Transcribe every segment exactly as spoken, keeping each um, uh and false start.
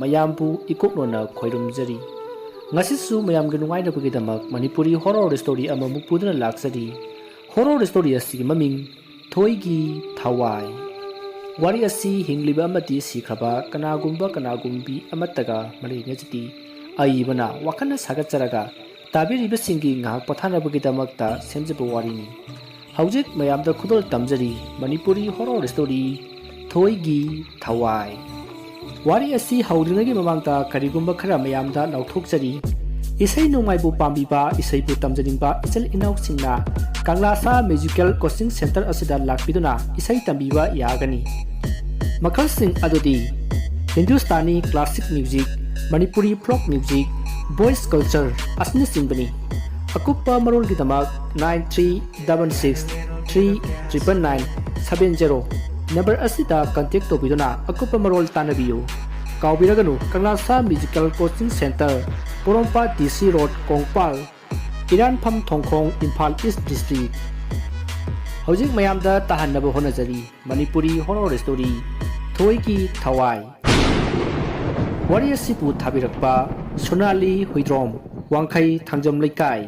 ꯃꯌꯥꯝꯕꯨ ꯏꯀꯣꯛꯅꯣꯅ ꯈꯣꯏꯔꯨꯝꯖꯔꯤ꯫ ꯉꯁꯤꯁꯨ ꯃꯌꯥꯝꯒꯤ ꯅꯨꯡꯉꯥꯏꯅꯕꯒꯤꯗꯃꯛ ꯃꯅꯤꯄꯨꯔꯤ horror story ꯑꯃꯃꯨꯛ ꯄꯨꯗꯨꯅ ꯂꯥꯛꯆꯔꯤ꯫ Horror story ꯑꯁꯤꯒꯤ ꯃꯃꯤꯡ ꯊꯣꯏꯒꯤ ꯊꯋꯥꯏ꯫ ꯋꯥꯔꯤ ꯑꯁꯤ ꯍꯤꯡꯂꯤꯕ ꯑꯃꯗꯤ ꯁꯤꯈ꯭ꯔꯕ ꯀꯅꯥꯒꯨꯝꯕ ꯀꯅꯥꯒꯨꯝꯕꯤ ꯑꯃꯠꯇꯒ ꯃꯔꯤ ꯂꯩꯅꯖꯗꯦ꯫ ꯑꯏꯕꯅ ꯋꯥꯈꯜꯅ ꯁꯥꯒꯠꯆꯔꯒ ꯇꯥꯕꯤꯔꯤꯕꯁꯤꯡꯒꯤ ꯉꯥꯏꯍꯥꯛ ꯄꯣꯊꯥꯅꯕꯒꯤꯗꯃꯛꯇ ꯁꯦꯝꯖꯕ ꯋꯥꯔꯤꯅꯤ꯫ ꯍꯧꯖꯤꯛ ꯃꯌꯥꯝꯗ ꯈꯨꯗꯣꯜ ꯇꯝꯖꯔꯤ ꯃꯅꯤꯄꯨꯔꯤ horror story ꯊꯣꯏꯒꯤ ꯊꯋꯥꯏ꯫ ꯋꯥꯔꯤ ꯑꯁꯤ ꯍꯧꯗ꯭ꯔꯤꯉꯩꯒꯤ ꯃꯃꯥꯡꯗ ꯀꯔꯤꯒꯨꯝꯕ ꯈꯔ ꯃꯌꯥꯝꯗ ꯂꯥꯎꯊꯣꯛꯆꯔꯤ꯫ ꯏꯁꯩ ꯅꯣꯡꯃꯥꯏꯕꯨ ꯄꯥꯝꯕꯤꯕ, ꯏꯁꯩꯕꯨ ꯇꯝꯖꯅꯤꯡꯕ ꯏꯆꯤꯜ ꯏꯅꯥꯎꯁꯤꯡꯅ ꯀꯪꯂꯥꯁꯥ Musical Coaching Centre ꯑꯁꯤꯗ ꯂꯥꯛꯄꯤꯗꯨꯅ ꯏꯁꯩ ꯇꯝꯕꯤꯕ ꯌꯥꯒꯅꯤ꯫ ꯃꯈꯜꯁꯤꯡ ꯑꯗꯨꯗꯤ Hindustani classic music, Manipuri folk music, voice culture ꯑꯁꯤꯅꯆꯤꯡꯕꯅꯤ꯫ ꯑꯀꯨꯞꯄ ꯃꯔꯣꯜꯒꯤꯗꯃꯛ nine three double six three triple nine seven zero number ꯑꯁꯤꯗ contact ꯇꯧꯕꯤꯗꯨꯅ ꯑꯀꯨꯞꯄ ꯃꯔꯣꯜ ꯇꯥꯟꯅꯕꯤꯌꯨ꯫ ꯀꯥꯎꯕꯤꯔꯒꯅꯨ, ꯀꯪꯂꯥꯁꯥ Musical Coaching Centre, ꯄꯣꯔꯣꯝꯄꯥꯠ D C Road, ꯀꯣꯡꯄꯥꯜ, ꯏꯔꯥꯟꯐꯝ ꯊꯣꯡꯈꯣꯡ, ꯏꯝꯐꯥꯜ East District꯫ ꯍꯧꯖꯤꯛ ꯃꯌꯥꯝꯗ ꯇꯥꯍꯟꯅꯕ ꯍꯣꯠꯅꯖꯔꯤ ꯃꯅꯤꯄꯨꯔꯤ horror story ꯊꯣꯏꯒꯤ ꯊꯋꯥꯏ꯫ ꯋꯥꯔꯤ ꯑꯁꯤꯕꯨ ꯊꯥꯕꯤꯔꯛꯄ ꯁꯣꯅꯥꯂꯤ ꯍꯨꯏꯗ꯭ꯔꯣꯝ, ꯋꯥꯡꯈꯩ ꯊꯥꯡꯖꯝ ꯂꯩꯀꯥꯏ꯫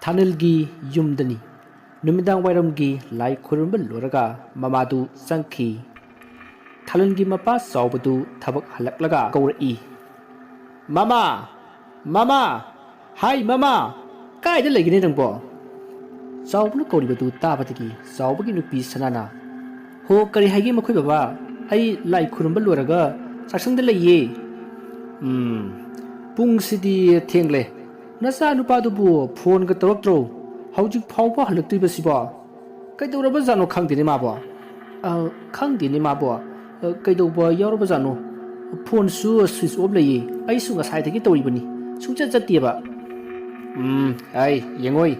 ꯊꯥꯅꯤꯜꯒꯤ ꯌꯨꯝꯗꯅꯤ꯫ ꯅꯨꯃꯤꯗꯥꯡ ꯋꯥꯏꯔꯝꯒꯤ ꯂꯥꯏ ꯈꯨꯔꯨꯝꯕ ꯂꯣꯏꯔꯒ ꯃꯃꯥꯗꯨ ꯆꯪꯈꯤ꯫ ꯊꯥꯅꯤꯜꯒꯤ ꯃꯄꯥ ꯆꯥꯎꯕꯗꯨ ꯊꯕꯛ ꯍꯜꯂꯛꯂꯒ ꯀꯧꯔꯛꯏ, "ꯃꯃꯥ! ꯃꯃꯥ! ꯍꯥꯏ ꯃꯃꯥ! ꯀꯥꯏꯗ ꯂꯩꯒꯅꯤ ꯅꯪꯕꯣ?" ꯆꯥꯎꯕꯅ ꯀꯧꯔꯤꯕꯗꯨ ꯇꯥꯕꯗꯒꯤ ꯆꯥꯎꯕꯒꯤ ꯅꯨꯄꯤ ꯁꯅꯥꯅ, "ꯍꯣ, ꯀꯔꯤ ꯍꯥꯏꯒꯦ ꯃꯈꯣꯏ ꯕꯕꯥ? ꯑꯩ ꯂꯥꯏ ꯈꯨꯔꯨꯝꯕ ꯂꯣꯏꯔꯒ ꯆꯥꯛꯁꯪꯗ ꯂꯩꯌꯦ꯫" "ꯎꯝ, ꯄꯨꯡꯁꯤꯗꯤ ꯊꯦꯡꯂꯦ꯫ ꯅꯆꯥ ꯅꯨꯄꯥꯗꯨꯕꯨ ꯐꯣꯟꯒ ꯇꯧꯔꯛꯇ꯭ꯔꯣ? ꯍꯧꯖꯤꯛ ꯐꯥꯎꯕ ꯍꯜꯂꯛꯇ꯭ꯔꯤꯕꯁꯤꯕꯣ? ꯀꯩꯗꯧꯔꯕꯖꯥꯠꯅꯣ ꯈꯪꯗꯦꯅꯦ ꯃꯥꯕꯣ?" "ꯑ, ꯈꯪꯗꯦꯅꯦ ꯃꯥꯕꯣ꯫ ꯑ, ꯀꯩꯗꯧꯕ ꯌꯥꯎꯔꯕꯖꯥꯠꯅꯣ? ꯐꯣꯟꯁꯨ switch off ꯂꯩꯌꯦ꯫ ꯑꯩꯁꯨ ꯉꯁꯥꯏꯗꯒꯤ ꯇꯧꯔꯤꯕꯅꯤ꯫ ꯁꯨꯡꯆꯠ ꯆꯠꯇꯦꯕ꯫" "ꯎꯝ, ꯑꯩ ꯌꯦꯡꯉꯣꯏ꯫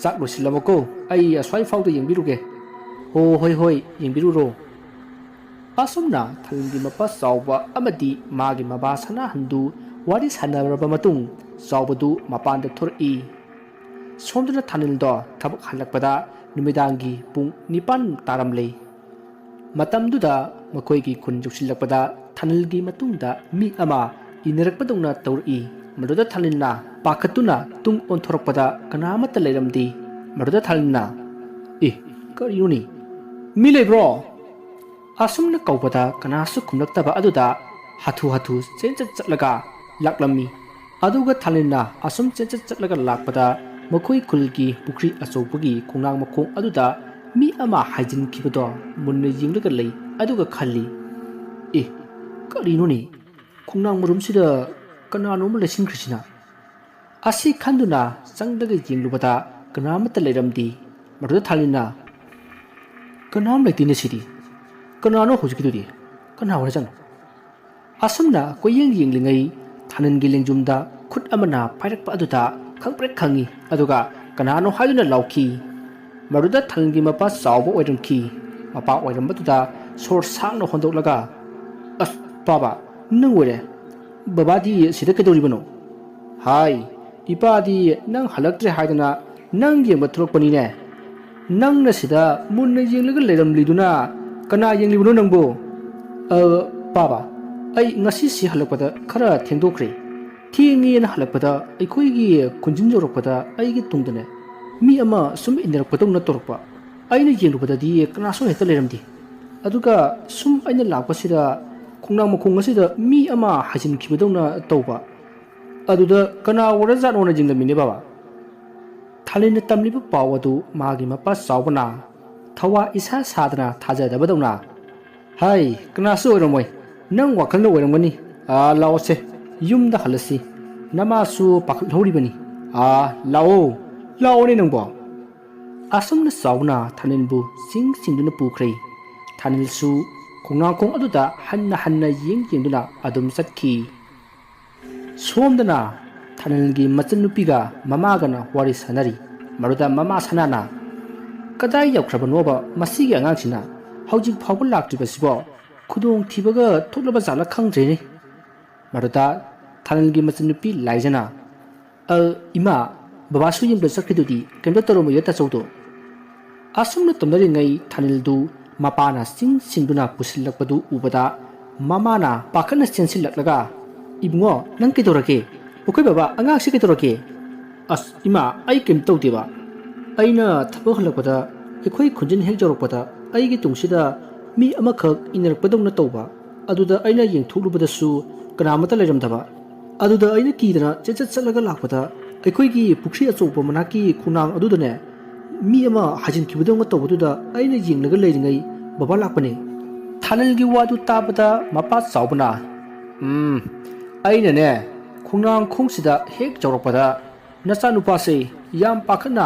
ꯆꯥꯛ ꯂꯣꯏꯁꯤꯜꯂꯝꯃꯣꯀꯣ꯫ ꯑꯩ ꯑꯁ꯭ꯋꯥꯏ ꯐꯥꯎꯗ ꯌꯦꯡꯕꯤꯔꯨꯒꯦ꯫" "ꯍꯣ, ꯍꯣꯏ, ꯍꯣꯏ, ꯌꯦꯡꯕꯤꯔꯨꯔꯣ꯫" ꯑꯁꯨꯝꯅ ꯊꯥꯅꯤꯜꯒꯤ ꯃꯄꯥ ꯆꯥꯎꯕ ꯑꯃꯗꯤ ꯃꯥꯒꯤ ꯃꯃꯥ ꯁꯅꯥꯍꯟꯗꯨ ꯋꯥꯔꯤ ꯁꯥꯟꯅꯔꯕ ꯃꯇꯨꯡ, ꯆꯥꯎꯕꯗꯨ ꯃꯄꯥꯟꯗ ꯊꯣꯔꯛꯏ꯫ ꯁꯣꯝꯗꯅ ꯊꯥꯅꯤꯜꯗꯣ ꯊꯕꯛ ꯍꯜꯂꯛꯄꯗ ꯅꯨꯃꯤꯗꯥꯡꯒꯤ ꯄꯨꯡ ꯅꯤꯄꯥꯟ ꯇꯥꯔꯝꯂꯦ꯫ ꯃꯇꯝꯗꯨꯗ ꯃꯈꯣꯏꯒꯤ ꯈꯨꯟ ꯌꯧꯁꯤꯜꯂꯛꯄꯗ ꯊꯥꯅꯤꯜꯒꯤ ꯃꯇꯨꯡꯗ ꯃꯤ ꯑꯃ ꯏꯟꯅꯔꯛꯄꯗꯧꯅ ꯇꯧꯔꯛꯏ꯫ ꯃꯗꯨꯗ ꯊꯥꯅꯤꯜꯅ ꯄꯥꯈꯠꯇꯨꯅ ꯇꯨꯡ ꯑꯣꯟꯊꯣꯔꯛꯄꯗ ꯀꯅꯥ ꯑꯃꯠꯇ ꯂꯩꯔꯝꯗꯦ꯫ ꯃꯗꯨꯗ ꯊꯥꯅꯤꯜꯅ, "ꯑꯦ, ꯀꯔꯤꯅꯣꯅꯦ? ꯃꯤ ꯂꯩꯕ꯭ꯔꯣ?" ꯑꯁꯨꯝꯅ ꯀꯧꯕꯗ ꯀꯅꯥꯁꯨ ꯈꯨꯝꯂꯛꯇꯕ ꯑꯗꯨꯗ ꯍꯥꯊꯨ ꯍꯥꯊꯨ ꯆꯦꯟꯆꯠ ꯆꯠꯂꯒ ꯂꯥꯛꯂꯝꯃꯤ꯫ ꯑꯗꯨꯒ ꯊꯥꯅꯤꯜꯅ ꯑꯁꯨꯝ ꯆꯦꯟꯆꯠ ꯆꯠꯂꯒ ꯂꯥꯛꯄꯗ ꯃꯈꯣꯏ ꯈꯨꯜꯒꯤ ꯄꯨꯈ꯭ꯔꯤ ꯑꯆꯧꯕꯒꯤ ꯈꯣꯡꯅꯥꯡ ꯃꯈꯣꯡ ꯑꯗꯨꯗ ꯃꯤ ꯑꯃ ꯍꯥꯏꯖꯤꯟꯈꯤꯕꯗꯣ ꯃꯨꯟꯅ ꯌꯦꯡꯂꯒ ꯂꯩ꯫ ꯑꯗꯨꯒ ꯈꯜꯂꯤ, "ꯑꯦ, ꯀꯔꯤꯅꯣꯅꯦ? ꯈꯣꯡꯅꯥꯡ ꯃꯔꯨꯝꯁꯤꯗ ꯀꯅꯥꯅꯣ ꯑꯃ ꯂꯩꯁꯤꯟꯈ꯭ꯔꯤꯁꯤꯅ?" ꯑꯁꯤ ꯈꯟꯗꯨꯅ ꯆꯪꯂꯒ ꯌꯦꯡꯂꯨꯕꯗ ꯀꯅꯥ ꯑꯃꯠꯇ ꯂꯩꯔꯝꯗꯦ꯫ ꯃꯗꯨꯗ ꯊꯥꯅꯤꯜꯅ, "ꯀꯅꯥꯝ ꯂꯩꯇꯦꯅꯦ ꯁꯤꯗꯤ꯫ ꯀꯅꯥꯅꯣ ꯍꯧꯖꯤꯛꯀꯤꯗꯨꯗꯤ? ꯀꯅꯥ ꯑꯣꯏꯔꯖꯥꯠꯅꯣ?" ꯑꯁꯨꯝꯅ ꯀꯣꯏꯌꯦꯡ ꯌꯦꯡꯂꯤꯉꯩ ꯊꯥꯅꯤꯜꯒꯤ ꯂꯦꯡꯖꯨꯝꯗ ꯈꯨꯠ ꯑꯃꯅ ꯄꯥꯏꯔꯛꯄ ꯑꯗꯨꯗ ꯈꯪꯄ꯭ꯔꯦꯛ ꯈꯪꯉꯤ, ꯑꯗꯨꯒ ꯀꯅꯥꯅꯣ ꯍꯥꯏꯗꯨꯅ ꯂꯥꯎꯈꯤ꯫ ꯃꯗꯨꯗ ꯊꯥꯅꯤꯜꯒꯤ ꯃꯄꯥ ꯆꯥꯎꯕ ꯑꯣꯏꯔꯝꯈꯤ꯫ ꯃꯄꯥ ꯑꯣꯏꯔꯝꯕꯗꯨꯗ ꯁꯣꯔ ꯁꯥꯡꯅ ꯍꯣꯟꯗꯣꯛꯂꯒ, "ꯑꯁ, ꯄꯥꯕ, ꯅꯪ ꯑꯣꯏꯔꯦ꯫ ꯕꯕꯥꯗꯤ ꯁꯤꯗ ꯀꯩꯗꯧꯔꯤꯕꯅꯣ?" "ꯍꯥꯏ, ꯏꯄꯥꯗꯤ ꯅꯪ ꯍꯜꯂꯛꯇ꯭ꯔꯦ ꯍꯥꯏꯗꯅ ꯅꯪ ꯌꯦꯡꯕ ꯊꯣꯛꯂꯛꯄꯅꯤꯅꯦ꯫ ꯅꯪꯅ ꯁꯤꯗ ꯃꯨꯟꯅ ꯌꯦꯡꯂꯒ ꯂꯩꯔꯝꯂꯤꯗꯨꯅ ꯀꯅꯥ ꯌꯦꯡꯂꯤꯕꯅꯣ ꯅꯪꯕꯨ?" "ꯑ, ꯄꯥꯕ, ꯑꯩ ꯉꯁꯤꯁꯤ ꯍꯜꯂꯛꯄꯗ ꯈꯔ ꯊꯦꯡꯗꯣꯛꯈ꯭ꯔꯦ꯫ ꯊꯦꯡꯉꯦꯅ ꯍꯜꯂꯛꯄꯗ ꯑꯩꯈꯣꯏꯒꯤ ꯈꯨꯟꯖꯤꯟ ꯌꯧꯔꯛꯄꯗ ꯑꯩꯒꯤ ꯇꯨꯡꯗꯅꯦ ꯃꯤ ꯑꯃ ꯁꯨꯝ ꯏꯟꯅꯔꯛꯄꯗꯧꯅ ꯇꯧꯔꯛꯄ꯫ ꯑꯩꯅ ꯌꯦꯡꯂꯨꯕꯗꯗꯤ ꯀꯅꯥꯁꯨ ꯍꯦꯛꯇ ꯂꯩꯔꯝꯗꯦ꯫ ꯑꯗꯨꯒ ꯁꯨꯝ ꯑꯩꯅ ꯂꯥꯛꯄꯁꯤꯗ ꯈꯣꯡꯅꯥꯡ ꯃꯈꯣꯡ ꯑꯁꯤꯗ ꯃꯤ ꯑꯃ ꯍꯥꯏꯖꯤꯟꯈꯤꯕꯗꯧꯅ ꯇꯧꯕ꯫ ꯑꯗꯨꯗ ꯀꯅꯥ ꯑꯣꯏꯔꯖꯥꯠꯅꯣꯅ ꯌꯦꯡꯂꯝꯃꯤꯅꯦ ꯕꯕꯥ꯫" ꯊꯥꯅꯤꯜꯅ ꯇꯝꯂꯤꯕ ꯄꯥꯎ ꯑꯗꯨ ꯃꯥꯒꯤ ꯃꯄꯥ ꯆꯥꯎꯕꯅ ꯊꯋꯥ ꯏꯁꯥ ꯁꯥꯗꯅ ꯊꯥꯖꯗꯕꯗꯧꯅ, "ꯍꯥꯏ, ꯀꯅꯥꯁꯨ ꯑꯣꯏꯔꯝꯃꯣꯏ꯫ ꯅꯪ ꯋꯥꯈꯜꯅ ꯑꯣꯏꯔꯝꯒꯅꯤ꯫ ꯑꯥ, ꯂꯥꯛꯑꯣꯁꯦ, ꯌꯨꯝꯗ ꯍꯜꯂꯁꯤ꯫ ꯅꯃꯥꯁꯨ ꯄꯥꯈꯠꯍꯧꯔꯤꯕꯅꯤ꯫ ꯑꯥ, ꯂꯥꯛꯑꯣ, ꯂꯥꯛꯑꯣꯅꯦ ꯅꯪꯕꯣ꯫" ꯑꯁꯨꯝꯅ ꯆꯥꯎꯕꯅ ꯊꯥꯅꯤꯜꯕꯨ ꯆꯤꯡ ꯆꯤꯡꯗꯨꯅ ꯄꯨꯈ꯭ꯔꯦ꯫ ꯊꯥꯅꯤꯜꯁꯨ ꯈꯣꯡꯅꯥꯡꯈꯣꯡ ꯑꯗꯨꯗ ꯍꯟꯅ ꯍꯟꯅ ꯌꯦꯡ ꯌꯦꯡꯗꯨꯅ ꯑꯗꯨꯝ ꯆꯠꯈꯤ꯫ ꯁꯣꯝꯗꯅ ꯊꯥꯅꯤꯜꯒꯤ ꯃꯆꯟꯅꯨꯄꯤꯒ ꯃꯃꯥꯒꯅ ꯋꯥꯔꯤ ꯁꯥꯟꯅꯔꯤ꯫ ꯃꯗꯨꯗ ꯃꯃꯥ ꯁꯅꯥꯅ, "ꯀꯗꯥꯏ ꯌꯧꯈ꯭ꯔꯕꯅꯣꯕ ꯃꯁꯤꯒꯤ ꯑꯉꯥꯡꯁꯤꯅ? ꯍꯧꯖꯤꯛ ꯐꯥꯎꯕ ꯂꯥꯛꯇ꯭ꯔꯤꯕꯁꯤꯕꯣ? ꯈꯨꯗꯣꯡꯊꯤꯕꯒ ꯊꯣꯛꯂꯕ ꯖꯥꯠꯂ ꯈꯪꯗ꯭ꯔꯦꯅꯦ꯫" ꯃꯗꯨꯗ ꯊꯥꯅꯤꯜꯒꯤ ꯃꯆꯟꯅꯨꯄꯤ ꯂꯥꯏꯖꯅ, "ꯑ, ꯏꯃꯥ, ꯕꯕꯥꯁꯨ ꯌꯦꯡꯕ ꯆꯠꯈ꯭ꯔꯤꯗꯨꯗꯤ ꯀꯩꯝꯇ ꯇꯧꯔꯝꯃꯣꯏꯗ ꯇꯥꯆꯧꯗꯣ꯫" ꯑꯁꯨꯝꯅ ꯇꯧꯅꯔꯤꯉꯩ ꯊꯥꯅꯤꯜꯗꯨ ꯃꯄꯥꯅ ꯆꯤꯡ ꯁꯤꯡꯗꯨꯅ ꯄꯨꯁꯤꯜꯂꯛꯄꯗꯨ ꯎꯕꯗ ꯃꯃꯥꯅ ꯄꯥꯈꯠꯅ ꯆꯦꯟꯁꯤꯜꯂꯛꯂꯒ, "ꯏꯕꯨꯡꯉꯣ, ꯅꯪ ꯀꯩꯗꯧꯔꯒꯦ? ꯃꯈꯣꯏ ꯕꯕꯥ ꯑꯉꯥꯡꯁꯤ ꯀꯩꯗꯧꯔꯒꯦ?" "ꯑꯁ ꯏꯃꯥ, ꯑꯩ ꯀꯩꯝ ꯇꯧꯗꯦꯕ꯫ ꯑꯩꯅ ꯊꯕꯛ ꯍꯜꯂꯛꯄꯗ ꯑꯩꯈꯣꯏ ꯈꯨꯟꯖꯤꯟ ꯍꯦꯛ ꯌꯧꯔꯛꯄꯗ ꯑꯩꯒꯤ ꯇꯨꯡꯁꯤꯗ ꯃꯤ ꯑꯃꯈꯛ ꯏꯟꯅꯔꯛꯄꯗꯧꯅ ꯇꯧꯕ꯫ ꯑꯗꯨꯗ ꯑꯩꯅ ꯌꯦꯡꯊꯣꯛꯂꯨꯕꯗꯁꯨ ꯀꯅꯥꯃꯠꯇ ꯂꯩꯔꯝꯗꯕ꯫ ꯑꯗꯨꯗ ꯑꯩꯅ ꯀꯤꯗꯅ ꯆꯦꯠ ꯆꯦꯠ ꯆꯠꯂꯒ ꯂꯥꯛꯄꯗ ꯑꯩꯈꯣꯏꯒꯤ ꯄꯨꯈ꯭ꯔꯤ ꯑꯆꯧꯕ ꯃꯅꯥꯛꯀꯤ ꯈꯣꯡꯅꯥꯡ ꯑꯗꯨꯗꯅꯦ ꯃꯤ ꯑꯃ ꯍꯥꯏꯖꯤꯟꯈꯤꯕꯗꯧꯅ ꯇꯧꯕꯗꯨꯗ ꯑꯩꯅ ꯌꯦꯡꯂꯒ ꯂꯩꯔꯤꯉꯩ ꯕꯕꯥ ꯂꯥꯛꯄꯅꯦ꯫" ꯊꯥꯅꯤꯜꯒꯤ ꯋꯥꯗꯨ ꯇꯥꯕꯗ ꯃꯄꯥ ꯆꯥꯎꯕꯅ, "ꯎꯝ, ꯑꯩꯅꯅꯦ ꯈꯣꯡꯅꯥꯡ ꯈꯣꯡꯁꯤꯗ ꯍꯦꯛ ꯌꯧꯔꯛꯄꯗ ꯅꯆꯥꯅꯨꯄꯥꯁꯦ ꯌꯥꯝ ꯄꯥꯈꯠꯅ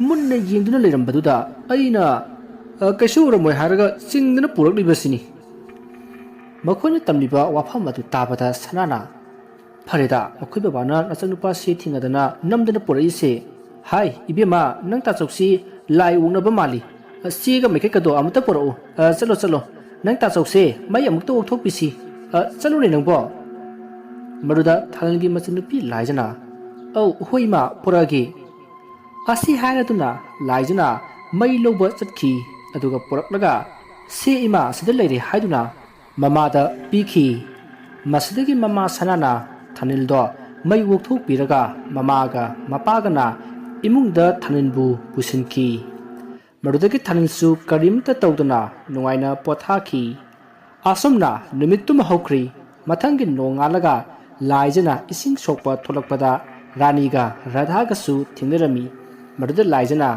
ꯃꯨꯟꯅ ꯌꯦꯡꯗꯨꯅ ꯂꯩꯔꯝꯕꯗꯨꯗ ꯑꯩꯅ, ꯑ, ꯀꯩꯁꯨ ꯎꯔꯝꯃꯣꯏ ꯍꯥꯏꯔꯒ ꯆꯤꯡꯗꯅ ꯄꯨꯔꯛꯂꯤꯕꯁꯤꯅꯤ꯫" ꯃꯈꯣꯏꯅ ꯇꯝꯂꯤꯕ ꯋꯥꯐꯝ ꯑꯗꯨ ꯇꯥꯕꯗ ꯁꯅꯥꯅ, "ꯐꯔꯦꯗ, ꯃꯈꯣꯏ ꯕꯕꯥꯅ ꯅꯆꯥꯅꯨꯄꯥꯁꯤ ꯊꯦꯡꯅꯗꯅ ꯅꯝꯗꯅ ꯄꯨꯔꯛꯏꯁꯦ꯫ ꯍꯥꯏ, ꯏꯕꯦꯝꯃ, ꯅꯪ ꯇꯥꯆꯧꯁꯤ ꯂꯥꯏ ꯑꯣꯛꯅꯕ ꯃꯥꯜꯂꯤ꯫ ꯑ, ꯆꯦꯒ ꯃꯩꯈꯦꯠꯀꯗꯣ ꯑꯃꯨꯛꯇ ꯄꯨꯔꯛꯎ꯫ ꯑ, ꯆꯠꯂꯣ, ꯆꯠꯂꯣ꯫ ꯅꯪ ꯇꯥꯆꯧꯁꯦ ꯃꯩ ꯑꯃꯨꯛꯇ ꯑꯣꯛꯊꯣꯛꯄꯤꯁꯤ꯫ ꯑ, ꯆꯠꯂꯨꯅꯦ ꯅꯪꯕꯣ꯫" ꯃꯗꯨꯗ ꯊꯥꯅꯤꯜꯒꯤ ꯃꯆꯟꯅꯨꯄꯤ ꯂꯥꯏꯖꯅ, "ꯑꯧ, ꯍꯣꯏ ꯏꯃꯥ, ꯄꯨꯔꯛꯑꯒꯦ꯫" ꯑꯁꯤ ꯍꯥꯏꯔꯗꯨꯅ ꯂꯥꯏꯖꯅ ꯃꯩ ꯂꯧꯕ ꯆꯠꯈꯤ꯫ ꯑꯗꯨꯒ ꯄꯨꯔꯛꯂꯒ, "ꯁꯦ ꯏꯃꯥ, ꯁꯤꯗ ꯂꯩꯔꯦ" ꯍꯥꯏꯗꯨꯅ ꯃꯃꯥꯗ ꯄꯤꯈꯤ꯫ ꯃꯁꯤꯗꯒꯤ ꯃꯃꯥ ꯁꯅꯥꯅ ꯊꯥꯅꯤꯜꯗꯣ ꯃꯩ ꯑꯣꯛꯊꯣꯛꯄꯤꯔꯒ ꯃꯃꯥꯒ ꯃꯄꯥꯒꯅ ꯏꯃꯨꯡꯗ ꯊꯥꯅꯤꯜꯕꯨ ꯄꯨꯁꯤꯟꯈꯤ꯫ ꯃꯗꯨꯗꯒꯤ ꯊꯥꯅꯤꯜꯁꯨ ꯀꯔꯤꯝꯇ ꯇꯧꯗꯅ ꯅꯨꯡꯉꯥꯏꯅ ꯄꯣꯊꯥꯈꯤ꯫ ꯑꯁꯨꯝꯅ ꯅꯨꯃꯤꯠꯇꯨꯃ ꯍꯧꯈ꯭ꯔꯤ꯫ ꯃꯊꯪꯒꯤ ꯅꯣꯡꯉꯥꯜꯂꯒ ꯂꯥꯏꯖꯅ ꯏꯁꯤꯡ ꯁꯣꯛꯄ ꯊꯣꯛꯂꯛꯄꯗ ꯔꯥꯅꯤꯒ ꯔꯥꯙꯥꯒꯁꯨ ꯊꯦꯡꯅꯔꯝꯃꯤ꯫ ꯃꯗꯨꯗ ꯂꯥꯏꯖꯅ,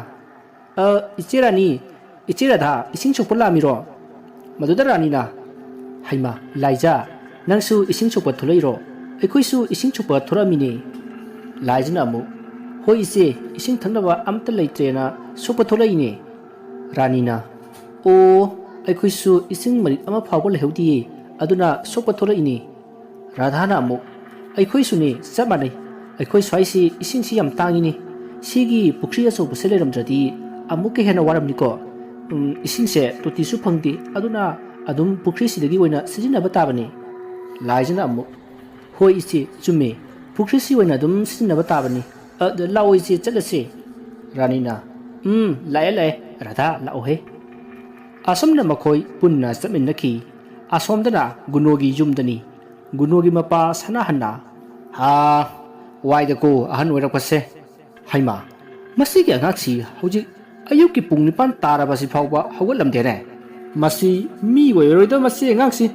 "ꯑ, ꯏꯆꯦ ꯔꯥꯅꯤ, ꯏꯆꯦ ꯔꯥꯙꯥ, ꯏꯁꯤꯡ ꯁꯣꯛꯄ ꯂꯥꯛꯑꯝꯃꯤꯔꯣ?" ꯃꯗꯨꯗ ꯔꯥꯅꯤꯅ, "ꯍꯩꯃꯥ, ꯂꯥꯏꯖ, ꯅꯪꯁꯨ ꯏꯁꯤꯡ ꯁꯣꯛꯄ ꯊꯣꯛꯂꯛꯏꯔꯣ? ꯑꯩꯈꯣꯏꯁꯨ ꯏꯁꯤꯡ ꯁꯣꯛꯄ ꯊꯣꯛꯂꯛꯑꯝꯃꯤꯅꯦ꯫" ꯂꯥꯏꯖꯅ ꯑꯃꯨꯛ, "ꯍꯣꯏ ꯏꯆꯦ, ꯏꯁꯤꯡ ꯊꯛꯅꯕ ꯑꯝꯇ ꯂꯩꯇ꯭ꯔꯦꯅ ꯁꯣꯛꯄ ꯊꯣꯛꯂꯛꯏꯅꯦ꯫" ꯔꯥꯅꯤꯅ, "ꯑꯣ, ꯑꯩꯈꯣꯏꯁꯨ ꯏꯁꯤꯡ ꯃꯔꯤꯛ ꯑꯃ ꯐꯥꯎꯕ ꯂꯩꯍꯧꯗꯤꯌꯦ, ꯑꯗꯨꯅ ꯁꯣꯛꯄ ꯊꯣꯛꯂꯛꯏꯅꯦ꯫" ꯔꯥꯙꯥꯅ ꯑꯃꯨꯛ, "ꯑꯩꯈꯣꯏꯁꯨꯅꯦ, ꯆꯞ ꯃꯥꯟꯅꯩ꯫ ꯑꯩꯈꯣꯏ ꯁ꯭ꯋꯥꯏꯁꯤ ꯏꯁꯤꯡꯁꯤ ꯌꯥꯝ ꯇꯥꯡꯉꯤꯅꯦ꯫ ꯁꯤꯒꯤ ꯄꯨꯈ꯭ꯔꯤ ꯑꯆꯧꯕꯁꯦ ꯂꯩꯔꯝꯗ꯭ꯔꯗꯤ ꯑꯃꯨꯛꯀ ꯍꯦꯟꯅ ꯋꯥꯔꯝꯅꯤꯀꯣ꯫ ꯎꯝ, ꯏꯁꯤꯡꯁꯦ ꯇꯣꯇꯤꯁꯨ ꯐꯪꯗꯦ, ꯑꯗꯨꯅ ꯑꯗꯨꯝ ꯄꯨꯈ꯭ꯔꯤꯁꯤꯗꯒꯤ ꯑꯣꯏꯅ ꯁꯤꯖꯤꯟꯅꯕ ꯇꯥꯕꯅꯤ꯫" ꯂꯥꯏꯖꯅ ꯑꯃꯨꯛ, "ꯍꯣꯏ ꯏꯆꯦ, ꯆꯨꯝꯃꯦ꯫ ꯄꯨꯈ꯭ꯔꯤꯁꯤ ꯑꯣꯏꯅ ꯑꯗꯨꯝ ꯁꯤꯖꯤꯟꯅꯕ ꯇꯥꯕꯅꯤ꯫ ꯑ, ꯂꯥꯛꯑꯣ ꯏꯆꯦ, ꯆꯠꯂꯁꯦ꯫" ꯔꯥꯅꯤꯅ, "ꯎꯝ, ꯂꯥꯛꯑꯦ, ꯂꯥꯛꯑꯦ꯫ "ꯔꯥꯙꯥ, ꯂꯥꯛꯎꯍꯦ꯫" ꯑꯁꯨꯝꯅ ꯃꯈꯣꯏ ꯄꯨꯟꯅ ꯆꯠꯃꯤꯟꯅꯈꯤ꯫ ꯑꯁꯣꯝꯗꯅ ꯒꯨꯅꯣꯒꯤ ꯌꯨꯝꯗꯅꯤ꯫ ꯒꯨꯅꯣꯒꯤ ꯃꯄꯥ ꯁꯅꯥꯍꯟꯅ, "ꯍꯥ, ꯋꯥꯏꯗꯀꯣ ꯑꯍꯟ ꯑꯣꯏꯔꯛꯄꯁꯦ꯫ ꯍꯩꯃꯥ, ꯃꯁꯤꯒꯤ ꯑꯉꯥꯡꯁꯤ ꯍꯧꯖꯤꯛ ꯑꯌꯨꯛꯀꯤ ꯄꯨꯡ ꯅꯤꯄꯥꯟ ꯇꯥꯔꯕꯁꯤ ꯐꯥꯎꯕ ꯍꯧꯒꯠꯂꯝꯗꯦꯅꯦ꯫ ꯃꯁꯤ ꯃꯤ ꯑꯣꯏꯔꯔꯣꯏꯗ ꯃꯁꯤ ꯑꯉꯥꯡꯁꯤ꯫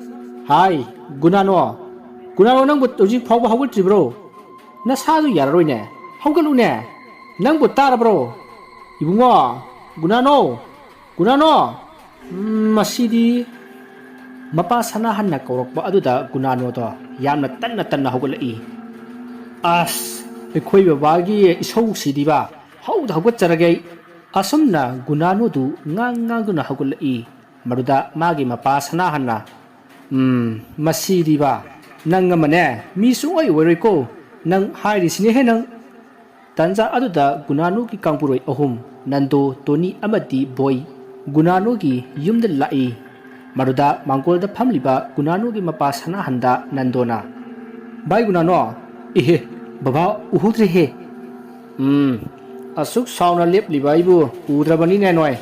ꯍꯥꯏ, ꯒꯨꯅꯥꯅꯣ, ꯒꯨꯅꯥꯅꯣ, ꯅꯪꯕꯨ ꯍꯧꯖꯤꯛ ꯐꯥꯎꯕ ꯍꯧꯒꯠꯇ꯭ꯔꯤꯕ꯭ꯔꯣ? ꯅꯁꯥꯗꯨ ꯌꯥꯔꯔꯣꯏꯅꯦ꯫ ꯍꯧꯒꯠꯂꯨꯅꯦ꯫ ꯅꯪꯕꯨ ꯇꯥꯔꯕ꯭ꯔꯣ? ꯏꯕꯨꯡꯉꯣ, ꯒꯨꯅꯥꯅꯣ, ꯒꯨꯅꯥꯅꯣ!" ꯎꯝ, ꯃꯁꯤꯗꯤ ꯃꯄꯥ ꯁꯅꯥꯍꯟꯅ ꯀꯧꯔꯛꯄ ꯑꯗꯨꯗ ꯒꯨꯅꯥꯅꯣꯗꯣ ꯌꯥꯝꯅ ꯇꯟꯅ ꯇꯟꯅ ꯍꯧꯒꯠꯂꯛꯏ꯫ "ꯑꯁ, ꯑꯩꯈꯣꯏ ꯕꯕꯥꯒꯤ ꯏꯁꯧꯁꯤꯗꯤꯕ, ꯍꯧꯗ ꯍꯧꯒꯠꯆꯔꯒꯦ ꯑꯩ꯫" ꯑꯁꯨꯝꯅ ꯒꯨꯅꯥꯅꯣꯗꯨ ꯉꯥꯡ ꯉꯥꯡꯗꯨꯅ ꯍꯧꯒꯠꯂꯛꯏ꯫ ꯃꯗꯨꯗ ꯃꯥꯒꯤ ꯃꯄꯥ ꯁꯅꯥꯍꯟꯅ, "ꯎꯝ, ꯃꯁꯤꯗꯤꯕ, ꯅꯪ ꯑꯃꯅꯦ, ꯃꯤ ꯁꯨꯡꯑꯣꯏ ꯑꯣꯏꯔꯣꯏꯀꯣ꯫ ꯅꯪ ꯍꯥꯏꯔꯤꯁꯤꯅꯦꯍꯦ ꯅꯪ꯫" ꯇꯥꯟꯖꯥ ꯑꯗꯨꯗ ꯒꯨꯅꯥꯅꯨꯒꯤ ꯀꯥꯡꯕꯨꯔꯣꯏ ꯑꯍꯨꯝ, ꯅꯟꯗꯣ, ꯇꯣꯅꯤ ꯑꯃꯗꯤ ꯕꯣꯏ, ꯒꯨꯅꯥꯅꯨꯒꯤ ꯌꯨꯝꯗ ꯂꯥꯛꯏ꯫ ꯃꯗꯨꯗ ꯃꯥꯡꯒꯣꯜꯗ ꯐꯝꯂꯤꯕ ꯒꯨꯅꯥꯅꯨꯒꯤ ꯃꯄꯥ ꯁꯅꯥꯍꯟꯗ ꯅꯟꯗꯣꯅ, "ꯚꯥꯏ ꯒꯨꯅꯥꯅꯣ, ꯏꯍꯦ, ꯕꯕꯥ ꯎꯍꯧꯗ꯭ꯔꯦꯍꯦ꯫" "ꯎꯝ, ꯑꯁꯨꯛ ꯁꯥꯎꯅ ꯂꯦꯞꯂꯤꯕ ꯑꯩꯕꯨ ꯎꯗ꯭ꯔꯕꯅꯤꯅꯦ ꯅꯣꯏ꯫"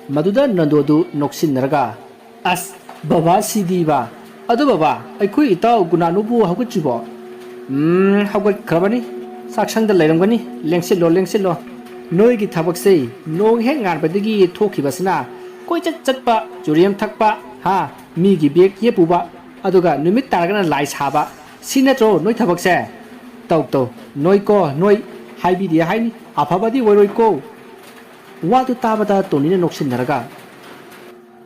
ꯃꯗꯨꯗ ꯅꯟꯗꯣꯗꯨ ꯅꯣꯛꯁꯤꯟꯅꯔꯒ, "ꯑꯁ, ꯕꯕꯥ ꯁꯤꯗꯤꯕ꯫ ꯑꯗꯣ ꯕꯕꯥ, ꯑꯩꯈꯣꯏ ꯏꯇꯥꯎ ꯒꯨꯅꯥꯅꯨꯕꯨ ꯍꯧꯒꯠꯇ꯭ꯔꯤꯕꯣ?" "ꯎꯝ, ꯍꯧꯒꯠꯈ꯭ꯔꯕꯅꯤ꯫ ꯆꯥꯛꯁꯪꯗ ꯂꯩꯔꯝꯒꯅꯤ꯫ ꯂꯦꯡꯁꯤꯜꯂꯣ, ꯂꯦꯡꯁꯤꯜꯂꯣ꯫ ꯅꯣꯏꯒꯤ ꯊꯕꯛꯁꯦ ꯅꯣꯡ ꯍꯦꯛ ꯉꯥꯟꯕꯗꯒꯤ ꯊꯣꯛꯈꯤꯕꯁꯤꯅ ꯀꯣꯏꯆꯠ ꯆꯠꯄ, ꯆꯨꯔꯦꯝ ꯊꯛꯄ, ꯍꯥ, ꯃꯤꯒꯤ ꯕꯦꯒ ꯌꯦꯞꯄꯨꯕ, ꯑꯗꯨꯒ ꯅꯨꯃꯤꯠ ꯇꯥꯔꯒꯅ ꯂꯥꯏ ꯁꯥꯕ꯫ ꯁꯤ ꯅꯠꯇ꯭ꯔꯣ ꯅꯣꯏ ꯊꯕꯛꯁꯦ? ꯇꯧ, ꯇꯧ꯫ ꯅꯣꯏꯀꯣ, ꯅꯣꯏ꯫ ꯍꯥꯏꯕꯤꯗꯦ ꯍꯥꯏꯅꯤ꯫ ꯑꯐꯕꯗꯤ ꯑꯣꯏꯔꯣꯏꯀꯣ꯫" ꯋꯥꯗꯨ ꯇꯥꯕꯗ ꯇꯣꯅꯤꯅ ꯅꯣꯛꯁꯤꯟꯅꯔꯒ,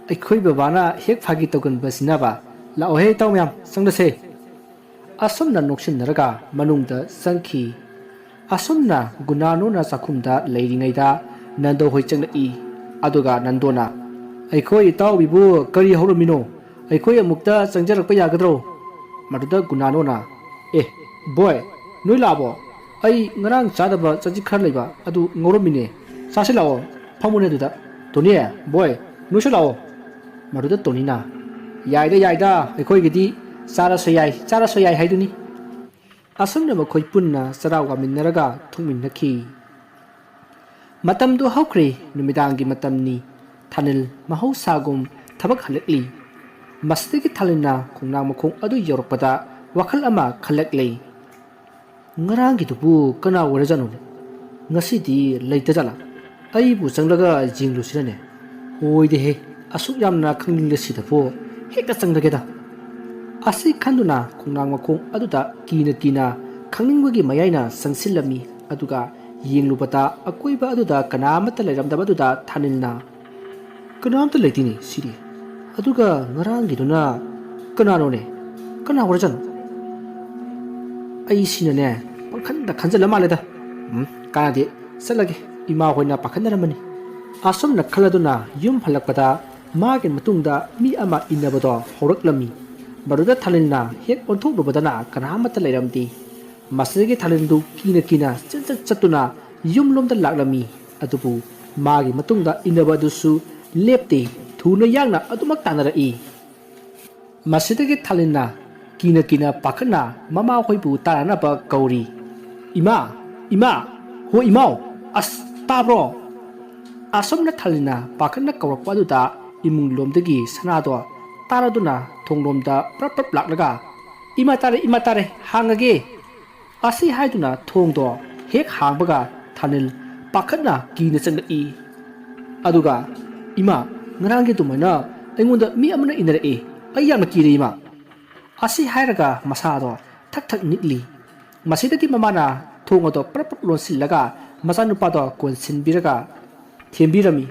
"ꯑꯩꯈꯣꯏ ꯕꯕꯥꯅ ꯍꯦꯛ ꯐꯥꯒꯤ ꯇꯧꯒꯟꯕꯁꯤꯅꯕ꯫ ꯂꯥꯛꯑꯣꯍꯦ, ꯏꯇꯥꯎ ꯃꯌꯥꯝ, ꯆꯪꯂꯁꯦ꯫" ꯑꯁꯨꯝꯅ ꯅꯣꯛꯁꯤꯟꯅꯔꯒ ꯃꯅꯨꯡꯗ ꯆꯪꯈꯤ꯫ ꯑꯁꯨꯝꯅ ꯒꯨꯅꯥꯅꯨꯅ ꯆꯥꯛꯈꯨꯝꯗ ꯂꯩꯔꯤꯉꯩꯗ ꯅꯟꯗꯣ ꯍꯣꯏ ꯆꯪꯂꯛꯏ꯫ ꯑꯗꯨꯒ ꯅꯟꯗꯣꯅ, "ꯑꯩꯈꯣꯏ ꯏꯇꯥꯎꯕꯤꯕꯨ ꯀꯔꯤ ꯍꯧꯔꯝꯃꯤꯅꯣ? ꯑꯩꯈꯣꯏ ꯑꯃꯨꯛꯇ ꯆꯪꯖꯔꯛꯄ ꯌꯥꯒꯗ꯭ꯔꯣ?" ꯃꯗꯨꯗ ꯒꯨꯅꯥꯅꯣꯅ, "ꯑꯦ, ꯕꯣꯏ, ꯅꯣꯏ ꯂꯥꯛꯑꯕꯣ? ꯑꯩ ꯉꯔꯥꯡ ꯆꯥꯗꯕ ꯆꯖꯤꯛ ꯈꯔ ꯂꯩꯕ ꯑꯗꯨ ꯉꯧꯔꯝꯃꯤꯅꯦ꯫ ꯆꯥꯁꯤ ꯂꯥꯛꯑꯣ, ꯐꯝꯃꯨꯅꯦ ꯑꯗꯨꯗ꯫ ꯇꯣꯅꯤ, ꯕꯣꯏ, ꯅꯣꯏꯁꯨ ꯂꯥꯛꯑꯣ꯫" ꯃꯗꯨꯗ ꯇꯣꯅꯤꯅ, "ꯌꯥꯏꯗ, ꯌꯥꯏꯗ, ꯑꯩꯈꯣꯏꯒꯤꯗꯤ ꯆꯥꯔꯁꯨ ꯌꯥꯏ, ꯆꯥꯔꯁꯨ ꯌꯥꯏ ꯍꯥꯏꯗꯨꯅꯤ꯫" ꯑꯁꯨꯝꯅ ꯃꯈꯣꯏ ꯄꯨꯟꯅ ꯆꯔꯥ ꯋꯥꯃꯤꯟꯅꯔꯒ ꯊꯣꯡꯃꯤꯟꯅꯈꯤ꯫ ꯃꯇꯝꯗꯨ ꯍꯧꯈ꯭ꯔꯦ, ꯅꯨꯃꯤꯗꯥꯡꯒꯤ ꯃꯇꯝꯅꯤ꯫ ꯊꯥꯅꯤꯜ ꯃꯍꯧꯁꯥꯒꯨꯝ ꯊꯕꯛ ꯍꯜꯂꯛꯂꯤ꯫ ꯃꯁꯤꯗꯒꯤ ꯊꯥꯅꯤꯜꯅ ꯈꯣꯡꯅꯥꯡ ꯃꯈꯣꯡ ꯑꯗꯨ ꯌꯧꯔꯛꯄꯗ ꯋꯥꯈꯜ ꯑꯃ ꯈꯜꯂꯛꯂꯦ꯫ "ꯉꯔꯥꯡꯒꯤꯗꯨꯕꯨ ꯀꯅꯥ ꯑꯣꯏꯔꯖꯥꯠꯅꯣꯅꯦ? ꯉꯁꯤꯗꯤ ꯂꯩꯇꯖꯥꯠꯂꯥ? ꯑꯩꯕꯨ ꯆꯪꯂꯒ ꯌꯦꯡꯂꯨꯁꯤꯔꯅꯦ? ꯑꯣꯏꯗꯦꯍꯦ, ꯑꯁꯨꯛ ꯌꯥꯝꯅ ꯈꯪꯅꯤꯡꯂꯤꯁꯤꯗꯕꯨ ꯍꯦꯛꯇ ꯆꯪꯂꯒꯦꯗ꯫" ꯑꯁꯤ ꯈꯟꯗꯨꯅ ꯈꯣꯡꯅꯥꯡ ꯃꯈꯣꯡ ꯑꯗꯨꯗ ꯀꯤꯅ ꯀꯤꯅ ꯈꯪꯅꯤꯡꯕꯒꯤ ꯃꯌꯥꯏꯅ ꯆꯪꯁꯤꯜꯂꯝꯃꯤ꯫ ꯑꯗꯨꯒ ꯌꯦꯡꯂꯨꯕꯗ ꯑꯀꯣꯏꯕ ꯑꯗꯨꯗ ꯀꯅꯥ ꯑꯃꯠꯇ ꯂꯩꯔꯝꯗꯕꯗꯨꯗ ꯊꯥꯅꯤꯜꯅ, "ꯀꯅꯥꯝꯇ ꯂꯩꯇꯦꯅꯦ ꯁꯤꯗꯤ꯫ ꯑꯗꯨꯒ ꯉꯔꯥꯡꯒꯤꯗꯨꯅ ꯀꯅꯥꯅꯣꯅꯦ? ꯀꯅꯥ ꯑꯣꯏꯔꯖꯥꯠꯅꯣ?" "ꯑꯩꯁꯤꯅꯅꯦ ꯄꯪꯈꯟꯗ ꯈꯟꯖꯜꯂ ꯃꯥꯜꯂꯦꯗ꯫ ꯎꯝ, ꯀꯥꯟꯅꯗꯦ, ꯆꯠꯂꯒꯦ, ꯏꯃꯥ ꯍꯣꯏꯅ ꯄꯥꯈꯠꯅꯔꯝꯃꯅꯤ꯫" ꯑꯁꯨꯝꯅ ꯈꯜꯂꯗꯨꯅ ꯌꯨꯝ ꯍꯜꯂꯛꯄꯗ ꯃꯥꯒꯤ ꯃꯇꯨꯡꯗ ꯃꯤ ꯑꯃ ꯏꯟꯅꯕꯗꯣ ꯍꯧꯔꯛꯂꯝꯃꯤ꯫ ꯃꯗꯨꯗ ꯊꯥꯅꯤꯜꯅ ꯍꯦꯛ ꯑꯣꯟꯊꯣꯛꯂꯨꯕꯗꯅ ꯀꯅꯥ ꯑꯃꯠꯇ ꯂꯩꯔꯝꯗꯦ꯫ ꯃꯁꯤꯗꯒꯤ ꯊꯥꯅꯤꯜꯗꯨ ꯀꯤꯅ ꯀꯤꯅ ꯆꯦꯟꯆꯠ ꯆꯠꯇꯨꯅ ꯌꯨꯝꯂꯣꯝꯗ ꯂꯥꯛꯂꯝꯃꯤ꯫ ꯑꯗꯨꯕꯨ ꯃꯥꯒꯤ ꯃꯇꯨꯡꯗ ꯏꯟꯅꯕ ꯑꯗꯨꯁꯨ ꯂꯦꯞꯇꯦ, ꯊꯨꯅ ꯌꯥꯡꯅ ꯑꯗꯨꯃꯛ ꯇꯥꯟꯅꯔꯛꯏ꯫ ꯃꯁꯤꯗꯒꯤ ꯊꯥꯅꯤꯜꯅ ꯀꯤꯅ ꯀꯤꯅ ꯄꯥꯈꯠꯅ ꯃꯃꯥꯍꯣꯏꯕꯨ ꯇꯥꯟꯅꯅꯕ ꯀꯧꯔꯤ꯫ "ꯏꯃꯥ! ꯏꯃꯥ! ꯍꯣ ꯏꯃꯥꯎ! ꯑꯁ, ꯇꯥꯕ꯭ꯔꯣ?" ꯑꯁꯨꯝꯅ ꯊꯥꯅꯤꯜꯅ ꯄꯥꯈꯠꯅ ꯀꯧꯔꯛꯄ ꯑꯗꯨꯗ ꯏꯃꯨꯡ ꯂꯣꯝꯗꯒꯤ ꯁꯅꯥꯗꯣ ꯇꯥꯔꯗꯨꯅ ꯊꯣꯡꯂꯣꯝꯗ ꯄ꯭ꯔꯞ ꯄ꯭ꯔꯞ ꯂꯥꯛꯂꯒ, "ꯏꯃꯥ ꯇꯥꯔꯦ, ꯏꯃꯥ ꯇꯥꯔꯦ, ꯍꯥꯡꯉꯒꯦ!" ꯑꯁꯤ ꯍꯥꯏꯗꯨꯅ ꯊꯣꯡꯗꯣ ꯍꯦꯛ ꯍꯥꯡꯕꯒ ꯊꯥꯅꯤꯜ ꯄꯥꯈꯠꯅ ꯀꯤꯅ ꯆꯪꯂꯛꯏ꯫ ꯑꯗꯨꯒ, "ꯏꯃꯥ, ꯉꯔꯥꯡꯒꯤ ꯑꯗꯨꯃꯥꯏꯅ ꯑꯩꯉꯣꯟꯗ ꯃꯤ ꯑꯃꯅ ꯏꯟꯅꯔꯛꯑꯦ꯫ ꯑꯩ ꯌꯥꯝꯅ ꯀꯤꯔꯦ, ꯏꯃꯥ!" ꯑꯁꯤ ꯍꯥꯏꯔꯒ ꯃꯁꯥꯗꯣ ꯊꯛ ꯊꯛ ꯅꯤꯛꯂꯤ꯫ ꯃꯁꯤꯗꯒꯤ ꯃꯃꯥꯅ ꯊꯣꯡ ꯑꯗꯣ ꯄ꯭ꯔꯞ ꯄ꯭ꯔꯞ ꯂꯣꯟꯁꯤꯜꯂꯒ ꯃꯆꯥꯅꯨꯄꯥꯗꯣ ꯀꯣꯟꯁꯤꯟꯕꯤꯔꯒ ꯊꯦꯝꯕꯤꯔꯝꯃꯤ꯫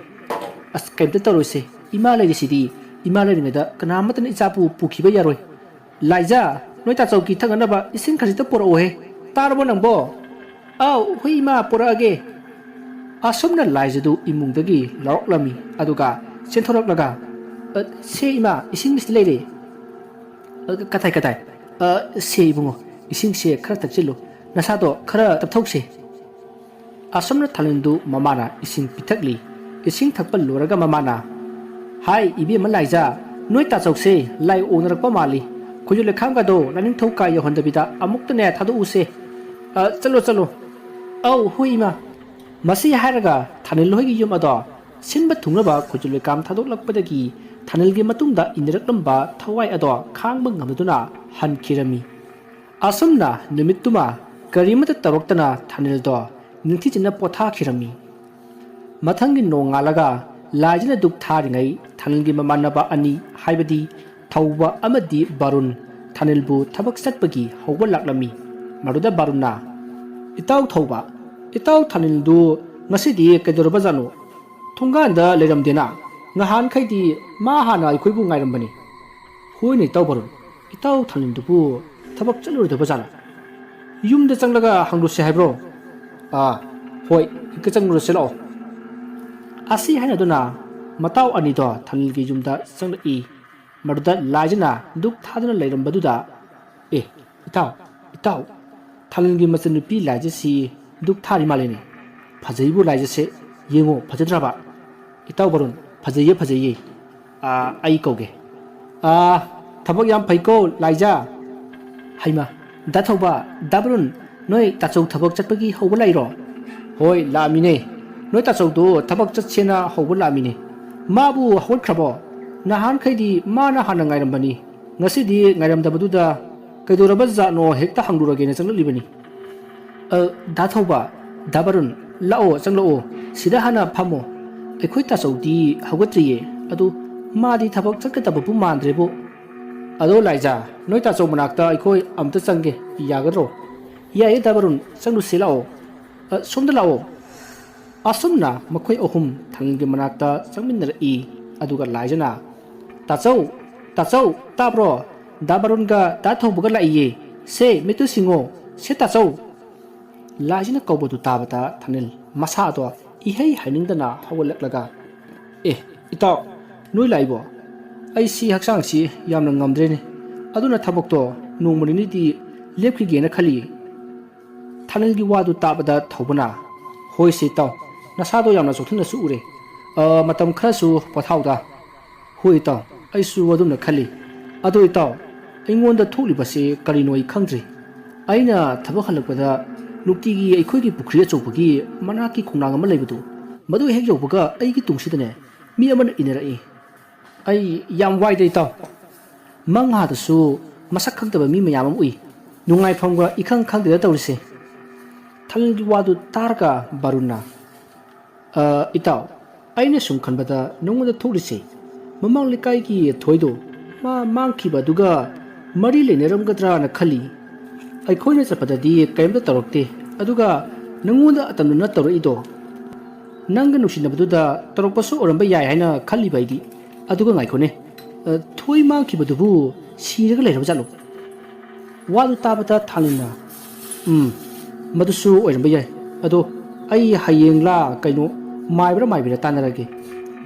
"ꯑꯁ, ꯀꯩꯝꯇ ꯇꯧꯔꯣꯏꯁꯦ꯫ ꯏꯃꯥ ꯂꯩꯔꯤꯁꯤꯗꯤ꯫ ꯏꯃꯥ ꯂꯩꯔꯤꯉꯩꯗ ꯀꯅꯥꯃꯠꯇꯅ ꯏꯆꯥꯕꯨ ꯄꯨꯈꯤꯕ ꯌꯥꯔꯣꯏ꯫ ꯂꯥꯏꯖꯥ, ꯅꯣꯏ ꯇꯥꯆꯧꯒꯤ ꯊꯛꯅꯅꯕ ꯏꯁꯤꯡ ꯈꯖꯤꯛꯇ ꯄꯨꯔꯛꯎꯍꯦ꯫ ꯇꯥꯔꯕꯣ ꯅꯪꯕꯣ?" "ꯑꯥꯎ, ꯍꯣꯏ ꯏꯃꯥ, ꯄꯨꯔꯛꯑꯒꯦ꯫" ꯑꯁꯨꯝꯅ ꯂꯥꯏꯖꯗꯨ ꯏꯃꯨꯡꯗꯒꯤ ꯂꯧꯔꯛꯂꯝꯃꯤ꯫ ꯑꯗꯨꯒ ꯆꯦꯟꯊꯣꯔꯛꯂꯒ, "ꯑ, ꯁꯦ ꯏꯃꯥ, ꯏꯁꯤꯡ ꯁꯤꯗ ꯂꯩꯔꯦ꯫" "ꯑ, ꯀꯗꯥꯏ, ꯀꯗꯥꯏ?" "ꯑ, ꯁꯦ ꯏꯕꯨꯡꯉꯣ, ꯏꯁꯤꯡꯁꯦ ꯈꯔ ꯊꯛꯆꯤꯜꯂꯨ꯫ ꯅꯁꯥꯗꯣ ꯈꯔ ꯇꯞꯊꯧꯁꯦ꯫" ꯑꯁꯨꯝꯅ ꯊꯥꯅꯤꯜꯗꯨ ꯃꯃꯥꯅ ꯏꯁꯤꯡ ꯄꯤꯊꯛꯂꯤ꯫ ꯏꯁꯤꯡ ꯊꯛꯄ ꯂꯣꯏꯔꯒ ꯃꯃꯥꯅ, "ꯍꯥꯏ, ꯏꯕꯦꯝꯃ ꯂꯥꯏꯖꯥ, ꯅꯣꯏ ꯇꯥꯆꯧꯁꯦ ꯂꯥꯏ ꯑꯣꯛꯅꯔꯛꯄ ꯃꯥꯜꯂꯤ꯫ ꯈꯣꯏꯖꯨ ꯂꯩꯈꯥꯝꯒꯗꯣ ꯂꯥꯏꯅꯤꯡꯊꯧ ꯀꯥ ꯌꯧꯍꯟꯗꯕꯤꯗ ꯑꯃꯨꯛꯇꯅꯦ ꯊꯥꯗꯣꯛꯎꯁꯦ꯫ ꯑ, ꯆꯠꯂꯣ, ꯆꯠꯂꯣ꯫" "ꯑꯧ, ꯍꯣꯏ, ꯏꯃꯥ꯫" ꯃꯁꯤ ꯍꯥꯏꯔꯒ ꯊꯥꯅꯤꯜ ꯍꯣꯏꯒꯤ ꯌꯨꯝ ꯑꯗꯣ ꯁꯤꯟꯕ ꯊꯨꯡꯅꯕ ꯈꯨꯠꯁꯨ ꯂꯩꯀꯥꯝ ꯊꯥꯗꯣꯛꯂꯛꯄꯗꯒꯤ ꯊꯥꯅꯤꯜꯒꯤ ꯃꯇꯨꯡꯗ ꯏꯟꯅꯔꯛꯂꯝꯕ ꯊꯋꯥꯏ ꯑꯗꯣ ꯈꯥꯡꯕ ꯉꯝꯗꯗꯨꯅ ꯍꯟꯈꯤꯔꯝꯃꯤ꯫ ꯑꯁꯨꯝꯅ ꯅꯨꯃꯤꯠꯇꯨꯃ ꯀꯔꯤꯃꯠꯇ ꯇꯧꯔꯛꯇꯅ ꯊꯥꯅꯤꯜꯗꯣ ꯅꯤꯡꯊꯤꯖꯅ ꯄꯣꯊꯥꯈꯤꯔꯝꯃꯤ꯫ ꯃꯊꯪꯒꯤ ꯅꯣꯡꯉꯥꯜꯂꯒ ꯂꯥꯏꯖꯅ ꯙꯨꯞ ꯊꯥꯔꯤꯉꯩ ꯊꯥꯅꯤꯜꯒꯤ ꯃꯃꯥꯟꯅꯕ ꯑꯅꯤ, ꯍꯥꯏꯕꯗꯤ ꯊꯧꯕ ꯑꯃꯗꯤ ꯕꯥꯔꯨꯟ, ꯊꯥꯅꯤꯜꯕꯨ ꯊꯕꯛ ꯆꯠꯄꯒꯤ ꯍꯧꯕ ꯂꯥꯛꯂꯝꯃꯤ꯫ ꯃꯗꯨꯗ ꯕꯥꯔꯨꯟꯅ, "ꯏꯇꯥꯎ ꯊꯧꯕ, ꯏꯇꯥꯎ ꯊꯥꯅꯤꯜꯗꯨ ꯉꯁꯤꯗꯤ ꯀꯩꯗꯧꯔꯕꯖꯥꯠꯅꯣ? ꯊꯣꯡꯒꯥꯟꯗ ꯂꯩꯔꯝꯗꯦꯅ꯫ ꯉꯍꯥꯟꯈꯩꯗꯤ ꯃꯥ ꯍꯥꯟꯅ ꯑꯩꯈꯣꯏꯕꯨ ꯉꯥꯏꯔꯝꯕꯅꯤ꯫" "ꯍꯣꯏꯅꯦ ꯏꯇꯥꯎ ꯕꯥꯔꯨꯟ, ꯏꯇꯥꯎ ꯊꯥꯅꯤꯜꯗꯨꯕꯨ ꯊꯕꯛ ꯆꯠꯂꯨꯔꯣꯏꯗꯕ ꯖꯥꯠꯂ? ꯌꯨꯝꯗ ꯆꯪꯂꯒ ꯍꯪꯂꯨꯁꯤ ꯍꯥꯏꯕ꯭ꯔꯣ?" "ꯑꯥ, ꯍꯣꯏ, ꯍꯦꯛꯇ ꯆꯪꯂꯨꯔꯁꯤ ꯂꯥꯛꯑꯣ꯫" ꯑꯁꯤ ꯍꯥꯏꯅꯗꯨꯅ ꯃꯇꯥꯎ ꯑꯅꯤꯗꯣ ꯊꯥꯅꯤꯜꯒꯤ ꯌꯨꯝꯗ ꯆꯪꯂꯛꯏ꯫ ꯃꯗꯨꯗ ꯂꯥꯏꯖꯅ ꯙꯨꯞ ꯊꯥꯗꯨꯅ ꯂꯩꯔꯝꯕꯗꯨꯗ, "ꯑꯦ, ꯏꯇꯥꯎ, ꯏꯇꯥꯎ, ꯊꯥꯅꯤꯜꯒꯤ ꯃꯆꯟꯅꯨꯄꯤ ꯂꯥꯏꯖꯁꯤ ꯙꯨꯞ ꯊꯥꯔꯤ ꯃꯥꯜꯂꯦꯅꯦ꯫ ꯐꯖꯩꯕꯨ ꯂꯥꯏꯖꯁꯦ, ꯌꯦꯡꯉꯣ, ꯐꯖꯗ꯭ꯔꯕ? ꯏꯇꯥꯎ ꯕꯥꯔꯨꯟ, ꯐꯖꯩꯌꯦ, ꯐꯖꯩꯌꯦ꯫ ꯑꯥ, ꯑꯩ ꯀꯧꯒꯦ꯫ ꯑꯥ, ꯊꯕꯛ ꯌꯥꯝ ꯐꯩꯀꯣ, ꯂꯥꯏꯖ꯫" "ꯍꯩꯃꯥ, ꯗꯥ ꯊꯧꯕ, ꯗꯥ ꯕꯥꯔꯨꯟ, ꯅꯣꯏ ꯇꯥꯆꯧ ꯊꯕꯛ ꯆꯠꯄꯒꯤ ꯍꯧꯕ ꯂꯥꯛꯏꯔꯣ?" "ꯍꯣꯏ, ꯂꯥꯛꯑꯝꯃꯤꯅꯦ꯫ ꯅꯣꯏ ꯇꯥꯆꯧꯗꯣ ꯊꯕꯛ ꯆꯠꯁꯦꯅ ꯍꯧꯕ ꯂꯥꯛꯑꯝꯃꯤꯅꯦ꯫ ꯃꯥꯕꯨ ꯍꯧꯒꯠꯈ꯭ꯔꯕꯣ? ꯅꯍꯥꯟꯈꯩꯗꯤ ꯃꯥꯅ ꯍꯥꯟꯅ ꯉꯥꯏꯔꯝꯕꯅꯤ꯫ ꯉꯁꯤꯗꯤ ꯉꯥꯏꯔꯝꯗꯕꯗꯨꯗ ꯀꯩꯗꯧꯔꯕ ꯖꯥꯠꯅꯣ ꯍꯦꯛꯇ ꯍꯪꯂꯨꯔꯒꯦꯅ ꯆꯪꯂꯛꯂꯤꯕꯅꯤ꯫" "ꯑ, ꯗꯥ ꯊꯧꯕ, ꯗꯥ ꯕꯥꯔꯨꯟ, ꯂꯥꯛꯑꯣ, ꯆꯪꯂꯛꯑꯣ꯫ ꯁꯤꯗ ꯍꯥꯟꯅ ꯐꯝꯃꯣ꯫ ꯑꯩꯈꯣꯏ ꯇꯥꯆꯧꯗꯤ ꯍꯧꯒꯠꯇ꯭ꯔꯤꯌꯦ꯫ ꯑꯗꯨ ꯃꯥꯗꯤ ꯊꯕꯛ ꯆꯠꯀꯗꯕꯕꯨ ꯃꯥꯟꯗ꯭ꯔꯦꯕꯨ꯫ ꯑꯗꯣ ꯂꯥꯏꯖ, ꯅꯣꯏ ꯇꯥꯆꯧ ꯃꯅꯥꯛꯇ ꯑꯩꯈꯣꯏ ꯑꯝꯇ ꯆꯪꯒꯦ, ꯌꯥꯒꯗ꯭ꯔꯣ?" "ꯌꯥꯏꯌꯦ ꯗꯥ ꯕꯥꯔꯨꯟ, ꯆꯪꯂꯨꯁꯤ ꯂꯥꯛꯑꯣ꯫ ꯑ, ꯁꯣꯝꯗ ꯂꯥꯛꯑꯣ꯫" ꯑꯁꯨꯝꯅ ꯃꯈꯣꯏ ꯑꯍꯨꯝ ꯊꯥꯅꯤꯜꯒꯤ ꯃꯅꯥꯛꯇ ꯆꯪꯃꯤꯟꯅꯔꯛꯏ꯫ ꯑꯗꯨꯒ ꯂꯥꯏꯖꯅ, "ꯇꯥꯆꯧ, ꯇꯥꯆꯧ, ꯇꯥꯕ꯭ꯔꯣ? ꯗꯥ ꯕꯥꯔꯨꯟꯒ ꯗꯥ ꯊꯧꯕꯒ ꯂꯥꯛꯏꯌꯦ꯫ ꯁꯦ, ꯃꯤꯠꯇꯨ ꯁꯤꯡꯉꯣ꯫ ꯁꯦ ꯇꯥꯆꯧ!" ꯂꯥꯏꯖꯅ ꯀꯧꯕꯗꯨ ꯇꯥꯕꯗ ꯊꯥꯅꯤꯜ ꯃꯁꯥꯗꯣ ꯏꯍꯩ ꯍꯩꯅꯤꯡꯗꯅ ꯍꯧꯒꯠꯂꯛꯂꯒ, "ꯑꯦ, ꯏꯇꯥꯎ, ꯅꯣꯏ ꯂꯥꯛꯏꯕꯣ? ꯑꯩꯁꯤ ꯍꯛꯆꯥꯡꯁꯤ ꯌꯥꯝꯅ ꯉꯝꯗ꯭ꯔꯦꯅꯦ꯫ ꯑꯗꯨꯅ ꯊꯕꯛꯇꯣ ꯅꯣꯡꯃ ꯅꯤꯅꯤꯗꯤ ꯂꯦꯞꯈꯤꯒꯦꯅ ꯈꯜꯂꯤꯌꯦ꯫" ꯊꯥꯅꯤꯜꯒꯤ ꯋꯥꯗꯨ ꯇꯥꯕꯗ ꯊꯧꯕꯅ, "ꯍꯣꯏꯁꯦ ꯏꯇꯥꯎ, ꯅꯁꯥꯗꯣ ꯌꯥꯝꯅ ꯆꯣꯛꯊꯅꯁꯨ ꯎꯔꯦ꯫ ꯑ, ꯃꯇꯝ ꯈꯔꯁꯨ ꯄꯣꯊꯥꯎꯗ꯫" "ꯍꯣꯏ ꯏꯇꯥꯎ, ꯑꯩꯁꯨ ꯑꯗꯨꯝꯅ ꯈꯜꯂꯤ꯫ ꯑꯗꯣ ꯏꯇꯥꯎ, ꯑꯩꯉꯣꯟꯗ ꯊꯣꯛꯂꯤꯕꯁꯦ ꯀꯔꯤꯅꯣ ꯑꯩ ꯈꯪꯗ꯭ꯔꯦ꯫ ꯑꯩꯅ ꯊꯕꯛ ꯍꯜꯂꯛꯄꯗ ꯅꯨꯡꯇꯤꯒꯤ ꯑꯩꯈꯣꯏꯒꯤ ꯄꯨꯈ꯭ꯔꯤ ꯑꯆꯧꯕꯒꯤ ꯃꯅꯥꯛꯀꯤ ꯈꯣꯡꯅꯥꯡ ꯑꯃ ꯂꯩꯕꯗꯨ, ꯃꯗꯨ ꯍꯦꯛ ꯌꯧꯕꯒ ꯑꯩꯒꯤ ꯇꯨꯡꯁꯤꯗꯅꯦ ꯃꯤ ꯑꯃꯅ ꯏꯟꯅꯔꯛꯏ꯫ ꯑꯩ ꯌꯥꯝ ꯋꯥꯏꯗ ꯏꯇꯥꯎ꯫ ꯃꯪꯍꯥꯗꯁꯨ ꯃꯁꯛ ꯈꯪꯗꯕ ꯃꯤ ꯃꯌꯥꯝ ꯑꯃ ꯎꯏ꯫ ꯅꯨꯡꯉꯥꯏꯐꯝꯒ ꯏꯈꯪ ꯈꯪꯗꯦꯗ ꯇꯧꯔꯤꯁꯦ꯫ ꯊꯥꯂꯤꯟꯒꯤ ꯋꯥꯗꯨ ꯇꯥꯔꯒ ꯕꯥꯔꯨꯟꯅ, "ꯑ, ꯏꯇꯥꯎ, ꯑꯩꯅ ꯁꯨꯝ ꯈꯟꯕꯗ ꯅꯉꯣꯟꯗ ꯊꯣꯛꯂꯤꯁꯦ ꯃꯃꯥꯡ ꯂꯩꯀꯥꯏꯒꯤ ꯊꯣꯏꯗꯣ ꯃꯥ ꯃꯥꯡꯈꯤꯕ ꯑꯗꯨꯒ ꯃꯔꯤ ꯂꯩꯅꯔꯝꯒꯗ꯭ꯔꯥꯅ ꯈꯜꯂꯤ꯫ ꯑꯩꯈꯣꯏꯅ ꯆꯠꯄꯗꯗꯤ ꯀꯔꯤꯝꯇ ꯇꯧꯔꯛꯇꯦ, ꯑꯗꯨꯒ ꯅꯉꯣꯟꯗ ꯑꯇꯝꯅꯅ ꯇꯧꯔꯛꯏꯗꯣ ꯅꯪꯒ ꯅꯨꯡꯁꯤꯅꯕꯗꯨꯗ ꯇꯧꯔꯛꯄꯁꯨ ꯑꯣꯏꯔꯝꯕ ꯌꯥꯏ ꯍꯥꯏꯅ ꯈꯜꯂꯤꯕ ꯑꯩꯗꯤ꯫ ꯑꯗꯨꯒ ꯉꯥꯏꯈꯣꯅꯦ, ꯑ, ꯊꯣꯏ ꯃꯥꯡꯈꯤꯕꯗꯨꯕꯨ ꯁꯤꯔꯒ ꯂꯩꯔꯕ ꯖꯥꯠꯂꯣ?" ꯋꯥꯗꯨ ꯇꯥꯕꯗ ꯊꯥꯂꯤꯟꯅ, "ꯎꯝ, ꯃꯗꯨꯁꯨ ꯑꯣꯏꯔꯝꯕ ꯌꯥꯏ꯫ ꯑꯗꯣ ꯑꯩ ꯍꯌꯦꯡꯂꯥ ꯀꯩꯅꯣ ꯃꯥꯏꯕ꯭ꯔꯥ ꯃꯥꯏꯕꯤꯔꯥ ꯇꯥꯟꯅꯔꯒꯦ꯫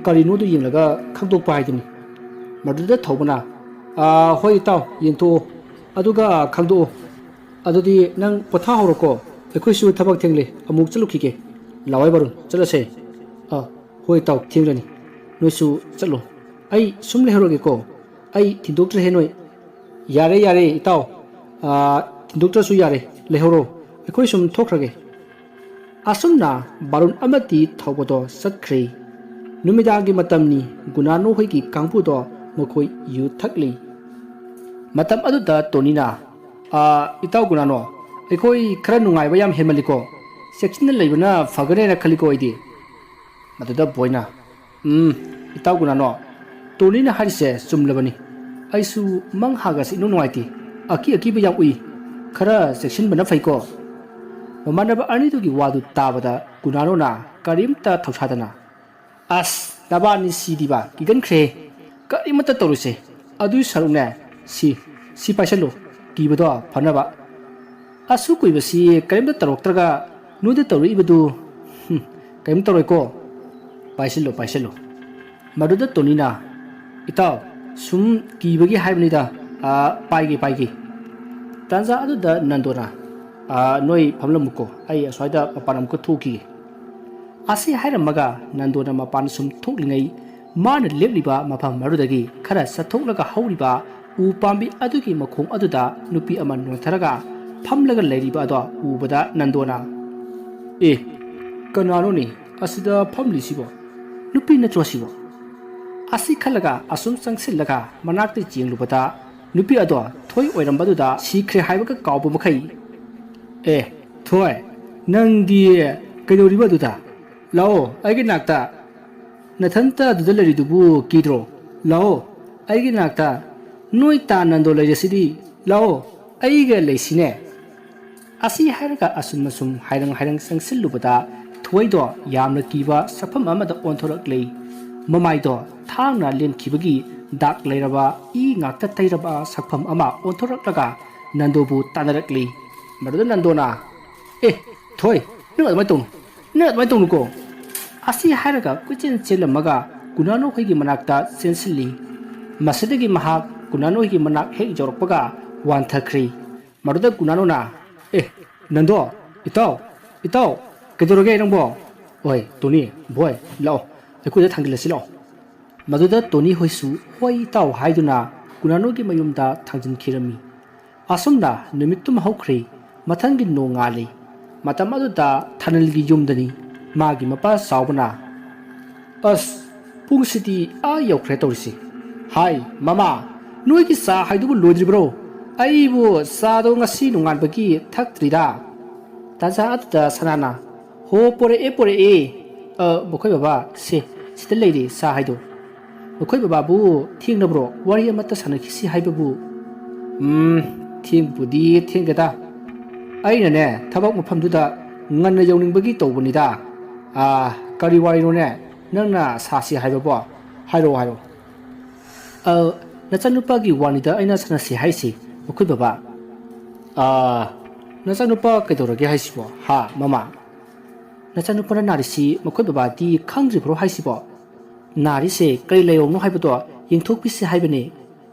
ꯀꯔꯤꯅꯣꯗꯨ ꯌꯦꯡꯂꯒ ꯈꯪꯗꯣꯛꯄ ꯍꯥꯏꯗꯨꯅꯤ꯫" ꯃꯗꯨꯗ ꯊꯧꯕꯅ, "ꯑꯥ, ꯍꯣꯏ ꯏꯇꯥꯎ, ꯌꯦꯡꯊꯣꯛꯑꯣ, ꯑꯗꯨꯒ ꯈꯪꯗꯣꯛꯑꯣ꯫ ꯑꯗꯨꯗꯤ ꯅꯪ ꯄꯣꯊꯥꯍꯧꯔꯣꯀꯣ, ꯑꯩꯈꯣꯏꯁꯨ ꯊꯕꯛ ꯊꯦꯡꯂꯦ, ꯑꯃꯨꯛ ꯆꯠꯂꯨꯈꯤꯒꯦ꯫ ꯂꯥꯛꯑꯣꯏ ꯕꯥꯔꯨꯟ, ꯆꯠꯂꯁꯦ꯫" "ꯑꯥ, ꯍꯣꯏ ꯏꯇꯥꯎ, ꯊꯦꯡꯂꯅꯤ, ꯅꯣꯏꯁꯨ ꯆꯠꯂꯣ꯫ ꯑꯩ ꯁꯨꯝ ꯂꯩꯍꯧꯔꯒꯦꯀꯣ, ꯑꯩ ꯊꯤꯟꯗꯣꯛꯇ꯭ꯔꯦꯍꯦ ꯅꯣꯏ꯫" "ꯌꯥꯔꯦ, ꯌꯥꯔꯦ ꯏꯇꯥꯎ, ꯑꯥ, ꯊꯤꯟꯗꯣꯛꯇ꯭ꯔꯁꯨ ꯌꯥꯔꯦ, ꯂꯩꯍꯧꯔꯣ, ꯑꯩꯈꯣꯏ ꯁꯨꯝ ꯊꯣꯛꯈ꯭ꯔꯒꯦ꯫" ꯑꯁꯨꯝꯅ ꯕꯥꯔꯨꯟ ꯑꯃꯗꯤ ꯊꯧꯕꯗꯣ ꯆꯠꯈ꯭ꯔꯦ꯫ ꯅꯨꯃꯤꯗꯥꯡꯒꯤ ꯃꯇꯝꯅꯤ꯫ ꯒꯨꯅꯥꯅꯣ ꯍꯣꯏꯒꯤ ꯀꯥꯡꯕꯨꯗꯣ ꯃꯈꯣꯏ ꯌꯨ ꯊꯛꯂꯤ꯫ ꯃꯇꯝ ꯑꯗꯨꯗ ꯇꯣꯅꯤꯅ, "ꯑꯥ, ꯏꯇꯥꯎ ꯒꯨꯅꯥꯅꯣ, ꯑꯩꯈꯣꯏ ꯈꯔ ꯅꯨꯡꯉꯥꯏꯕ ꯌꯥꯝ ꯍꯦꯟꯃꯜꯂꯤꯀꯣ꯫ ꯆꯦꯛꯁꯤꯟꯅ ꯂꯩꯕꯅ ꯐꯒꯅꯦꯅ ꯈꯜꯂꯤꯀꯣ ꯑꯩꯗꯤ꯫" ꯃꯗꯨꯗ ꯕꯣꯏꯅ, "ꯎꯝ, ꯏꯇꯥꯎ ꯒꯨꯅꯥꯅꯣ, ꯇꯣꯅꯤꯅ ꯍꯥꯏꯔꯤꯁꯦ ꯆꯨꯝꯂꯕꯅꯤ꯫ ꯑꯩꯁꯨ ꯃꯪꯍꯥꯒꯁꯦ ꯏꯅꯨꯡ ꯅꯨꯡꯉꯥꯏꯇꯦ꯫ ꯑꯀꯤ ꯑꯀꯤꯕ ꯌꯥꯝ ꯎꯏ꯫ ꯈꯔ ꯆꯦꯛꯁꯤꯟꯕꯅ ꯐꯩꯀꯣ꯫" ꯃꯃꯥꯟꯅꯕ ꯑꯅꯤꯗꯨꯒꯤ ꯋꯥꯗꯨ ꯇꯥꯕꯗ ꯒꯨꯅꯥꯅꯣꯅ ꯀꯔꯤꯝꯇ ꯊꯧꯁꯥꯗꯅ, "ꯑꯁ, ꯅꯕꯥꯅꯤ ꯁꯤꯗꯤꯕ ꯀꯤꯒꯟꯈ꯭ꯔꯦ꯫ ꯀꯔꯤꯃꯠꯇ ꯇꯧꯔꯣꯏꯁꯦ꯫ ꯑꯗꯨꯏ ꯁꯔꯨꯛꯅꯦ, ꯁꯤ, ꯁꯤ ꯄꯥꯏꯁꯜꯂꯨ, ꯀꯤꯕꯗꯣ ꯐꯅꯕ꯫ ꯑꯁꯨꯛ ꯀꯨꯏꯕꯁꯤ ꯀꯔꯤꯝꯇ ꯇꯧꯔꯛꯇ꯭ꯔꯒ ꯅꯣꯏꯗ ꯇꯧꯔꯛꯏꯕꯗꯨ, ꯍꯨꯝ, ꯀꯔꯤꯝ ꯇꯧꯔꯣꯏꯀꯣ꯫ ꯄꯥꯏꯁꯤꯜꯂꯨ, ꯄꯥꯏꯁꯤꯜꯂꯨ꯫" ꯃꯗꯨꯗ ꯇꯣꯅꯤꯅ, "ꯏꯇꯥꯎ, ꯁꯨꯝ ꯀꯤꯕꯒꯤ ꯍꯥꯏꯕꯅꯤꯗ꯫ ꯑꯥ, ꯄꯥꯏꯒꯦ, ꯄꯥꯏꯒꯦ꯫" ꯇꯥꯟꯖꯥ ꯑꯗꯨꯗ ꯅꯟꯗꯣꯅ, "ꯑꯥ, ꯅꯣꯏ ꯐꯝꯂꯝꯃꯨꯀꯣ, ꯑꯩ ꯑꯁ꯭ꯋꯥꯏꯗ ꯃꯄꯥꯟ ꯑꯃꯨꯛꯀ ꯊꯣꯛꯈꯤꯒꯦ꯫" ꯑꯁꯤ ꯍꯥꯏꯔꯝꯃꯒ ꯅꯟꯗꯣꯅ ꯃꯄꯥꯟ ꯁꯨꯝ ꯊꯣꯛꯂꯤꯉꯩ, ꯃꯥꯅ ꯂꯦꯞꯂꯤꯕ ꯃꯐꯝ ꯑꯗꯨꯗꯒꯤ ꯈꯔ ꯆꯠꯊꯣꯛꯂꯒ ꯍꯧꯔꯤꯕ ꯎ ꯄꯥꯝꯕꯤ ꯑꯗꯨꯒꯤ ꯃꯈꯣꯡ ꯑꯗꯨꯗ ꯅꯨꯄꯤ ꯑꯃ ꯅꯣꯟꯊꯔꯒ ꯐꯝꯂꯒ ꯂꯩꯔꯤꯕ ꯑꯗꯣ ꯎꯕꯗ ꯅꯟꯗꯣꯅ, "ꯑꯦ, ꯀꯅꯥꯅꯣꯅꯦ ꯑꯁꯤꯗ ꯐꯝꯂꯤꯁꯤꯕꯣ? ꯅꯨꯄꯤ ꯅꯠꯇ꯭ꯔꯣ ꯁꯤꯕꯣ?" ꯑꯁꯤ ꯈꯜꯂꯒ ꯑꯁꯨꯝ ꯆꯪꯁꯤꯜꯂꯒ ꯃꯅꯥꯛꯇ ꯌꯦꯡꯂꯨꯕꯗ ꯅꯨꯄꯤ ꯑꯗꯣ ꯊꯣꯏ ꯑꯣꯏꯔꯝꯕꯗꯨꯗ ꯁꯤꯈ꯭ꯔꯦ ꯍꯥꯏꯕꯒ ꯀꯥꯎꯕ ꯃꯈꯩ, "ꯑꯦ, ꯊꯣꯏ, ꯅꯪꯗꯤ ꯀꯩꯗꯧꯔꯤꯕ ꯑꯗꯨꯗ? ꯂꯥꯛꯑꯣ ꯑꯩꯒꯤ ꯅꯥꯛꯇ꯫ ꯅꯊꯟꯇ ꯑꯗꯨꯗ ꯂꯩꯔꯤꯗꯨꯕꯨ ꯀꯤꯗ꯭ꯔꯣ? ꯂꯥꯛꯑꯣ ꯑꯩꯒꯤ ꯅꯥꯛꯇ꯫ ꯅꯣꯏ ꯇꯥ ꯅꯟꯗꯣ ꯂꯩꯔꯁꯤꯗꯤ꯫ ꯂꯥꯛꯑꯣ ꯑꯩꯒ ꯂꯩꯁꯤꯅꯦ꯫" ꯑꯁꯤ ꯍꯥꯏꯔꯒ ꯑꯁꯨꯝ ꯑꯁꯨꯝ ꯍꯥꯏꯔꯪ ꯍꯥꯏꯔꯪ ꯆꯪꯁꯤꯜꯂꯨꯕꯗ ꯊꯣꯏꯗꯣ ꯌꯥꯝꯅ ꯀꯤꯕ ꯁꯛꯐꯝ ꯑꯃꯗ ꯑꯣꯟꯊꯣꯔꯛꯂꯦ꯫ ꯃꯃꯥꯏꯗꯣ ꯊꯥꯡꯅ ꯂꯦꯟꯈꯤꯕꯒꯤ ꯗꯥꯛ ꯂꯩꯔꯕ ꯏ ꯉꯥꯛꯇ ꯇꯩꯔꯕ ꯁꯛꯐꯝ ꯑꯃ ꯑꯣꯟꯊꯣꯔꯛꯂꯒ ꯅꯟꯗꯣꯕꯨ ꯇꯥꯟꯅꯔꯛꯂꯤ꯫ ꯃꯗꯨꯗ ꯅꯟꯗꯣꯅ, "ꯑꯦ, ꯊꯣꯏ, ꯅꯪ ꯑꯗꯨꯃꯥꯏꯅ ꯇꯧꯅꯨ꯫ ꯅꯪ ꯑꯗꯨꯃꯥꯏꯅ ꯇꯧꯅꯨꯀꯣ꯫" ꯑꯁꯤ ꯍꯥꯏꯔꯒ ꯀꯣꯏꯆꯦꯟ ꯆꯦꯜꯂꯝꯃꯒ ꯀꯨꯅꯥꯅꯣ ꯍꯣꯏꯒꯤ ꯃꯅꯥꯛꯇ ꯆꯦꯟꯁꯤꯜꯂꯤ꯫ ꯃꯁꯤꯗꯒꯤ ꯃꯍꯥꯛ ꯀꯨꯅꯥꯅꯣ ꯍꯣꯏꯒꯤ ꯃꯅꯥꯛ ꯍꯦꯛ ꯌꯧꯔꯛꯄꯒ ꯋꯥꯟꯊꯈ꯭ꯔꯦ꯫ ꯃꯗꯨꯗ ꯀꯨꯅꯥꯅꯣꯅ, "ꯑꯦ, ꯅꯟꯗꯣ, ꯏꯇꯥꯎ, ꯏꯇꯥꯎ, ꯀꯩꯗꯧꯔꯒꯦ ꯅꯪꯕꯣ? ꯑꯣꯏ, ꯇꯣꯅꯤ, ꯕꯣꯏ, ꯂꯥꯛꯑꯣ, ꯑꯩꯈꯣꯏꯗ ꯊꯥꯡꯖꯤꯜꯂꯁꯤ ꯂꯥꯛꯑꯣ꯫" ꯃꯗꯨꯗ ꯇꯣꯅꯤ ꯍꯣꯏꯁꯨ, "ꯍꯣꯏ ꯏꯇꯥꯎ" ꯍꯥꯏꯗꯨꯅ ꯀꯨꯅꯥꯅꯣꯒꯤ ꯃꯌꯨꯝꯗ ꯊꯥꯡꯖꯤꯟꯈꯤꯔꯝꯃꯤ꯫ ꯑꯁꯨꯝꯅ ꯅꯨꯃꯤꯠꯇꯨꯃ ꯍꯧꯈ꯭ꯔꯦ꯫ ꯃꯊꯪꯒꯤ ꯅꯣꯡꯉꯥꯜꯂꯤ꯫ ꯃꯇꯝ ꯑꯗꯨꯗ ꯊꯥꯅꯜꯒꯤ ꯌꯨꯝꯗꯅꯤ꯫ ꯃꯥꯒꯤ ꯃꯄꯥ ꯆꯥꯎꯕꯅ, "ꯑꯁ, ꯄꯨꯡꯁꯤꯗꯤ ꯑꯥ ꯌꯧꯈ꯭ꯔꯦ ꯇꯧꯔꯤꯁꯤ꯫ ꯍꯥꯏ, ꯃꯃꯥ, ꯅꯣꯏꯒꯤ ꯆꯥ ꯍꯥꯏꯗꯨꯕꯨ ꯂꯣꯏꯗ꯭ꯔꯤꯕ꯭ꯔꯣ? ꯑꯩꯕꯨ ꯆꯥꯗꯣ ꯉꯁꯤ ꯅꯣꯡꯉꯥꯟꯕꯒꯤ ꯊꯛꯇ꯭ꯔꯤꯗ꯫" ꯇꯥꯟꯖꯥ ꯑꯗꯨꯗ ꯁꯅꯥꯅ, "ꯍꯣ, ꯄꯣꯔꯛꯑꯦ, ꯄꯣꯔꯛꯑꯦ꯫ ꯑ, ꯃꯈꯣꯏ ꯕꯕꯥ, ꯁꯦ, ꯁꯤꯗ ꯂꯩꯔꯦ ꯆꯥ ꯍꯥꯏꯗꯣ꯫ ꯃꯈꯣꯏ ꯕꯕꯥꯕꯨ ꯊꯦꯡꯅꯕ꯭ꯔꯣ? ꯋꯥꯔꯤ ꯑꯃꯠꯇ ꯁꯥꯟꯅꯈꯤꯁꯤ ꯍꯥꯏꯕꯕꯨ?" "ꯎꯝ, ꯊꯦꯡꯕꯨꯗꯤ ꯊꯦꯡꯒꯦꯗ꯫ ꯑꯩꯅꯅꯦ, ꯊꯕꯛ ꯃꯐꯝꯗꯨꯗ ꯉꯟꯅ ꯌꯧꯅꯤꯡꯕꯒꯤ ꯇꯧꯕꯅꯤꯗ꯫ ꯑꯥ, ꯀꯔꯤ ꯋꯥꯔꯤꯅꯣꯅꯦ ꯅꯪꯅ ꯁꯥꯁꯤ ꯍꯥꯏꯕꯕꯣ? ꯍꯥꯏꯔꯛꯑꯣ, ꯍꯥꯏꯔꯛꯑꯣ꯫" "ꯑ, ꯅꯆꯥꯅꯨꯄꯥꯒꯤ ꯋꯥꯅꯤꯗ ꯑꯩꯅ ꯁꯥꯟꯅꯁꯤ ꯍꯥꯏꯁꯤ, ꯃꯈꯣꯏ ꯕꯕꯥ꯫" "ꯑ, ꯅꯆꯥꯅꯨꯄꯥ ꯀꯩꯗꯧꯔꯒꯦ ꯍꯥꯏꯁꯤꯕꯣ? ꯍꯥ, ꯃꯃꯥ? ꯅꯆꯥꯅꯨꯄꯥꯅ ꯅꯥꯔꯤꯁꯤ ꯃꯈꯣꯏ ꯕꯕꯥꯗꯤ ꯈꯪꯗ꯭ꯔꯤꯕ꯭ꯔꯣ ꯍꯥꯏꯁꯤꯕꯣ? ꯅꯥꯔꯤꯁꯦ ꯀꯔꯤ ꯂꯥꯏꯑꯣꯡꯅꯣ ꯍꯥꯏꯕꯗꯣ ꯌꯦꯡꯊꯣꯛꯄꯤꯁꯤ ꯍꯥꯏꯕꯅꯤ꯫"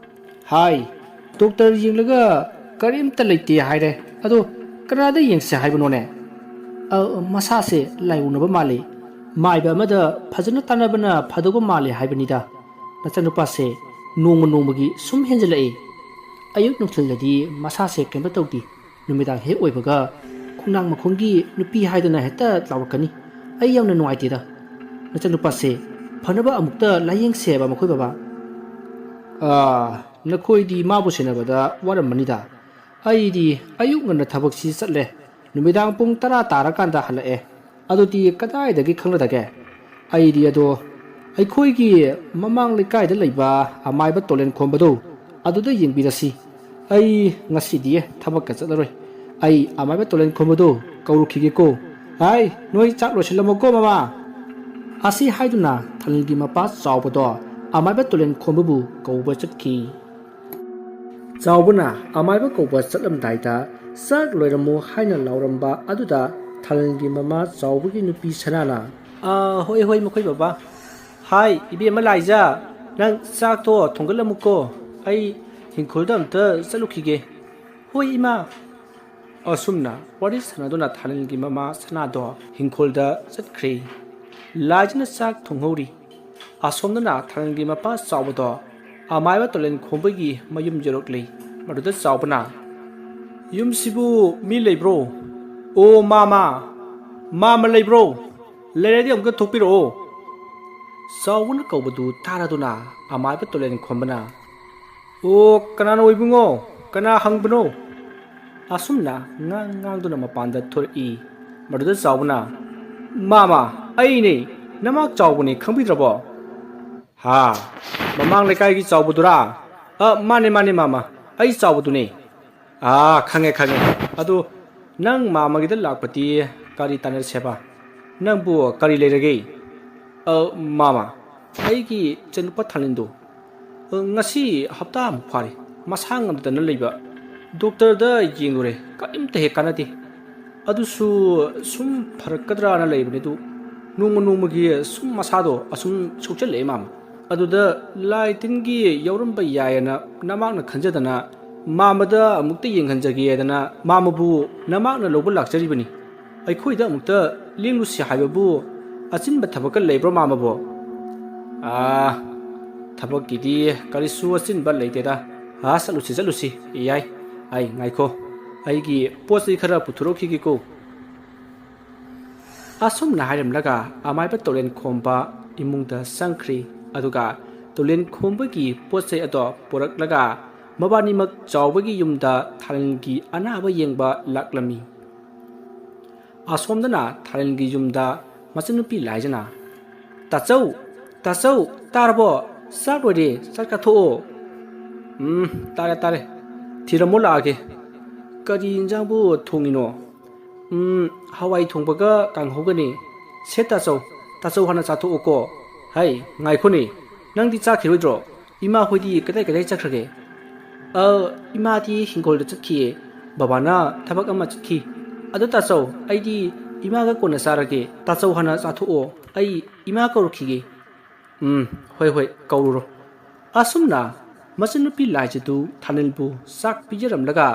"ꯍꯥꯏ, ꯗꯣꯛꯇꯔ ꯌꯦꯡꯂꯒ ꯀꯔꯤꯝꯇ ꯂꯩꯇꯦ ꯍꯥꯏꯔꯦ꯫ ꯑꯗꯣ ꯀꯅꯥꯗ ꯌꯦꯡꯁꯦ ꯍꯥꯏꯕꯅꯣꯅꯦ?" "ꯑ, ꯃꯁꯥꯁꯦ ꯂꯥꯏꯑꯣꯡꯅꯕ ꯃꯥꯜꯂꯤ꯫ ꯃꯥꯏꯕ ꯑꯃꯗ ꯐꯖꯅ ꯇꯥꯟꯅꯕꯅ ꯐꯗꯧꯕ ꯃꯥꯜꯂꯤ ꯍꯥꯏꯕꯅꯤꯗ꯫ ꯅꯆꯥꯅꯨꯄꯥꯁꯦ ꯅꯣꯡꯃ ꯅꯣꯡꯃꯒꯤ ꯁꯨꯝ ꯍꯦꯟꯖꯜꯂꯛꯏ꯫ ꯑꯌꯨꯛ ꯅꯨꯡꯊꯤꯜꯗꯗꯤ ꯃꯁꯥꯁꯦ ꯀꯩꯝꯇ ꯇꯧꯗꯦ꯫ ꯅꯨꯃꯤꯗꯥꯡ ꯍꯦꯛ ꯑꯣꯏꯕꯒ ꯈꯣꯡꯅꯥꯡ ꯃꯈꯣꯡꯒꯤ ꯅꯨꯄꯤ ꯍꯥꯏꯗꯅ ꯍꯦꯛꯇ ꯂꯥꯎꯔꯛꯀꯅꯤ꯫ ꯑꯩ ꯌꯥꯝꯅ ꯅꯨꯡꯉꯥꯏꯇꯦꯗ꯫ ꯅꯆꯥꯅꯨꯄꯥꯁꯦ ꯐꯅꯕ ꯑꯃꯨꯛꯇ ꯂꯥꯌꯦꯡꯁꯦꯕ ꯃꯈꯣꯏ ꯕꯕꯥ꯫ ꯑꯥ, ꯅꯈꯣꯏꯗꯤ ꯃꯥꯕꯨ ꯁꯦꯟꯅꯕꯗ ꯋꯥꯔꯝꯃꯅꯤꯗ꯫ ꯑꯩꯗꯤ ꯑꯌꯨꯛ ꯉꯟꯅ ꯊꯕꯛꯁꯤ ꯆꯠꯂꯦ, ꯅꯨꯃꯤꯗꯥꯡ ꯄꯨꯡ ꯇꯔꯥ ꯇꯥꯔꯀꯥꯟꯗ ꯍꯜꯂꯛꯑꯦ꯫ ꯑꯗꯨꯗꯤ ꯀꯗꯥꯏꯗꯒꯤ ꯈꯪꯅꯗꯒꯦ? ꯑꯩꯗꯤ ꯑꯗꯣ ꯑꯩꯈꯣꯏꯒꯤ ꯃꯃꯥꯡ ꯂꯩꯀꯥꯏꯗ ꯂꯩꯕ ꯑꯃꯥꯏꯕ ꯇꯣꯂꯦꯟ ꯈꯣꯝꯕꯗꯣ ꯑꯗꯨꯗ ꯌꯦꯡꯕꯤꯔꯁꯤ꯫ ꯑꯩ ꯉꯁꯤꯗꯤ ꯊꯕꯛꯀ ꯆꯠꯂꯔꯣꯏ꯫ ꯑꯩ ꯑꯃꯥꯏꯕ ꯇꯣꯂꯦꯟ ꯈꯣꯝꯕꯗꯣ ꯀꯧꯔꯨꯈꯤꯒꯦꯀꯣ꯫ ꯍꯥꯏ, ꯅꯣꯏ ꯆꯥꯛ ꯂꯣꯏꯁꯤꯜꯂꯝꯃꯣꯀꯣ ꯃꯃꯥ꯫ ꯑꯁꯤ ꯍꯥꯏꯗꯨꯅ ꯊꯥꯂꯦꯟꯒꯤ ꯃꯄꯥ ꯆꯥꯎꯕꯗꯣ ꯑꯃꯥꯏꯕ ꯇꯣꯂꯦꯟ ꯈꯣꯝꯕꯕꯨ ꯀꯧꯕ ꯆꯠꯈꯤ꯫ ꯆꯥꯎꯕꯅ ꯑꯃꯥꯏꯕ ꯀꯧꯕ ꯆꯠꯂꯝꯗꯥꯏꯗ ꯆꯥꯛ ꯂꯣꯏꯔꯝꯃꯣ ꯍꯥꯏꯅ ꯂꯥꯎꯔꯝꯕ ꯑꯗꯨꯗ ꯊꯥꯂꯦꯟꯒꯤ ꯃꯃꯥ ꯆꯥꯎꯕꯒꯤ ꯅꯨꯄꯤ ꯁꯅꯥꯅ, "ꯑꯥ, ꯍꯣꯏ, ꯍꯣꯏ, ꯃꯈꯣꯏ ꯕꯕꯥ꯫ ꯍꯥꯏ, ꯏꯕꯦꯝꯃ ꯂꯥꯏꯖꯥ, ꯅꯪ ꯆꯥꯛꯇꯣ ꯊꯣꯡꯒꯠꯂꯝꯃꯨꯀꯣ, ꯑꯩ ꯍꯤꯡꯈꯣꯜꯗ ꯑꯝꯇ ꯆꯠꯂꯨꯈꯤꯒꯦ꯫" "ꯍꯣꯏ, ꯏꯃꯥ꯫" ꯑꯁꯨꯝꯅ ꯋꯥꯔꯤ ꯁꯥꯟꯅꯗꯨꯅ ꯊꯥꯂꯦꯟꯒꯤ ꯃꯃꯥ ꯁꯅꯥꯗꯣ ꯍꯤꯡꯈꯣꯜꯗ ꯆꯠꯈ꯭ꯔꯦ꯫ ꯂꯥꯏꯖꯅ ꯆꯥꯛ ꯊꯣꯡꯍꯧꯔꯤ꯫ ꯑꯁꯣꯝꯗꯅ ꯊꯥꯂꯦꯟꯒꯤ ꯃꯄꯥ ꯆꯥꯎꯕꯗꯣ ꯑꯃꯥꯏꯕ ꯇꯣꯂꯦꯟ ꯈꯣꯝꯕꯒꯤ ꯃꯌꯨꯝ ꯌꯧꯔꯛꯂꯤ꯫ ꯃꯗꯨꯗ ꯆꯥꯎꯕꯅ, "ꯌꯨꯝꯁꯤꯕꯨ ꯃꯤ ꯂꯩꯕ꯭ꯔꯣ? ꯑꯣ ꯃꯥꯃ, ꯃꯥꯃ ꯂꯩꯕ꯭ꯔꯣ? ꯂꯩꯔꯗꯤ ꯑꯃꯨꯛꯇ ꯊꯣꯛꯄꯤꯔꯛꯑꯣ꯫" ꯆꯥꯎꯕꯅ ꯀꯧꯕꯗꯨ ꯇꯥꯔꯗꯨꯅ ꯑꯃꯥꯏꯕ ꯇꯣꯂꯦꯟ ꯈꯣꯝꯕꯅ, "ꯑꯣ, ꯀꯅꯥꯅꯣ ꯏꯕꯨꯡꯉꯣ? ꯀꯅꯥ ꯍꯪꯕꯅꯣ?" ꯑꯁꯨꯝꯅ ꯉꯥꯡ ꯉꯥꯡꯗꯨꯅ ꯃꯄꯥꯟꯗ ꯊꯣꯔꯛꯏ꯫ ꯃꯗꯨꯗ ꯆꯥꯎꯕꯅ, "ꯃꯥꯃ, ꯑꯩꯅꯦ, ꯅꯃꯥ ꯆꯥꯎꯕꯅꯦ, ꯈꯪꯕꯤꯗ꯭ꯔꯕꯣ?" "ꯍꯥ, ꯃꯃꯥꯡ ꯂꯩꯀꯥꯏꯒꯤ ꯆꯥꯎꯕꯗꯨꯔꯥ? ꯑ, ꯃꯥꯅꯦ, ꯃꯥꯅꯦ, ꯃꯥꯃ, ꯑꯩ ꯆꯥꯎꯕꯗꯨꯅꯦ꯫" "ꯑꯥ, ꯈꯪꯉꯦ, ꯈꯪꯉꯦ꯫ ꯑꯗꯨ ꯅꯪ ꯃꯥꯃꯒꯤꯗ ꯂꯥꯛꯄꯗꯤ ꯀꯔꯤ ꯇꯥꯟꯅꯁꯦꯕ? ꯅꯪꯕꯨ ꯀꯔꯤ ꯂꯩꯔꯒꯦ?" "ꯑ, ꯃꯥꯃ, ꯑꯩꯒꯤ ꯏꯆꯟꯅꯨꯄꯥ ꯊꯥꯂꯦꯟꯗꯣ, ꯑ, ꯉꯁꯤ ꯍꯞꯇꯥꯃꯨꯛ ꯐꯥꯔꯦ, ꯃꯁꯥ ꯉꯝꯗꯅ ꯂꯩꯕ꯫ ꯗꯣꯛꯇꯔꯗ ꯌꯦꯡꯂꯨꯔꯦ, ꯀꯔꯤꯝꯇ ꯍꯦꯛ ꯀꯥꯟꯅꯗꯦ꯫ ꯑꯗꯨꯁꯨ ꯁꯨꯝ ꯐꯔꯛꯀꯗ꯭ꯔꯥꯅ ꯂꯩꯕꯅꯤ, ꯑꯗꯨ ꯅꯣꯡꯃ ꯅꯣꯡꯃꯒꯤ ꯁꯨꯝ ꯃꯁꯥꯗꯣ ꯑꯁꯨꯝ ꯁꯣꯛꯆꯜꯂꯛꯑꯦ, ꯃꯥꯃ꯫ ꯑꯗꯨꯗ ꯂꯥꯏ ꯇꯤꯟꯒꯤ ꯌꯥꯎꯔꯝꯕ ꯌꯥꯏꯌꯦꯅ ꯅꯃꯥꯛꯅ ꯈꯟꯖꯗꯅ ꯃꯥꯃꯗ ꯑꯃꯨꯛꯇ ꯌꯦꯡꯍꯟꯖꯒꯦꯗꯅ ꯃꯥꯃꯕꯨ ꯅꯃꯥꯛꯅ ꯂꯧꯕ ꯂꯥꯛꯆꯔꯤꯕꯅꯤ꯫ ꯑꯩꯈꯣꯏꯗ ꯑꯃꯨꯛꯇ ꯂꯦꯡꯂꯨꯁꯤ ꯍꯥꯏꯕꯕꯨ ꯑꯆꯤꯟꯕ ꯊꯕꯛꯀ ꯂꯩꯕ꯭ꯔꯣ, ꯃꯥꯃꯕꯣ?" "ꯑꯥ, ꯊꯕꯛꯀꯤꯗꯤ ꯀꯔꯤꯁꯨ ꯑꯆꯤꯟꯕ ꯂꯩꯇꯦꯗ꯫ ꯑꯥ, ꯆꯠꯂꯨꯁꯤ, ꯆꯠꯂꯨꯁꯤ꯫ ꯌꯥꯏ꯫ ꯑꯩ, ꯉꯥꯏꯈꯣ, ꯑꯩꯒꯤ ꯄꯣꯠ ꯆꯩ ꯈꯔ ꯄꯨꯊꯣꯔꯛꯈꯤꯒꯦꯀꯣ꯫ ꯑꯁꯨꯝꯅ ꯍꯥꯏꯔꯝꯂꯒ ꯑꯃꯥꯏꯕ ꯇꯧꯂꯦꯟ ꯈꯣꯝꯕ ꯏꯃꯨꯡꯗ ꯆꯪꯈ꯭ꯔꯤ꯫ ꯑꯗꯨꯒ ꯇꯧꯂꯦꯟ ꯈꯣꯝꯕꯒꯤ ꯄꯣꯠ ꯆꯩ ꯑꯗꯣ ꯄꯨꯔꯛꯂꯒ ꯃꯕꯥꯅꯤꯃꯛ ꯆꯥꯎꯕꯒꯤ ꯌꯨꯝꯗ ꯊꯥꯂꯦꯟꯒꯤ ꯑꯅꯥꯕ ꯌꯦꯡꯕ ꯂꯥꯛꯂꯝꯃꯤ꯫ ꯑꯁꯣꯝꯗꯅ ꯊꯥꯂꯦꯟꯒꯤ ꯌꯨꯝꯗ ꯃꯆꯟꯅꯨꯄꯤ ꯂꯥꯏꯖꯅ, "ꯇꯥꯆꯧ, ꯇꯥꯆꯧ, ꯇꯥꯔꯕꯣ? ꯆꯥꯛ ꯂꯣꯏꯔꯦ, ꯆꯥꯛ ꯆꯥꯊꯣꯛꯑꯣ꯫" "ꯎꯝ, ꯇꯥꯔꯦ, ꯇꯥꯔꯦ꯫ ꯊꯤꯔꯝꯃꯣ ꯂꯥꯛꯑꯒꯦ꯫ ꯀꯔꯤ ꯏꯟꯖꯥꯡꯕꯨ ꯊꯣꯡꯉꯤꯅꯣ?" "ꯎꯝ, ꯍꯋꯥꯏ ꯊꯣꯡꯕꯒ ꯀꯥꯡꯍꯧꯒꯅꯦ꯫" "ꯁꯦ ꯇꯥꯆꯧ, ꯇꯥꯆꯧ ꯍꯥꯟꯅ ꯆꯥꯊꯣꯛꯑꯣꯀꯣ꯫" "ꯍꯩ, ꯉꯥꯏꯈꯣꯅꯦ, ꯅꯪꯗꯤ ꯆꯥꯈꯤꯔꯣꯏꯗ꯭ꯔꯣ? ꯏꯃꯥ ꯍꯣꯏꯗꯤ ꯀꯗꯥꯏ ꯀꯗꯥꯏ ꯆꯠꯈ꯭ꯔꯒꯦ?" "ꯑ, ꯏꯃꯥꯗꯤ ꯍꯤꯡꯒꯣꯜꯗ ꯆꯠꯈꯤꯌꯦ꯫ ꯕꯕꯥꯅ ꯊꯕꯛ ꯑꯃ ꯆꯠꯈꯤ꯫ ꯑꯗꯣ ꯇꯥꯆꯧ, ꯑꯩꯗꯤ ꯏꯃꯥꯒ ꯀꯣꯟꯅ ꯆꯥꯔꯒꯦ꯫ ꯇꯥꯆꯧ ꯍꯥꯟꯅ ꯆꯥꯊꯣꯛꯑꯣ꯫ ꯑꯩ ꯏꯃꯥ ꯀꯧꯔꯛꯈꯤꯒꯦ꯫" "ꯎꯝ, ꯍꯣꯏ, ꯍꯣꯏ, ꯀꯧꯔꯨꯔꯣ꯫" ꯑꯁꯨꯝꯅ ꯃꯆꯟꯅꯨꯄꯤ ꯂꯥꯏꯖꯗꯨ ꯊꯥꯂꯦꯟꯕꯨ ꯆꯥꯛ ꯄꯤꯖꯔꯝꯂꯒ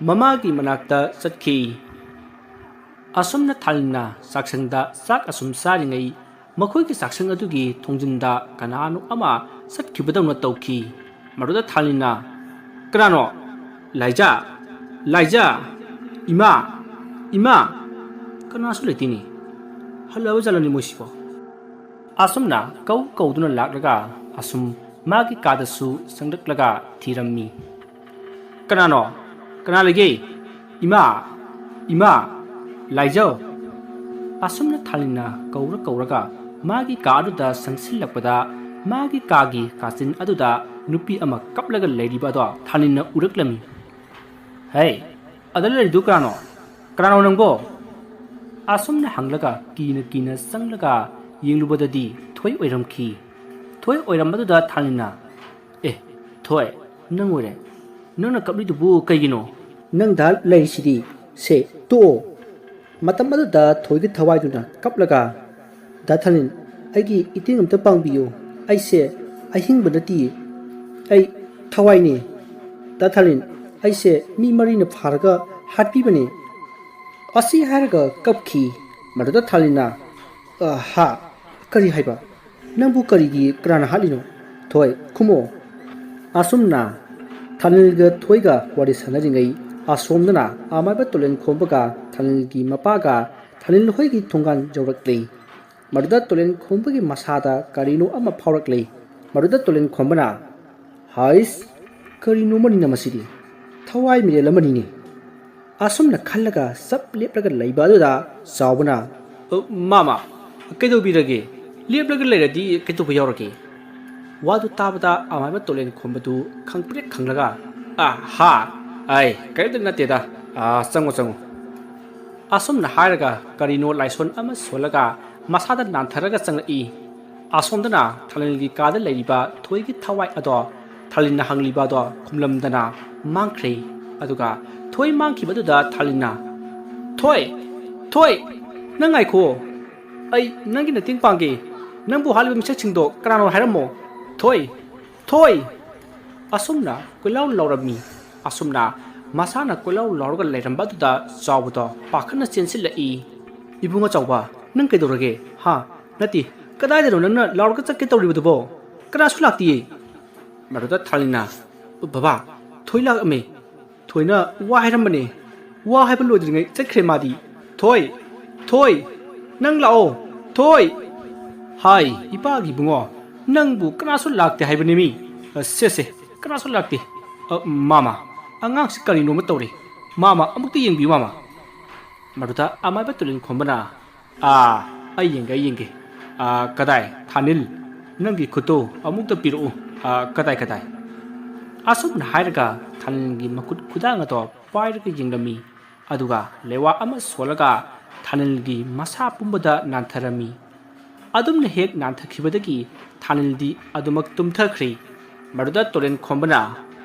ꯃꯃꯥꯒꯤ ꯃꯅꯥꯛꯇ ꯆꯠꯈꯤ꯫ ꯑꯁꯨꯝꯅ ꯊꯥꯂꯦꯟꯅ ꯆꯥꯛꯁꯪꯗ ꯆꯥꯛ ꯑꯁꯨꯝ ꯆꯥꯔꯤꯉꯩ, ꯃꯈꯣꯏꯒꯤ ꯆꯥꯛꯁꯪ ꯑꯗꯨꯒꯤ ꯊꯣꯡꯖꯤꯟꯗ ꯀꯅꯥꯅꯣ ꯑꯃ ꯆꯠꯈꯤꯕꯗꯧꯅ ꯇꯧꯈꯤ꯫ ꯃꯗꯨꯗ ꯊꯥꯂꯦꯟꯅ, "ꯀꯅꯥꯅꯣ? ꯂꯥꯏꯖ! ꯂꯥꯏꯖ! ꯏꯃꯥ! ꯏꯃꯥ!" ꯀꯅꯥꯁꯨ ꯂꯩꯇꯦꯅꯦ꯫ ꯍꯜꯂꯕ ꯖꯥꯠꯂꯅꯦ ꯃꯣꯏꯁꯤꯕꯣ? ꯑꯁꯨꯝꯅ ꯀꯧ ꯀꯧꯗꯨꯅ ꯂꯥꯛꯂꯒ ꯑꯁꯨꯝ ꯃꯥꯒꯤ ꯀꯥꯗꯁꯨ ꯆꯪꯂꯛꯂꯒ ꯊꯤꯔꯝꯃꯤ꯫ "ꯀꯅꯥꯅꯣ? ꯀꯅꯥ ꯂꯩꯒꯦ? ꯏꯃꯥ! ꯏꯃꯥ! ꯂꯥꯏꯖꯧ!" ꯑꯁꯨꯝꯅ ꯊꯥꯂꯦꯟꯅ ꯀꯧꯔ ꯀꯧꯔꯒ ꯃꯥꯒꯤ ꯀꯥ ꯑꯗꯨꯗ ꯆꯪꯁꯤꯜꯂꯛꯄꯗ, ꯃꯥꯒꯤ ꯀꯥꯒꯤ ꯀꯥꯆꯤꯟ ꯑꯗꯨꯗ ꯅꯨꯄꯤ ꯑꯃ ꯀꯞꯂꯒ ꯂꯩꯔꯤꯕ ꯑꯗꯣ ꯊꯥꯂꯦꯟꯅ ꯎꯔꯛꯂꯝꯃꯤ꯫ "ꯍꯦ, ꯑꯗ ꯂꯩꯔꯤꯗꯨ ꯀꯅꯥꯅꯣ? ꯀꯅꯥꯅꯣ ꯅꯪꯕꯣ?" ꯑꯁꯨꯝꯅ ꯍꯪꯂꯒ ꯀꯤꯅ ꯀꯤꯅ ꯆꯪꯂꯒ ꯌꯦꯡꯂꯨꯕꯗꯗꯤ ꯊꯣꯏ ꯑꯣꯏꯔꯝꯈꯤ꯫ ꯊꯣꯏ ꯑꯣꯏꯔꯝꯕꯗꯨꯗ ꯊꯥꯂꯦꯟꯅ, "ꯑꯦ, ꯊꯣꯏ, ꯅꯪ ꯑꯣꯏꯔꯦ꯫ ꯅꯪꯅ ꯀꯞꯂꯤꯗꯨꯕꯨ ꯀꯩꯒꯤꯅꯣ?" "ꯅꯪ ꯗꯥ ꯂꯩꯔꯤꯁꯤꯗꯤ꯫ ꯁꯦ, ꯇꯣꯛꯑꯣ꯫" ꯃꯇꯝ ꯑꯗꯨꯗ ꯊꯣꯏꯒꯤ ꯊꯋꯥꯏꯗꯨꯅ ꯀꯞꯂꯒ, "ꯗꯥ ꯊꯥꯂꯦꯟ, ꯑꯩꯒꯤ ꯏꯇꯦꯡ ꯑꯝꯇ ꯄꯥꯡꯕꯤꯌꯨ꯫ ꯑꯩꯁꯦ ꯑꯍꯤꯡꯕ ꯅꯠꯇꯤꯌꯦ꯫ ꯑꯩ ꯊꯋꯥꯏꯅꯦ꯫ ꯗꯥ ꯊꯥꯂꯦꯟ, ꯑꯩꯁꯦ ꯃꯤ ꯃꯔꯤꯅ ꯐꯥꯔꯒ ꯍꯥꯠꯄꯤꯕꯅꯦ꯫" ꯑꯁꯤ ꯍꯥꯏꯔꯒ ꯀꯞꯈꯤ꯫ ꯃꯗꯨꯗ ꯊꯥꯂꯦꯟꯅ, "ꯑ, ꯍꯥ? ꯀꯔꯤ ꯍꯥꯏꯕ? ꯅꯪꯕꯨ ꯀꯔꯤꯒꯤ ꯀꯅꯥꯅ ꯍꯥꯠꯂꯤꯅꯣ? ꯊꯣꯏ, ꯈꯨꯝꯃꯣ꯫" ꯑꯁꯨꯝꯅ ꯊꯥꯂꯦꯟꯒ ꯊꯣꯏꯒ ꯋꯥꯔꯤ ꯁꯥꯟꯅꯔꯤꯉꯩ, ꯑꯁꯣꯝꯗꯅ ꯑꯃꯥꯏꯕ ꯇꯨꯂꯦꯟ ꯈꯣꯝꯕꯒ ꯊꯥꯅꯤꯜꯒꯤ ꯃꯄꯥꯒ ꯊꯥꯅꯤꯜ ꯍꯣꯏꯒꯤ ꯊꯣꯡꯒꯥꯟ ꯌꯧꯔꯛꯂꯦ꯫ ꯃꯗꯨꯗ ꯇꯨꯂꯦꯟ ꯈꯣꯝꯕꯒꯤ ꯃꯁꯥꯗ ꯀꯔꯤꯅꯣ ꯑꯃ ꯐꯥꯎꯔꯛꯂꯦ꯫ ꯃꯗꯨꯗ ꯇꯨꯂꯦꯟ ꯈꯣꯝꯕꯅ, "ꯍꯥꯏꯁ, ꯀꯔꯤꯅꯣ ꯑꯃꯅꯤꯅ ꯃꯁꯤꯗꯤ? ꯊꯋꯥꯏ ꯃꯤꯔꯦꯜ ꯑꯃꯅꯤꯅꯦ"꯫ ꯑꯁꯨꯝꯅ ꯈꯜꯂꯒ ꯆꯞ ꯂꯦꯞꯂꯒ ꯂꯩꯕ ꯑꯗꯨꯗ ꯆꯥꯎꯕꯅ, "ꯑ, ꯃꯥꯃ, ꯀꯩꯗꯧꯕꯤꯔꯒꯦ? ꯂꯦꯞꯂꯒ ꯂꯩꯔꯗꯤ ꯀꯩꯗꯧꯕ ꯌꯥꯎꯔꯒꯦ?" ꯋꯥꯗꯨ ꯇꯥꯕꯗ ꯑꯃꯥꯏꯕ ꯇꯣꯂꯦꯟ ꯈꯣꯝꯕꯗꯨ ꯈꯪꯄ꯭ꯔꯦꯛ ꯈꯪꯂꯒ, "ꯑ, ꯍꯥ, ꯑꯩ ꯀꯔꯤꯝꯇ ꯅꯠꯇꯦꯗ꯫ ꯑ, ꯆꯪꯉꯣ, ꯆꯪꯉꯣ"꯫ ꯑꯁꯨꯝꯅ ꯍꯥꯏꯔꯒ ꯀꯔꯤꯅꯣ ꯂꯥꯏꯁꯣꯟ ꯑꯃ ꯁꯣꯜꯂꯒ ꯃꯁꯥꯗ ꯅꯥꯟꯊꯔꯒ ꯆꯪꯂꯛꯏ꯫ ꯑꯁꯣꯝꯗꯅ ꯊꯥꯅꯤꯜꯒꯤ ꯀꯥꯗ ꯂꯩꯔꯤꯕ ꯊꯣꯏꯒꯤ ꯊꯋꯥꯏ ꯑꯗꯣ ꯊꯥꯅꯤꯜꯅ ꯍꯪꯂꯤꯕ ꯑꯗꯣ ꯈꯨꯝꯂꯝꯗꯅ ꯃꯥꯡꯈ꯭ꯔꯦ꯫ ꯑꯗꯨꯒ ꯊꯣꯏ ꯃꯥꯡꯈꯤꯕ ꯑꯗꯨꯗ ꯊꯥꯅꯤꯜꯅ, "ꯊꯣꯏ! ꯊꯣꯏ! ꯅꯪ ꯉꯥꯏꯈꯣ! ꯑꯩ ꯅꯪꯒꯤ ꯃꯇꯦꯡ ꯄꯥꯡꯒꯦ꯫ ꯅꯪꯕꯨ ꯍꯥꯠꯂꯤꯕ ꯃꯤꯁꯛꯁꯤꯡꯗꯣ ꯀꯅꯥꯅꯣ ꯍꯥꯏꯔꯝꯃꯣ꯫ ꯊꯣꯏ! ꯊꯣꯏ!" ꯑꯁꯨꯝꯅ ꯀꯣꯏꯂꯥꯎ ꯂꯥꯎꯔꯝꯃꯤ꯫ ꯑꯁꯨꯝꯅ ꯃꯁꯥꯅ ꯀꯣꯏꯂꯥꯎ ꯂꯥꯎꯔꯒ ꯂꯩꯔꯝꯕ ꯑꯗꯨꯗ ꯆꯥꯎꯕꯗꯣ ꯄꯥꯈꯠꯅ ꯆꯦꯟꯁꯤꯜꯂꯛꯏ꯫ "ꯏꯕꯨꯡꯉꯣ ꯆꯥꯎꯕ, ꯅꯪ ꯀꯩꯗꯧꯔꯒꯦ? ꯍꯥ? ꯅꯠꯇꯦ, ꯀꯗꯥꯏꯗꯅꯣ ꯅꯪꯅ ꯂꯥꯎꯔꯒ ꯆꯠꯀꯦ ꯇꯧꯔꯤꯕꯗꯨꯕꯣ? ꯀꯅꯥꯁꯨ ꯂꯥꯛꯇꯤꯌꯦ"꯫ ꯃꯗꯨꯗ ꯊꯥꯅꯤꯜꯅ, "ꯕꯕꯥ, ꯊꯣꯏ ꯂꯥꯛꯑꯝꯃꯦ꯫ ꯊꯣꯏꯅ ꯋꯥ ꯍꯥꯏꯔꯝꯕꯅꯦ꯫ ꯋꯥ ꯍꯥꯏꯕ ꯂꯣꯏꯗ꯭ꯔꯤꯉꯩ ꯆꯠꯈ꯭ꯔꯦ ꯃꯥꯗꯤ꯫ ꯊꯣꯏ! ꯊꯣꯏ! ꯅꯪ ꯂꯥꯛꯑꯣ! ꯊꯣꯏ!" "ꯍꯥꯏ, ꯏꯄꯥꯒꯤ ꯏꯕꯨꯡꯉꯣ, ꯅꯪꯕꯨ ꯀꯅꯥꯁꯨ ꯂꯥꯛꯇꯦ ꯍꯥꯏꯕꯅꯦꯃꯤ꯫ ꯑ, ꯁꯦ, ꯁꯦ, ꯀꯅꯥꯁꯨ ꯂꯥꯛꯇꯦ꯫ ꯑ, ꯃꯥꯃ, ꯑꯉꯥꯡꯁꯤ ꯀꯔꯤꯅꯣꯃ ꯇꯧꯔꯦ꯫ ꯃꯥꯃ, ꯑꯃꯨꯛꯇ ꯌꯦꯡꯕꯤꯌꯨ, ꯃꯥꯃ"꯫ ꯃꯗꯨꯗ ꯑꯃꯥꯏꯕ ꯇꯨꯂꯦꯟ ꯈꯣꯝꯕꯅ, "ꯑꯥ, ꯑꯩ ꯌꯦꯡꯒꯦ, ꯑꯩ ꯌꯦꯡꯒꯦ꯫ ꯑꯥ, ꯀꯗꯥꯏ? ꯊꯥꯅꯤꯜ, ꯅꯪꯒꯤ ꯈꯨꯠꯇꯨ ꯑꯃꯨꯛꯇ ꯄꯤꯔꯛꯎ꯫ ꯑꯥ, ꯀꯗꯥꯏ, ꯀꯗꯥꯏ?" ꯑꯁꯨꯝꯅ ꯍꯥꯏꯔꯒ ꯊꯥꯅꯤꯜꯒꯤ ꯃꯈꯨꯠ ꯈꯨꯗꯥꯡ ꯑꯗꯣ ꯄꯥꯏꯔꯒ ꯌꯦꯡꯂꯝꯃꯤ꯫ ꯑꯗꯨꯒ ꯂꯩꯋꯥ ꯑꯃ ꯁꯣꯜꯂꯒ ꯊꯥꯅꯤꯜꯒꯤ ꯃꯁꯥ ꯄꯨꯝꯕꯗ ꯅꯥꯟꯊꯔꯝꯃꯤ꯫ ꯑꯗꯨꯝꯅ ꯍꯦꯛ ꯅꯥꯟꯊꯈꯤꯕꯗꯒꯤ ꯊꯥꯅꯤꯜꯗꯤ ꯑꯗꯨꯃꯛ ꯇꯨꯝꯊꯈ꯭ꯔꯦ꯫ ꯃꯗꯨꯗ ꯇꯨꯂꯦꯟ ꯈꯣꯝꯕꯅ,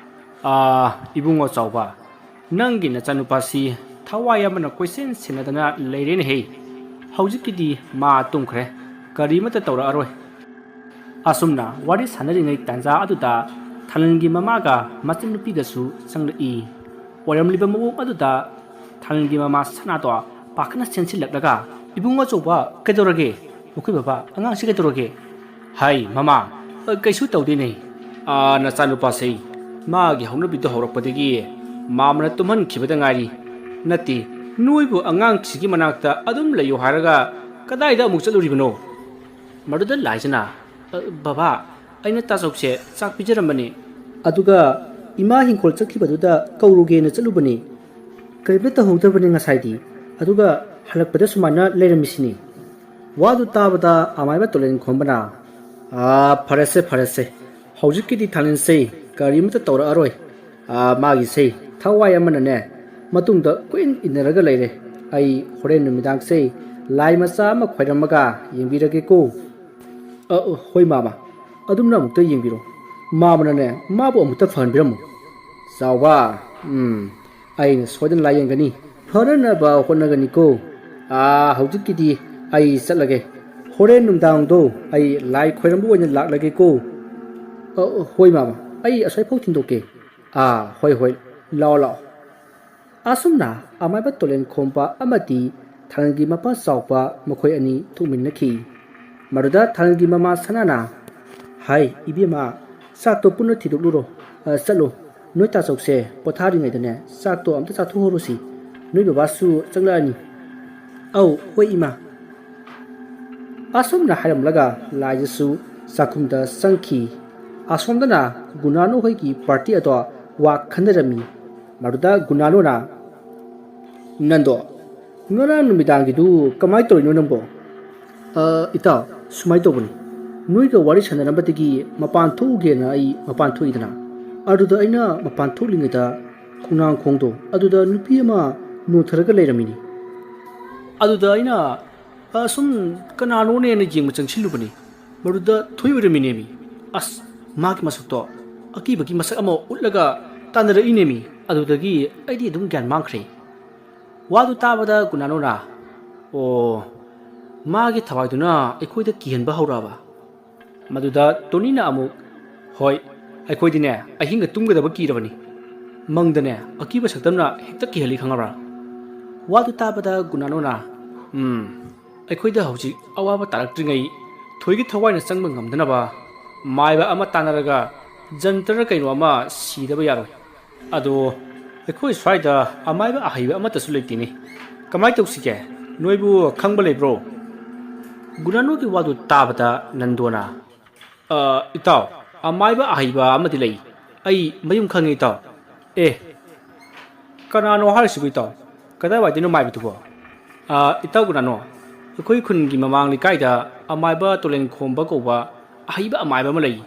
"ꯑꯥ, ꯏꯕꯨꯡꯉꯣ ꯆꯥꯎꯕ, ꯅꯪꯒꯤ ꯅꯆꯥꯅꯨꯄꯥꯁꯤ ꯊꯋꯥꯏ ꯑꯃꯅ ꯀꯣꯏꯁꯦꯟ ꯁꯦꯟꯅꯗꯅ ꯂꯩꯔꯦꯅꯦꯍꯦ꯫ ꯍꯧꯖꯤꯛꯀꯤꯗꯤ ꯃꯥ ꯇꯨꯝꯈ꯭ꯔꯦ, ꯀꯔꯤꯃꯠꯇ ꯇꯧꯔꯛꯑꯔꯣꯏ"꯫ ꯑꯁꯨꯝꯅ ꯋꯥꯔꯤ ꯁꯥꯟꯅꯔꯤꯉꯩ ꯇꯥꯟꯖꯥ ꯑꯗꯨꯗ ꯊꯥꯅꯤꯜꯒꯤ ꯃꯃꯥꯒ ꯃꯆꯟꯅꯨꯄꯤꯒꯁꯨ ꯆꯪꯂꯛꯏ꯫ ꯑꯣꯏꯔꯝꯂꯤꯕ ꯃꯑꯣꯡ ꯑꯗꯨꯗ ꯊꯥꯅꯤꯜꯒꯤ ꯃꯃꯥ ꯁꯅꯥꯗꯣ ꯄꯥꯈꯠꯅ ꯆꯦꯟꯁꯤꯜꯂꯛꯂꯒ, "ꯏꯕꯨꯡꯉꯣ ꯑꯆꯧꯕ, ꯀꯩꯗꯧꯔꯒꯦ? ꯃꯈꯣꯏ ꯕꯕꯥ, ꯑꯉꯥꯡꯁꯤ ꯀꯩꯗꯧꯔꯒꯦ?" "ꯍꯥꯏ, ꯃꯃꯥ, ꯑ, ꯀꯩꯁꯨ ꯇꯧꯗꯦꯅꯦ꯫ ꯑꯥ, ꯅꯆꯥꯅꯨꯄꯥꯁꯦ ꯃꯥꯒꯤ ꯍꯧꯅꯕꯤꯗꯣ ꯍꯧꯔꯛꯄꯗꯒꯤ ꯃꯥꯃꯅ ꯇꯨꯝꯍꯟꯈꯤꯕꯗ ꯉꯥꯏꯔꯤ꯫ ꯅꯠꯇꯦ, ꯅꯣꯏꯕꯨ ꯑꯉꯥꯡꯁꯤꯒꯤ ꯃꯅꯥꯛꯇ ꯑꯗꯨꯝ ꯂꯩꯌꯨ ꯍꯥꯏꯔꯒ ꯀꯗꯥꯏꯗ ꯑꯃꯨꯛ ꯆꯠꯂꯨꯔꯤꯕꯅꯣ? ꯃꯗꯨꯗ ꯂꯥꯏꯖꯅ, "ꯑ, ꯕꯕꯥ, ꯑꯩꯅ ꯇꯥꯆꯧꯁꯦ ꯆꯥꯛ ꯄꯤꯖꯔꯝꯕꯅꯤ꯫ ꯑꯗꯨꯒ ꯏꯃꯥ ꯍꯤꯡꯈꯣꯜ ꯆꯠꯈꯤꯕꯗꯨꯗ ꯀꯧꯔꯨꯒꯦꯅ ꯆꯠꯂꯨꯕꯅꯤ꯫ ꯀꯔꯤꯝꯇ ꯇꯧꯍꯧꯗꯕꯅꯤ ꯉꯁꯥꯏꯗꯤ꯫ ꯑꯗꯨꯒ ꯍꯜꯂꯛꯄꯗ ꯁꯨꯃꯥꯏꯅ ꯂꯩꯔꯝꯃꯤꯁꯤꯅꯤ"꯫ ꯋꯥꯗꯨ ꯇꯥꯕꯗ ꯑꯃꯥꯏꯕ ꯇꯣꯂꯦꯟ ꯈꯣꯝꯕꯅ, "ꯑꯥ, ꯐꯔꯦꯁꯦ, ꯐꯔꯦꯁꯦ꯫ ꯍꯧꯖꯤꯛꯀꯤꯗꯤ ꯊꯥꯅꯤꯟꯁꯦ ꯀꯔꯤꯃꯇ ꯇꯧꯔꯛꯑꯔꯣꯏ꯫ ꯑꯥ, ꯃꯥꯒꯤꯁꯦ ꯊꯋꯥꯏ ꯑꯃꯅꯅꯦ ꯃꯇꯨꯡꯗ ꯀꯨꯏꯟ ꯏꯟꯅꯔꯒ ꯂꯩꯔꯦ꯫ ꯑꯩ ꯍꯣꯔꯦꯟ ꯅꯨꯃꯤꯗꯥꯡꯁꯦ ꯂꯥꯏ ꯃꯆꯥ ꯑꯃ ꯈꯣꯏꯔꯝꯃꯒ ꯌꯦꯡꯕꯤꯔꯒꯦꯀꯣ"꯫ "ꯑ, ꯑ, ꯍꯣꯏ ꯃꯥꯃ, ꯑꯗꯨꯝꯅ ꯑꯃꯨꯛꯇ ꯌꯦꯡꯕꯤꯔꯣ꯫ ꯃꯥꯃꯅꯅꯦ ꯃꯥꯕꯨ ꯑꯃꯨꯛꯇ ꯐꯍꯟꯕꯤꯔꯝꯃꯨ"꯫ "ꯆꯥꯎꯕ, ꯎꯝ, ꯑꯩꯅ ꯁꯣꯏꯗꯅ ꯂꯥꯏꯌꯦꯡꯒꯅꯤ, ꯐꯅꯅꯕ ꯍꯣꯠꯅꯒꯅꯤꯀꯣ꯫ ꯑꯥ, ꯍꯧꯖꯤꯛꯀꯤꯗꯤ ꯑꯩ ꯆꯠꯂꯒꯦ꯫ ꯍꯣꯔꯦꯟ ꯅꯨꯡꯗꯥꯡꯗꯣ ꯑꯩ ꯂꯥꯏ ꯈꯣꯏꯔꯝꯕ ꯑꯣꯏꯅ ꯂꯥꯛꯂꯒꯦꯀꯣ"꯫ "ꯑ, ꯍꯣꯏ ꯃꯥꯃ, ꯑꯩ ꯑꯁ꯭ꯋꯥꯏꯐꯥꯎ ꯊꯤꯟꯗꯣꯛꯀꯦ"꯫ "ꯑꯥ, ꯍꯣꯏ, ꯍꯣꯏ, ꯂꯥꯛꯑꯣ, ꯂꯥꯛꯑꯣ"꯫ ꯑꯁꯨꯝꯅ ꯑꯃꯥꯏꯕ ꯇꯣꯂꯦꯟ ꯈꯣꯝꯕ ꯑꯃꯗꯤ ꯊꯥꯡꯒꯤ ꯃꯄꯥ ꯆꯥꯎꯕ ꯃꯈꯣꯏ ꯑꯅꯤ ꯊꯣꯛꯃꯤꯟꯅꯈꯤ꯫ ꯃꯗꯨꯗ ꯊꯥꯡꯒꯤ ꯃꯃꯥ ꯁꯅꯥꯅ, "ꯍꯥꯏ ꯏꯕꯦꯝꯃ, ꯆꯥꯛꯇꯣ ꯄꯨꯟꯅ ꯊꯤꯗꯣꯛꯂꯨꯔꯣ꯫ ꯑ, ꯆꯠꯂꯣ, ꯅꯣꯏ ꯇꯥꯆꯧꯁꯦ ꯄꯣꯊꯥꯔꯤꯉꯩꯗꯅꯦ ꯆꯥꯛꯇꯣ ꯑꯝꯇ ꯆꯥꯊꯣꯛꯍꯧꯔꯨꯁꯤ꯫ ꯅꯣꯏ ꯕꯕꯥꯁꯨ ꯆꯪꯂꯛꯑꯅꯤ"꯫ "ꯑꯧ, ꯍꯣꯏ ꯏꯃꯥ"꯫ ꯑꯁꯨꯝꯅ ꯍꯥꯏꯔꯝꯂꯒ ꯂꯥꯏꯖꯁꯨ ꯆꯥꯛꯈꯨꯝꯗ ꯆꯪꯈꯤ꯫ ꯑꯁꯣꯝꯗꯅ ꯒꯨꯅꯥꯅꯨ ꯍꯣꯏꯒꯤ ꯄꯥꯔꯇꯤ ꯑꯗꯣ ꯋꯥ ꯈꯟꯅꯔꯝꯃꯤ꯫ ꯃꯗꯨꯗ ꯒꯨꯅꯥꯅꯨꯅ, "ꯅꯟꯗꯣ, ꯉꯔꯥꯡ ꯅꯨꯃꯤꯗꯥꯡꯒꯤꯗꯨ ꯀꯃꯥꯏ ꯇꯧꯔꯤꯅꯣ ꯅꯪꯕꯣ?" "ꯑ, ꯏꯇꯥꯎ, ꯁꯨꯃꯥꯏ ꯇꯧꯕꯅꯤ꯫ ꯅꯣꯏꯒ ꯋꯥꯔꯤ ꯁꯥꯟꯅꯔꯝꯕꯗꯒꯤ ꯃꯄꯥꯟ ꯊꯣꯛꯎꯒꯦꯅ ꯑꯩ ꯃꯄꯥꯟ ꯊꯣꯛꯏꯗꯅ꯫ ꯑꯗꯨꯗ ꯑꯩꯅ ꯃꯄꯥꯟ ꯊꯣꯛꯂꯤꯉꯩꯗ ꯈꯣꯡꯅꯥꯡꯈꯣꯡꯗꯣ ꯑꯗꯨꯗ ꯅꯨꯄꯤ ꯑꯃ ꯅꯣꯟꯊꯔꯒ ꯂꯩꯔꯝꯃꯤꯅꯤ꯫ ꯑꯗꯨꯗ ꯑꯩꯅ, ꯑ, ꯁꯨꯝ ꯀꯅꯥꯅꯣꯅꯦꯅ ꯌꯦꯡꯕ ꯆꯪꯁꯤꯜꯂꯨꯕꯅꯤ꯫ ꯃꯗꯨꯗ ꯊꯣꯏ ꯑꯣꯏꯔꯝꯃꯤꯅꯦꯃꯤ꯫ ꯑꯁ, ꯃꯥꯒꯤ ꯃꯁꯛꯇꯣ ꯑꯀꯤꯕꯒꯤ ꯃꯁꯛ ꯑꯃ ꯎꯠꯂꯒ ꯇꯥꯟꯅꯔꯛꯏꯅꯦꯃꯤ꯫ ꯑꯗꯨꯗꯒꯤ ꯑꯩꯗꯤ ꯑꯗꯨꯝ ꯒ꯭ꯌꯥꯟ ꯃꯥꯡꯈ꯭ꯔꯦ"꯫ ꯋꯥꯗꯨ ꯇꯥꯕꯗ ꯒꯨꯅꯥꯅꯨꯅ, "ꯑꯣ, ꯃꯥꯒꯤ ꯊꯋꯥꯏꯗꯨꯅ ꯑꯩꯈꯣꯏꯗ ꯀꯤꯍꯟꯕ ꯍꯧꯔꯛꯑꯕ"꯫ ꯃꯗꯨꯗ ꯇꯣꯅꯤꯅ ꯑꯃꯨꯛ, "ꯍꯣꯏ, ꯑꯩꯈꯣꯏꯗꯤꯅꯦ ꯑꯍꯤꯡꯒ ꯇꯨꯝꯒꯗꯕ ꯀꯤꯔꯕꯅꯤ꯫ ꯃꯪꯗꯅꯦ ꯑꯀꯤꯕ ꯁꯛꯇꯝꯅ ꯍꯦꯛꯇ ꯀꯤꯍꯜꯂꯤ, ꯈꯪꯉꯕ꯭ꯔꯥ?" ꯋꯥꯗꯨ ꯇꯥꯕꯗ ꯒꯨꯅꯥꯅꯨꯅ, "ꯎꯝ, ꯑꯩꯈꯣꯏꯗ ꯍꯧꯖꯤꯛ ꯑꯋꯥꯕ ꯇꯥꯔꯛꯇ꯭ꯔꯤꯉꯩ ꯊꯣꯏꯒꯤ ꯊꯋꯥꯏꯅ ꯆꯪꯕ ꯉꯝꯗꯅꯕ ꯃꯥꯏꯕ ꯑꯃ ꯇꯥꯟꯅꯔꯒ ꯖꯟꯇ꯭ꯔ ꯀꯩꯅꯣ ꯑꯃ ꯁꯤꯗꯕ ꯌꯥꯔꯣꯏ꯫ ꯑꯗꯣ ꯑꯩꯈꯣꯏ ꯁ꯭ꯋꯥꯏꯗ ꯑꯃꯥꯏꯕ ꯑꯍꯩꯕ ꯑꯃꯠꯇꯁꯨ ꯂꯩꯇꯦꯅꯦ꯫ ꯀꯃꯥꯏ ꯇꯧꯁꯤꯒꯦ? ꯅꯣꯏꯕꯨ ꯈꯪꯕ ꯂꯩꯕ꯭ꯔꯣ? ꯒꯨꯅꯥꯅꯣꯒꯤ ꯋꯥꯗꯨ ꯇꯥꯕꯗ ꯅꯟꯗꯣꯅ, "ꯑ, ꯏꯇꯥꯎ, ꯑꯃꯥꯏꯕ ꯑꯍꯩꯕ ꯑꯃꯗꯤ ꯂꯩ꯫ ꯑꯩ ꯃꯌꯨꯝ ꯈꯪꯉꯤ, ꯏꯇꯥꯎ꯫" "ꯑꯦ, ꯀꯅꯥꯅꯣ ꯍꯥꯏꯔꯤꯁꯤꯕꯨ, ꯏꯇꯥꯎ? ꯀꯗꯥꯏꯋꯥꯏꯗꯅꯣ ꯃꯥꯏꯕꯗꯨꯕꯣ?" "ꯑ, ꯏꯇꯥꯎ ꯒꯨꯅꯥꯅꯣ, ꯑꯩꯈꯣꯏ ꯈꯨꯟꯒꯤ ꯃꯃꯥꯡ ꯂꯩꯀꯥꯏꯗ ꯑꯃꯥꯏꯕ ꯇꯨꯔꯦꯟ ꯈꯣꯝꯕ ꯀꯧꯕ ꯑꯍꯩꯕ ꯑꯃꯥꯏꯕ ꯑꯃ ꯂꯩ꯫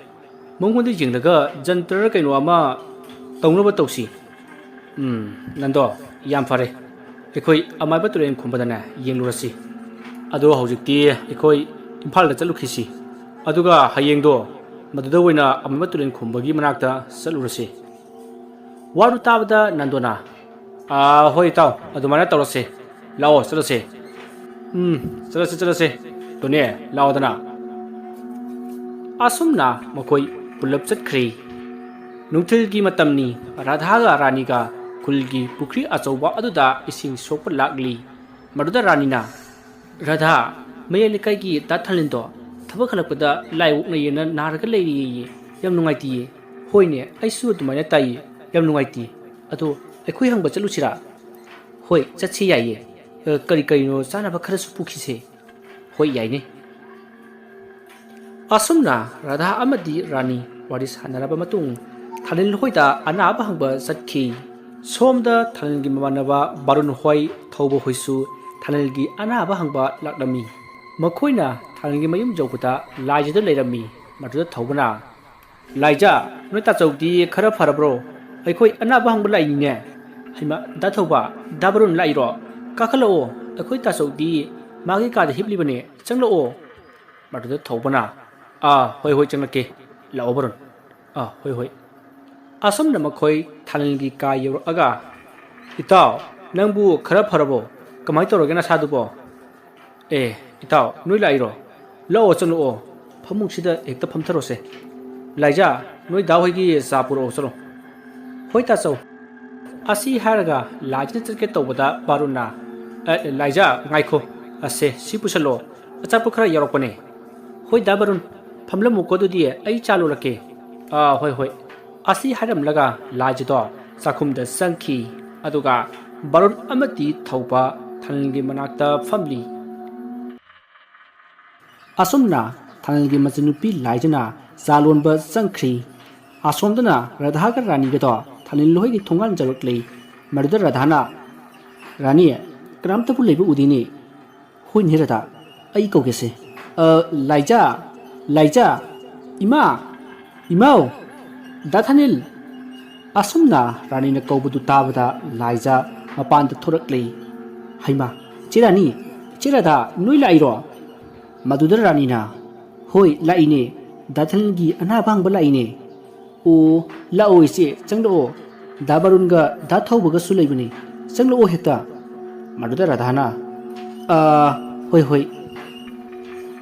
ꯃꯉꯣꯟꯗ ꯌꯦꯡꯂꯒ ꯖꯟꯇ꯭ꯔ ꯀꯩꯅꯣ ꯑꯃ ꯇꯧꯅꯕ ꯇꯧꯁꯤ꯫" "ꯎꯝ, ꯅꯟꯗꯣ, ꯌꯥꯝ ꯐꯔꯦ꯫ ꯑꯩꯈꯣꯏ ꯑꯃꯥꯏꯕ ꯇꯨꯔꯦꯟ ꯈꯣꯝꯕꯗꯅꯦ ꯌꯦꯡꯂꯨꯔꯁꯤ꯫ ꯑꯗꯣ ꯍꯧꯖꯤꯛꯇꯤ ꯑꯩꯈꯣꯏ ꯏꯝꯐꯥꯜꯗ ꯆꯠꯂꯨꯈꯤꯁꯤ꯫ ꯑꯗꯨꯒ ꯍꯌꯦꯡꯗꯣ ꯃꯗꯨꯗ ꯑꯣꯏꯅ ꯑꯃꯥꯏꯕ ꯇꯨꯔꯦꯟ ꯈꯣꯝꯕꯒꯤ ꯃꯅꯥꯛꯇ ꯆꯠꯂꯨꯔꯁꯤ꯫" ꯋꯥꯗꯨ ꯇꯥꯕꯗ ꯅꯟꯗꯣꯅ, "ꯑꯥ, ꯍꯣꯏ ꯏꯇꯥꯎ, ꯑꯗꯨꯃꯥꯏꯅ ꯇꯧꯔꯁꯦ꯫ ꯂꯥꯛꯑꯣ, ꯆꯠꯂꯁꯦ꯫" "ꯎꯝ, ꯆꯠꯂꯁꯦ, ꯆꯠꯂꯁꯦ꯫ ꯇꯣꯅꯦ, ꯂꯥꯛꯑꯣꯗꯅ꯫" ꯑꯁꯨꯝꯅ ꯃꯈꯣꯏ ꯄꯨꯂꯞ ꯆꯠꯈ꯭ꯔꯦ꯫ ꯅꯨꯡꯊꯤꯜꯒꯤ ꯃꯇꯝꯅꯤ꯫ ꯔꯥꯙꯥꯒ ꯔꯥꯅꯤꯒ ꯈꯨꯜꯒꯤ ꯄꯨꯈ꯭ꯔꯤ ꯑꯆꯧꯕ ꯑꯗꯨꯗ ꯏꯁꯤꯡ ꯁꯣꯛꯄ ꯂꯥꯛꯂꯤ꯫ ꯃꯗꯨꯗ ꯔꯥꯅꯤꯅ, "ꯔꯥꯙꯥ, ꯃꯌꯥꯏ ꯂꯩꯀꯥꯏꯒꯤ ꯗꯥ ꯊꯥꯂꯤꯟꯗꯣ ꯊꯕꯛ ꯍꯜꯂꯛꯄꯗ ꯂꯥꯏ ꯑꯣꯛꯅꯩꯌꯦꯅ ꯅꯥꯔꯒ ꯂꯩꯔꯦꯌꯦ꯫ ꯌꯥꯝ ꯅꯨꯡꯉꯥꯏꯇꯦꯌꯦ꯫" "ꯍꯣꯏꯅꯦ, ꯑꯩꯁꯨ ꯑꯗꯨꯃꯥꯏꯅ ꯇꯥꯏꯌꯦ꯫ ꯌꯥꯝ ꯅꯨꯡꯉꯥꯏꯇꯦ꯫ ꯑꯗꯣ ꯑꯩꯈꯣꯏ ꯍꯪꯕ ꯆꯠꯂꯨꯁꯤꯔꯥ?" "ꯍꯣꯏ, ꯆꯠꯁꯤ ꯌꯥꯏꯌꯦ꯫ ꯑ, ꯀꯔꯤ ꯀꯔꯤꯅꯣ ꯆꯥꯅꯕ ꯈꯔꯁꯨ ꯄꯨꯈꯤꯁꯦ꯫" "ꯍꯣꯏ, ꯌꯥꯏꯅꯦ꯫" ꯑꯁꯨꯝꯅ ꯔꯥꯙꯥ ꯑꯃꯗꯤ ꯔꯥꯅꯤ ꯋꯥꯔꯤ ꯁꯥꯟꯅꯔꯕ ꯃꯇꯨꯡ ꯊꯥꯂꯤꯟ ꯍꯣꯏꯗ ꯑꯅꯥꯕ ꯍꯪꯕ ꯆꯠꯈꯤ꯫ ꯁꯣꯝꯗ ꯊꯥꯂꯤꯟꯒꯤ ꯃꯃꯥꯟꯅꯕ ꯕꯥꯔꯨꯟ ꯍꯣꯏ, ꯊꯧꯕ ꯍꯣꯏꯁꯨ ꯊꯥꯂꯤꯟꯒꯤ ꯑꯅꯥꯕ ꯍꯪꯕ ꯂꯥꯛꯂꯝꯃꯤ꯫ ꯃꯈꯣꯏꯅ ꯊꯥꯂꯤꯟꯒꯤ ꯃꯌꯨꯝ ꯌꯧꯕꯗ ꯂꯥꯏꯖꯗꯨ ꯂꯩꯔꯝꯃꯤ꯫ ꯃꯗꯨꯗ ꯊꯧꯕꯅ, "ꯂꯥꯏꯖ, ꯅꯣꯏ ꯇꯥꯆꯧꯗꯤ ꯈꯔ ꯐꯔꯕ꯭ꯔꯣ? ꯑꯩꯈꯣꯏ ꯑꯅꯥꯕ ꯍꯪꯕ ꯂꯥꯛꯏꯅꯤꯅꯦ꯫" "ꯍꯩꯃꯥ, ꯗꯥ ꯊꯧꯕ, ꯗꯥ ꯕꯥꯔꯨꯟ ꯂꯥꯛꯏꯔꯣ? ꯀꯥꯈꯠꯂꯛꯑꯣ, ꯑꯩꯈꯣꯏ ꯇꯥꯆꯧꯗꯤ ꯃꯥꯒꯤ ꯀꯥꯗ ꯍꯤꯞꯂꯤꯕꯅꯦ, ꯆꯪꯂꯛꯑꯣ꯫" ꯃꯗꯨꯗ ꯊꯧꯕꯅ, "ꯑꯥ, ꯍꯣꯏ, ꯍꯣꯏ, ꯆꯪꯂꯛꯀꯦ꯫ ꯂꯥꯛꯑꯣ ꯕꯥꯔꯨꯟ꯫ ꯑꯥ, ꯍꯣꯏ, ꯍꯣꯏ꯫" ꯑꯁꯨꯝꯅ ꯃꯈꯣꯏ ꯊꯥꯂꯤꯟꯒꯤ ꯀꯥ ꯌꯧꯔꯛꯑꯒ, "ꯏꯇꯥꯎ, ꯅꯪꯕꯨ ꯈꯔ ꯐꯔꯕꯣ? ꯀꯃꯥꯏ ꯇꯧꯔꯒꯦ ꯅꯁꯥꯗꯨꯕꯣ?" "ꯑꯦ, ꯏꯇꯥꯎ, ꯅꯣꯏ ꯂꯥꯛꯏꯔꯣ? ꯂꯥꯛꯑꯣ, ꯆꯪꯂꯛꯑꯣ꯫ ꯐꯃꯨꯡꯁꯤꯗ ꯍꯦꯛꯇ ꯐꯝꯊꯔꯣꯁꯦ꯫ ꯂꯥꯏꯖꯥ, ꯅꯣꯏ ꯗꯥ ꯍꯣꯏꯒꯤ ꯆꯥ ꯄꯨꯔꯛꯑꯣ, ꯆꯠꯂꯣ꯫" "ꯍꯣꯏ, ꯇꯥꯆꯧ꯫" ꯑꯁꯤ ꯍꯥꯏꯔꯒ ꯂꯥꯏꯖꯅ ꯆꯠꯀꯦ ꯇꯧꯕꯗ ꯕꯥꯔꯨꯟꯅ, "ꯑꯦ, ꯂꯥꯏꯖꯥ, ꯉꯥꯏꯈꯣ꯫ ꯑꯁꯦ, ꯁꯤ ꯄꯨꯁꯜꯂꯣ꯫ ꯑꯆꯥꯄꯣꯠ ꯈꯔ ꯌꯥꯎꯔꯛꯄꯅꯦ꯫" "ꯍꯣꯏ, ꯗꯥ ꯕꯥꯔꯨꯟ, ꯐꯝꯂꯝꯃꯨꯀꯣ, ꯑꯗꯨꯗꯤ ꯑꯩ ꯆꯥ ꯂꯣꯜꯂꯛꯀꯦ꯫" "ꯑꯥ, ꯍꯣꯏ, ꯍꯣꯏ꯫" ꯑꯁꯤ ꯍꯥꯏꯔꯝꯂꯒ ꯂꯥꯏꯖꯗꯣ ꯆꯥꯛꯈꯨꯝꯗ ꯆꯪꯈꯤ꯫ ꯑꯗꯨꯒ ꯕꯥꯔꯨꯟ ꯑꯃꯗꯤ ꯊꯧꯕ ꯊꯥꯅꯤꯜꯒꯤ ꯃꯅꯥꯛꯇ ꯐꯝꯂꯤ꯫ ꯑꯁꯨꯝꯅ ꯊꯥꯅꯤꯜꯒꯤ ꯃꯆꯟꯅꯨꯄꯤ ꯂꯥꯏꯖꯥꯅ ꯆꯥ ꯂꯣꯟꯕ ꯆꯪꯈ꯭ꯔꯤ꯫ ꯑꯁꯣꯝꯗꯅ ꯔꯥꯙꯥꯒ ꯔꯥꯅꯤꯒꯗꯣ ꯊꯥꯅꯤꯜ ꯍꯣꯏꯒꯤ ꯊꯣꯡꯒꯥꯟ ꯌꯧꯔꯛꯂꯤ꯫ ꯃꯗꯨꯗ ꯔꯥꯙꯥꯅ, "ꯔꯥꯅꯤ, ꯀꯅꯥꯝꯇꯕꯨ ꯂꯩꯕ ꯎꯗꯦꯅꯦ꯫" "ꯍꯣꯏꯅꯦ ꯔꯥꯙꯥ, ꯑꯩ ꯀꯧꯒꯦꯁꯦ꯫ ꯑ, ꯂꯥꯏꯖꯥ, ꯂꯥꯏꯖꯥ, ꯏꯃꯥ, ꯏꯃꯥꯎ, ꯗꯥ ꯊꯥꯅꯤꯜ!" ꯑꯁꯨꯝꯅ ꯔꯥꯅꯤꯅ ꯀꯧꯕꯗꯨ ꯇꯥꯕꯗ ꯂꯥꯏꯖꯥ ꯃꯄꯥꯟꯗ ꯊꯣꯔꯛꯂꯤ꯫ "ꯍꯩꯃꯥ, ꯏꯆꯦ ꯔꯥꯅꯤ, ꯏꯆꯦ ꯔꯥꯙꯥ, ꯅꯣꯏ ꯂꯥꯛꯏꯔꯣ?" ꯃꯗꯨꯗ ꯔꯥꯅꯤꯅ, "ꯍꯣꯏ, ꯂꯥꯛꯏꯅꯦ꯫ ꯗꯥ ꯊꯥꯅꯤꯜꯒꯤ ꯑꯅꯥꯕ ꯍꯪꯕ ꯂꯥꯛꯏꯅꯦ꯫" "ꯑꯣ, ꯂꯥꯛꯑꯣ ꯏꯆꯦ, ꯆꯪꯂꯛꯑꯣ꯫ ꯗꯥ ꯕꯥꯔꯨꯟꯒ ꯗꯥ ꯊꯧꯕꯒꯁꯨ ꯂꯩꯕꯅꯤ꯫ ꯆꯪꯂꯛꯑꯣ ꯍꯦꯛꯇ꯫" ꯃꯗꯨꯗ ꯔꯥꯙꯥꯅ, "ꯑ, ꯍꯣꯏ, ꯍꯣꯏ꯫"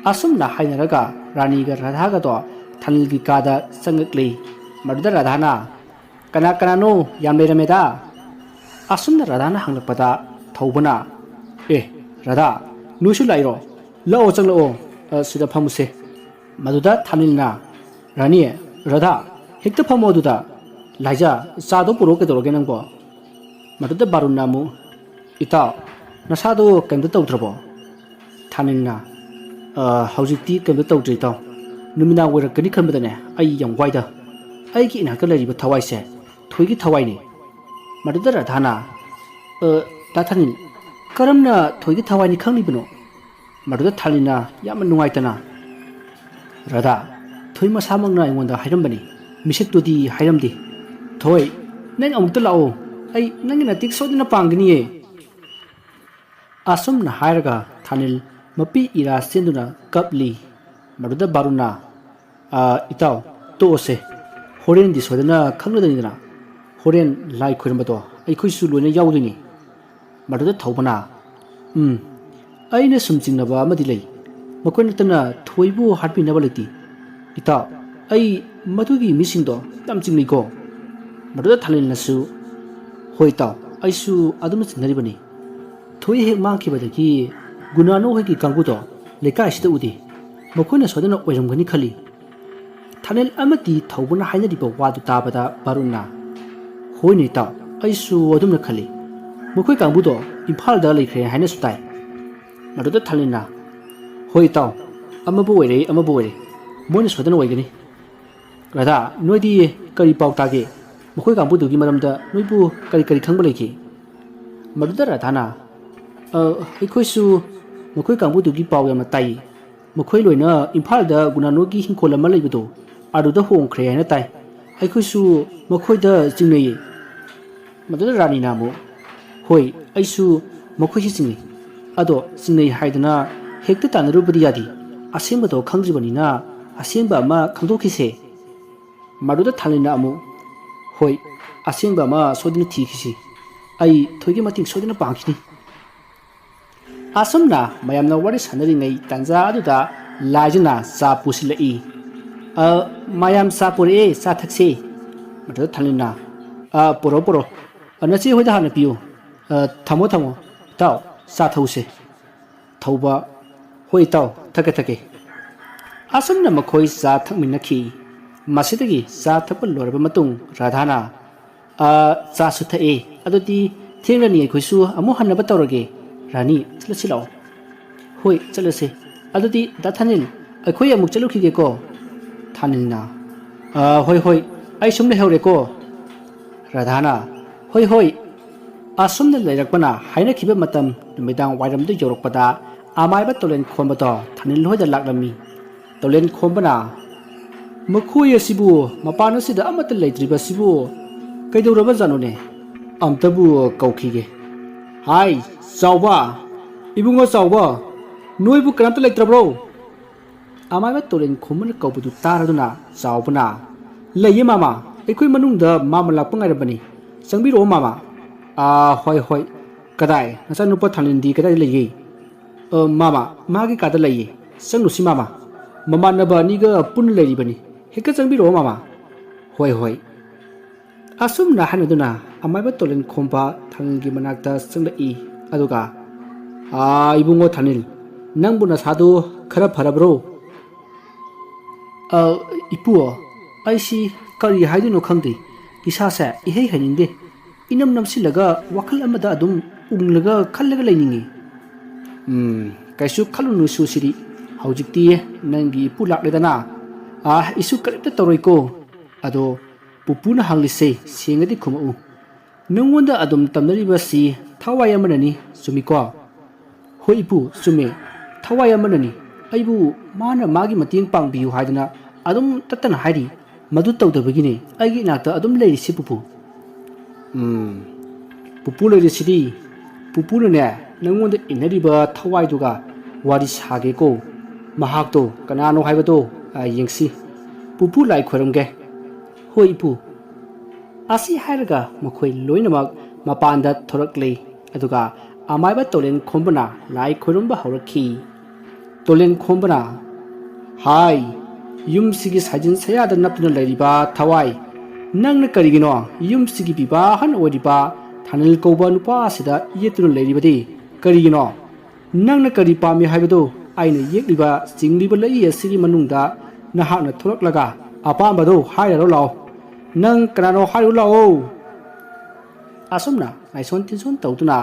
ꯑꯁꯨꯝꯅ ꯍꯥꯏꯅꯔꯒ ꯔꯥꯅꯤꯒ ꯔꯥꯙꯥꯒꯗꯣ ꯊꯥꯅꯤꯜꯒꯤ ꯀꯥꯗ ꯆꯪꯉꯛꯂꯤ꯫ ꯃꯗꯨꯗ ꯔꯥꯙꯥꯅ, "ꯀꯅꯥ ꯀꯅꯥꯅꯣ ꯌꯥꯝ ꯂꯩꯔꯝꯃꯦꯗ?" ꯑꯁꯨꯝꯅ ꯔꯥꯙꯥꯅ ꯍꯪꯂꯛꯄꯗ ꯊꯧꯕꯅ, "ꯑꯦ, ꯔꯥꯙꯥ, ꯅꯣꯏꯁꯨ ꯂꯥꯛꯏꯔꯣ? ꯂꯥꯛꯑꯣ, ꯆꯪꯂꯛꯑꯣ꯫ ꯑ, ꯁꯤꯗ ꯐꯝꯃꯨꯁꯦ꯫" ꯃꯗꯨꯗ ꯊꯥꯅꯤꯜꯅ, "ꯔꯥꯅꯤ, ꯔꯥꯙꯥ, ꯍꯦꯛꯇ ꯐꯝꯃꯣ ꯑꯗꯨꯗ꯫ ꯂꯥꯏꯖꯥ, ꯆꯥꯗꯣ ꯄꯨꯔꯛꯑꯣ, ꯀꯩꯗꯧꯔꯒꯦ ꯅꯪꯕꯣ?" ꯃꯗꯨꯗ ꯕꯥꯔꯨꯟꯅ ꯑꯃꯨꯛ, "ꯏꯇꯥꯎ, ꯅꯁꯥꯗꯣ ꯀꯩꯝꯇ ꯇꯧꯗ꯭ꯔꯕꯣ?" ꯊꯥꯅꯤꯜꯅ, "ꯑ, ꯍꯧꯖꯤꯛꯇꯤ ꯀꯩꯝꯇ ꯇꯧꯗ꯭ꯔꯦ ꯏꯇꯥꯎ꯫ ꯅꯨꯃꯤꯗꯥꯡ ꯑꯣꯏꯔꯛꯀꯅꯤ ꯈꯟꯕꯗꯅꯦ ꯑꯩ ꯌꯥꯝ ꯋꯥꯏꯗ꯫ ꯑꯩꯒꯤ ꯏꯅꯥꯛꯇ ꯂꯩꯔꯤꯕ ꯊꯋꯥꯏꯁꯦ ꯊꯣꯏꯒꯤ ꯊꯋꯥꯏꯅꯤ꯫" ꯃꯗꯨꯗ ꯔꯥꯙꯥꯅ, "ꯑ, ꯗꯥ ꯊꯥꯅꯤꯜ, ꯀꯔꯝꯅ ꯊꯣꯏꯒꯤ ꯊꯋꯥꯏꯅꯤ ꯈꯪꯂꯤꯕꯅꯣ?" ꯃꯗꯨꯗ ꯊꯥꯅꯤꯜꯅ ꯌꯥꯝꯅ ꯅꯨꯡꯉꯥꯏꯇꯅ, "ꯔꯥꯙꯥ, ꯊꯣꯏ ꯃꯁꯥꯃꯛꯅ ꯑꯩꯉꯣꯟꯗ ꯍꯥꯏꯔꯝꯕꯅꯤ, ꯃꯤꯁꯛꯇꯨꯗꯤ ꯍꯥꯏꯔꯝꯗꯦ꯫ ꯊꯣꯏ, ꯅꯪ ꯑꯃꯨꯛꯇ ꯂꯥꯛꯑꯣ, ꯑꯩ ꯅꯪꯒꯤ ꯅꯥꯇꯤꯛ ꯁꯣꯏꯗꯅ ꯄꯥꯡꯒꯅꯤꯌꯦ꯫" ꯑꯁꯨꯝꯅ ꯍꯥꯏꯔꯒ ꯊꯥꯅꯤꯜ ꯃꯄꯤ ꯏꯔꯥ ꯆꯦꯟꯗꯨꯅ ꯀꯞꯂꯤ꯫ ꯃꯗꯨꯗ ꯕꯥꯔꯨꯟꯅ, "ꯑ, ꯏꯇꯥꯎ, ꯇꯣꯛꯑꯁꯦ꯫ ꯍꯣꯔꯦꯟꯗꯤ ꯁꯣꯏꯗꯅ ꯈꯪꯂꯗꯅꯤꯗꯅ꯫ ꯍꯣꯔꯦꯟ ꯂꯥꯏ ꯈꯣꯏꯔꯝꯕꯗꯣ ꯑꯩꯈꯣꯏꯁꯨ ꯂꯣꯏꯅ ꯌꯥꯎꯗꯣꯏꯅꯤ꯫" ꯃꯗꯨꯗ ꯊꯧꯕꯅ, "ꯎꯝ, ꯑꯩꯅ ꯁꯨꯝ ꯆꯤꯡꯅꯕ ꯑꯃꯗꯤ ꯂꯩ꯫ ꯃꯈꯣꯏ ꯅꯠꯇꯅ ꯊꯣꯏꯕꯨ ꯍꯥꯠꯄꯤꯅꯕ ꯂꯩꯇꯦ꯫ ꯏꯇꯥꯎ, ꯑꯩ ꯃꯗꯨꯒꯤ ꯃꯤꯁꯤꯡꯗꯣ ꯌꯥꯝ ꯆꯤꯡꯅꯩꯀꯣ꯫" ꯃꯗꯨꯗ ꯊꯥꯅꯤꯜꯅꯁꯨ, "ꯍꯣꯏ ꯏꯇꯥꯎ, ꯑꯩꯁꯨ ꯑꯗꯨꯝꯅ ꯆꯤꯡꯅꯔꯤꯕꯅꯤ꯫ ꯊꯣꯏ ꯍꯦꯛ ꯃꯥꯡꯈꯤꯕꯗꯒꯤ ꯒꯨꯅꯥꯅꯨ ꯍꯣꯏꯒꯤ ꯀꯥꯡꯕꯨꯗꯣ ꯂꯩꯀꯥꯏꯁꯤꯗ ꯎꯗꯦ꯫ ꯃꯈꯣꯏꯅ ꯁꯣꯏꯗꯅ ꯑꯣꯏꯔꯝꯒꯅꯤ ꯈꯜꯂꯤ꯫" ꯊꯥꯅꯤꯜ ꯑꯃꯗꯤ ꯊꯧꯕꯅ ꯍꯥꯏꯅꯔꯤꯕ ꯋꯥꯗꯨ ꯇꯥꯕꯗ ꯕꯥꯔꯨꯟꯅ, "ꯍꯣꯏꯅꯦ ꯏꯇꯥꯎ, ꯑꯩꯁꯨ ꯑꯗꯨꯝꯅ ꯈꯜꯂꯤ꯫ ꯃꯈꯣꯏ ꯀꯥꯡꯕꯨꯗꯣ ꯏꯝꯐꯥꯜꯗ ꯂꯩꯈ꯭ꯔꯦ ꯍꯥꯏꯅꯁꯨ ꯇꯥꯏ꯫" ꯃꯗꯨꯗ ꯊꯥꯅꯤꯜꯅ, "ꯍꯣꯏ ꯏꯇꯥꯎ, ꯑꯃꯕꯨ ꯑꯣꯏꯔꯦ ꯑꯃꯕꯨ ꯑꯣꯏꯔꯦ, ꯃꯣꯏꯅ ꯁꯣꯏꯗꯅ ꯑꯣꯏꯒꯅꯤ꯫ ꯔꯥꯙꯥ, ꯅꯣꯏꯗꯤ ꯀꯔꯤ ꯄꯥꯎ ꯇꯥꯒꯦ? ꯃꯈꯣꯏ ꯀꯥꯡꯕꯨꯗꯨꯒꯤ ꯃꯔꯝꯗ ꯅꯣꯏꯕꯨ ꯀꯔꯤ ꯀꯔꯤ ꯈꯪꯕ ꯂꯩꯒꯦ?" ꯃꯗꯨꯗ ꯔꯥꯙꯥꯅ, "ꯑ, ꯑꯩꯈꯣꯏꯁꯨ ꯃꯈꯣꯏ ꯀꯥꯡꯕꯨꯗꯨꯒꯤ ꯄꯥꯎ ꯌꯥꯝꯅ ꯇꯥꯏ꯫ ꯃꯈꯣꯏ ꯂꯣꯏꯅ ꯏꯝꯐꯥꯜꯗ ꯒꯨꯅꯥꯅꯣꯒꯤ ꯍꯤꯡꯈꯣꯜ ꯑꯃ ꯂꯩꯕꯗꯣ, ꯑꯗꯨꯗ ꯍꯣꯡꯈ꯭ꯔꯦ ꯍꯥꯏꯅ ꯇꯥꯏ꯫ ꯑꯩꯈꯣꯏꯁꯨ ꯃꯈꯣꯏꯗ ꯆꯤꯡꯅꯩꯌꯦ꯫" ꯃꯗꯨꯗ ꯔꯥꯅꯤꯅ ꯑꯃꯨꯛ, "ꯍꯣꯏ, ꯑꯩꯁꯨ ꯃꯈꯣꯏꯁꯤ ꯆꯤꯡꯅꯩ꯫ ꯑꯗꯣ ꯆꯤꯡꯅꯩ ꯍꯥꯏꯗꯨꯅ ꯍꯦꯛꯇ ꯇꯥꯟꯅꯔꯨꯕꯗꯤ ꯌꯥꯗꯦ꯫ ꯑꯁꯦꯡꯕꯗꯣ ꯈꯪꯗ꯭ꯔꯤꯕꯅꯤꯅ ꯑꯁꯦꯡꯕ ꯑꯃ ꯈꯪꯗꯣꯛꯈꯤꯁꯦ꯫" ꯃꯗꯨꯗ ꯊꯥꯅꯤꯜꯅ ꯑꯃꯨꯛ, "ꯍꯣꯏ, ꯑꯁꯦꯡꯕ ꯑꯃ ꯁꯣꯏꯗꯅ ꯊꯤꯈꯤꯁꯤ꯫ ꯑꯩ ꯊꯣꯏꯒꯤ ꯃꯇꯦꯡ ꯁꯣꯏꯗꯅ ꯄꯥꯡꯈꯤꯅꯤ꯫" ꯑꯁꯨꯝꯅ ꯃꯌꯥꯝꯅ ꯋꯥꯔꯤ ꯁꯥꯟꯅꯔꯤꯉꯩ ꯇꯥꯟꯖꯥ ꯑꯗꯨꯗ ꯂꯥꯏꯖꯅ ꯆꯥ ꯄꯨꯁꯤꯜꯂꯛꯏ꯫ "ꯑ, ꯃꯌꯥꯝ ꯆꯥ ꯄꯨꯔꯛꯑꯦ, ꯆꯥ ꯊꯛꯁꯦ꯫" ꯃꯗꯨꯗ ꯊꯥꯅꯤꯜꯅ, "ꯑ, ꯄꯨꯔꯛꯑꯣ, ꯄꯨꯔꯛꯑꯣ꯫ ꯑ, ꯅꯆꯦ ꯍꯣꯏꯗ ꯍꯥꯟꯅ ꯄꯤꯌꯨ꯫ ꯑ, ꯊꯝꯃꯣ, ꯊꯝꯃꯣ꯫ ꯏꯇꯥꯎ, ꯆꯥ ꯊꯛꯎꯁꯦ꯫" ꯊꯧꯕ, "ꯍꯣꯏ ꯏꯇꯥꯎ, ꯊꯛꯀꯦ, ꯊꯛꯀꯦ꯫" ꯑꯁꯨꯝꯅ ꯃꯈꯣꯏ ꯆꯥ ꯊꯛꯃꯤꯟꯅꯈꯤ꯫ ꯃꯁꯤꯗꯒꯤ ꯆꯥ ꯊꯛꯄ ꯂꯣꯏꯔꯕ ꯃꯇꯨꯡ ꯔꯥꯙꯥꯅ, "ꯑ, ꯆꯥꯁꯨ ꯊꯛꯑꯦ, ꯑꯗꯨꯗꯤ ꯊꯦꯡꯂꯅꯤ, ꯑꯩꯈꯣꯏꯁꯨ ꯑꯃꯨꯛ ꯍꯟꯅꯕ ꯇꯧꯔꯒꯦ꯫ ꯔꯥꯅꯤ, ꯆꯠꯂꯁꯤ ꯂꯥꯛꯑꯣ꯫" "ꯍꯣꯏ, ꯆꯠꯂꯁꯦ꯫ ꯑꯗꯨꯗꯤ ꯗꯥ ꯊꯥꯅꯤꯜ, ꯑꯩꯈꯣꯏ ꯑꯃꯨꯛ ꯆꯠꯂꯨꯈꯤꯒꯦꯀꯣ꯫" ꯊꯥꯅꯤꯜꯅ, "ꯑ, ꯍꯣꯏ, ꯍꯣꯏ, ꯑꯩ ꯁꯨꯝ ꯂꯩꯍꯧꯔꯦꯀꯣ꯫" ꯔꯥꯙꯥꯅ, "ꯍꯣꯏ, ꯍꯣꯏ꯫" ꯑꯁꯨꯝꯅ ꯂꯩꯔꯛꯄꯅ ꯍꯥꯏꯅꯈꯤꯕ ꯃꯇꯝ ꯅꯨꯃꯤꯗꯥꯡ ꯋꯥꯏꯔꯝꯗ ꯌꯧꯔꯛꯄꯗ ꯑꯃꯥꯏꯕ ꯇꯣꯂꯦꯟ ꯈꯣꯝꯕꯗꯣ ꯊꯥꯅꯤꯜ ꯍꯣꯏꯗ ꯂꯥꯛꯂꯝꯃꯤ꯫ ꯇꯣꯂꯦꯟ ꯈꯣꯝꯕꯅ, "ꯃꯈꯣꯏ ꯑꯁꯤꯕꯨ ꯃꯄꯥꯟ ꯑꯁꯤꯗ ꯑꯃꯠꯇ ꯂꯩꯇ꯭ꯔꯤꯕꯁꯤꯕꯨ ꯀꯩꯗꯧꯔꯕꯖꯥꯠꯅꯣꯅꯦ? ꯑꯝꯇꯕꯨ ꯀꯧꯈꯤꯒꯦ꯫ ꯍꯥꯏ, ꯆꯥꯎꯕ! ꯏꯕꯨꯡꯉꯣ ꯆꯥꯎꯕ! ꯅꯣꯏꯕꯨ ꯀꯅꯥꯝꯇ ꯂꯩꯇ꯭ꯔꯕ꯭ꯔꯣ?" ꯑꯃꯥꯏꯕ ꯇꯣꯂꯦꯟ ꯈꯣꯝꯕꯅ ꯀꯧꯕꯗꯨ ꯇꯥꯔꯗꯨꯅ ꯆꯥꯎꯕꯅ, "ꯂꯩꯌꯦ ꯃꯥꯃ, ꯑꯩꯈꯣꯏ ꯃꯅꯨꯡꯗ ꯃꯥꯃ ꯂꯥꯛꯄ ꯉꯥꯏꯔꯝꯕꯅꯤ꯫ ꯆꯪꯕꯤꯔꯛꯑꯣ ꯃꯥꯃ꯫" "ꯑꯥ, ꯍꯣꯏ, ꯍꯣꯏ꯫ ꯀꯗꯥꯏ, ꯅꯆꯥꯅꯨꯄꯥ ꯊꯥꯅꯤꯜꯗꯤ ꯀꯗꯥꯏꯗ ꯂꯩꯒꯦ?" "ꯑ, ꯃꯥꯃ, ꯃꯥꯒꯤ ꯀꯥꯗ ꯂꯩꯌꯦ꯫ ꯆꯪꯂꯨꯁꯤ ꯃꯥꯃ꯫ ꯃꯃꯥꯟꯅꯕ ꯑꯅꯤꯒ ꯄꯨꯟꯅ ꯂꯩꯔꯤꯕꯅꯤ꯫ ꯍꯦꯛꯇ ꯆꯪꯕꯤꯔꯛꯑꯣ ꯃꯥꯃ꯫" "ꯍꯣꯏ, ꯍꯣꯏ꯫" ꯑꯁꯨꯝꯅ ꯍꯥꯏꯅꯗꯨꯅ ꯑꯃꯥꯏꯕ ꯇꯣꯂꯦꯟ ꯈꯣꯝꯕ ꯊꯥꯅꯤꯜꯒꯤ ꯃꯅꯥꯛꯇ ꯆꯪꯂꯛꯏ꯫ ꯑꯗꯨꯒ, "ꯑꯥ, ꯏꯕꯨꯡꯉꯣ ꯊꯥꯅꯤꯜ, ꯅꯪꯕꯨ ꯅꯁꯥꯗꯨ ꯈꯔ ꯐꯔꯕ꯭ꯔꯣ?" "ꯑ, ꯏꯄꯨ, ꯑꯩꯁꯤ ꯀꯔꯤ ꯍꯥꯏꯗꯣꯏꯅꯣ ꯈꯪꯗꯦ꯫ ꯏꯁꯥꯁꯦ ꯏꯍꯩ ꯍꯩꯅꯤꯡꯗꯦ꯫ ꯏꯅꯝ ꯅꯝꯁꯤꯜꯂꯒ ꯋꯥꯈꯜ ꯑꯃꯗ ꯑꯗꯨꯝ ꯎꯪꯂꯒ ꯈꯜꯂꯒ ꯂꯩꯅꯤꯡꯉꯤ꯫ ꯎꯝ, ꯀꯩꯁꯨ ꯈꯜꯂꯨꯅꯨ ꯁꯨꯁꯤꯔꯤ꯫ ꯍꯧꯖꯤꯛꯇꯤ ꯅꯪꯒꯤ ꯏꯄꯨ ꯂꯥꯛꯂꯦꯗꯅ꯫ ꯑꯥ, ꯏꯁꯨ ꯀꯔꯤꯝꯇ ꯇꯧꯔꯣꯏꯀꯣ꯫ ꯑꯗꯣ ꯄꯨꯄꯨꯅ ꯍꯪꯂꯤꯁꯦ ꯁꯦꯡꯅꯗꯤ ꯈꯨꯝꯃꯛꯎ꯫ ꯅꯪꯉꯣꯟꯗ ꯑꯗꯨꯝ ꯇꯝꯅꯔꯤꯕꯁꯤ ꯊꯋꯥꯏ ꯑꯃꯅꯅꯤ, ꯆꯨꯝꯃꯤꯀꯣ? ꯍꯣꯏ ꯏꯄꯨ, ꯆꯨꯝꯃꯦ꯫ ꯊꯋꯥꯏ ꯑꯃꯅꯅꯤ꯫ ꯑꯩꯕꯨ ꯃꯥꯅ ꯃꯥꯒꯤ ꯃꯇꯦꯡ ꯄꯥꯡꯕꯤꯌꯨ ꯍꯥꯏꯗꯅ ꯑꯗꯨꯝ ꯇꯠꯇꯅ ꯍꯥꯏꯔꯤ꯫ ꯃꯗꯨ ꯇꯧꯗꯕꯒꯤꯅꯤ ꯑꯩꯒꯤ ꯏꯅꯥꯛꯇ ꯑꯗꯨꯝ ꯂꯩꯔꯤꯁꯤ ꯄꯨꯄꯨ꯫ ꯎꯝ, ꯄꯨꯄꯨ ꯂꯩꯔꯤꯁꯤꯗꯤ꯫ ꯄꯨꯄꯨꯅꯅꯦ, ꯅꯪꯉꯣꯟꯗ ꯏꯟꯅꯔꯤꯕ ꯊꯋꯥꯏꯗꯨꯒ ꯋꯥꯔꯤ ꯁꯥꯒꯦꯀꯣ꯫ ꯃꯍꯥꯛꯇꯣ ꯀꯅꯥꯅꯣ ꯍꯥꯏꯕꯗꯣ, ꯑ, ꯌꯦꯡꯁꯤ꯫ ꯄꯨꯄꯨ ꯂꯥꯏ ꯈꯣꯏꯔꯝꯒꯦ꯫ ꯍꯣꯏ ꯏꯄꯨ꯫ ꯑꯁꯤ ꯍꯥꯏꯔꯒ ꯃꯈꯣꯏ ꯂꯣꯏꯅꯃꯛ ꯃꯄꯥꯟꯗ ꯊꯣꯔꯛꯂꯦ꯫ ꯑꯗꯨꯒ ꯑꯃꯥꯏꯕ ꯇꯣꯂꯦꯟ ꯈꯣꯝꯕꯅ ꯂꯥꯏ ꯈꯣꯏꯔꯝꯕ ꯍꯧꯔꯛꯈꯤ꯫ ꯇꯣꯂꯦꯟ ꯈꯣꯝꯕꯅ, "ꯍꯥꯏ, ꯌꯨꯝꯁꯤꯒꯤ ꯁꯥꯏꯖꯤꯟ ꯁꯌꯥꯗ ꯅꯞꯇꯨꯅ ꯂꯩꯔꯤꯕ ꯊꯋꯥꯏ, ꯅꯪꯅ ꯀꯔꯤꯒꯤꯅꯣ ꯌꯨꯝꯁꯤꯒꯤ ꯄꯤꯕꯥ ꯑꯍꯟ ꯑꯣꯏꯔꯤꯕ ꯊꯥꯅꯤꯜ ꯀꯧꯕ ꯅꯨꯄꯥ ꯑꯁꯤꯗ ꯌꯦꯠꯇꯨꯅ ꯂꯩꯔꯤꯕꯗꯤ? ꯀꯔꯤꯒꯤꯅꯣ? ꯅꯪꯅ ꯀꯔꯤ ꯄꯥꯝꯃꯤ ꯍꯥꯏꯕꯗꯨ ꯑꯩꯅ ꯌꯦꯛꯂꯤꯕ ꯆꯤꯡꯂꯤꯕ ꯂꯩꯏ ꯑꯁꯤꯒꯤ ꯃꯅꯨꯡꯗ ꯅꯍꯥꯛꯅ ꯊꯣꯛꯂꯛꯂꯒ ꯑꯄꯥꯝꯕꯗꯨ ꯍꯥꯏꯔꯔꯣ ꯂꯥꯛꯑꯣ꯫ ꯅꯪ ꯀꯅꯥꯅꯣ ꯍꯥꯏꯔꯨ ꯂꯥꯛꯑꯣ!" ꯑꯁꯨꯝꯅ ꯉꯥꯏꯁꯣꯟ ꯇꯤꯟꯁꯣꯟ ꯇꯧꯗꯨꯅ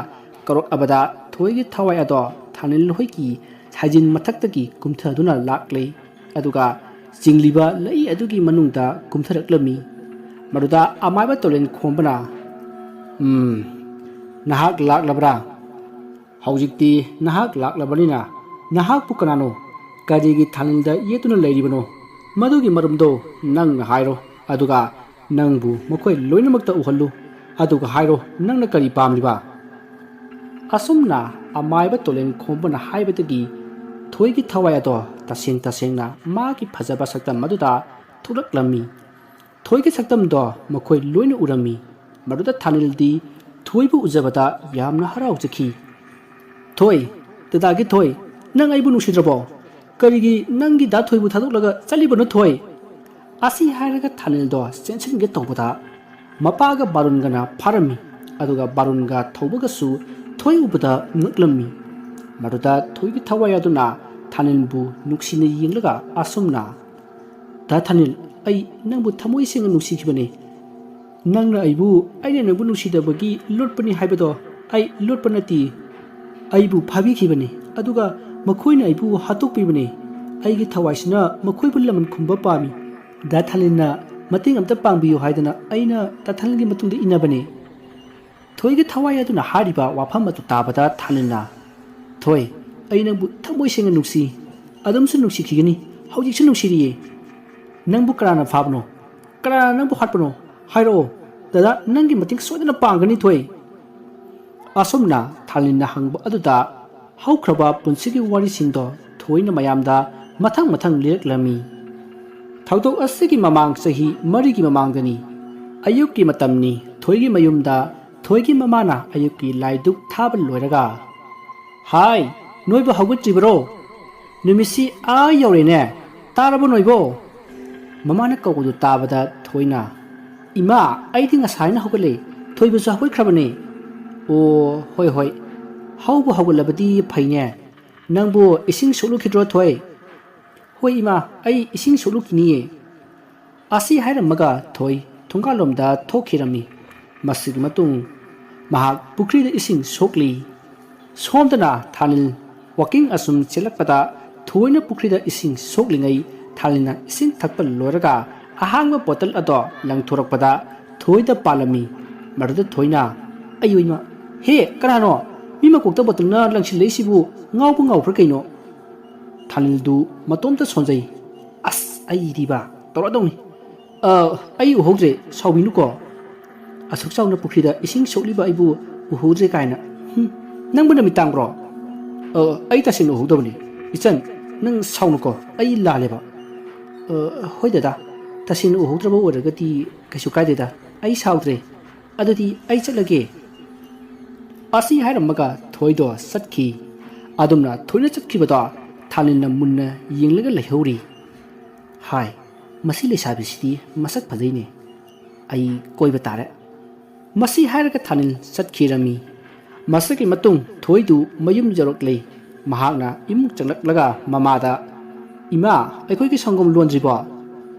ꯀꯧꯔꯛꯂꯕꯗ ꯊꯣꯏꯒꯤ ꯊꯋꯥꯏ ꯑꯗꯣ ꯊꯥꯅꯤꯜ ꯍꯣꯏꯒꯤ ꯁꯥꯏꯖꯤꯟ ꯃꯊꯛꯇꯒꯤ ꯀꯨꯝꯊꯗꯨꯅ ꯂꯥꯛꯂꯦ꯫ ꯑꯗꯨꯒ ꯆꯤꯡꯂꯤꯕ ꯂꯩ ꯑꯗꯨꯒꯤ ꯃꯅꯨꯡꯗ ꯀꯨꯝꯊꯔꯛꯂꯝꯃꯤ꯫ ꯃꯗꯨꯗ ꯑꯃꯥꯏꯕ ꯇꯣꯂꯦꯟ ꯈꯣꯝꯕꯅ, "ꯎꯝ, ꯅꯍꯥꯛ ꯂꯥꯛꯂꯕ꯭ꯔꯥ? ꯍꯧꯖꯤꯛꯇꯤ ꯅꯍꯥꯛ ꯂꯥꯛꯂꯕꯅꯤꯅ ꯅꯍꯥꯛꯄꯨ ꯀꯅꯥꯅꯣ? ꯀꯔꯤꯒꯤ ꯊꯥꯅꯤꯜꯗ ꯌꯦꯠꯇꯨꯅ ꯂꯩꯔꯤꯕꯅꯣ? ꯃꯗꯨꯒꯤ ꯃꯔꯝꯗꯣ ꯅꯪꯅ ꯍꯥꯏꯔꯣ, ꯑꯗꯨꯒ ꯅꯪꯕꯨ ꯃꯈꯣꯏ ꯂꯣꯏꯅꯃꯛꯇ ꯎꯍꯜꯂꯨ, ꯑꯗꯨꯒ ꯍꯥꯏꯔꯣ ꯅꯪꯅ ꯀꯔꯤ ꯄꯥꯝꯂꯤꯕ?" ꯑꯁꯨꯝꯅ ꯑꯃꯥꯏꯕ ꯇꯣꯂꯦꯟ ꯈꯣꯝꯕꯅ ꯍꯥꯏꯕꯗꯒꯤ ꯊꯣꯏꯒꯤ ꯊꯋꯥꯏ ꯑꯗꯣ ꯇꯁꯦꯡ ꯇꯁꯦꯡꯅ ꯃꯥꯒꯤ ꯐꯖꯕ ꯁꯛꯇꯝ ꯑꯗꯨꯗ ꯊꯣꯛꯂꯛꯂꯝꯃꯤ꯫ ꯊꯣꯏꯒꯤ ꯁꯛꯇꯝꯗꯣ ꯃꯈꯣꯏ ꯂꯣꯏꯅ ꯎꯔꯝꯃꯤ꯫ ꯃꯗꯨꯗ ꯊꯥꯅꯤꯜꯗꯤ ꯊꯣꯏꯕꯨ ꯎꯖꯕꯗ ꯌꯥꯝꯅ ꯍꯔꯥꯎꯖꯈꯤ꯫ "ꯊꯣꯏ, ꯗꯗꯥꯒꯤ ꯊꯣꯏ, ꯅꯪ ꯑꯩꯕꯨ ꯅꯨꯡꯁꯤꯗ꯭ꯔꯕꯣ? ꯀꯔꯤꯒꯤ ꯅꯪꯒꯤ ꯗꯥ ꯊꯣꯏꯕꯨ ꯊꯥꯗꯣꯛꯂꯒ ꯆꯠꯂꯤꯕꯅꯣ ꯊꯣꯏ?" ꯑꯁꯤ ꯍꯥꯏꯔꯒ ꯊꯥꯅꯤꯜꯗꯣ ꯆꯦꯟꯁꯤꯟꯒꯦ ꯇꯧꯕꯗ ꯃꯄꯥꯒ ꯕꯥꯔꯨꯟꯒꯅ ꯐꯥꯔꯝꯃꯤ꯫ ꯑꯗꯨꯒ ꯕꯥꯔꯨꯟꯒ ꯊꯧꯕꯒꯁꯨ ꯊꯣꯏ ꯎꯕꯗ ꯉꯛꯂꯝꯃꯤ꯫ ꯃꯗꯨꯗ ꯊꯣꯏꯒꯤ ꯊꯋꯥꯏ ꯑꯗꯨꯅ ꯊꯥꯅꯤꯜꯕꯨ ꯅꯨꯡꯁꯤꯅ ꯌꯦꯡꯂꯒ ꯑꯁꯨꯝꯅ, "ꯗꯥ ꯊꯥꯅꯤꯜ, ꯑꯩ ꯅꯪꯕꯨ ꯊꯃꯣꯏ ꯁꯦꯡꯅ ꯅꯨꯡꯁꯤꯈꯤꯕꯅꯤ꯫ "ꯅꯪꯅ ꯑꯩꯕꯨ, ꯑꯩꯅ ꯅꯪꯕꯨ ꯅꯨꯡꯁꯤꯗꯕꯒꯤ ꯂꯣꯠꯄꯅꯤ ꯍꯥꯏꯕꯗꯣ ꯑꯩ ꯂꯣꯠꯄ ꯅꯠꯇꯦ꯫ ꯑꯩꯕꯨ ꯐꯥꯕꯤꯈꯤꯕꯅꯤ, ꯑꯗꯨꯒ ꯃꯈꯣꯏꯅ ꯑꯩꯕꯨ ꯍꯥꯠꯇꯣꯛꯄꯤꯕꯅꯤ꯫ ꯑꯩꯒꯤ ꯊꯋꯥꯏꯁꯤꯅ ꯃꯈꯣꯏꯕꯨ ꯂꯃꯟ ꯈꯨꯝꯕ ꯄꯥꯝꯃꯤ꯫ ꯗꯥ ꯊꯥꯂꯤꯟꯅ ꯃꯇꯦꯡ ꯑꯝꯇ ꯄꯥꯡꯕꯤꯌꯨ ꯍꯥꯏꯗꯅ ꯑꯩꯅ ꯗꯥ ꯊꯥꯂꯤꯟꯒꯤ ꯃꯇꯨꯡꯗ ꯏꯟꯅꯕꯅꯤ꯫" ꯊꯣꯏꯒꯤ ꯊꯋꯥꯏ ꯑꯗꯨꯅ ꯍꯥꯏꯔꯤꯕ ꯋꯥꯐꯝ ꯑꯗꯨ ꯇꯥꯕꯗ ꯊꯥꯂꯤꯟꯅ, "ꯊꯣꯏ, ꯑꯩ ꯅꯪꯕꯨ ꯊꯃꯣꯏ ꯁꯦꯡꯅ ꯅꯨꯡꯁꯤ, ꯑꯗꯨꯝꯁꯨ ꯅꯨꯡꯁꯤꯈꯤꯒꯅꯤ, ꯍꯧꯖꯤꯛꯁꯨ ꯅꯨꯡꯁꯤꯔꯤꯌꯦ꯫ ꯅꯪꯕꯨ ꯀꯅꯥꯅ ꯐꯥꯕꯅꯣ? ꯀꯅꯥꯅ ꯅꯪꯕꯨ ꯍꯥꯠꯄꯅꯣ? ꯍꯥꯏꯔꯛꯑꯣ꯫ ꯗꯗꯥ, ꯅꯪꯒꯤ ꯃꯇꯦꯡ ꯁꯣꯏꯗꯅ ꯄꯥꯡꯒꯅꯤ, ꯊꯣꯏ꯫" ꯑꯁꯨꯝꯅ ꯊꯥꯂꯤꯟꯅ ꯍꯪꯕ ꯑꯗꯨꯗ ꯍꯧꯈ꯭ꯔꯕ ꯄꯨꯟꯁꯤꯒꯤ ꯋꯥꯔꯤꯁꯤꯡꯗꯣ ꯊꯣꯏꯅ ꯃꯌꯥꯝꯗ ꯃꯊꯪ ꯃꯊꯪ ꯂꯤꯔꯛꯂꯝꯃꯤ꯫ ꯊꯧꯗꯣꯛ ꯑꯁꯤꯒꯤ ꯃꯃꯥꯡ ꯆꯍꯤ ꯃꯔꯤꯒꯤ ꯃꯃꯥꯡꯗꯅꯤ꯫ ꯑꯌꯨꯛꯀꯤ ꯃꯇꯝꯅꯤ꯫ ꯊꯣꯏꯒꯤ ꯃꯌꯨꯝꯗ ꯊꯣꯏꯒꯤ ꯃꯃꯥꯅ ꯑꯌꯨꯛꯀꯤ ꯂꯥꯏꯗꯨꯛ ꯊꯥꯕ ꯂꯣꯏꯔꯒ, "ꯍꯥꯏ, ꯅꯣꯏꯕꯨ ꯍꯧꯒꯠꯇ꯭ꯔꯤꯕꯔꯣ? ꯅꯨꯃꯤꯠꯁꯤ ꯑꯥ ꯌꯧꯔꯦꯅꯦ꯫ ꯇꯥꯔꯕꯣ ꯅꯣꯏꯕꯣ?" ꯃꯃꯥꯅ ꯀꯧꯕꯗꯨ ꯇꯥꯕꯗ ꯊꯣꯏꯅ, "ꯏꯃꯥ, ꯑꯩꯗꯤ ꯉꯁꯥꯏꯅ ꯍꯧꯒꯠꯂꯦ꯫ ꯊꯣꯏꯕꯁꯨ ꯍꯧꯒꯠꯈ꯭ꯔꯕꯅꯦ꯫" "ꯑꯣ, ꯍꯣꯏ, ꯍꯣꯏ꯫ ꯍꯧꯕꯨ ꯍꯧꯒꯠꯂꯕꯗꯤ ꯐꯩꯅꯦ꯫ ꯅꯪꯕꯨ ꯏꯁꯤꯡ ꯁꯣꯛꯂꯨꯈꯤꯗ꯭ꯔꯣ, ꯊꯣꯏ?" "ꯍꯣꯏ ꯏꯃꯥ, ꯑꯩ ꯏꯁꯤꯡ ꯁꯣꯛꯂꯨꯈꯤꯅꯤꯌꯦ꯫" ꯑꯁꯤ ꯍꯥꯏꯔꯝꯃꯒ ꯊꯣꯏ ꯊꯣꯡꯒꯥꯜꯂꯣꯝꯗ ꯊꯣꯛꯈꯤꯔꯝꯃꯤ꯫ ꯃꯁꯤꯒꯤ ꯃꯇꯨꯡ ꯃꯍꯥꯛ ꯄꯨꯈ꯭ꯔꯤꯗ ꯏꯁꯤꯡ ꯁꯣꯛꯂꯤ꯫ ꯁꯣꯝꯗꯅ ꯊꯥꯅꯤꯜ ꯋꯥꯀꯤꯡ ꯑꯁꯨꯝ ꯆꯦꯜꯂꯛꯄꯗ ꯊꯣꯏꯅ ꯄꯨꯈ꯭ꯔꯤꯗ ꯏꯁꯤꯡ ꯁꯣꯛꯂꯤꯉꯩ ꯊꯥꯅꯤꯜꯅ ꯏꯁꯤꯡ ꯊꯛꯄ ꯂꯣꯏꯔꯒ ꯑꯍꯥꯡꯕ ꯕꯣꯇꯜ ꯑꯗꯣ ꯂꯪꯊꯣꯔꯛꯄꯗ ꯊꯣꯏꯗ ꯄꯥꯜꯂꯝꯃꯤ꯫ ꯃꯗꯨꯗ ꯊꯣꯏꯅ, "ꯑꯌꯣ ꯏꯃꯥ, ꯍꯦ, ꯀꯅꯥꯅꯣ? ꯃꯤ ꯃꯀꯣꯛꯇ ꯕꯣꯇꯜꯅ ꯂꯪꯁꯤꯜꯂꯛꯏꯁꯤꯕꯨ? ꯉꯥꯎꯕ ꯉꯥꯎꯈ꯭ꯔꯥ ꯀꯩꯅꯣ?" ꯊꯥꯅꯤꯜꯗꯨ ꯃꯇꯣꯝꯇ ꯁꯣꯟꯖꯩ꯫ "ꯑꯁ, ꯑꯩꯗꯤꯕ ꯇꯧꯔꯗꯧꯅꯤ꯫ ꯑ, ꯑꯩ ꯎꯍꯧꯗ꯭ꯔꯦ, ꯁꯥꯎꯕꯤꯅꯨꯀꯣ꯫ ꯑꯁꯨꯛ ꯆꯥꯎꯅ ꯄꯨꯈ꯭ꯔꯤꯗ ꯏꯁꯤꯡ ꯁꯣꯛꯂꯤꯕ ꯑꯩꯕꯨ ꯎꯍꯧꯗ꯭ꯔꯦ ꯀꯥꯏꯅ꯫ ꯍꯨꯝ, ꯅꯪꯕꯨ ꯅꯃꯤꯠ ꯇꯥꯡꯕ꯭ꯔꯣ?" "ꯑ, ꯑꯩ ꯇꯁꯦꯡꯅ ꯎꯍꯧꯗꯕꯅꯤ꯫ ꯏꯆꯟ, ꯅꯪ ꯁꯥꯎꯅꯨꯀꯣ, ꯑꯩ ꯂꯥꯜꯂꯦꯕ꯫" "ꯑ, ꯍꯣꯏ ꯗꯗꯥ, ꯇꯁꯦꯡꯅ ꯎꯍꯧꯗ꯭ꯔꯕ ꯑꯣꯏꯔꯒꯗꯤ ꯀꯩꯁꯨ ꯀꯥꯏꯗꯦꯗ, ꯑꯩ ꯁꯥꯎꯗ꯭ꯔꯦ꯫ ꯑꯗꯨꯗꯤ ꯑꯩ ꯆꯠꯂꯒꯦ꯫" ꯑꯁꯤ ꯍꯥꯏꯔꯝꯃꯒ ꯊꯣꯏꯗꯣ ꯆꯠꯈꯤ꯫ ꯑꯗꯨꯝꯅ ꯊꯣꯏꯅ ꯆꯠꯈꯤꯕꯗꯣ ꯊꯥꯅꯤꯜꯅ ꯃꯨꯟꯅ ꯌꯦꯡꯂꯒ ꯂꯩꯍꯧꯔꯤ꯫ "ꯍꯥꯏ, ꯃꯁꯤ ꯂꯩꯁꯥꯕꯤꯁꯤꯗꯤ ꯃꯁꯛ ꯐꯖꯩꯅꯦ꯫ ꯑꯩ ꯀꯣꯏꯕ ꯇꯥꯔꯦ꯫" ꯃꯁꯤ ꯍꯥꯏꯔꯒ ꯊꯥꯅꯤꯜ ꯆꯠꯈꯤꯔꯝꯃꯤ꯫ ꯃꯁꯤꯒꯤ ꯃꯇꯨꯡ ꯊꯣꯏꯗꯨ ꯃꯌꯨꯝ ꯌꯧꯔꯛꯂꯦ꯫ ꯃꯍꯥꯛꯅ ꯏꯃꯨꯡ ꯆꯪꯂꯛꯂꯒ ꯃꯃꯥꯗ, "ꯏꯃꯥ, ꯑꯩꯈꯣꯏꯒꯤ ꯁꯪꯒꯣꯝ ꯂꯣꯟꯗ꯭ꯔꯤꯕꯣ?"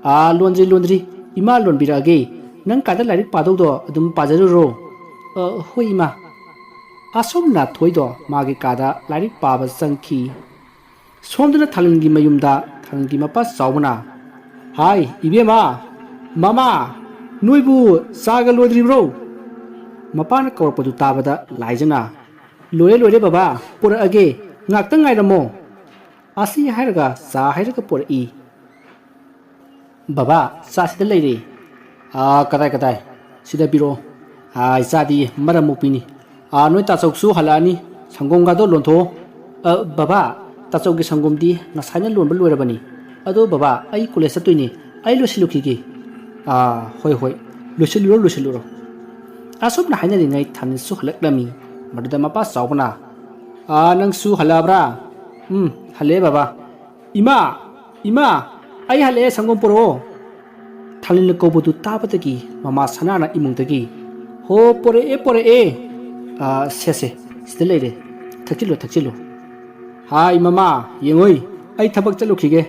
"ꯑꯥ, ꯂꯣꯟꯗ꯭ꯔꯤ, ꯂꯣꯟꯗ꯭ꯔꯤ꯫ ꯏꯃꯥ ꯂꯣꯟꯕꯤꯔꯛꯑꯒꯦ꯫ ꯅꯪ ꯀꯥꯗ ꯂꯥꯏꯔꯤꯛ ꯄꯥꯗꯧꯗꯣ ꯑꯗꯨꯝ ꯄꯥꯖꯔꯨꯔꯣ꯫ "ꯑ, ꯍꯣꯏ, ꯏꯃꯥ꯫" ꯑꯁꯨꯝꯅ ꯊꯣꯏꯗꯣ ꯃꯥꯒꯤ ꯀꯥꯗ ꯂꯥꯏꯔꯤꯛ ꯄꯥꯕ ꯆꯪꯈꯤ꯫ ꯁꯣꯝꯗꯅ ꯊꯥꯂꯤꯟꯒꯤ ꯃꯌꯨꯝꯗ ꯊꯥꯂꯤꯟꯒꯤ ꯃꯄꯥ ꯆꯥꯎꯕꯅ, "ꯍꯥꯏ, ꯏꯕꯦꯝꯃ, ꯃꯃꯥ, ꯅꯣꯏꯕꯨ ꯆꯥꯒ ꯂꯣꯏꯗ꯭ꯔꯤꯕ꯭ꯔꯣ?" ꯃꯄꯥꯅ ꯀꯧꯔꯛꯄꯗꯨ ꯇꯥꯕꯗ ꯂꯥꯏꯖꯅ, "ꯂꯣꯏꯔꯦ, ꯂꯣꯏꯔꯦ ꯕꯕꯥ, ꯄꯨꯔꯛꯑꯒꯦ, ꯉꯥꯛꯇꯪ ꯉꯥꯏꯔꯝꯃꯣ꯫" ꯑꯁꯤ ꯍꯥꯏꯔꯒ ꯆꯥ ꯍꯩꯔꯒ ꯄꯨꯔꯛꯏ꯫ "ꯕꯕꯥ, ꯆꯥ ꯁꯤꯗ ꯂꯩꯔꯦ꯫" "ꯑꯥ, ꯀꯗꯥꯏ, ꯀꯗꯥꯏ? ꯁꯤꯗ ꯄꯤꯔꯛꯑꯣ꯫ ꯑꯥ, ꯏꯆꯥꯗꯤ ꯃꯔꯝ ꯃꯣꯛꯄꯤꯅꯤ꯫ ꯑꯥ, ꯅꯣꯏ ꯇꯥꯆꯧꯁꯨ ꯍꯜꯂꯛꯑꯅꯤ꯫ ꯁꯪꯒꯣꯝꯒꯗꯣ ꯂꯣꯟꯊꯣꯛꯑꯣ꯫" "ꯑ, ꯕꯕꯥ, ꯇꯥꯆꯧꯒꯤ ꯁꯪꯒꯣꯝꯗꯤ ꯉꯁꯥꯏꯅ ꯂꯣꯟꯕ ꯂꯣꯏꯔꯕꯅꯤ꯫ ꯑꯗꯣ ꯕꯕꯥ, ꯑꯩ ꯀꯣꯂꯦꯖ ꯆꯠꯇꯣꯏꯅꯤ꯫ ꯑꯩ ꯂꯣꯏꯁꯤꯜꯂꯨꯈꯤꯒꯦ꯫" "ꯑꯥ, ꯍꯣꯏ, ꯍꯣꯏ, ꯂꯣꯏꯁꯤꯜꯂꯨꯔꯣ, ꯂꯣꯏꯁꯤꯜꯂꯨꯔꯣ꯫" ꯑꯁꯨꯝꯅ ꯍꯥꯏꯅꯔꯤꯉꯩ ꯊꯥꯅꯤꯜꯁꯨ ꯍꯜꯂꯛꯂꯝꯃꯤ꯫ ꯃꯗꯨꯗ ꯃꯄꯥ ꯆꯥꯎꯕꯅ, "ꯑꯥ, ꯅꯪꯁꯨ ꯍꯜꯂꯛꯑꯕ꯭ꯔꯥ?" "ꯎꯝ, ꯍꯜꯂꯛꯑꯦ ꯕꯕꯥ꯫" "ꯏꯃꯥ! ꯏꯃꯥ! ꯑꯩ ꯍꯜꯂꯛꯑꯦ, ꯁꯪꯒꯣꯝ ꯄꯨꯔꯛꯑꯣ!" ꯊꯥꯂꯤꯟꯅ ꯀꯧꯕꯗꯨ ꯇꯥꯕꯗꯒꯤ ꯃꯃꯥ ꯁꯅꯥꯅ ꯏꯃꯨꯡꯗꯒꯤ, "ꯍꯣ, ꯄꯣꯔꯛꯑꯦ, ꯄꯣꯔꯛꯑꯦ꯫ ꯑꯥ, ꯁꯦ, ꯁꯦ, ꯁꯤꯗ ꯂꯩꯔꯦ꯫ ꯊꯛꯆꯤꯜꯂꯨ, ꯊꯛꯆꯤꯜꯂꯨ꯫" "ꯍꯥꯏ, ꯃꯃꯥ, ꯌꯦꯡꯉꯣꯏ, ꯑꯩ ꯊꯕꯛ ꯆꯠꯂꯨꯈꯤꯒꯦ꯫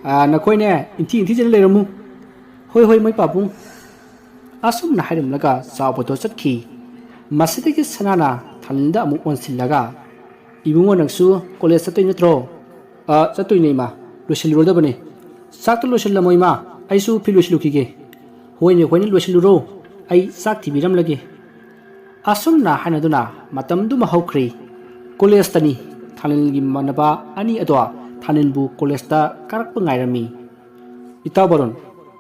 ꯑꯥ, ꯅꯈꯣꯏꯅꯦ, ꯏꯟꯊꯤ ꯏꯟꯊꯤꯖꯅ ꯂꯩꯔꯝꯃꯨ꯫" "ꯍꯣꯏ, ꯍꯣꯏ, ꯃꯣꯏ ꯄꯥꯕꯨꯡ꯫" ꯑꯁꯨꯝꯅ ꯍꯥꯏꯔꯝꯂꯒ ꯆꯥꯎꯕꯗꯣ ꯆꯠꯈꯤ꯫ ꯃꯁꯤꯗꯒꯤ ꯁꯅꯥꯅ ꯊꯥꯂꯤꯟꯗ ꯑꯃꯨꯛ ꯑꯣꯟꯁꯤꯜꯂꯒ, "ꯏꯕꯨꯡꯉꯣ, ꯅꯪꯁꯨ ꯀꯣꯂꯦꯖ ꯆꯠꯇꯣꯏ ꯅꯠꯇ꯭ꯔꯣ?" "ꯑ, ꯆꯠꯇꯣꯏꯅꯦ, ꯏꯃꯥ꯫ ꯂꯣꯏꯁꯤꯜꯂꯨꯔꯗꯕꯅꯦ꯫" "ꯆꯥꯛꯇꯣ ꯂꯣꯏꯁꯤꯜꯂꯝꯃꯣ, ꯏꯃꯥ꯫ ꯑꯩꯁꯨ ꯐꯤ ꯂꯣꯏꯁꯤꯜꯂꯨꯈꯤꯒꯦ꯫" "ꯍꯣꯏꯅꯦ, ꯍꯣꯏꯅꯦ, ꯂꯣꯏꯁꯤꯜꯂꯨꯔꯣ꯫ ꯑꯩ ꯆꯥꯛ ꯊꯤꯕꯤꯔꯝꯂꯒꯦ꯫" ꯑꯁꯨꯝꯅ ꯍꯥꯏꯅꯗꯨꯅ ꯃꯇꯝꯗꯨꯃ ꯍꯧꯈ꯭ꯔꯦ꯫ ꯀꯣꯂꯦꯖꯇꯅꯤ ꯊꯥꯅꯤꯜꯒꯤ ꯃꯃꯥꯟꯅꯕ ꯑꯅꯤ ꯑꯗꯣ ꯊꯥꯅꯤꯜꯕꯨ ꯀꯣꯂꯦꯖꯇ ꯀꯥꯔꯛꯄ ꯉꯥꯏꯔꯝꯃꯤ꯫ "ꯏꯇꯥꯎ ꯕꯥꯔꯣꯟ,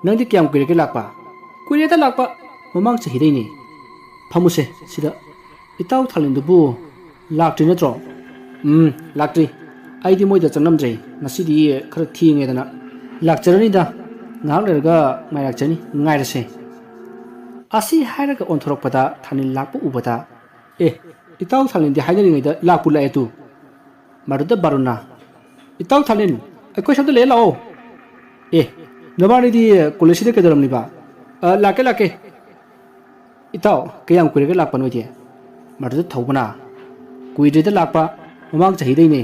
ꯅꯪꯗꯤ ꯀꯌꯥꯝ ꯀꯨꯏꯔꯒꯦ ꯂꯥꯛꯄ?" "ꯀꯨꯏꯔꯦꯗ ꯂꯥꯛꯄ, ꯃꯃꯥꯡ ꯆꯍꯤꯗꯩꯅꯦ꯫" "ꯐꯝꯃꯨꯁꯦ ꯁꯤꯗ꯫ ꯏꯇꯥꯎ ꯊꯥꯅꯤꯜꯗꯨꯕꯨ ꯂꯥꯛꯇ꯭ꯔꯤ ꯅꯠꯇ꯭ꯔꯣ?" "ꯎꯝ, ꯂꯥꯛꯇ꯭ꯔꯤ꯫ ꯑꯩꯗꯤ ꯃꯣꯏꯗ ꯆꯪꯂꯝꯗ꯭ꯔꯦ꯫ ꯉꯁꯤꯗꯤ ꯈꯔ ꯊꯦꯡꯉꯦꯗꯅ꯫" "ꯂꯥꯛꯆꯔꯅꯤꯗ, ꯉꯥꯏꯍꯥꯛ ꯂꯩꯔꯒ ꯉꯥꯏꯔꯛꯆꯅꯤ, ꯉꯥꯏꯔꯁꯦ꯫" ꯑꯁꯤ ꯍꯥꯏꯔꯒ ꯑꯣꯟꯊꯣꯔꯛꯄꯗ ꯊꯥꯅꯤꯜ ꯂꯥꯛꯄ ꯎꯕꯗ, "ꯑꯦ, ꯏꯇꯥꯎ ꯊꯥꯅꯤꯜꯗꯤ ꯍꯥꯏꯅꯔꯤꯉꯩꯗ ꯂꯥꯛꯄꯨ ꯂꯥꯛꯑꯦ ꯇꯨ꯫" ꯃꯗꯨꯗ ꯕꯥꯔꯨꯟꯅ, "ꯏꯇꯥꯎ ꯊꯥꯅꯤꯜ, ꯑꯩꯈꯣꯏ ꯁꯣꯝꯗ ꯂꯩꯌꯦ, ꯂꯥꯛꯑꯣ꯫" "ꯑꯦ, ꯅꯕꯥꯅꯤꯗꯤ ꯀꯣꯂꯦꯖꯁꯤꯗ ꯀꯩꯗꯧꯔꯝꯂꯤꯕ?" "ꯑ, ꯂꯥꯛꯀꯦ, ꯂꯥꯛꯀꯦ꯫" "ꯏꯇꯥꯎ, ꯀꯌꯥꯝ ꯀꯨꯏꯔꯒꯦ ꯂꯥꯛꯄ ꯅꯣꯏꯗꯤ?" ꯃꯗꯨꯗ ꯊꯧꯕꯅ, "ꯀꯨꯏꯗ꯭ꯔꯤꯗ ꯂꯥꯛꯄ, ꯃꯃꯥꯡ ꯆꯍꯤꯗꯩꯅꯦ꯫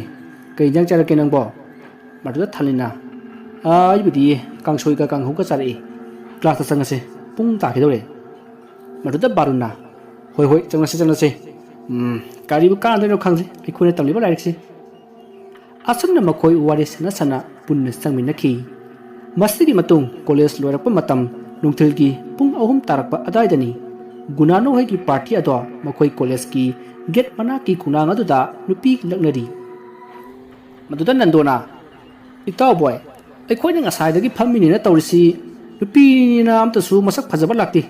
ꯀꯩ ꯏꯟꯖꯥꯡ ꯆꯥꯔꯛꯀꯦ ꯅꯪꯕꯣ?" ꯃꯗꯨꯗ ꯊꯥꯅꯤꯜꯅ, "ꯑ, ꯑꯩꯕꯨꯗꯤ ꯀꯥꯡꯁꯣꯏꯒ ꯀꯥꯡꯍꯧꯒ ꯆꯥꯔꯛꯏ꯫ ꯀ꯭ꯂꯥꯁꯇ ꯆꯪꯉꯁꯦ꯫" ꯄꯨꯡ ꯇꯥꯈꯤꯗꯧꯔꯦ꯫ ꯃꯗꯨꯗ ꯕꯥꯔꯨꯟꯅ, "ꯍꯣꯏ, ꯍꯣꯏ, ꯆꯪꯂꯁꯤ, ꯆꯪꯂꯁꯤ꯫ ꯎꯝ, ꯀꯔꯤꯕꯨ ꯀꯥꯟꯅꯗꯣꯏꯅꯣ ꯈꯪꯗꯦ ꯑꯩꯈꯣꯏꯅ ꯇꯝꯂꯤꯕ ꯂꯥꯏꯔꯤꯛꯁꯤ"꯫ ꯑꯁꯨꯝꯅ ꯃꯈꯣꯏ ꯋꯥꯔꯤ ꯁꯥꯟꯅ ꯁꯥꯟꯅ ꯄꯨꯟꯅ ꯆꯪꯃꯤꯟꯅꯈꯤ꯫ ꯃꯁꯤꯒꯤ ꯃꯇꯨꯡ ꯀꯣꯂꯦꯖ ꯂꯣꯏꯔꯛꯄ ꯃꯇꯝ ꯅꯨꯡꯊꯤꯜꯒꯤ ꯄꯨꯡ ꯑꯍꯨꯝ ꯇꯥꯔꯛꯄ ꯑꯗꯥꯏꯗꯅꯤ꯫ ꯒꯨꯅꯥꯅꯣ ꯍꯣꯏꯒꯤ ꯄꯥꯔꯇꯤ ꯑꯗꯣ ꯃꯈꯣꯏ ꯀꯣꯂꯦꯖꯀꯤ ꯒꯦꯠ ꯃꯅꯥꯛꯀꯤ ꯈꯣꯡꯅꯥꯡ ꯑꯗꯨꯗ ꯅꯨꯄꯤ ꯂꯛꯅꯔꯤ꯫ ꯃꯗꯨꯗ ꯅꯟꯗꯣꯅ, "ꯏꯇꯥꯎꯕꯣꯏ, ꯑꯩꯈꯣꯏꯅ ꯉꯁꯥꯏꯗꯒꯤ ꯐꯝꯃꯤꯅꯦꯅ ꯇꯧꯔꯤꯁꯤ, ꯅꯨꯄꯤꯅꯤꯅ ꯑꯝꯇꯁꯨ ꯃꯁꯛ ꯐꯖꯕ ꯂꯥꯛꯇꯦ꯫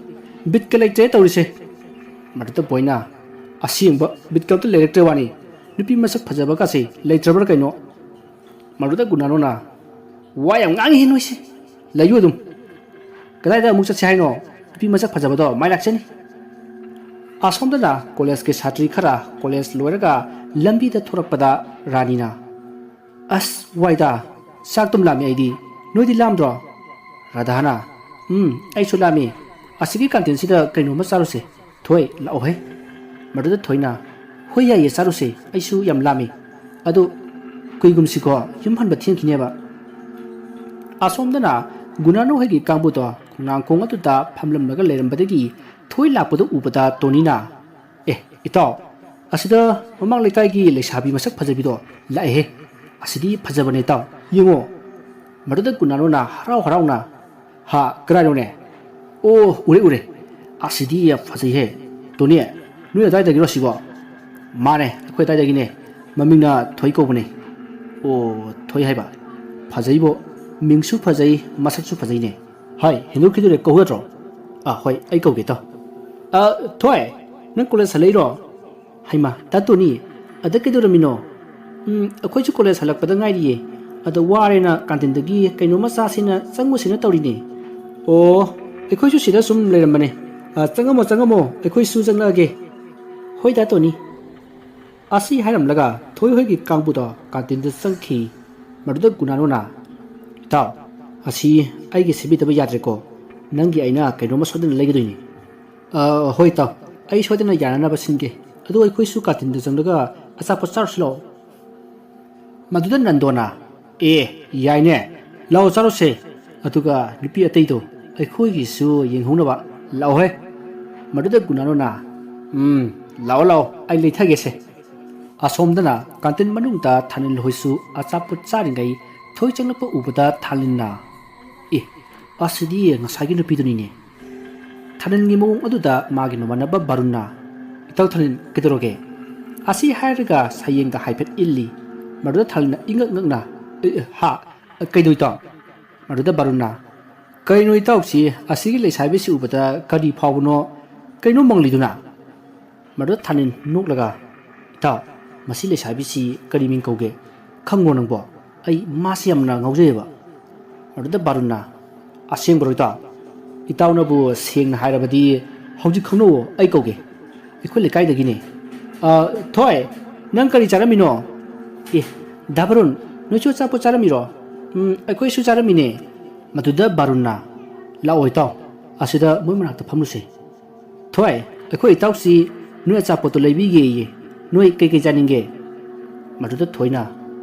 ꯕꯤꯠꯀ ꯂꯩꯇ꯭ꯔꯦ ꯇꯧꯔꯤꯁꯦ"꯫ ꯃꯗꯨꯗ ꯕꯣꯏꯅ, "ꯑꯁꯦꯡꯕ ꯕꯤꯠꯀ ꯑꯝꯇ ꯂꯩꯔꯛꯇ꯭ꯔꯦ ꯋꯥꯅꯤ, ꯅꯨꯄꯤ ꯃꯁꯛ ꯐꯖꯕꯒꯁꯦ ꯂꯩꯇ꯭ꯔꯕ꯭ꯔꯥ ꯀꯩꯅꯣ?" ꯃꯗꯨꯗ ꯒꯨꯅꯥꯅꯣꯅ, "ꯋꯥ ꯌꯥꯝ ꯉꯥꯡꯉꯤ ꯅꯣꯏꯁꯦ, ꯂꯩꯌꯨ ꯑꯗꯨꯝ꯫ ꯀꯗꯥꯏꯗ ꯑꯃꯨꯛ ꯆꯠꯁꯦ ꯍꯥꯏꯅꯣ? ꯅꯨꯄꯤ ꯃꯁꯛ ꯐꯖꯕꯗꯣ ꯃꯥꯏ ꯂꯥꯛꯆꯅꯤ"꯫ ꯑꯁꯣꯝꯗꯅ ꯀꯣꯂꯦꯖꯀꯤ ꯁꯥꯇ꯭ꯔꯤ ꯈꯔ ꯀꯣꯂꯦꯖ ꯂꯣꯏꯔꯒ ꯂꯝꯕꯤꯗ ꯊꯣꯔꯛꯄꯗ ꯔꯥꯅꯤꯅ, "ꯑꯁ, ꯋꯥꯏꯗ, ꯆꯥꯛꯇꯨꯝ ꯂꯥꯝꯃꯤ ꯑꯩꯗꯤ꯫ ꯅꯣꯏꯗꯤ ꯂꯥꯝꯗ꯭ꯔꯣ?" ꯔꯥꯙꯥꯅ, "ꯎꯝ, ꯑꯩꯁꯨ ꯂꯥꯝꯃꯤ꯫ ꯑꯁꯤꯒꯤ ꯀꯥꯟꯇꯤꯟꯁꯤꯗ ꯀꯩꯅꯣꯝꯃ ꯆꯥꯔꯨꯁꯦ꯫ ꯊꯣꯏ, ꯂꯥꯛꯑꯣꯍꯦ"꯫ ꯃꯗꯨꯗ ꯊꯣꯏꯅ, "ꯍꯣꯏ, ꯌꯥꯏꯌꯦ, ꯆꯥꯔꯨꯁꯦ, ꯑꯩꯁꯨ ꯌꯥꯝ ꯂꯥꯝꯃꯤ꯫ ꯑꯗꯨ ꯀꯨꯏꯒꯨꯝꯁꯤꯀꯣ, ꯌꯨꯝ ꯍꯟꯕ ꯊꯦꯡꯈꯤꯅꯦꯕ"꯫ ꯑꯁꯣꯝꯗꯅ ꯒꯨꯅꯥꯅꯨ ꯍꯣꯏꯒꯤ ꯀꯥꯡꯕꯨꯗꯣ ꯈꯣꯡꯅꯥꯡꯈꯣꯡ ꯑꯗꯨꯗ ꯐꯝꯂꯝꯂꯒ ꯂꯩꯔꯝꯕꯗꯒꯤ ꯊꯣꯏ ꯂꯥꯛꯄꯗꯨ ꯎꯕꯗ ꯇꯣꯅꯤꯅ, "ꯑꯦ, ꯏꯇꯥꯎ, ꯑꯁꯤꯗ ꯃꯃꯥꯡ ꯂꯩꯀꯥꯏꯒꯤ ꯂꯩꯁꯥꯕꯤ ꯃꯁꯛ ꯐꯖꯕꯤꯗꯣ ꯂꯥꯛꯑꯦꯍꯦ꯫ ꯑꯁꯤꯗꯤ ꯐꯖꯕꯅꯦ ꯏꯇꯥꯎ, ꯌꯦꯡꯉꯣ"꯫ ꯃꯗꯨꯗ ꯒꯨꯅꯥꯅꯨꯅ ꯍꯔꯥꯎ ꯍꯔꯥꯎꯅ, "ꯍꯥ, ꯀꯅꯥꯅꯣꯅꯦ? ꯑꯣ, ꯎꯔꯦ, ꯎꯔꯦ꯫ ꯑꯁꯤꯗꯤ ꯌꯥꯝ ꯐꯖꯩꯍꯦ꯫ ꯇꯣꯅꯤ, ꯅꯣꯏ ꯑꯗꯥꯏꯗꯒꯤꯔꯣ ꯑꯁꯤꯕꯣ?" "ꯃꯥꯅꯦ, ꯑꯩꯈꯣꯏ ꯑꯗꯥꯏꯗꯒꯤꯅꯦ꯫ ꯃꯃꯤꯡꯅ ꯊꯣꯏ ꯀꯧꯕꯅꯦ"꯫ "ꯑꯣ, ꯊꯣꯏ ꯍꯥꯏꯕ? ꯐꯖꯩꯕꯣ꯫ ꯃꯤꯡꯁꯨ ꯐꯖꯩ, ꯃꯁꯛꯁꯨ ꯐꯖꯩꯅꯦ꯫ ꯍꯥꯏ, ꯍꯦꯟꯗꯣꯛꯈꯤꯗꯣꯔꯦ, ꯀꯧꯒꯗ꯭ꯔꯣ?" "ꯑꯥ, ꯍꯣꯏ, ꯑꯩ ꯀꯧꯒꯦ, ꯏꯇꯥꯎ꯫ ꯑ, ꯊꯣꯏ, ꯅꯪ ꯀꯣꯂꯦꯖ ꯍꯜꯂꯛꯏꯔꯣ? ꯍꯩꯃꯥ, ꯇꯥ ꯇꯣꯅꯤ, ꯑꯗ ꯀꯩꯗꯧꯔꯝꯃꯤꯅꯣ?" "ꯎꯝ, ꯑꯩꯈꯣꯏꯁꯨ ꯀꯣꯂꯦꯖ ꯍꯜꯂꯛꯄꯗ ꯉꯥꯏꯔꯤꯌꯦ꯫ ꯑꯗ ꯋꯥꯔꯦꯅ ꯀꯥꯟꯇꯤꯟꯗꯒꯤ ꯀꯩꯅꯣꯝꯃ ꯆꯥꯁꯤꯅ ꯆꯪꯉꯨꯁꯤꯅ ꯇꯧꯔꯤꯅꯦ"꯫ "ꯑꯣ, ꯑꯩꯈꯣꯏꯁꯨ ꯁꯤꯗ ꯁꯨꯝ ꯂꯩꯔꯝꯕꯅꯦ꯫ ꯑ, ꯆꯪꯉꯝꯃꯣ, ꯆꯪꯉꯝꯃꯣ, ꯑꯩꯈꯣꯏꯁꯨ ꯆꯪꯉꯛꯑꯒꯦ"꯫ "ꯍꯣꯏ, ꯇꯥ ꯇꯣꯅꯤ"꯫ ꯑꯁꯤ ꯍꯥꯏꯔꯝꯂꯒ ꯊꯣꯏ ꯍꯣꯏꯒꯤ ꯀꯥꯡꯕꯨꯗꯣ ꯀꯥꯟꯇꯤꯟꯗ ꯆꯪꯈꯤ꯫ ꯃꯗꯨꯗ ꯒꯨꯅꯥꯅꯨꯅ, "ꯏꯇꯥꯎ, ꯑꯁꯤ ꯑꯩꯒꯤ ꯁꯦꯝꯕꯤꯗꯕ ꯌꯥꯗ꯭ꯔꯦꯀꯣ꯫ ꯅꯪꯒꯤ ꯑꯩꯅ ꯀꯩꯅꯣꯝꯃ ꯁꯣꯏꯗꯅ ꯂꯩꯒꯗꯣꯏꯅꯤ"꯫ "ꯑ, ꯍꯣꯏ, ꯏꯇꯥꯎ, ꯑꯩ ꯁꯣꯏꯗꯅ ꯌꯥꯅꯅꯕ ꯁꯤꯟꯒꯦ꯫ ꯑꯗꯨ ꯑꯩꯈꯣꯏꯁꯨ ꯀꯥꯟꯇꯤꯟꯗ ꯆꯪꯂꯒ ꯑꯆꯥꯄꯣꯠ ꯆꯥꯔꯨꯁꯤ ꯂꯥꯛꯑꯣ"꯫ ꯃꯗꯨꯗ ꯅꯟꯗꯣꯅ, "ꯑꯦ, ꯌꯥꯏꯅꯦ, ꯂꯥꯛꯑꯣ ꯆꯥꯔꯨꯁꯦ꯫ ꯑꯗꯨꯒ ꯅꯨꯄꯤ ꯑꯇꯩꯗꯣ ꯑꯩꯈꯣꯏꯒꯤꯁꯨ ꯌꯦꯡꯍꯧꯅꯕ ꯂꯥꯛꯑꯣꯍꯦ꯫ ꯃꯗꯨꯗ ꯒꯨꯅꯥꯅꯣꯅ, "ꯎꯝ, ꯂꯥꯛꯑꯣ ꯂꯥꯛꯑꯣ, ꯑꯩ ꯂꯩꯊꯒꯦꯁꯦ"꯫ ꯑꯁꯣꯝꯗꯅ ꯀꯥꯟꯇꯤꯟ ꯃꯅꯨꯡꯗ ꯊꯥꯅꯤꯜ ꯍꯣꯏꯁꯨ ꯑꯆꯥꯄꯣꯠ ꯆꯥꯔꯤꯉꯩ ꯊꯣꯏ ꯆꯪꯂꯛꯄ ꯎꯕꯗ ꯊꯥꯅꯤꯜꯅ, "ꯑꯦ, ꯑꯁꯤꯗꯤ ꯉꯁꯥꯏꯒꯤ ꯅꯨꯄꯤꯗꯨꯅꯤꯅꯦ"꯫ ꯊꯥꯅꯤꯜꯒꯤ ꯃꯑꯣꯡ ꯑꯗꯨꯗ ꯃꯥꯒꯤ ꯃꯃꯥꯟꯅꯕ ꯕꯥꯔꯨꯟꯅ, "ꯏꯇꯥꯎ ꯊꯥꯅꯤꯜ, ꯀꯩꯗꯧꯔꯒꯦ?" ꯑꯁꯤ ꯍꯥꯏꯔꯒ ꯁꯌꯦꯡꯒ ꯍꯥꯏꯐꯦꯠ ꯏꯜꯂꯤ꯫ ꯃꯗꯨꯗ ꯊꯥꯅꯤꯜꯅ ꯏꯉꯛ ꯉꯛꯅ, "ꯑꯦ, ꯑꯦ, ꯍꯥ? ꯀꯩꯅꯣ ꯏꯇꯥꯎ?" ꯃꯗꯨꯗ ꯕꯥꯔꯨꯟꯅ, "ꯀꯩꯅꯣ ꯏꯇꯥꯎꯁꯤ, ꯑꯁꯤꯒꯤ ꯂꯩꯁꯥꯕꯤꯁꯤ ꯎꯕꯗ ꯀꯔꯤ ꯐꯥꯎꯕꯅꯣ? ꯀꯩꯅꯣ ꯃꯪꯂꯤꯗꯨꯅ?" ꯃꯗꯨꯗ ꯊꯥꯅꯤꯜ ꯅꯣꯛꯂꯒ, "ꯏꯇꯥꯎ, ꯃꯁꯤ ꯂꯩꯁꯥꯕꯤꯁꯤ ꯀꯔꯤ ꯃꯤꯡ ꯀꯧꯒꯦ? ꯈꯪꯕ꯭ꯔꯣ ꯅꯪꯕꯣ? ꯑꯩ ꯃꯥꯁꯤ ꯌꯥꯝꯅ ꯉꯥꯎꯖꯩꯑꯕ"꯫ ꯃꯗꯨꯗ ꯕꯥꯔꯨꯟꯅ, "ꯑꯁꯦꯡꯕꯔꯣ ꯏꯇꯥꯎ? ꯏꯇꯥꯎꯅꯕꯨ ꯁꯦꯡꯅ ꯍꯥꯏꯔꯕꯗꯤ ꯍꯧꯖꯤꯛ ꯈꯪꯅꯧꯑꯣ, ꯑꯩ ꯀꯧꯒꯦ꯫ ꯑꯩꯈꯣꯏ ꯂꯩꯀꯥꯏꯗꯒꯤꯅꯦ꯫ ꯑ, ꯊꯣꯏ, ꯅꯪ ꯀꯔꯤ ꯆꯥꯔꯝꯃꯤꯅꯣ? ꯑꯦ, ꯗꯥ ꯕꯥꯔꯨꯟ, ꯅꯣꯏꯁꯨ ꯑꯆꯥꯄꯣꯠ ꯆꯥꯔꯝꯃꯤꯔꯣ? ꯎꯝ, ꯑꯩꯈꯣꯏꯁꯨ ꯆꯥꯔꯝꯃꯤꯅꯦ"꯫ ꯃꯗꯨꯗ ꯕꯥꯔꯨꯟꯅ, "ꯂꯥꯛꯑꯣ ꯏꯇꯥꯎ, ꯑꯁꯤꯗ ꯃꯣꯏ ꯃꯅꯥꯛꯇ ꯐꯝꯂꯨꯁꯦ꯫ ꯊꯣꯏ, ꯑꯩꯈꯣꯏ ꯏꯇꯥꯎꯁꯤ ꯅꯣꯏ ꯑꯆꯥꯄꯣꯠꯇꯣ ꯂꯩꯕꯤꯒꯦꯌꯦ꯫ ꯅꯣꯏ ꯀꯩꯀꯩ ꯆꯥꯅꯤꯡꯒꯦ?" ꯃꯗꯨꯗ ꯊꯣꯏꯅ,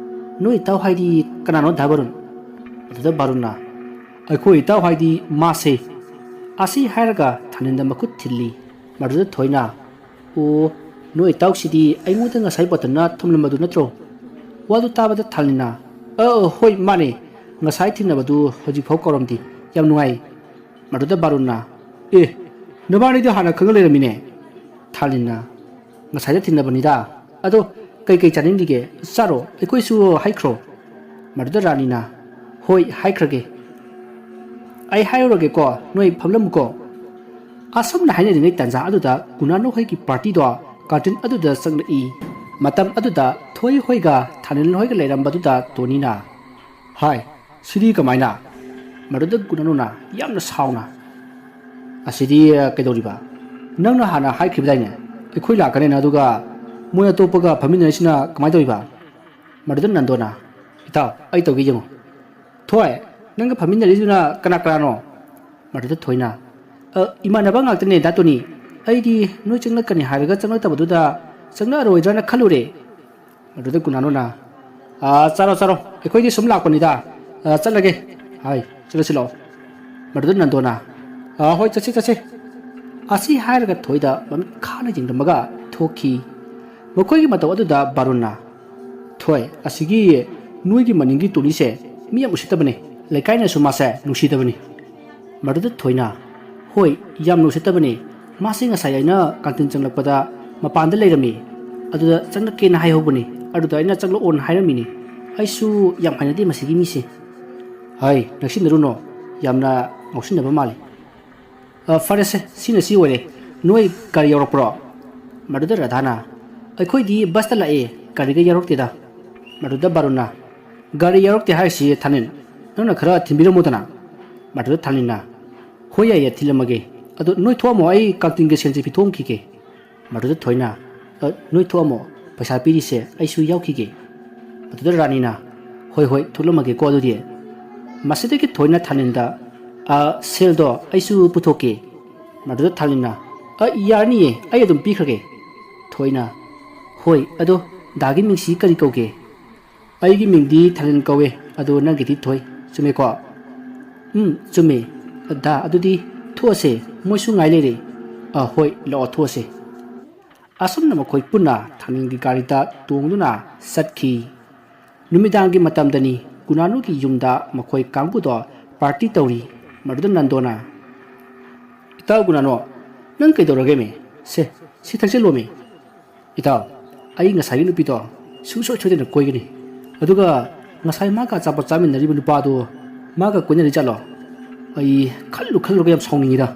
"ꯅꯣꯏ ꯏꯇꯥꯎ ꯍꯥꯏꯗꯤ ꯀꯅꯥꯅꯣ ꯗꯥ ꯕꯥꯔꯨꯟ?" ꯃꯗꯨꯗ ꯕꯥꯔꯨꯟꯅ, "ꯑꯩꯈꯣꯏ ꯏꯇꯥꯎ ꯍꯥꯏꯗꯤ ꯃꯥꯁꯦ"꯫ ꯑꯁꯤ ꯍꯥꯏꯔꯒ ꯊꯥꯅꯤꯜꯗ ꯃꯈꯨꯠ ꯊꯤꯜꯂꯤ꯫ ꯃꯗꯨꯗ ꯊꯣꯏꯅ, "ꯑꯣ, ꯅꯣꯏ ꯏꯇꯥꯎꯁꯤꯗꯤ ꯑꯩꯉꯣꯟꯗ ꯉꯁꯥꯏ ꯕꯣꯇꯜꯅ ꯊꯨꯝꯂꯝꯕꯗꯨ ꯅꯠꯇ꯭ꯔꯣ?" ꯋꯥꯗꯨ ꯇꯥꯕꯗ ꯊꯥꯅꯤꯜꯅ, "ꯑ, ꯑ, ꯍꯣꯏ, ꯃꯥꯅꯦ꯫ ꯉꯁꯥꯏ ꯊꯦꯡꯅꯕꯗꯨ ꯍꯧꯖꯤꯛꯐꯥꯎ ꯀꯥꯎꯔꯝꯗꯦ꯫ ꯌꯥꯝ ꯅꯨꯡꯉꯥꯏ"꯫ ꯃꯗꯨꯗ ꯕꯥꯔꯨꯟꯅ, "ꯑꯦ, ꯅꯕꯥꯅꯤꯗꯤ ꯍꯥꯟꯅ ꯈꯪꯅ ꯂꯩꯔꯝꯃꯤꯅꯦ"꯫ ꯊꯥꯅꯤꯜꯅ, "ꯉꯁꯥꯏꯗ ꯊꯦꯡꯅꯕꯅꯤꯗ꯫ ꯑꯗꯣ ꯀꯩꯀꯩ ꯆꯥꯅꯤꯡꯂꯤꯒꯦ? ꯆꯥꯔꯣ, ꯑꯩꯈꯣꯏꯁꯨ ꯍꯥꯏꯈ꯭ꯔꯣ"꯫ ꯃꯗꯨꯗ ꯔꯥꯅꯤꯅ, "ꯍꯣꯏ, ꯍꯥꯏꯈ꯭ꯔꯒꯦ꯫ ꯑꯩ ꯍꯥꯏꯔꯨꯔꯒꯦꯀꯣ, ꯅꯣꯏ ꯐꯝꯂꯝꯃꯨꯀꯣ"꯫ ꯑꯁꯨꯝꯅ ꯍꯥꯏꯅꯔꯤꯉꯩ ꯇꯥꯟꯖꯥ ꯑꯗꯨꯗ ꯒꯨꯅꯥꯅꯣ ꯍꯣꯏꯒꯤ ꯄꯥꯔꯇꯤꯗꯣ ꯀꯥꯔꯇꯦꯟ ꯑꯗꯨꯗ ꯆꯪꯂꯛꯏ꯫ ꯃꯇꯝ ꯑꯗꯨꯗ ꯊꯣꯏ ꯍꯣꯏꯒ ꯊꯥꯅꯤꯜ ꯍꯣꯏꯒ ꯂꯩꯔꯝꯕꯗꯨꯗ ꯇꯣꯅꯤꯅ, "ꯍꯥꯏ, ꯁꯤꯗꯤ ꯀꯃꯥꯏꯅ?" ꯃꯗꯨꯗ ꯒꯨꯅꯥꯅꯣꯅ ꯌꯥꯝꯅ ꯁꯥꯎꯅ, "ꯑꯁꯤꯗꯤ, ꯑ, ꯀꯩꯗꯧꯔꯤꯕ? ꯅꯪꯅ ꯍꯥꯟꯅ ꯍꯥꯏꯈꯤꯕꯗꯥꯏꯅꯦ, ꯑꯩꯈꯣꯏ ꯂꯥꯛꯀꯅꯦꯅ, ꯑꯗꯨꯒ ꯃꯣꯏ ꯑꯇꯣꯞꯄꯒ ꯐꯝꯃꯤꯟꯅꯔꯤꯁꯤꯅ ꯀꯃꯥꯏꯅ ꯇꯧꯔꯤꯕ?" ꯃꯗꯨꯗ ꯅꯟꯗꯣꯅ, "ꯏꯇꯥꯎ, ꯑꯩ ꯇꯧꯒꯦ, ꯌꯦꯡꯉꯣ꯫ ꯊꯣꯏ, ꯅꯪꯒ ꯐꯝꯃꯤꯟꯅꯔꯤꯗꯨꯅ ꯀꯅꯥ ꯀꯅꯥꯅꯣ?" ꯃꯗꯨꯗ ꯊꯣꯏꯅ, "ꯑ, ꯏꯃꯥꯟꯅꯕ ꯉꯥꯛꯇꯅꯦ, ꯗꯥ ꯇꯣꯅꯤ꯫ ꯑꯩꯗꯤ ꯅꯣꯏ ꯆꯪꯂꯛꯀꯅꯤ ꯍꯥꯏꯔꯒ ꯆꯪꯂꯛꯇꯕꯗꯨꯗ ꯆꯪꯂꯛꯑꯔꯣꯏꯗ꯭ꯔꯥꯅ ꯈꯜꯂꯨꯔꯦ"꯫ ꯑꯗꯨꯗ ꯒꯨꯅꯥꯅꯣꯅ, "ꯑꯥ, ꯆꯠꯂꯣ, ꯆꯠꯂꯣ, ꯑꯩꯈꯣꯏꯗꯤ ꯁꯨꯝ ꯂꯥꯛꯄꯅꯤꯗ꯫ ꯑꯥ, ꯆꯠꯂꯒꯦ꯫ ꯍꯥꯏ, ꯆꯠꯂꯁꯤ ꯂꯥꯛꯑꯣ"꯫ ꯃꯗꯨꯗ ꯅꯟꯗꯣꯅ, "ꯑꯥ, ꯍꯣꯏ, ꯆꯠꯁꯤ, ꯆꯠꯁꯤ," ꯑꯁꯤ ꯍꯥꯏꯔꯒ ꯊꯣꯏꯗ ꯃꯃꯤꯠ ꯈꯥꯅ ꯌꯦꯡꯂꯝꯃꯒ ꯊꯣꯛꯈꯤ꯫ ꯃꯈꯣꯏꯒꯤ ꯃꯇꯧ ꯑꯗꯨꯗ ꯕꯥꯔꯨꯟꯅ, "ꯊꯣꯏ, ꯑꯁꯤꯒꯤ ꯅꯣꯏꯒꯤ ꯃꯅꯤꯡꯒꯤ ꯇꯣꯅꯤꯁꯦ ꯃꯤ ꯌꯥꯝ ꯎꯁꯤꯠꯇꯕꯅꯤ, ꯂꯩꯀꯥꯏꯅꯁꯨ ꯃꯥꯁꯦ ꯅꯨꯡꯁꯤꯗꯕꯅꯤ꯫" ꯃꯗꯨꯗ ꯊꯣꯏꯅ, "ꯍꯣꯏ, ꯌꯥꯝꯅ ꯎꯁꯤꯠꯇꯕꯅꯤ꯫ ꯃꯥꯁꯦ ꯉꯁꯥꯏ ꯑꯩꯅ ꯀꯥꯟꯇꯤꯟ ꯆꯪꯂꯛꯄꯗ ꯃꯄꯥꯟꯗ ꯂꯩꯔꯝꯃꯤ꯫ ꯑꯗꯨꯗ ꯆꯪꯂꯛꯀꯦꯅ ꯍꯥꯏꯍꯧꯕꯅꯤ꯫ ꯑꯗꯨꯗ ꯑꯩꯅ ꯆꯪꯂꯛꯑꯣꯅ ꯍꯥꯏꯔꯝꯃꯤꯅꯤ꯫ ꯑꯩꯁꯨ ꯌꯥꯝ ꯍꯩꯅꯗꯦ ꯃꯁꯤꯒꯤ ꯃꯤꯁꯦ꯫" "ꯍꯥꯏ, ꯅꯛꯁꯤꯟꯅꯔꯨꯅꯣ꯫ ꯌꯥꯝꯅ ꯉꯥꯎꯁꯤꯟꯅꯕ ꯃꯥꯜꯂꯤ꯫" "ꯑ, ꯐꯔꯦꯁꯦ, ꯁꯤꯅ ꯁꯤ ꯑꯣꯏꯔꯦ꯫ ꯅꯣꯏ ꯒꯥꯔꯤ ꯌꯧꯔꯛꯄ꯭ꯔꯣ?" ꯃꯗꯨꯗ ꯔꯥꯙꯥꯅ, "ꯑꯩꯈꯣꯏꯗꯤ ꯕꯁꯇ ꯂꯥꯛꯑꯦ, ꯒꯥꯔꯤꯒ ꯌꯧꯔꯛꯇꯦꯗ꯫" ꯃꯗꯨꯗ ꯕꯥꯔꯨꯟꯅ, "ꯒꯥꯔꯤ ꯌꯧꯔꯛꯇꯦ ꯍꯥꯏꯔꯤꯁꯤ ꯊꯥꯅꯤꯜ, ꯅꯪꯅ ꯈꯔ ꯊꯤꯟꯕꯤꯔꯝꯃꯣꯗꯅ꯫" ꯃꯗꯨꯗ ꯊꯥꯅꯤꯜꯅ, "ꯍꯣꯏ ꯌꯥꯏꯌꯦ, ꯊꯤꯜꯂꯝꯃꯒꯦ꯫ ꯑꯗꯣ ꯅꯣꯏ ꯊꯣꯛꯑꯝꯃꯣ, ꯑꯩ ꯀꯥꯡꯇꯤꯟꯒꯤ ꯁꯦꯟꯁꯦ ꯄꯤꯊꯣꯛꯑꯝꯈꯤꯒꯦ꯫" ꯃꯗꯨꯗ ꯊꯣꯏꯅ, "ꯑ, ꯅꯣꯏ ꯊꯣꯛꯑꯝꯃꯣ, ꯄꯩꯁꯥ ꯄꯤꯔꯤꯁꯦ ꯑꯩꯁꯨ ꯌꯥꯎꯈꯤꯒꯦ꯫" ꯃꯗꯨꯗ ꯔꯥꯅꯤꯅ, "ꯍꯣꯏ, ꯍꯣꯏ, ꯊꯣꯛꯂꯝꯃꯒꯦꯀꯣ ꯑꯗꯨꯗꯤ꯫" ꯃꯁꯤꯗꯒꯤ ꯊꯣꯏꯅ ꯊꯥꯅꯤꯜꯗ, "ꯑ, ꯁꯦꯜꯗꯣ ꯑꯩꯁꯨ ꯄꯨꯊꯣꯛꯀꯦ꯫" ꯃꯗꯨꯗ ꯊꯥꯅꯤꯜꯅ, "ꯑ, ꯌꯥꯔꯅꯤꯌꯦ, ꯑꯩ ꯑꯗꯨꯝ ꯄꯤꯈ꯭ꯔꯒꯦ꯫" ꯊꯣꯏꯅ, "ꯍꯣꯏ, ꯑꯗꯣ ꯗꯥꯒꯤ ꯃꯤꯡꯁꯤ ꯀꯔꯤ ꯀꯧꯒꯦ?" "ꯑꯩꯒꯤ ꯃꯤꯡꯗꯤ ꯊꯥꯅꯤꯜ ꯀꯧꯋꯦ, ꯑꯗꯣ ꯅꯪꯒꯤꯗꯤ ꯊꯣꯏ, ꯆꯨꯝꯃꯦꯀꯣ?" "ꯎꯝ, ꯆꯨꯝꯃꯦ꯫ ꯗꯥ, ꯑꯗꯨꯗꯤ ꯊꯣꯛꯑꯁꯦ, ꯃꯣꯏꯁꯨ ꯉꯥꯏ ꯂꯩꯔꯦ꯫" "ꯑ, ꯍꯣꯏ, ꯂꯥꯛꯑꯣ, ꯊꯣꯛꯑꯁꯦ꯫" ꯑꯁꯨꯝꯅ ꯃꯈꯣꯏ ꯄꯨꯟꯅ ꯊꯥꯅꯤꯜꯒꯤ ꯒꯥꯔꯤꯗ ꯇꯣꯡꯗꯨꯅ ꯆꯠꯈꯤ꯫ ꯅꯨꯃꯤꯗꯥꯡꯒꯤ ꯃꯇꯝꯗꯅꯤ꯫ ꯒꯨꯅꯥꯅꯨꯒꯤ ꯌꯨꯝꯗ ꯃꯈꯣꯏ ꯀꯥꯡꯕꯨꯗꯣ ꯄꯥꯔꯇꯤ ꯇꯧꯔꯤ꯫ ꯃꯗꯨꯗ ꯅꯟꯗꯣꯅ, "ꯏꯇꯥꯎ ꯒꯨꯅꯥꯅꯨ, ꯅꯪ ꯀꯩꯗꯧꯔꯒꯦꯃꯤ? ꯁꯦ, ꯁꯤ ꯊꯛꯆꯤꯜꯂꯣꯃꯤ꯫" "ꯏꯇꯥꯎ, ꯑꯩ ꯉꯁꯥꯏꯒꯤ ꯅꯨꯄꯤꯗꯣ ꯁꯨꯡꯁꯣꯏ ꯁꯣꯏꯗꯅ ꯀꯣꯏꯒꯅꯤ꯫ ꯑꯗꯨꯒ ꯉꯁꯥꯏ ꯃꯥꯒ ꯑꯆꯥꯄꯣꯠ ꯆꯥꯃꯤꯟꯅꯔꯤꯕ ꯅꯨꯄꯥꯗꯣ ꯃꯥꯒ ꯀꯣꯏꯅꯔꯤ ꯖꯥꯠꯂꯣ? ꯑꯩ ꯈꯜꯂꯨ ꯈꯜꯂꯨꯔꯒ ꯌꯥꯝ ꯁꯥꯎꯅꯤꯡꯉꯤꯗ꯫"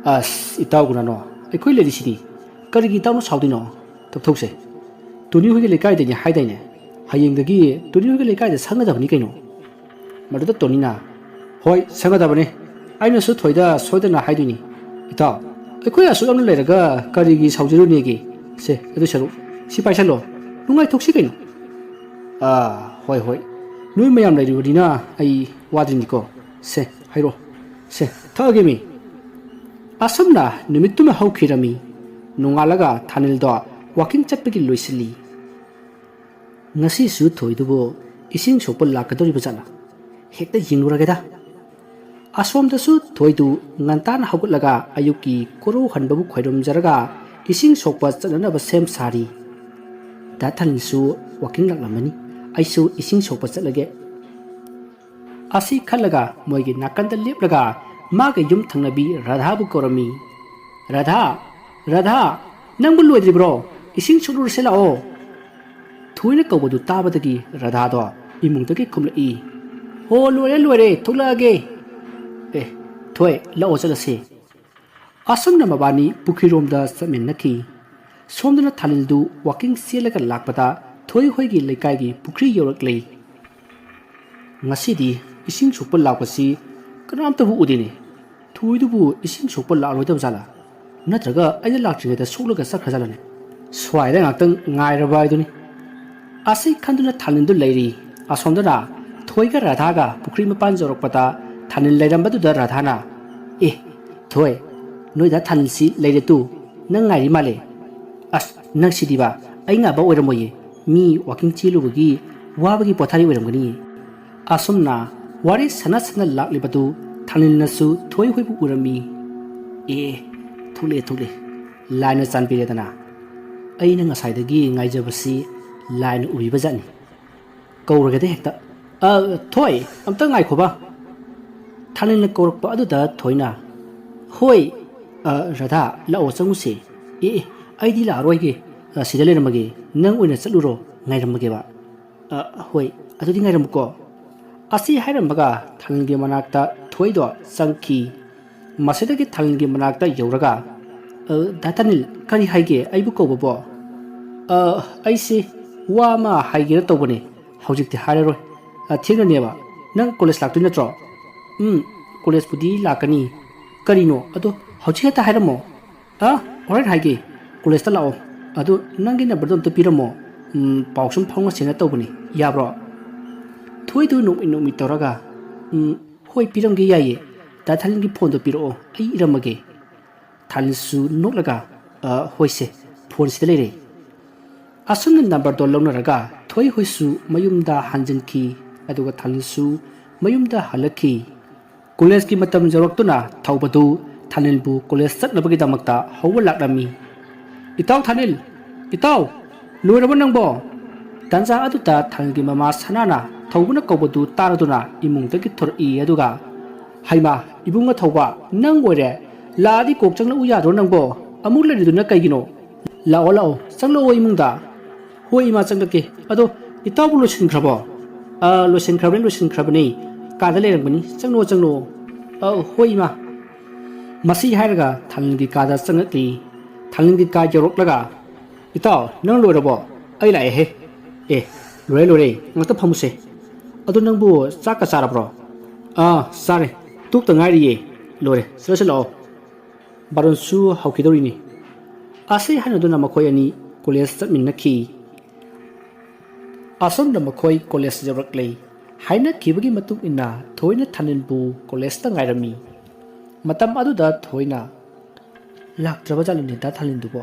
"ꯑꯁ, ꯏꯇꯥꯎ ꯒꯨꯅꯥꯅꯣ, ꯑꯩꯈꯣꯏ ꯂꯩꯔꯤꯁꯤꯗꯤ꯫ ꯀꯔꯤꯒꯤ ꯏꯇꯥꯎꯅ ꯁꯥꯎꯗꯣꯏꯅꯣ? ꯇꯣꯛꯊꯣꯛꯁꯦ꯫ ꯇꯣꯅꯤ ꯍꯣꯏꯒꯤ ꯂꯩꯀꯥꯏꯗꯅꯤ ꯍꯥꯏꯗꯥꯏꯅꯦ? ꯍꯌꯦꯡꯗꯒꯤ ꯇꯣꯅꯤ ꯍꯣꯏꯒꯤ ꯂꯩꯀꯥꯏꯗ ꯁꯪꯒꯗꯕꯅꯤ ꯀꯩꯅꯣ꯫" ꯃꯗꯨꯗ ꯇꯣꯅꯤꯅ, "ꯍꯣꯏ, ꯁꯪꯒꯗꯕꯅꯤ꯫ ꯑꯩꯅꯁꯨ ꯊꯣꯏꯗ ꯁꯣꯏꯗꯅ ꯍꯥꯏꯗꯣꯏꯅꯤ꯫ ꯏꯇꯥꯎ, ꯑꯩꯈꯣꯏ ꯑꯁꯨꯛ ꯌꯥꯝꯅ ꯂꯩꯔꯒ ꯀꯔꯤꯒꯤ ꯁꯥꯎꯖꯔꯨꯅꯦꯒꯦ? ꯁꯦ, ꯑꯗꯨ ꯁꯔꯨꯛ, ꯁꯤ ꯄꯥꯏꯁꯜꯂꯣ꯫ ꯅꯨꯡꯉꯥꯏꯊꯣꯛꯁꯤ ꯀꯩꯅꯣ꯫" "ꯑꯥ, ꯍꯣꯏ, ꯍꯣꯏ꯫ ꯅꯣꯏ ꯃꯌꯥꯝ ꯂꯩꯔꯤꯕꯅꯤꯅ ꯑꯩ ꯋꯥꯗ꯭ꯔꯤꯅꯤꯀꯣ꯫ ꯁꯦ, ꯍꯥꯏꯔꯣ꯫ ꯁꯦ, ꯊꯛꯑꯒꯦ ꯃꯤ꯫" ꯑꯁꯨꯝꯅ ꯅꯨꯃꯤꯠꯇꯨꯃ ꯍꯧꯈꯤꯔꯝꯃꯤ꯫ ꯅꯣꯡꯉꯥꯜꯂꯒ ꯊꯥꯅꯤꯜꯗꯣ ꯋꯥꯀꯤꯡ ꯆꯠꯄꯒꯤ ꯂꯣꯏꯁꯤꯜꯂꯤ꯫ "ꯉꯁꯤꯁꯨ ꯊꯣꯏꯗꯨꯕꯨ ꯏꯁꯤꯡ ꯁꯣꯛꯄ ꯂꯥꯛꯀꯗꯧꯔꯤꯕ ꯖꯥꯠꯂꯥ? ꯍꯦꯛꯇ ꯌꯦꯡꯂꯨꯔꯒꯦꯗ꯫" ꯑꯁꯣꯝꯗꯁꯨ ꯊꯣꯏꯗꯨ ꯉꯟꯇꯥꯅ ꯍꯧꯒꯠꯂꯒ ꯑꯌꯨꯛꯀꯤ ꯀꯣꯔꯧ ꯍꯟꯕꯕꯨ ꯈꯣꯏꯔꯨꯝꯖꯔꯒ ꯏꯁꯤꯡ ꯁꯣꯛꯄ ꯆꯠꯅꯅꯕ ꯁꯦꯝ ꯁꯥꯔꯤ꯫ ꯗꯥ ꯊꯥꯅꯤꯜꯁꯨ ꯋꯥꯀꯤꯡ ꯂꯥꯛꯂꯝꯃꯅꯤ꯫ ꯑꯩꯁꯨ ꯏꯁꯤꯡ ꯁꯣꯛꯄ ꯆꯠꯂꯒꯦ꯫ ꯑꯁꯤ ꯈꯜꯂꯒ ꯃꯣꯏꯒꯤ ꯅꯥꯀꯟꯗ ꯂꯦꯞꯂꯒ ꯃꯥꯒꯤ ꯌꯨꯝ ꯊꯪꯅꯕꯤ ꯔꯥꯙꯥꯕꯨ ꯀꯧꯔꯝꯃꯤ꯫ "ꯔꯥꯙꯥ! ꯔꯥꯙꯥ! ꯅꯪꯕꯨ ꯂꯣꯏꯗ꯭ꯔꯤꯕ꯭ꯔꯣ? ꯏꯁꯤꯡ ꯁꯣꯛꯂꯨꯔꯁꯦ ꯂꯥꯛꯑꯣ!" ꯊꯣꯏꯅ ꯀꯧꯕꯗꯨ ꯇꯥꯕꯗꯒꯤ ꯔꯥꯙꯥꯗꯣ ꯏꯃꯨꯡꯗꯒꯤ ꯈꯨꯝꯂꯛꯏ꯫ "ꯍꯣ, ꯂꯣꯏꯔꯦ, ꯂꯣꯏꯔꯦ, ꯊꯣꯛꯂꯛꯑꯒꯦ꯫ ꯑꯦ, ꯊꯣꯏ, ꯂꯥꯛꯑꯣ ꯆꯠꯂꯁꯦ꯫" ꯑꯁꯨꯝꯅ ꯃꯕꯥꯅꯤ ꯄꯨꯈ꯭ꯔꯤꯔꯣꯝꯗ ꯆꯠꯃꯤꯟꯅꯈꯤ꯫ ꯁꯣꯝꯗꯅ ꯊꯥꯅꯤꯜꯗꯨ ꯋꯥꯀꯤꯡ ꯆꯦꯜꯂꯒ ꯂꯥꯛꯄꯗ ꯊꯣꯏ ꯍꯣꯏꯒꯤ ꯂꯩꯀꯥꯏꯒꯤ ꯄꯨꯈ꯭ꯔꯤ ꯌꯧꯔꯛꯂꯦ꯫ "ꯉꯁꯤꯗꯤ ꯏꯁꯤꯡ ꯁꯣꯛꯄ ꯂꯥꯛꯄꯁꯤ ꯀꯅꯥꯝꯇꯕꯨ ꯎꯗꯦꯅꯦ꯫ ꯊꯣꯏꯗꯨꯕꯨ ꯏꯁꯤꯡ ꯁꯣꯛꯄ ꯂꯥꯛꯂꯣꯏꯗꯕ ꯖꯥꯠꯂꯥ? ꯅꯠꯇ꯭ꯔꯒ ꯑꯩꯅ ꯂꯥꯛꯇ꯭ꯔꯤꯉꯩꯗ ꯁꯣꯛꯂꯒ ꯆꯠꯈ꯭ꯔꯖꯥꯠꯂꯅꯦ? ꯁ꯭ꯋꯥꯏꯗ ꯉꯥꯛꯇꯪ ꯉꯥꯏꯔꯕ ꯍꯥꯏꯗꯨꯅꯤ꯫" ꯑꯁꯤ ꯈꯟꯗꯨꯅ ꯊꯥꯅꯤꯜꯗꯨ ꯂꯩꯔꯤ꯫ ꯑꯁꯣꯝꯗꯅ ꯊꯣꯏꯒ ꯔꯥꯙꯥꯒ ꯄꯨꯈ꯭ꯔꯤ ꯃꯄꯥꯟ ꯌꯧꯔꯛꯄꯗ ꯊꯥꯅꯤꯜ ꯂꯩꯔꯝꯕꯗꯨꯗ ꯔꯥꯙꯥꯅ, "ꯑꯦ, ꯊꯣꯏ, ꯅꯣꯏꯗ ꯊꯥꯅꯤꯜꯁꯤ ꯂꯩꯔꯦ ꯇꯨ, ꯅꯪ ꯉꯥꯏꯔꯤ ꯃꯥꯜꯂꯦ꯫ ꯑꯁ, ꯅꯪ ꯁꯤꯗꯤꯕ, ꯑꯩ ꯉꯥꯏꯕ ꯑꯣꯏꯔꯝꯃꯣꯏꯌꯦ꯫ ꯃꯤ ꯋꯥꯀꯤꯡ ꯆꯦꯜꯂꯨꯕꯒꯤ ꯋꯥꯕꯒꯤ ꯄꯣꯊꯥꯔꯤ ꯑꯣꯏꯔꯝꯒꯅꯤꯌꯦ꯫" ꯑꯁꯨꯝꯅ ꯋꯥꯔꯤ ꯁꯥꯟꯅ ꯁꯥꯟꯅ ꯂꯥꯛꯂꯤꯕꯗꯨ ꯊꯥꯅꯤꯜꯅꯁꯨ ꯊꯣꯏ ꯍꯣꯏꯕꯨ ꯎꯔꯝꯃꯤ꯫ "ꯑꯦ, ꯊꯣꯛꯂꯛꯑꯦ, ꯊꯣꯛꯂꯛꯑꯦ꯫ ꯂꯥꯏꯅ ꯆꯥꯟꯕꯤꯔꯦꯗꯅ꯫ ꯑꯩꯅ ꯉꯁꯥꯏꯗꯒꯤ ꯉꯥꯏꯖꯕꯁꯤ ꯂꯥꯏꯅ ꯎꯕꯤꯕ ꯖꯥꯠꯅꯤ꯫ ꯀꯧꯔꯒꯦꯗ ꯍꯦꯛꯇ꯫ ꯑ, ꯊꯣꯏ, ꯑꯝꯇ ꯉꯥꯏꯈꯣꯕ꯫" ꯊꯥꯅꯤꯜꯅ ꯀꯧꯔꯛꯄ ꯑꯗꯨꯗ ꯊꯣꯏꯅ, "ꯍꯣꯏ, ꯑ, ꯔꯥꯙꯥ, ꯂꯥꯛꯑꯣ, ꯆꯪꯉꯨꯁꯦ꯫" "ꯑꯦ, ꯑꯦ, ꯑꯩꯗꯤ ꯂꯥꯛꯑꯔꯣꯏꯒꯦ꯫ ꯑ, ꯁꯤꯗ ꯂꯩꯔꯝꯃꯒꯦ꯫ ꯅꯪ ꯑꯣꯏꯅ ꯆꯠꯂꯨꯔꯣ, ꯉꯥꯏꯔꯝꯃꯒꯦꯕ꯫" "ꯑ, ꯍꯣꯏ, ꯑꯗꯨꯗꯤ ꯉꯥꯏꯔꯝꯃꯨꯀꯣ꯫" ꯑꯁꯤ ꯍꯥꯏꯔꯝꯃꯒ ꯊꯥꯅꯤꯜꯒꯤ ꯃꯅꯥꯛꯇ ꯊꯣꯏꯗꯣ ꯆꯪꯈꯤ꯫ ꯃꯁꯤꯗꯒꯤ ꯊꯥꯅꯤꯜꯒꯤ ꯃꯅꯥꯛꯇ ꯌꯧꯔꯒ, "ꯑ, ꯗꯥ ꯊꯥꯅꯤꯜ, ꯀꯔꯤ ꯍꯥꯏꯒꯦ ꯑꯩꯕꯨ ꯀꯧꯕꯕꯣ?" "ꯑ, ꯑꯩꯁꯦ ꯋꯥ ꯑꯃ ꯍꯥꯏꯒꯦꯅ ꯇꯧꯕꯅꯦ꯫ ꯍꯧꯖꯤꯛꯇꯤ ꯍꯥꯏꯔꯔꯣꯏ꯫ ꯑ, ꯊꯦꯡꯅꯅꯦꯕ꯫ ꯅꯪ ꯀꯣꯂꯦꯖ ꯂꯥꯛꯇꯣꯏ ꯅꯠꯇ꯭ꯔꯣ?" "ꯎꯝ, ꯀꯣꯂꯦꯖꯄꯨꯗꯤ ꯂꯥꯛꯀꯅꯤ꯫" "ꯀꯔꯤꯅꯣ? ꯑꯗꯣ ꯍꯧꯖꯤꯛ ꯍꯦꯛꯇ ꯍꯥꯏꯔꯝꯃꯣ꯫" "ꯑ, ꯍꯣꯔꯦꯟ ꯍꯥꯏꯒꯦ꯫ ꯀꯣꯂꯦꯖꯇ ꯂꯥꯛꯑꯣ꯫ ꯑꯗꯣ ꯅꯪꯒꯤ ꯅꯝꯕꯔꯗꯣ ꯑꯝꯇ ꯄꯤꯔꯝꯃꯣ꯫ ꯎꯝ, ꯄꯥꯎ ꯁꯨꯝ ꯐꯥꯎꯅꯁꯦꯅ ꯇꯧꯕꯅꯤ꯫ ꯌꯥꯕ꯭ꯔꯣ?" ꯊꯣꯏꯗꯨ ꯅꯣꯛꯃꯤ ꯅꯣꯛꯃꯤ ꯇꯧꯔꯒ, "ꯎꯝ, ꯍꯣꯏ, ꯄꯤꯔꯝꯒꯦ, ꯌꯥꯏꯌꯦ꯫ ꯗꯥ ꯊꯥꯅꯤꯜꯒꯤ ꯐꯣꯟꯗꯣ ꯄꯤꯔꯛꯑꯣ, ꯑꯩ ꯏꯔꯝꯃꯒꯦ꯫" ꯊꯥꯅꯤꯜꯁꯨ ꯅꯣꯛꯂꯒ, "ꯑ, ꯍꯣꯏꯁꯦ, ꯐꯣꯟꯁꯤꯗ ꯂꯩꯔꯦ꯫" ꯑꯁꯨꯝꯅ ꯅꯝꯕꯔꯗꯣ ꯂꯧꯅꯔꯒ ꯊꯣꯏ ꯍꯣꯏꯁꯨ ꯃꯌꯨꯝꯗ ꯍꯟꯖꯤꯟꯈꯤ, ꯑꯗꯨꯒ ꯊꯥꯅꯤꯜꯁꯨ ꯃꯌꯨꯝꯗ ꯍꯜꯂꯛꯈꯤ꯫ ꯀꯣꯂꯦꯖꯀꯤ ꯃꯇꯝ ꯌꯧꯔꯛꯇꯨꯅ ꯊꯧꯕꯗꯨ ꯊꯥꯅꯤꯜꯕꯨ ꯀꯣꯂꯦꯖ ꯆꯠꯅꯕꯒꯤꯗꯃꯛꯇ ꯍꯧꯕ ꯂꯥꯛꯂꯝꯃꯤ꯫ "ꯏꯇꯥꯎ ꯊꯥꯅꯤꯜ! ꯏꯇꯥꯎ! ꯂꯣꯏꯔꯕ ꯅꯪꯕꯣ?" ꯇꯥꯟꯖꯥ ꯑꯗꯨꯗ ꯊꯥꯅꯤꯜꯒꯤ ꯃꯃꯥ ꯁꯅꯥꯅ ꯊꯧꯕꯅ ꯀꯧꯕꯗꯨ ꯇꯥꯔꯗꯨꯅ ꯏꯃꯨꯡꯗꯒꯤ ꯊꯣꯔꯛꯏ꯫ ꯑꯗꯨꯒ, "ꯍꯩꯃꯥ, ꯏꯕꯨꯡꯉꯣ ꯊꯧꯕ, ꯅꯪ ꯑꯣꯏꯔꯦ? ꯂꯥꯛꯑꯗꯤ ꯀꯣꯛ ꯆꯪꯂꯛꯎ ꯌꯥꯗ꯭ꯔꯣ ꯅꯪꯕꯣ? ꯑꯃꯨꯛ ꯂꯩꯔꯤꯗꯨꯅ ꯀꯩꯒꯤꯅꯣ? ꯂꯥꯛꯑꯣ, ꯂꯥꯛꯑꯣ, ꯆꯪꯂꯛꯑꯣ ꯏꯃꯨꯡꯗ꯫" "ꯍꯣꯏ ꯏꯃꯥ, ꯆꯪꯂꯛꯀꯦ꯫ ꯑꯗꯣ ꯏꯇꯥꯎꯕꯨ ꯂꯣꯏꯁꯤꯟꯈ꯭ꯔꯕꯣ?" "ꯑ, ꯂꯣꯏꯁꯤꯟꯈ꯭ꯔꯕꯅꯤ, ꯂꯣꯏꯁꯤꯟꯈ꯭ꯔꯕꯅꯤ꯫ ꯀꯥꯗ ꯂꯩꯔꯝꯒꯅꯤ꯫ ꯆꯪꯂꯛꯑꯣ, ꯆꯪꯂꯛꯑꯣ꯫" "ꯑ, ꯍꯣꯏ ꯏꯃꯥ꯫" ꯃꯁꯤ ꯍꯥꯏꯔꯒ ꯊꯥꯅꯤꯜꯒꯤ ꯀꯥꯗ ꯆꯪꯂꯛꯂꯤ꯫ ꯊꯥꯅꯤꯜꯒꯤ ꯀꯥ ꯌꯧꯔꯛꯂꯒ, "ꯏꯇꯥꯎ, ꯅꯪ ꯂꯣꯏꯔꯕꯣ? ꯑꯩ ꯂꯥꯛꯑꯦꯍꯦ꯫" "ꯑꯦ, ꯂꯣꯏꯔꯦ, ꯂꯣꯏꯔꯦ꯫ ꯉꯥꯛꯇ ꯐꯝꯃꯨꯁꯦ꯫ ꯑꯗꯣ ꯅꯪꯕꯨ ꯆꯥꯛꯀ ꯆꯥꯔꯕ꯭ꯔꯣ?" "ꯑꯥ, ꯆꯥꯔꯦ꯫ ꯇꯣꯛꯇ ꯉꯥꯏꯔꯤꯌꯦ꯫ ꯂꯣꯏꯔꯦ꯫ ꯆꯠꯂꯁꯤ ꯂꯥꯛꯑꯣ꯫ ꯕꯥꯔꯣꯟꯁꯨ ꯍꯧꯈꯤꯗꯧꯔꯤꯅꯤ꯫" ꯑꯁꯤ ꯍꯥꯏꯅꯗꯨꯅ ꯃꯈꯣꯏ ꯑꯅꯤ ꯀꯣꯂꯦꯖ ꯆꯠꯃꯤꯟꯅꯈꯤ꯫ ꯑꯁꯨꯝꯅ ꯃꯈꯣꯏ ꯀꯣꯂꯦꯖ ꯌꯧꯔꯛꯂꯦ꯫ ꯍꯥꯏꯅꯈꯤꯕꯒꯤ ꯃꯇꯨꯡ ꯏꯟꯅ ꯊꯣꯏꯅ ꯊꯥꯅꯤꯜꯕꯨ ꯀꯣꯂꯦꯖꯇ ꯉꯥꯏꯔꯝꯃꯤ꯫ ꯃꯇꯝ ꯑꯗꯨꯗ ꯊꯣꯏꯅ, "ꯂꯥꯛꯇ꯭ꯔꯕ ꯖꯥꯠꯂꯅꯦ ꯗꯥ ꯊꯥꯅꯤꯜꯗꯨꯕꯣ?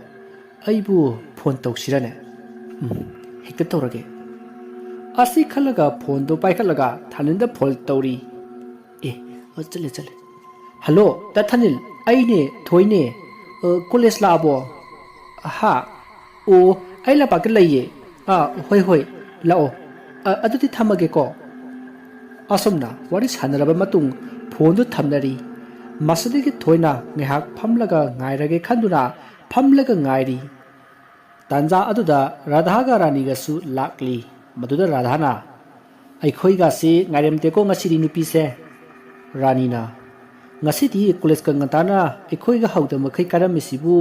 ꯑꯩꯕꯨ ꯐꯣꯟ ꯇꯧꯁꯤꯔꯅꯦ? ꯎꯝ, ꯍꯦꯛꯇ ꯇꯧꯔꯒꯦ꯫" ꯑꯁꯤ ꯈꯜꯂꯒ ꯐꯣꯟꯗꯣ ꯄꯥꯏꯈꯠꯂꯒ ꯊꯥꯅꯤꯜꯗ ꯐꯣꯟ ꯇꯧꯔꯤ꯫ ꯑꯦ, ꯑ, ꯆꯠꯂꯦ, ꯆꯠꯂꯦ꯫ "ꯍꯜꯂꯣ, ꯗꯥ ꯊꯥꯅꯤꯜ, ꯑꯩꯅꯦ, ꯊꯣꯏꯅꯦ꯫ ꯑ, ꯀꯣꯂꯦꯖ ꯂꯥꯛꯑꯕꯣ?" "ꯍꯥ? ꯑꯣ, ꯑꯩ ꯂꯝꯄꯥꯛꯇ ꯂꯩꯌꯦ꯫ ꯑꯥ, ꯍꯣꯏ, ꯍꯣꯏ, ꯂꯥꯛꯑꯣ꯫ ꯑ, ꯑꯗꯨꯗꯤ ꯊꯝꯃꯒꯦꯀꯣ꯫" ꯑꯁꯨꯝꯅ ꯋꯥꯔꯤ ꯁꯥꯟꯅꯔꯕ ꯃꯇꯨꯡ ꯐꯣꯟꯗꯨ ꯊꯝꯅꯔꯤ꯫ ꯃꯁꯤꯗꯒꯤ ꯊꯣꯏꯅ ꯉꯥꯏꯍꯥꯛ ꯐꯝꯂꯒ ꯉꯥꯏꯔꯒꯦ ꯈꯟꯗꯨꯅ ꯐꯝꯂꯒ ꯉꯥꯏꯔꯤ꯫ ꯇꯥꯟꯖꯥ ꯑꯗꯨꯗ ꯔꯥꯙꯥꯒ ꯔꯥꯅꯤꯒꯁꯨ ꯂꯥꯛꯂꯤ꯫ ꯃꯗꯨꯗ ꯔꯥꯙꯥꯅ, "ꯑꯩꯈꯣꯏꯒꯁꯤ ꯉꯥꯏꯔꯝꯗꯦꯀꯣ ꯉꯁꯤꯗꯤ ꯅꯨꯄꯤꯁꯦ꯫" ꯔꯥꯅꯤꯅ, "ꯉꯁꯤꯗꯤ ꯀꯣꯂꯦꯖꯀ ꯉꯟꯇꯥꯅ ꯑꯩꯈꯣꯏꯒ ꯍꯧꯗ ꯃꯈꯩ ꯀꯥꯔꯝꯃꯤꯁꯤꯕꯨ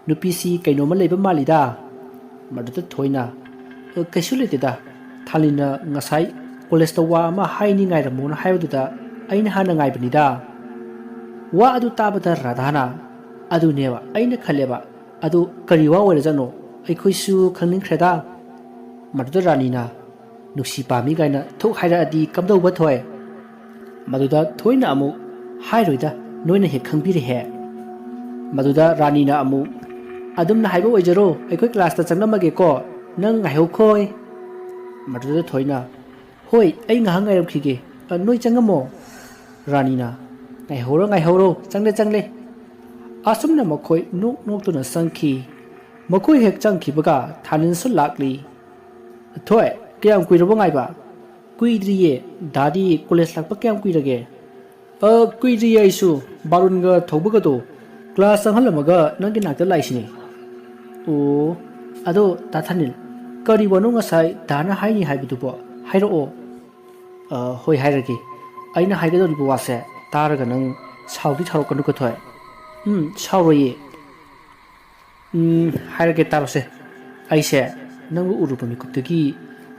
ꯅꯨꯄꯤꯁꯤ ꯀꯩꯅꯣꯝꯃ ꯂꯩꯕ ꯃꯥꯜꯂꯤꯗ꯫" ꯃꯗꯨꯗ ꯊꯣꯏꯅ, "ꯑ, ꯀꯩꯁꯨ ꯂꯩꯇꯦꯗ꯫ ꯊꯥꯅꯤꯜꯅ ꯉꯁꯥꯏ ꯀꯣꯂꯦꯖꯇ ꯋꯥ ꯑꯃ ꯍꯥꯏꯅꯤ ꯉꯥꯏꯔꯝꯃꯣꯅ ꯍꯥꯏꯕꯗꯨꯗ ꯑꯩꯅ ꯍꯥꯟꯅ ꯉꯥꯏꯕꯅꯤꯗ꯫" ꯋꯥ ꯑꯗꯨ ꯇꯥꯕꯗ ꯔꯥꯙꯥꯅ, "ꯑꯗꯨꯅꯦꯕ ꯑꯩꯅ ꯈꯜꯂꯦꯕ꯫ ꯑꯗꯨ ꯀꯔꯤ ꯋꯥ ꯑꯣꯏꯔꯖꯥꯠꯅꯣ? ꯑꯩꯈꯣꯏꯁꯨ ꯈꯪꯅꯤꯡꯈ꯭ꯔꯦꯗ꯫" ꯃꯗꯨꯗ ꯔꯥꯅꯤꯅ, "ꯅꯨꯡꯁꯤ ꯄꯥꯝꯃꯤ ꯀꯥꯏꯅ ꯊꯣꯛ ꯍꯥꯏꯔꯛꯑꯗꯤ ꯀꯝꯗꯧꯕ ꯊꯣꯏ?" ꯃꯗꯨꯗ ꯊꯣꯏꯅ ꯑꯃꯨꯛ, "ꯍꯥꯏꯔꯣꯏꯗ, ꯅꯣꯏꯅ ꯍꯦꯛ ꯈꯪꯕꯤꯔꯦꯍꯦ꯫" ꯃꯗꯨꯗ ꯔꯥꯅꯤꯅ ꯑꯃꯨꯛ, "ꯑꯗꯨꯝꯅ ꯍꯥꯏꯕ ꯑꯣꯏꯖꯔꯣ, ꯑꯩꯈꯣꯏ ꯀ꯭ꯂꯥꯁꯇ ꯆꯪꯂꯝꯃꯒꯦꯀꯣ, ꯅꯪ ꯉꯥꯏꯍꯧꯈꯣꯏ꯫" ꯃꯗꯨꯗ ꯊꯣꯏꯅ, "ꯍꯣꯏ, ꯑꯩ ꯉꯥꯏꯍꯥꯛ ꯉꯥꯏꯔꯝꯈꯤꯒꯦ꯫ ꯑ, ꯅꯣꯏ ꯆꯪꯉꯝꯃꯣ꯫" ꯔꯥꯅꯤꯅ, "ꯉꯥꯏꯍꯧꯔꯣ, ꯉꯥꯏꯍꯧꯔꯣ, ꯆꯪꯂꯦ, ꯆꯪꯂꯦ"꯫ ꯑꯁꯨꯝꯅ ꯃꯈꯣꯏ ꯅꯣꯛ ꯅꯣꯛꯇꯨꯅ ꯆꯪꯈꯤ꯫ ꯃꯈꯣꯏ ꯍꯦꯛ ꯆꯪꯈꯤꯕꯒ ꯊꯥꯅꯤꯜꯁꯨ ꯂꯥꯛꯂꯤ꯫ "ꯊꯣꯏ, ꯀꯌꯥꯝ ꯀꯨꯏꯔꯕ ꯉꯥꯏꯕ?" "ꯀꯨꯏꯗ꯭ꯔꯤꯌꯦ꯫ ꯗꯥꯗꯤ ꯀꯣꯂꯦꯖ ꯂꯥꯛꯄ ꯀꯌꯥꯝ ꯀꯨꯏꯔꯒꯦ?" "ꯑ, ꯀꯨꯏꯗ꯭ꯔꯤꯌꯦ ꯑꯩꯁꯨ꯫ ꯕꯥꯔꯨꯟꯒ ꯊꯧꯕꯒꯗꯣ ꯀ꯭ꯂꯥꯁ ꯆꯪꯍꯜꯂꯝꯃꯒ ꯅꯪꯒꯤ ꯅꯥꯛꯇ ꯂꯥꯛꯏꯁꯤꯅꯦ"꯫ "ꯑꯣ, ꯑꯗꯣ ꯗꯥ ꯊꯥꯅꯤꯜ, ꯀꯔꯤ ꯋꯥꯅꯣ ꯉꯁꯥꯏ ꯗꯥꯅ ꯍꯥꯏꯅꯤ ꯍꯥꯏꯕꯗꯨꯕꯣ? ꯍꯥꯏꯔꯛꯑꯣ"꯫ "ꯑ, ꯍꯣꯏ, ꯍꯥꯏꯔꯒꯦ꯫ ꯑꯩꯅ ꯍꯥꯏꯒꯗꯧꯔꯤꯕ ꯋꯥꯁꯦ ꯇꯥꯔꯒ ꯅꯪ ꯁꯥꯎꯗꯤ ꯁꯥꯎꯔꯛꯀꯅꯨꯀꯣ ꯊꯣꯏ"꯫ "ꯎꯝ, ꯁꯥꯎꯔꯣꯏꯌꯦ"꯫ "ꯎꯝ, ꯍꯥꯏꯔꯒꯦ ꯇꯥꯔꯣꯁꯦ꯫ ꯑꯩꯁꯦ ꯅꯪꯕꯨ ꯎꯔꯨꯕ ꯃꯤꯀꯨꯞꯇꯒꯤ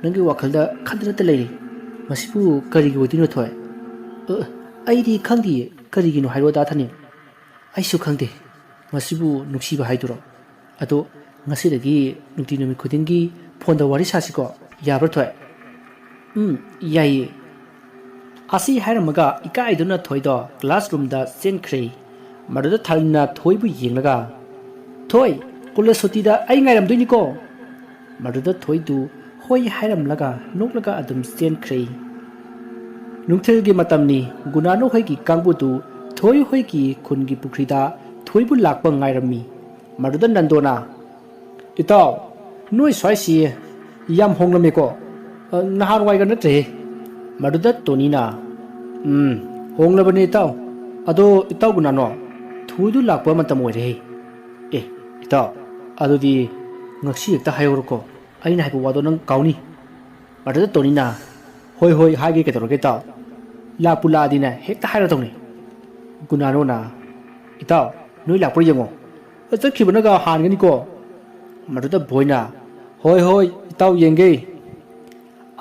ꯅꯪꯒꯤ ꯋꯥꯈꯜꯗ ꯈꯟꯗꯅꯇ ꯂꯩꯔꯤ꯫ ꯃꯁꯤꯕꯨ ꯀꯔꯤꯒꯤ ꯑꯣꯏꯗꯣꯏꯅꯣ ꯊꯣꯏ?" "ꯑ, ꯑꯩꯗꯤ ꯈꯪꯗꯤꯌꯦ꯫ ꯀꯔꯤꯒꯤꯅꯣ ꯍꯥꯏꯔꯣ ꯗꯥ ꯊꯥꯅꯤꯜ?" "ꯑꯩꯁꯨ ꯈꯪꯗꯦ꯫ ꯃꯁꯤꯕꯨ ꯅꯨꯡꯁꯤꯕ ꯍꯥꯏꯗꯨꯔꯣ? ꯑꯗꯣ ꯉꯁꯤꯗꯒꯤ ꯅꯨꯡꯇꯤ ꯅꯨꯃꯤꯠ ꯈꯨꯗꯤꯡꯒꯤ ꯐꯣꯟꯗ ꯋꯥꯔꯤ ꯁꯥꯁꯤꯀꯣ꯫ ꯌꯥꯕ꯭ꯔꯥ ꯊꯣꯏ?" "ꯎꯝ, ꯌꯥꯏꯌꯦ"꯫ ꯑꯁꯤ ꯍꯥꯏꯔꯝꯃꯒ ꯏꯀꯥꯏꯗꯨꯅ ꯊꯣꯏꯗꯣ ꯀ꯭ꯂꯥꯁꯔꯨꯝꯗ ꯆꯦꯟꯈ꯭ꯔꯦ꯫ ꯃꯗꯨꯗ ꯊꯥꯅꯤꯜꯅ ꯊꯣꯏꯕꯨ ꯌꯦꯡꯂꯒ, "ꯊꯣꯏ, ꯀꯣꯂꯦꯖ ꯁꯨꯇꯤꯗ ꯑꯩ ꯉꯥꯏꯔꯝꯗꯣꯏꯅꯤꯀꯣ"꯫ ꯃꯗꯨꯗ ꯊꯣꯏꯗꯨ ꯍꯣꯏ ꯍꯥꯏꯔꯝꯂꯒ ꯅꯣꯛꯂꯒ ꯑꯗꯨꯝ ꯆꯦꯟꯈ꯭ꯔꯦ꯫ ꯅꯨꯡꯊꯤꯜꯒꯤ ꯃꯇꯝꯅꯤ꯫ ꯒꯨꯅꯥꯅꯨ ꯍꯣꯏꯒꯤ ꯀꯥꯡꯕꯨꯗꯨ ꯊꯣꯏ ꯍꯣꯏꯒꯤ ꯈꯨꯟꯒꯤ ꯄꯨꯈ꯭ꯔꯤꯗ ꯊꯣꯏꯕꯨ ꯂꯥꯛꯄ ꯉꯥꯏꯔꯝꯃꯤ꯫ ꯃꯗꯨꯗ ꯅꯟꯗꯣꯅ, "ꯏꯇꯥꯎ, ꯅꯣꯏ ꯁ꯭ꯋꯥꯏꯁꯤ ꯌꯥꯝ ꯍꯣꯡꯂꯝꯃꯦꯀꯣ꯫ ꯑ, ꯅꯍꯥꯟꯋꯥꯏꯒ ꯅꯠꯇ꯭ꯔꯦꯍꯦ"꯫ ꯃꯗꯨꯗ ꯇꯣꯅꯤꯅ, "ꯎꯝ, ꯍꯣꯡꯂꯕꯅꯤ ꯏꯇꯥꯎ꯫ ꯑꯗꯣ ꯏꯇꯥꯎ ꯒꯨꯅꯥꯅꯣ, ꯊꯣꯏꯗꯨ ꯂꯥꯛꯄ ꯃꯇꯝ ꯑꯣꯏꯔꯦꯍꯦ꯫ ꯑꯦ, ꯏꯇꯥꯎ, ꯑꯗꯨꯗꯤ ꯉꯁꯤ ꯍꯦꯛꯇ ꯍꯥꯏꯍꯧꯔꯣꯀꯣ꯫ ꯑꯩꯅ ꯍꯥꯏꯕ ꯋꯥꯗꯣ ꯅꯪ ꯀꯥꯎꯅꯤ"꯫ ꯃꯗꯨꯗ ꯇꯣꯅꯤꯅ, "ꯍꯣꯏ, ꯍꯣꯏ, ꯍꯥꯏꯒꯦ, ꯀꯩꯗꯧꯔꯒꯦ ꯏꯇꯥꯎ? ꯂꯥꯛꯄꯨ ꯂꯥꯛꯑꯗꯤꯅꯦ ꯍꯦꯛꯇ ꯍꯥꯏꯔꯗꯧꯅꯤ"꯫ ꯒꯨꯅꯥꯅꯣꯅ, "ꯏꯇꯥꯎ, ꯅꯣꯏ ꯂꯥꯛꯄ꯭ꯔꯥ ꯌꯦꯡꯉꯣ꯫ ꯆꯠꯈꯤꯕꯅꯒ ꯍꯥꯟꯒꯅꯤꯀꯣ"꯫ ꯃꯗꯨꯗ ꯕꯣꯏꯅ, "ꯍꯣꯏ, ꯍꯣꯏ, ꯏꯇꯥꯎ, ꯌꯦꯡꯒꯦ"꯫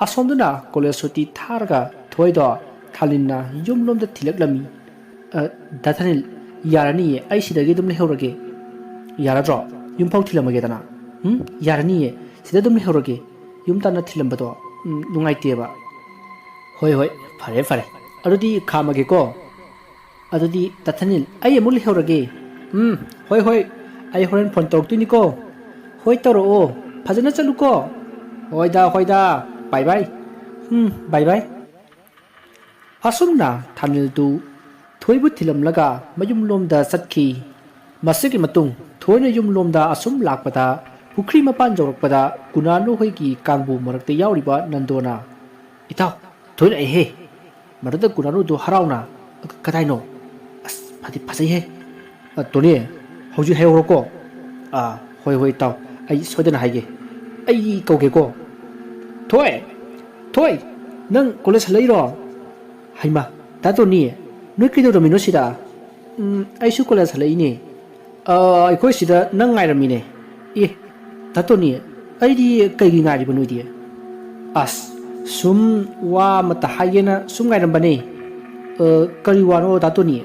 ꯑꯁꯣꯝꯗꯅ ꯀꯣꯂꯦꯖ ꯁꯨꯇꯤ ꯊꯥꯔꯒ ꯊꯣꯏꯗꯣ ꯊꯥꯅꯤꯜꯅ ꯌꯨꯝꯂꯣꯝꯗ ꯊꯤꯜꯂꯛꯂꯝꯃꯤ꯫ "ꯑ, ꯗꯥ ꯊꯥꯅꯤꯜ, ꯌꯥꯔꯅꯤꯌꯦ, ꯑꯩ ꯁꯤꯗꯒꯤ ꯑꯗꯨꯝ ꯂꯩꯍꯧꯔꯒꯦ꯫ ꯌꯥꯔꯗ꯭ꯔꯣ? ꯌꯨꯝꯐꯥꯎ ꯊꯤꯜꯂꯝꯃꯒꯦꯗꯅ꯫ ꯎꯝ, ꯌꯥꯔꯅꯤꯌꯦ, ꯁꯤꯗ ꯑꯗꯨꯝ ꯂꯩꯍꯧꯔꯒꯦ꯫ ꯌꯨꯝ ꯇꯥꯟꯅ ꯊꯤꯜꯂꯝꯕꯗꯣ, ꯎꯝ, ꯅꯨꯡꯉꯥꯏꯇꯦꯕ"꯫ "ꯍꯣꯏ, ꯍꯣꯏ, ꯐꯔꯦ, ꯐꯔꯦ꯫ ꯑꯗꯨꯗꯤ ꯈꯥꯝꯃꯒꯦꯀꯣ"꯫ "ꯑꯗꯨꯗꯤ ꯗꯥ ꯊꯥꯅꯤꯜ, ꯑꯩ ꯑꯃꯨꯛ ꯂꯩꯍꯧꯔꯒꯦ"꯫ "ꯎꯝ, ꯍꯣꯏ, ꯍꯣꯏ, ꯑꯩ ꯍꯣꯔꯦꯟ ꯐꯣꯟ ꯇꯧꯔꯛꯇꯣꯏꯅꯤꯀꯣ"꯫ "ꯍꯣꯏ, ꯇꯧꯔꯛꯑꯣ꯫ ꯐꯖꯅ ꯆꯠꯂꯨꯀꯣ"꯫ "ꯍꯣꯏꯗ, ꯍꯣꯏꯗ꯫ ꯕꯥꯏ ꯕꯥꯏ"꯫ "ꯎꯝ, ꯕꯥꯏ ꯕꯥꯏ"꯫ ꯑꯁꯨꯝꯅ ꯊꯥꯅꯤꯜꯗꯨ ꯊꯣꯏꯕꯨ ꯊꯤꯜꯂꯝꯂꯒ ꯃꯌꯨꯝꯂꯣꯝꯗ ꯆꯠꯈꯤ꯫ ꯃꯁꯤꯒꯤ ꯃꯇꯨꯡ ꯊꯣꯏꯅ ꯌꯨꯝꯂꯣꯝꯗ ꯑꯁꯨꯝ ꯂꯥꯛꯄꯗ, ꯄꯨꯈ꯭ꯔꯤ ꯃꯄꯥꯟ ꯌꯧꯔꯛꯄꯗ ꯒꯨꯅꯥꯅꯨ ꯍꯣꯏꯒꯤ ꯀꯥꯡꯕꯨ ꯃꯔꯛꯇ ꯌꯥꯎꯔꯤꯕ ꯅꯟꯗꯣꯅ, "ꯏꯇꯥꯎ, ꯊꯣꯏ ꯂꯥꯛꯑꯦꯍꯦ!" ꯃꯗꯨꯗ ꯒꯨꯅꯥꯅꯨꯗꯨ ꯍꯔꯥꯎꯅ, "ꯀ-, ꯀꯗꯥꯏꯅꯣ? ꯑꯁ, ꯐꯗꯤ ꯐꯖꯩꯍꯦ꯫ ꯑ, ꯇꯣꯅꯤ, ꯍꯧꯖꯤꯛ ꯍꯥꯏꯍꯧꯔꯣꯀꯣ꯫" "ꯑꯥ, ꯍꯣꯏ, ꯍꯣꯏ, ꯏꯇꯥꯎ, ꯑꯩ ꯁꯣꯏꯗꯅ ꯍꯥꯏꯒꯦ꯫ ꯑꯩ ꯀꯧꯒꯦꯀꯣ꯫ ꯊꯣꯏ! ꯊꯣꯏ! ꯅꯪ ꯀꯣꯂꯦꯖ ꯍꯜꯂꯛꯏꯔꯣ?" "ꯍꯩꯃꯥ, ꯗꯥ ꯇꯣꯅꯤ, ꯅꯣꯏ ꯀꯩꯗꯧꯔꯝꯃꯤꯅꯣ ꯁꯤꯗ?" "ꯎꯝ, ꯑꯩꯁꯨ ꯀꯣꯂꯦꯖ ꯍꯜꯂꯛꯏꯅꯦ꯫ ꯑ, ꯑꯩꯈꯣꯏ ꯁꯤꯗ ꯅꯪ ꯉꯥꯏꯔꯝꯃꯤꯅꯦ꯫" "ꯑꯦ, ꯗꯥ ꯇꯣꯅꯤ, ꯑꯩꯗꯤ ꯀꯩꯒꯤ ꯉꯥꯏꯔꯤꯕ ꯅꯣꯏꯗꯤ?" "ꯑꯁ, ꯁꯨꯝ ꯋꯥ ꯑꯃꯇ ꯍꯥꯏꯒꯦꯅ ꯁꯨꯝ ꯉꯥꯏꯔꯝꯕꯅꯦ꯫" "ꯑ, ꯀꯔꯤ ꯋꯥꯅꯣ ꯗꯥ ꯇꯣꯅꯤ?"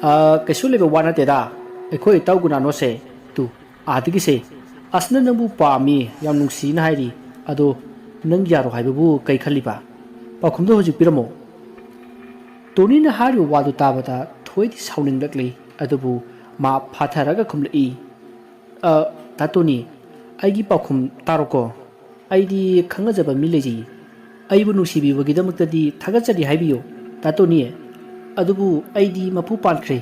"ꯑ, ꯀꯩꯁꯨ ꯂꯩꯕ ꯋꯥ ꯅꯠꯇꯦꯗ꯫ ꯑꯩꯈꯣꯏ ꯏꯇꯥꯎ ꯒꯨꯅꯥꯅꯣꯁꯦ, ꯇꯨ, ꯑꯥꯗꯒꯤꯁꯦ, ꯑꯁꯅ ꯅꯪꯕꯨ ꯄꯥꯝꯃꯤ, ꯌꯥꯝ ꯅꯨꯡꯁꯤꯅ ꯍꯥꯏꯔꯤ꯫ ꯑꯗꯣ ꯅꯪ ꯌꯥꯔꯣ ꯍꯥꯏꯕꯕꯨ ꯀꯩ ꯈꯜꯂꯤꯕ? ꯄꯥꯎꯈꯨꯝꯗꯣ ꯍꯧꯖꯤꯛ ꯄꯤꯔꯝꯃꯣ꯫" ꯇꯣꯅꯤꯅ ꯍꯥꯏꯔꯤꯕ ꯋꯥꯗꯨ ꯇꯥꯕꯗ ꯊꯣꯏꯗꯤ ꯁꯥꯎꯅꯤꯡꯂꯛꯂꯤ, ꯑꯗꯨꯕꯨ ꯃꯥ ꯐꯥꯊꯔꯒ ꯈꯨꯝꯂꯛꯏ, "ꯑ, ꯗꯥ ꯇꯣꯅꯤ, ꯑꯩꯒꯤ ꯄꯥꯎꯈꯨꯝ ꯇꯥꯔꯣꯀꯣ꯫ ꯑꯩꯗꯤ ꯈꯪꯅꯖꯕ ꯃꯤ ꯂꯩꯖꯩ꯫ ꯑꯩꯕꯨ ꯅꯨꯡꯁꯤꯕꯤꯕꯒꯤꯗꯃꯛꯇꯗꯤ ꯊꯥꯒꯠꯆꯔꯤ ꯍꯥꯏꯕꯤꯌꯨ, ꯗꯥ ꯇꯣꯅꯤ꯫ ꯑꯗꯨꯕꯨ ꯑꯩꯗꯤ ꯃꯄꯨ ꯄꯥꯟꯈ꯭ꯔꯦ꯫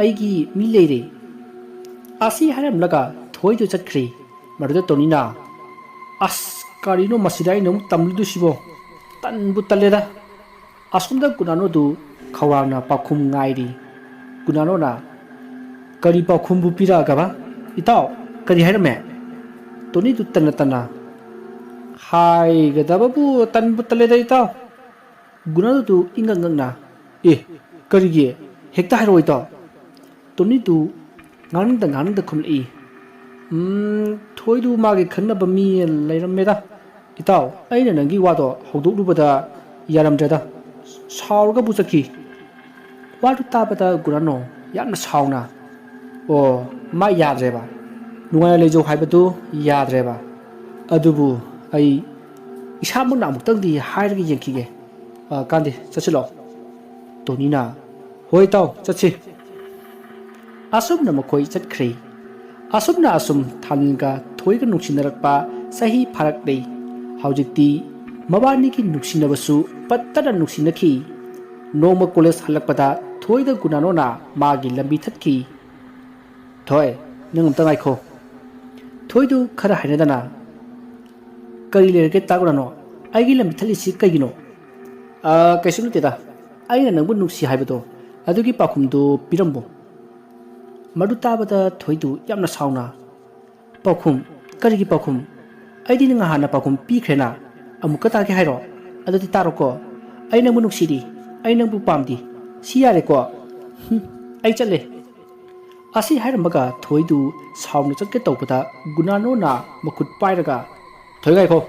ꯑꯩꯒꯤ ꯃꯤ ꯂꯩꯔꯦ꯫" ꯑꯁꯤ ꯍꯥꯏꯔꯝꯂꯒ ꯊꯣꯏꯗꯨ ꯆꯠꯈ꯭ꯔꯦ꯫ ꯃꯗꯨꯗ ꯇꯣꯅꯤꯅ, "ꯑꯁ, ꯀꯔꯤꯅꯣ ꯃꯁꯤꯗ ꯑꯩꯅ ꯑꯃꯨꯛ ꯇꯝꯂꯨꯗꯣꯏꯁꯤꯕꯣ? ꯇꯟꯕꯨ ꯇꯜꯂꯦꯗ꯫" ꯑꯁꯣꯝꯗ ꯒꯨꯅꯥꯅꯣꯗꯨ ꯈꯧꯔꯥꯡꯅ ꯄꯥꯎꯈꯨꯝ ꯉꯥꯏꯔꯤ꯫ ꯒꯨꯅꯥꯅꯣꯅ, "ꯀꯔꯤ ꯄꯥꯎꯈꯨꯝꯕꯨ ꯄꯤꯔꯛꯑꯒꯕ? ꯏꯇꯥꯎ, ꯀꯔꯤ ꯍꯥꯏꯔꯝꯃꯦ?" ꯇꯣꯅꯤꯗꯨ ꯇꯟꯅ ꯇꯟꯅ, "ꯍꯥꯏꯒꯗꯕꯕꯨ ꯇꯟꯕꯨ ꯇꯜꯂꯦꯗ, ꯏꯇꯥꯎ꯫" ꯒꯨꯅꯥꯅꯣꯗꯨ ꯏꯉꯛ ꯉꯛꯅ, "ꯑꯦ, ꯀꯔꯤꯒꯤ? ꯍꯦꯛꯇ ꯍꯥꯏꯔꯛꯑꯣ, ꯏꯇꯥꯎ꯫" ꯇꯣꯅꯤꯗꯨ ꯉꯥꯡꯅꯤꯡꯗ ꯉꯥꯡꯅꯤꯡꯗ ꯈꯨꯝꯂꯛꯏ, "ꯎꯝ, ꯊꯣꯏꯗꯨ ꯃꯥꯒꯤ ꯈꯪꯅꯕ ꯃꯤ ꯂꯩꯔꯝꯃꯦꯗ, ꯏꯇꯥꯎ꯫ ꯑꯩꯅ ꯅꯪꯒꯤ ꯋꯥꯗꯣ ꯍꯧꯗꯣꯛꯂꯨꯕꯗ ꯌꯥꯔꯝꯗ꯭ꯔꯦꯗ꯫ ꯁꯥꯎꯔꯒꯕꯨ ꯆꯠꯈꯤ꯫" ꯋꯥꯗꯨ ꯇꯥꯕꯗ ꯒꯨꯅꯥꯅꯣ ꯌꯥꯝꯅ ꯁꯥꯎꯅ, "ꯑꯣ, ꯃꯥ ꯌꯥꯗ꯭ꯔꯦꯕ꯫ ꯅꯨꯡꯉꯥꯏꯅ ꯂꯩꯖꯧ ꯍꯥꯏꯕꯗꯨ ꯌꯥꯗ꯭ꯔꯦꯕ꯫ ꯑꯗꯨꯕꯨ ꯑꯩ ꯏꯁꯥꯃꯛꯅ ꯑꯃꯨꯛꯇꯪꯗꯤ ꯍꯥꯏꯔꯒ ꯌꯦꯡꯈꯤꯒꯦ꯫ ꯑ, ꯀꯥꯟꯗꯦ, ꯆꯠꯁꯤꯜꯂꯣ꯫" ꯇꯣꯅꯤꯅ, "ꯍꯣꯏ, ꯏꯇꯥꯎ, ꯆꯠꯁꯤ꯫" ꯑꯁꯨꯝꯅ ꯃꯈꯣꯏ ꯆꯠꯈ꯭ꯔꯦ꯫ ꯑꯁꯨꯝꯅ ꯑꯁꯨꯝ ꯊꯥꯅꯤꯜꯒ ꯊꯣꯏꯒ ꯅꯨꯡꯁꯤꯅꯔꯛꯄ ꯆꯍꯤ ꯐꯥꯔꯛꯂꯦ꯫ ꯍꯧꯖꯤꯛꯇꯤ ꯃꯕꯥꯅꯤꯒꯤ ꯅꯨꯡꯁꯤꯅꯕꯁꯨ ꯄꯠꯇꯅ ꯅꯨꯡꯁꯤꯅꯈꯤ꯫ ꯅꯣꯡꯃ ꯀꯣꯂꯦꯖ ꯍꯜꯂꯛꯄꯗ ꯊꯣꯏꯗ ꯒꯨꯅꯥꯅꯣꯅ ꯃꯥꯒꯤ ꯂꯝꯕꯤ ꯊꯠꯈꯤ꯫ "ꯊꯣꯏ, ꯅꯪ ꯑꯝꯇ ꯉꯥꯏꯈꯣ꯫" ꯊꯣꯏꯗꯨ ꯈꯔ ꯍꯥꯏꯅꯗꯅ, "ꯀꯔꯤ ꯂꯩꯔꯒꯦ ꯇꯥ ꯒꯨꯅꯥꯅꯣ? ꯑꯩꯒꯤ ꯂꯝꯕꯤ ꯊꯠꯂꯤꯁꯤ ꯀꯩꯒꯤꯅꯣ?" "ꯑ, ꯀꯩꯁꯨ ꯅꯠꯇꯦꯗ꯫ ꯑꯩꯅ ꯅꯪꯕꯨ ꯅꯨꯡꯁꯤ ꯍꯥꯏꯕꯗꯣ, ꯑꯗꯨꯒꯤ ꯄꯥꯎꯈꯨꯝꯗꯨ ꯄꯤꯔꯝꯃꯣ꯫" ꯃꯗꯨ ꯇꯥꯕꯗ ꯊꯣꯏꯗꯨ ꯌꯥꯝꯅ ꯁꯥꯎꯅ, "ꯄꯥꯎꯈꯨꯝ? ꯀꯔꯤꯒꯤ ꯄꯥꯎꯈꯨꯝ? ꯑꯩꯗꯤ ꯅꯪ ꯍꯥꯟꯅ ꯄꯥꯎꯈꯨꯝ ꯄꯤꯈ꯭ꯔꯦꯅ꯫ ꯑꯃꯨꯛꯀ ꯇꯥꯒꯦ ꯍꯥꯏꯔꯣ? ꯑꯗꯨꯗꯤ ꯇꯥꯔꯣꯀꯣ꯫ ꯑꯩ ꯅꯪꯕꯨ ꯅꯨꯡꯁꯤꯔꯤ꯫ ꯑꯩ ꯅꯪꯕꯨ ꯄꯥꯝꯗꯦ꯫ ꯁꯤ ꯌꯥꯔꯦꯀꯣ꯫ ꯍꯨꯝ, ꯑꯩ ꯆꯠꯂꯦ꯫" ꯑꯁꯤ ꯍꯥꯏꯔꯝꯃꯒ ꯊꯣꯏꯗꯨ ꯁꯥꯎꯅ ꯆꯠꯀꯦ ꯇꯧꯕꯗ ꯒꯨꯅꯥꯅꯣꯅ ꯃꯈꯨꯠ ꯄꯥꯏꯔꯒ, "ꯊꯣꯏ, ꯉꯥꯏꯈꯣ꯫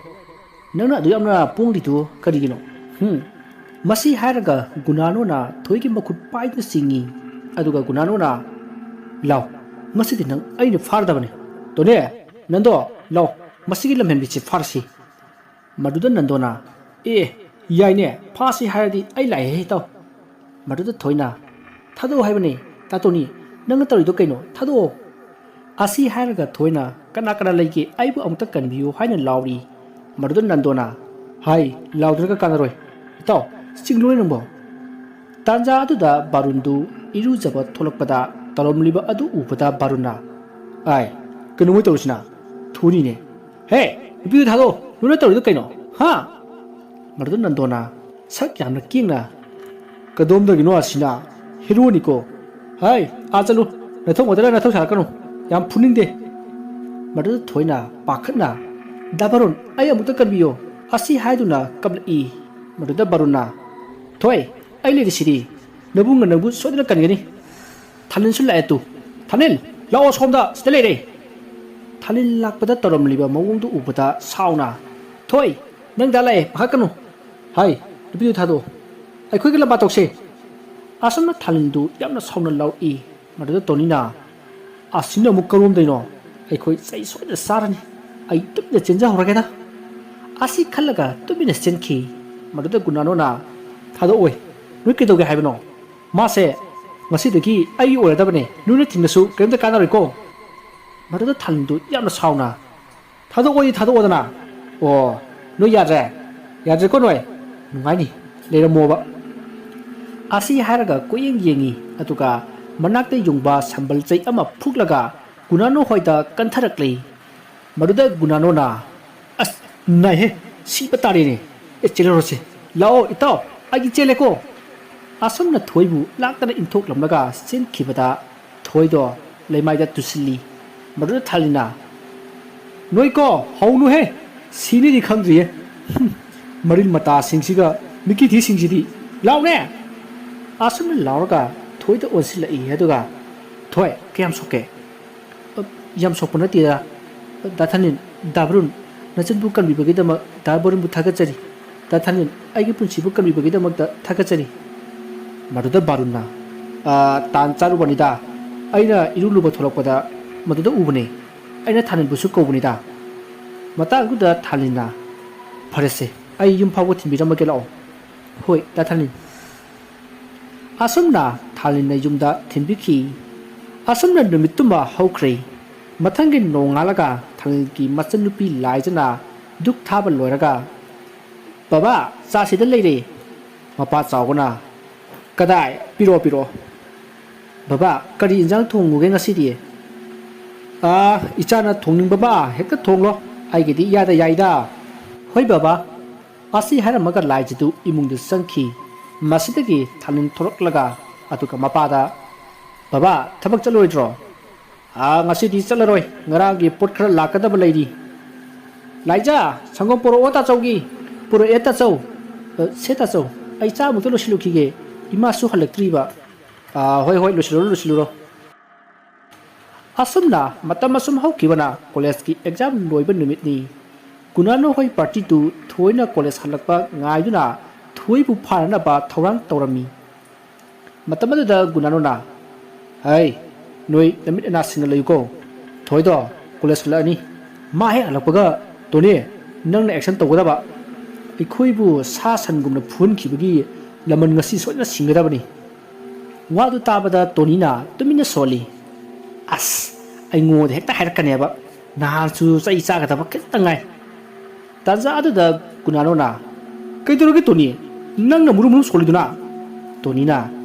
ꯅꯪꯅ ꯑꯗꯨ ꯌꯥꯝꯅ ꯄꯣꯡꯂꯤꯗꯨ ꯀꯔꯤꯒꯤꯅꯣ? ꯍꯨꯝ?" ꯃꯁꯤ ꯍꯥꯏꯔꯒ ꯒꯨꯅꯥꯅꯣꯅ ꯊꯣꯏꯒꯤ ꯃꯈꯨꯠ ꯄꯥꯏꯗꯨꯅ ꯆꯤꯡꯏ꯫ ꯑꯗꯨꯒ ꯒꯨꯅꯥꯅꯣꯅ, "ꯂꯥꯎ, ꯉꯁꯤꯗꯤ ꯅꯪ ꯑꯩꯅ ꯐꯥꯔꯗꯕꯅꯤ꯫ ꯇꯣꯅꯦ, ꯅꯟꯗꯣ, ꯂꯥꯎ, ꯃꯁꯤꯒꯤ ꯂꯝꯍꯦꯟꯕꯤꯁꯤ ꯐꯥꯔꯁꯤ꯫" ꯃꯗꯨꯗ ꯅꯟꯗꯣꯅ, "ꯑꯦ, ꯌꯥꯏꯅꯦ, ꯐꯥꯁꯤ ꯍꯥꯏꯔꯗꯤ ꯑꯩ ꯂꯥꯛꯑꯦꯍꯦ, ꯏꯇꯥꯎ꯫" ꯃꯗꯨꯗ ꯊꯣꯏꯅ, "ꯊꯥꯗꯣꯛꯑꯣ ꯍꯥꯏꯕꯅꯦ, ꯇꯥꯇꯣꯅꯤ, ꯅꯪꯅ ꯇꯧꯔꯤꯗꯣ ꯀꯩꯅꯣ? ꯊꯥꯗꯣꯛꯑꯣ!" ꯑꯁꯤ ꯍꯥꯏꯔꯒ ꯊꯣꯏꯅ, "ꯀꯅꯥ ꯀꯅꯥ ꯂꯩꯒꯦ? ꯑꯩꯕꯨ ꯑꯃꯨꯛꯇ ꯀꯟꯕꯤꯌꯨ" ꯍꯥꯏꯅ ꯂꯥꯎꯔꯤ꯫ ꯃꯗꯨꯗ ꯅꯟꯗꯣꯅ, "ꯍꯥꯏ, ꯂꯥꯎꯗ꯭ꯔꯒ ꯀꯥꯟꯅꯔꯣꯏ꯫ ꯏꯇꯥꯎ, ꯆꯤꯡꯂꯨꯔꯦ ꯅꯪꯕꯣ?" ꯇꯥꯟꯖꯥ ꯑꯗꯨꯗ ꯕꯥꯔꯨꯟꯗꯨ ꯏꯔꯨꯖꯕ ꯊꯣꯛꯂꯛꯄꯗ ꯇꯧꯔꯝꯂꯤꯕ ꯑꯗꯨ ꯎꯕꯗ ꯕꯥꯔꯨꯟꯅ, "ꯑꯥꯏ, ꯀꯩꯅꯣ ꯃꯣꯏ ꯇꯧꯔꯤꯁꯤꯅ? ꯊꯨꯅꯤꯅꯦ꯫ ꯍꯦ, ꯅꯨꯄꯤꯗꯨ ꯊꯥꯗꯣꯛꯑꯣ, ꯅꯣꯏꯅ ꯇꯧꯔꯤꯗꯣ ꯀꯩꯅꯣ? ꯍꯥ?" ꯃꯗꯨꯗ ꯅꯟꯗꯣꯅ ꯁꯛ ꯌꯥꯝꯅ ꯀꯦꯡꯅ, "ꯀꯗꯣꯝꯗꯒꯤꯅꯣ ꯑꯁꯤꯅ? ꯍꯦꯔꯣꯅꯤꯀꯣ꯫ ꯍꯥꯏ, ꯑꯥ ꯆꯠꯂꯨ, ꯅꯊꯧ ꯉꯥꯛꯇꯅ ꯅꯊꯧ ꯁꯥꯔꯛꯀꯅꯨ, ꯌꯥꯝ ꯐꯨꯅꯤꯡꯗꯦ꯫" ꯃꯗꯨꯗ ꯊꯣꯏꯅ ꯄꯥꯈꯠꯅ, "ꯗꯥ ꯕꯥꯔꯨꯟ, ꯑꯩ ꯑꯃꯨꯛꯇ ꯀꯟꯕꯤꯌꯣ," ꯑꯁꯤ ꯍꯥꯏꯗꯨꯅ ꯀꯞꯂꯛꯏ꯫ ꯃꯗꯨꯗ ꯕꯥꯔꯨꯟꯅ, "ꯊꯣꯏ, ꯑꯩ ꯂꯩꯔꯤꯁꯤꯗꯤ, ꯅꯕꯨꯡꯅ ꯅꯪꯕꯨ ꯁꯣꯏꯗꯅ ꯀꯟꯒꯅꯤ꯫ ꯊꯥꯅꯤꯜꯁꯨ ꯂꯥꯛꯑꯦ ꯇꯨ꯫ ꯊꯥꯅꯤꯜ, ꯂꯥꯛꯑꯣ ꯁꯣꯝꯗ, ꯁꯤꯗ ꯂꯩꯔꯦ꯫" ꯊꯥꯅꯤꯜ ꯂꯥꯛꯄꯗ ꯇꯧꯔꯝꯂꯤꯕ ꯃꯑꯣꯡꯗꯨ ꯎꯕꯗ ꯁꯥꯎꯅ, "ꯊꯣꯏ, ꯅꯪ ꯗꯥ ꯂꯥꯛꯑꯦ, ꯄꯥꯈꯠꯀꯅꯨ꯫ ꯍꯥꯏ, ꯅꯨꯄꯤꯗꯨ ꯊꯥꯗꯣꯛꯑꯣ꯫ ꯑꯩꯈꯣꯏꯒ ꯂꯝꯕꯥ ꯇꯧꯁꯦ꯫" ꯑꯁꯨꯝꯅ ꯊꯥꯅꯤꯜꯗꯨ ꯌꯥꯝꯅ ꯁꯥꯎꯅ ꯂꯥꯎꯔꯛꯏ꯫ ꯃꯗꯨꯗ ꯇꯣꯅꯤꯅ, "ꯑꯁꯤꯅ ꯑꯃꯨꯛ ꯀꯔꯣꯝꯗꯩꯅꯣ? ꯑꯩꯈꯣꯏ ꯆꯩ ꯁꯣꯏꯗꯅ ꯆꯥꯔꯅꯤ꯫ ꯑꯩ ꯇꯨꯃꯤꯟꯅ ꯆꯦꯟꯖꯍꯧꯔꯒꯦꯗ꯫" ꯑꯁꯤ ꯈꯜꯂꯒ ꯇꯨꯃꯤꯟꯅ ꯆꯦꯟꯈꯤ꯫ ꯃꯗꯨꯗ ꯒꯨꯅꯥꯅꯣꯅ, "ꯊꯥꯗꯣꯛꯑꯣꯏ꯫ ꯅꯣꯏ ꯀꯩꯗꯧꯒꯦ ꯍꯥꯏꯕꯅꯣ? ꯃꯥꯁꯦ ꯉꯁꯤꯗꯒꯤ ꯑꯩꯒꯤ ꯑꯣꯏꯔꯗꯕꯅꯦ꯫ ꯅꯣꯏꯅ ꯊꯤꯡꯉꯁꯨ ꯀꯔꯤꯝꯇ ꯀꯥꯟꯅꯔꯣꯏꯀꯣ꯫" ꯃꯗꯨꯗ ꯊꯥꯅꯤꯜꯗꯨ ꯌꯥꯝꯅ ꯁꯥꯎꯅ, "ꯊꯥꯗꯣꯛꯑꯣꯗꯤ ꯊꯥꯗꯣꯛꯑꯣꯗꯅ꯫ ꯑꯣ, ꯅꯣꯏ ꯌꯥꯗ꯭ꯔꯦ? ꯌꯥꯗ꯭ꯔꯦꯀꯣ ꯅꯣꯏ? ꯅꯨꯡꯉꯥꯏꯅꯤ, ꯂꯩꯔꯝꯃꯣꯕ꯫" ꯑꯁꯤ ꯍꯥꯏꯔꯒ ꯀꯣꯏꯌꯦꯡ ꯌꯦꯡꯉꯤ, ꯑꯗꯨꯒ ꯃꯅꯥꯛꯇ ꯌꯨꯡꯕ ꯁꯝꯕꯜ ꯆꯩ ꯑꯃ ꯐꯨꯛꯂꯒ ꯒꯨꯅꯥꯅꯣ ꯍꯣꯏꯗ ꯀꯟꯊꯔꯛꯂꯤ꯫ ꯃꯗꯨꯗ ꯒꯨꯅꯥꯅꯣꯅ, "ꯑꯁ, ꯅꯥꯏꯍꯦ, ꯁꯤꯕ ꯇꯥꯔꯦꯅꯦ꯫ ꯑꯦ, ꯆꯦꯜꯂꯔꯣꯁꯦ꯫ ꯂꯥꯛꯑꯣ ꯏꯇꯥꯎ, ꯑꯩꯒꯤ ꯆꯦꯜꯂꯦꯀꯣ"꯫ ꯑꯁꯨꯝꯅ ꯊꯣꯏꯕꯨ ꯂꯥꯛꯇꯅ ꯏꯟꯊꯣꯛꯂꯝꯂꯒ ꯆꯦꯟꯈꯤꯕꯗ ꯊꯣꯏꯗꯣ ꯂꯩꯃꯥꯏꯗ ꯇꯨꯁꯤꯜꯂꯤ꯫ ꯃꯗꯨꯗ ꯊꯥꯂꯤꯅ, "ꯅꯣꯏꯀꯣ, ꯍꯧꯅꯨꯍꯦ, ꯁꯤꯅꯤꯗꯤ ꯈꯪꯗ꯭ꯔꯤꯌꯦ꯫ ꯍꯨꯝ, ꯃꯔꯤꯜ ꯃꯇꯥꯁꯤꯡꯁꯤꯒ ꯃꯤꯀꯤꯊꯤꯁꯤꯡꯁꯤꯗꯤ꯫ ꯂꯥꯎꯅꯦ!" ꯑꯁꯨꯝꯅ ꯂꯥꯎꯔꯒ ꯊꯣꯏꯗ ꯑꯣꯟꯁꯤꯜꯂꯛꯏ꯫ ꯑꯗꯨꯒ, "ꯊꯣꯏ, ꯀꯌꯥꯝ ꯁꯣꯛꯀꯦ?" "ꯑ, ꯌꯥꯝ ꯁꯣꯛꯄ ꯅꯠꯇꯦꯗ꯫ ꯗꯥ ꯊꯥꯂꯤꯟ, ꯗꯥ ꯕꯔꯨꯟ, ꯅꯆꯟꯕꯨ ꯀꯟꯕꯤꯕꯒꯤꯗꯃꯛ ꯗꯥ ꯕꯔꯨꯟꯕꯨ ꯊꯥꯒꯠꯆꯔꯤ꯫ ꯗꯥ ꯊꯥꯂꯤꯟ, ꯑꯩꯒꯤ ꯄꯨꯟꯁꯤꯕꯨ ꯀꯟꯕꯤꯕꯒꯤꯗꯃꯛꯇ ꯊꯥꯒꯠꯆꯔꯤ"꯫ ꯃꯗꯨꯗ ꯕꯥꯔꯨꯟꯅ, "ꯑ, ꯇꯥꯟ ꯆꯥꯔꯨꯕꯅꯤꯗ꯫ ꯑꯩꯅ ꯏꯔꯨ ꯂꯨꯕ ꯊꯣꯛꯂꯛꯄꯗ ꯃꯗꯨꯗ ꯎꯕꯅꯦ꯫ ꯑꯩꯅ ꯊꯥꯂꯤꯟꯕꯨꯁꯨ ꯀꯧꯕꯅꯤꯗ"꯫ ꯃꯇꯥꯡꯗꯨꯗ ꯊꯥꯂꯤꯟꯅ, "ꯐꯔꯦꯁꯦ, ꯑꯩ ꯌꯨꯝ ꯐꯥꯎꯕ ꯊꯤꯟꯕꯤꯔꯝꯃꯒꯦ, ꯂꯥꯛꯑꯣ"꯫ "ꯍꯣꯏ, ꯗꯥ ꯊꯥꯂꯤꯟ"꯫ ꯑꯁꯨꯝꯅ ꯊꯥꯂꯤꯟꯅ ꯌꯨꯝꯗ ꯊꯤꯟꯕꯤꯈꯤ꯫ ꯑꯁꯨꯝꯅ ꯅꯨꯃꯤꯠꯇꯨꯃ ꯍꯧꯈ꯭ꯔꯦ꯫ ꯃꯊꯪꯒꯤ ꯅꯣꯡꯉꯥꯜꯂꯒ ꯊꯥꯂꯤꯟꯒꯤ ꯃꯆꯟꯅꯨꯄꯤ ꯂꯥꯏꯖꯅ ꯙꯨꯛ ꯊꯥꯕ ꯂꯣꯏꯔꯒ, "ꯕꯕꯥ, ꯆꯥ ꯁꯤꯗ ꯂꯩꯔꯦ"꯫ ꯃꯄꯥ ꯆꯥꯎꯕꯅ, "ꯀꯗꯥꯏ? ꯄꯤꯔꯛꯑꯣ, ꯄꯤꯔꯛꯑꯣ"꯫ "ꯕꯕꯥ, ꯀꯔꯤ ꯏꯟꯖꯥꯡ ꯊꯣꯡꯉꯨꯒꯦ ꯉꯁꯤꯗꯤ?" "ꯑꯥ, ꯏꯆꯥꯅ ꯊꯣꯡꯅꯤꯡꯕ ꯑꯃ ꯍꯦꯛꯇ ꯊꯣꯡꯂꯣ, ꯑꯩꯒꯤꯗꯤ ꯏꯌꯥꯗ ꯌꯥꯏꯗ"꯫ "ꯍꯣꯏ ꯕꯕꯥ"꯫ ꯑꯁꯤ ꯍꯥꯏꯔꯝꯃꯒ ꯂꯥꯏꯖꯗꯨ ꯏꯃꯨꯡꯗ ꯆꯪꯈꯤ꯫ ꯃꯁꯤꯗꯒꯤ ꯊꯥꯂꯤꯟ ꯊꯣꯛꯂꯛꯂꯒ ꯑꯗꯨꯒ ꯃꯄꯥꯗ, "ꯕꯕꯥ, ꯊꯕꯛ ꯆꯠꯂꯣꯏꯗ꯭ꯔꯣ?" "ꯑꯥ, ꯉꯁꯤꯗꯤ ꯆꯠꯂꯔꯣꯏ, ꯉꯔꯥꯡꯒꯤ ꯄꯣꯠ ꯈꯔ ꯂꯥꯛꯀꯗꯕ ꯂꯩꯔꯤ"꯫ "ꯂꯥꯏꯖꯥ, ꯁꯪꯒꯣꯝ ꯄꯨꯔꯛꯑꯣ ꯇꯥꯆꯧꯒꯤ"꯫ "ꯄꯨꯔꯛꯑꯦ ꯇꯥꯆꯧ"꯫ "ꯑ, ꯁꯦ ꯇꯥꯆꯧ, ꯑꯩ ꯆꯥ ꯑꯃꯨꯛꯇ ꯂꯣꯏꯁꯤꯜꯂꯨꯈꯤꯒꯦ, ꯏꯃꯥꯁꯨ ꯍꯜꯂꯛꯇ꯭ꯔꯤꯕ"꯫ "ꯑꯥ, ꯍꯣꯏ, ꯍꯣꯏ, ꯂꯣꯏꯁꯤꯜꯂꯨꯔꯣ, ꯂꯣꯏꯁꯤꯜꯂꯨꯔꯣ"꯫ ꯑꯁꯨꯝꯅ ꯃꯇꯝ ꯑꯁꯨꯝ ꯍꯧꯈꯤꯕꯅ ꯀꯣꯂꯦꯖꯀꯤ ꯑꯦꯛꯖꯥꯝ ꯂꯣꯏꯕ ꯅꯨꯃꯤꯠꯅꯤ꯫ ꯒꯨꯅꯥꯅꯣ ꯍꯣꯏ ꯄꯥꯔꯇꯤꯗꯨ ꯊꯣꯏꯅ ꯀꯣꯂꯦꯖ ꯍꯜꯂꯛꯄ ꯉꯥꯏꯗꯨꯅ ꯊꯣꯏꯕꯨ ꯐꯥꯅꯅꯕ ꯊꯧꯔꯥꯡ ꯇꯧꯔꯝꯃꯤ꯫ ꯃꯇꯝ ꯑꯗꯨꯗ ꯒꯨꯅꯥꯅꯣꯅ, "ꯍꯩ, ꯅꯣꯏ ꯅꯃꯤꯠ ꯅꯅꯥ ꯁꯤꯡꯅ ꯂꯩꯌꯨꯀꯣ꯫ ꯊꯣꯏꯗꯣ ꯀꯣꯂꯦꯖ ꯍꯜꯂꯛꯑꯅꯤ꯫ ꯃꯥ ꯍꯦꯛ ꯍꯜꯂꯛꯄꯒ, ꯇꯣꯅꯤ, ꯅꯪꯅ ꯑꯦꯛꯁꯟ ꯇꯧꯒꯗꯕ꯫ ꯑꯩꯈꯣꯏꯕꯨ ꯁꯥ ꯁꯟꯒꯨꯝꯅ ꯐꯨꯍꯟꯈꯤꯕꯒꯤ ꯂꯃꯟ ꯉꯁꯤ ꯁꯣꯏꯗꯅ ꯁꯤꯡꯒꯗꯕꯅꯤ"꯫ ꯋꯥꯗꯨ ꯇꯥꯕꯗ ꯇꯣꯅꯤꯅ ꯇꯨꯃꯤꯟꯅ ꯁꯣꯜꯂꯤ꯫ "ꯑꯁ, ꯑꯩꯉꯣꯟꯗ ꯍꯦꯛꯇ ꯍꯥꯏꯔꯛꯀꯅꯦꯕ꯫ ꯅꯍꯥꯟꯁꯨ ꯆꯩ ꯆꯥꯒꯗꯕ ꯈꯤꯇꯪ ꯉꯥꯏ"꯫ ꯇꯥꯟꯖꯥ ꯑꯗꯨꯗ ꯒꯨꯅꯥꯅꯣꯅ, "ꯀꯩꯗꯧꯔꯒꯦ ꯇꯣꯅꯤ? ꯅꯪꯅ ꯃꯨꯔꯨꯝ ꯃꯨꯔꯨꯝ ꯁꯣꯜꯂꯤꯗꯨꯅ?" ꯇꯣꯅꯤꯅ,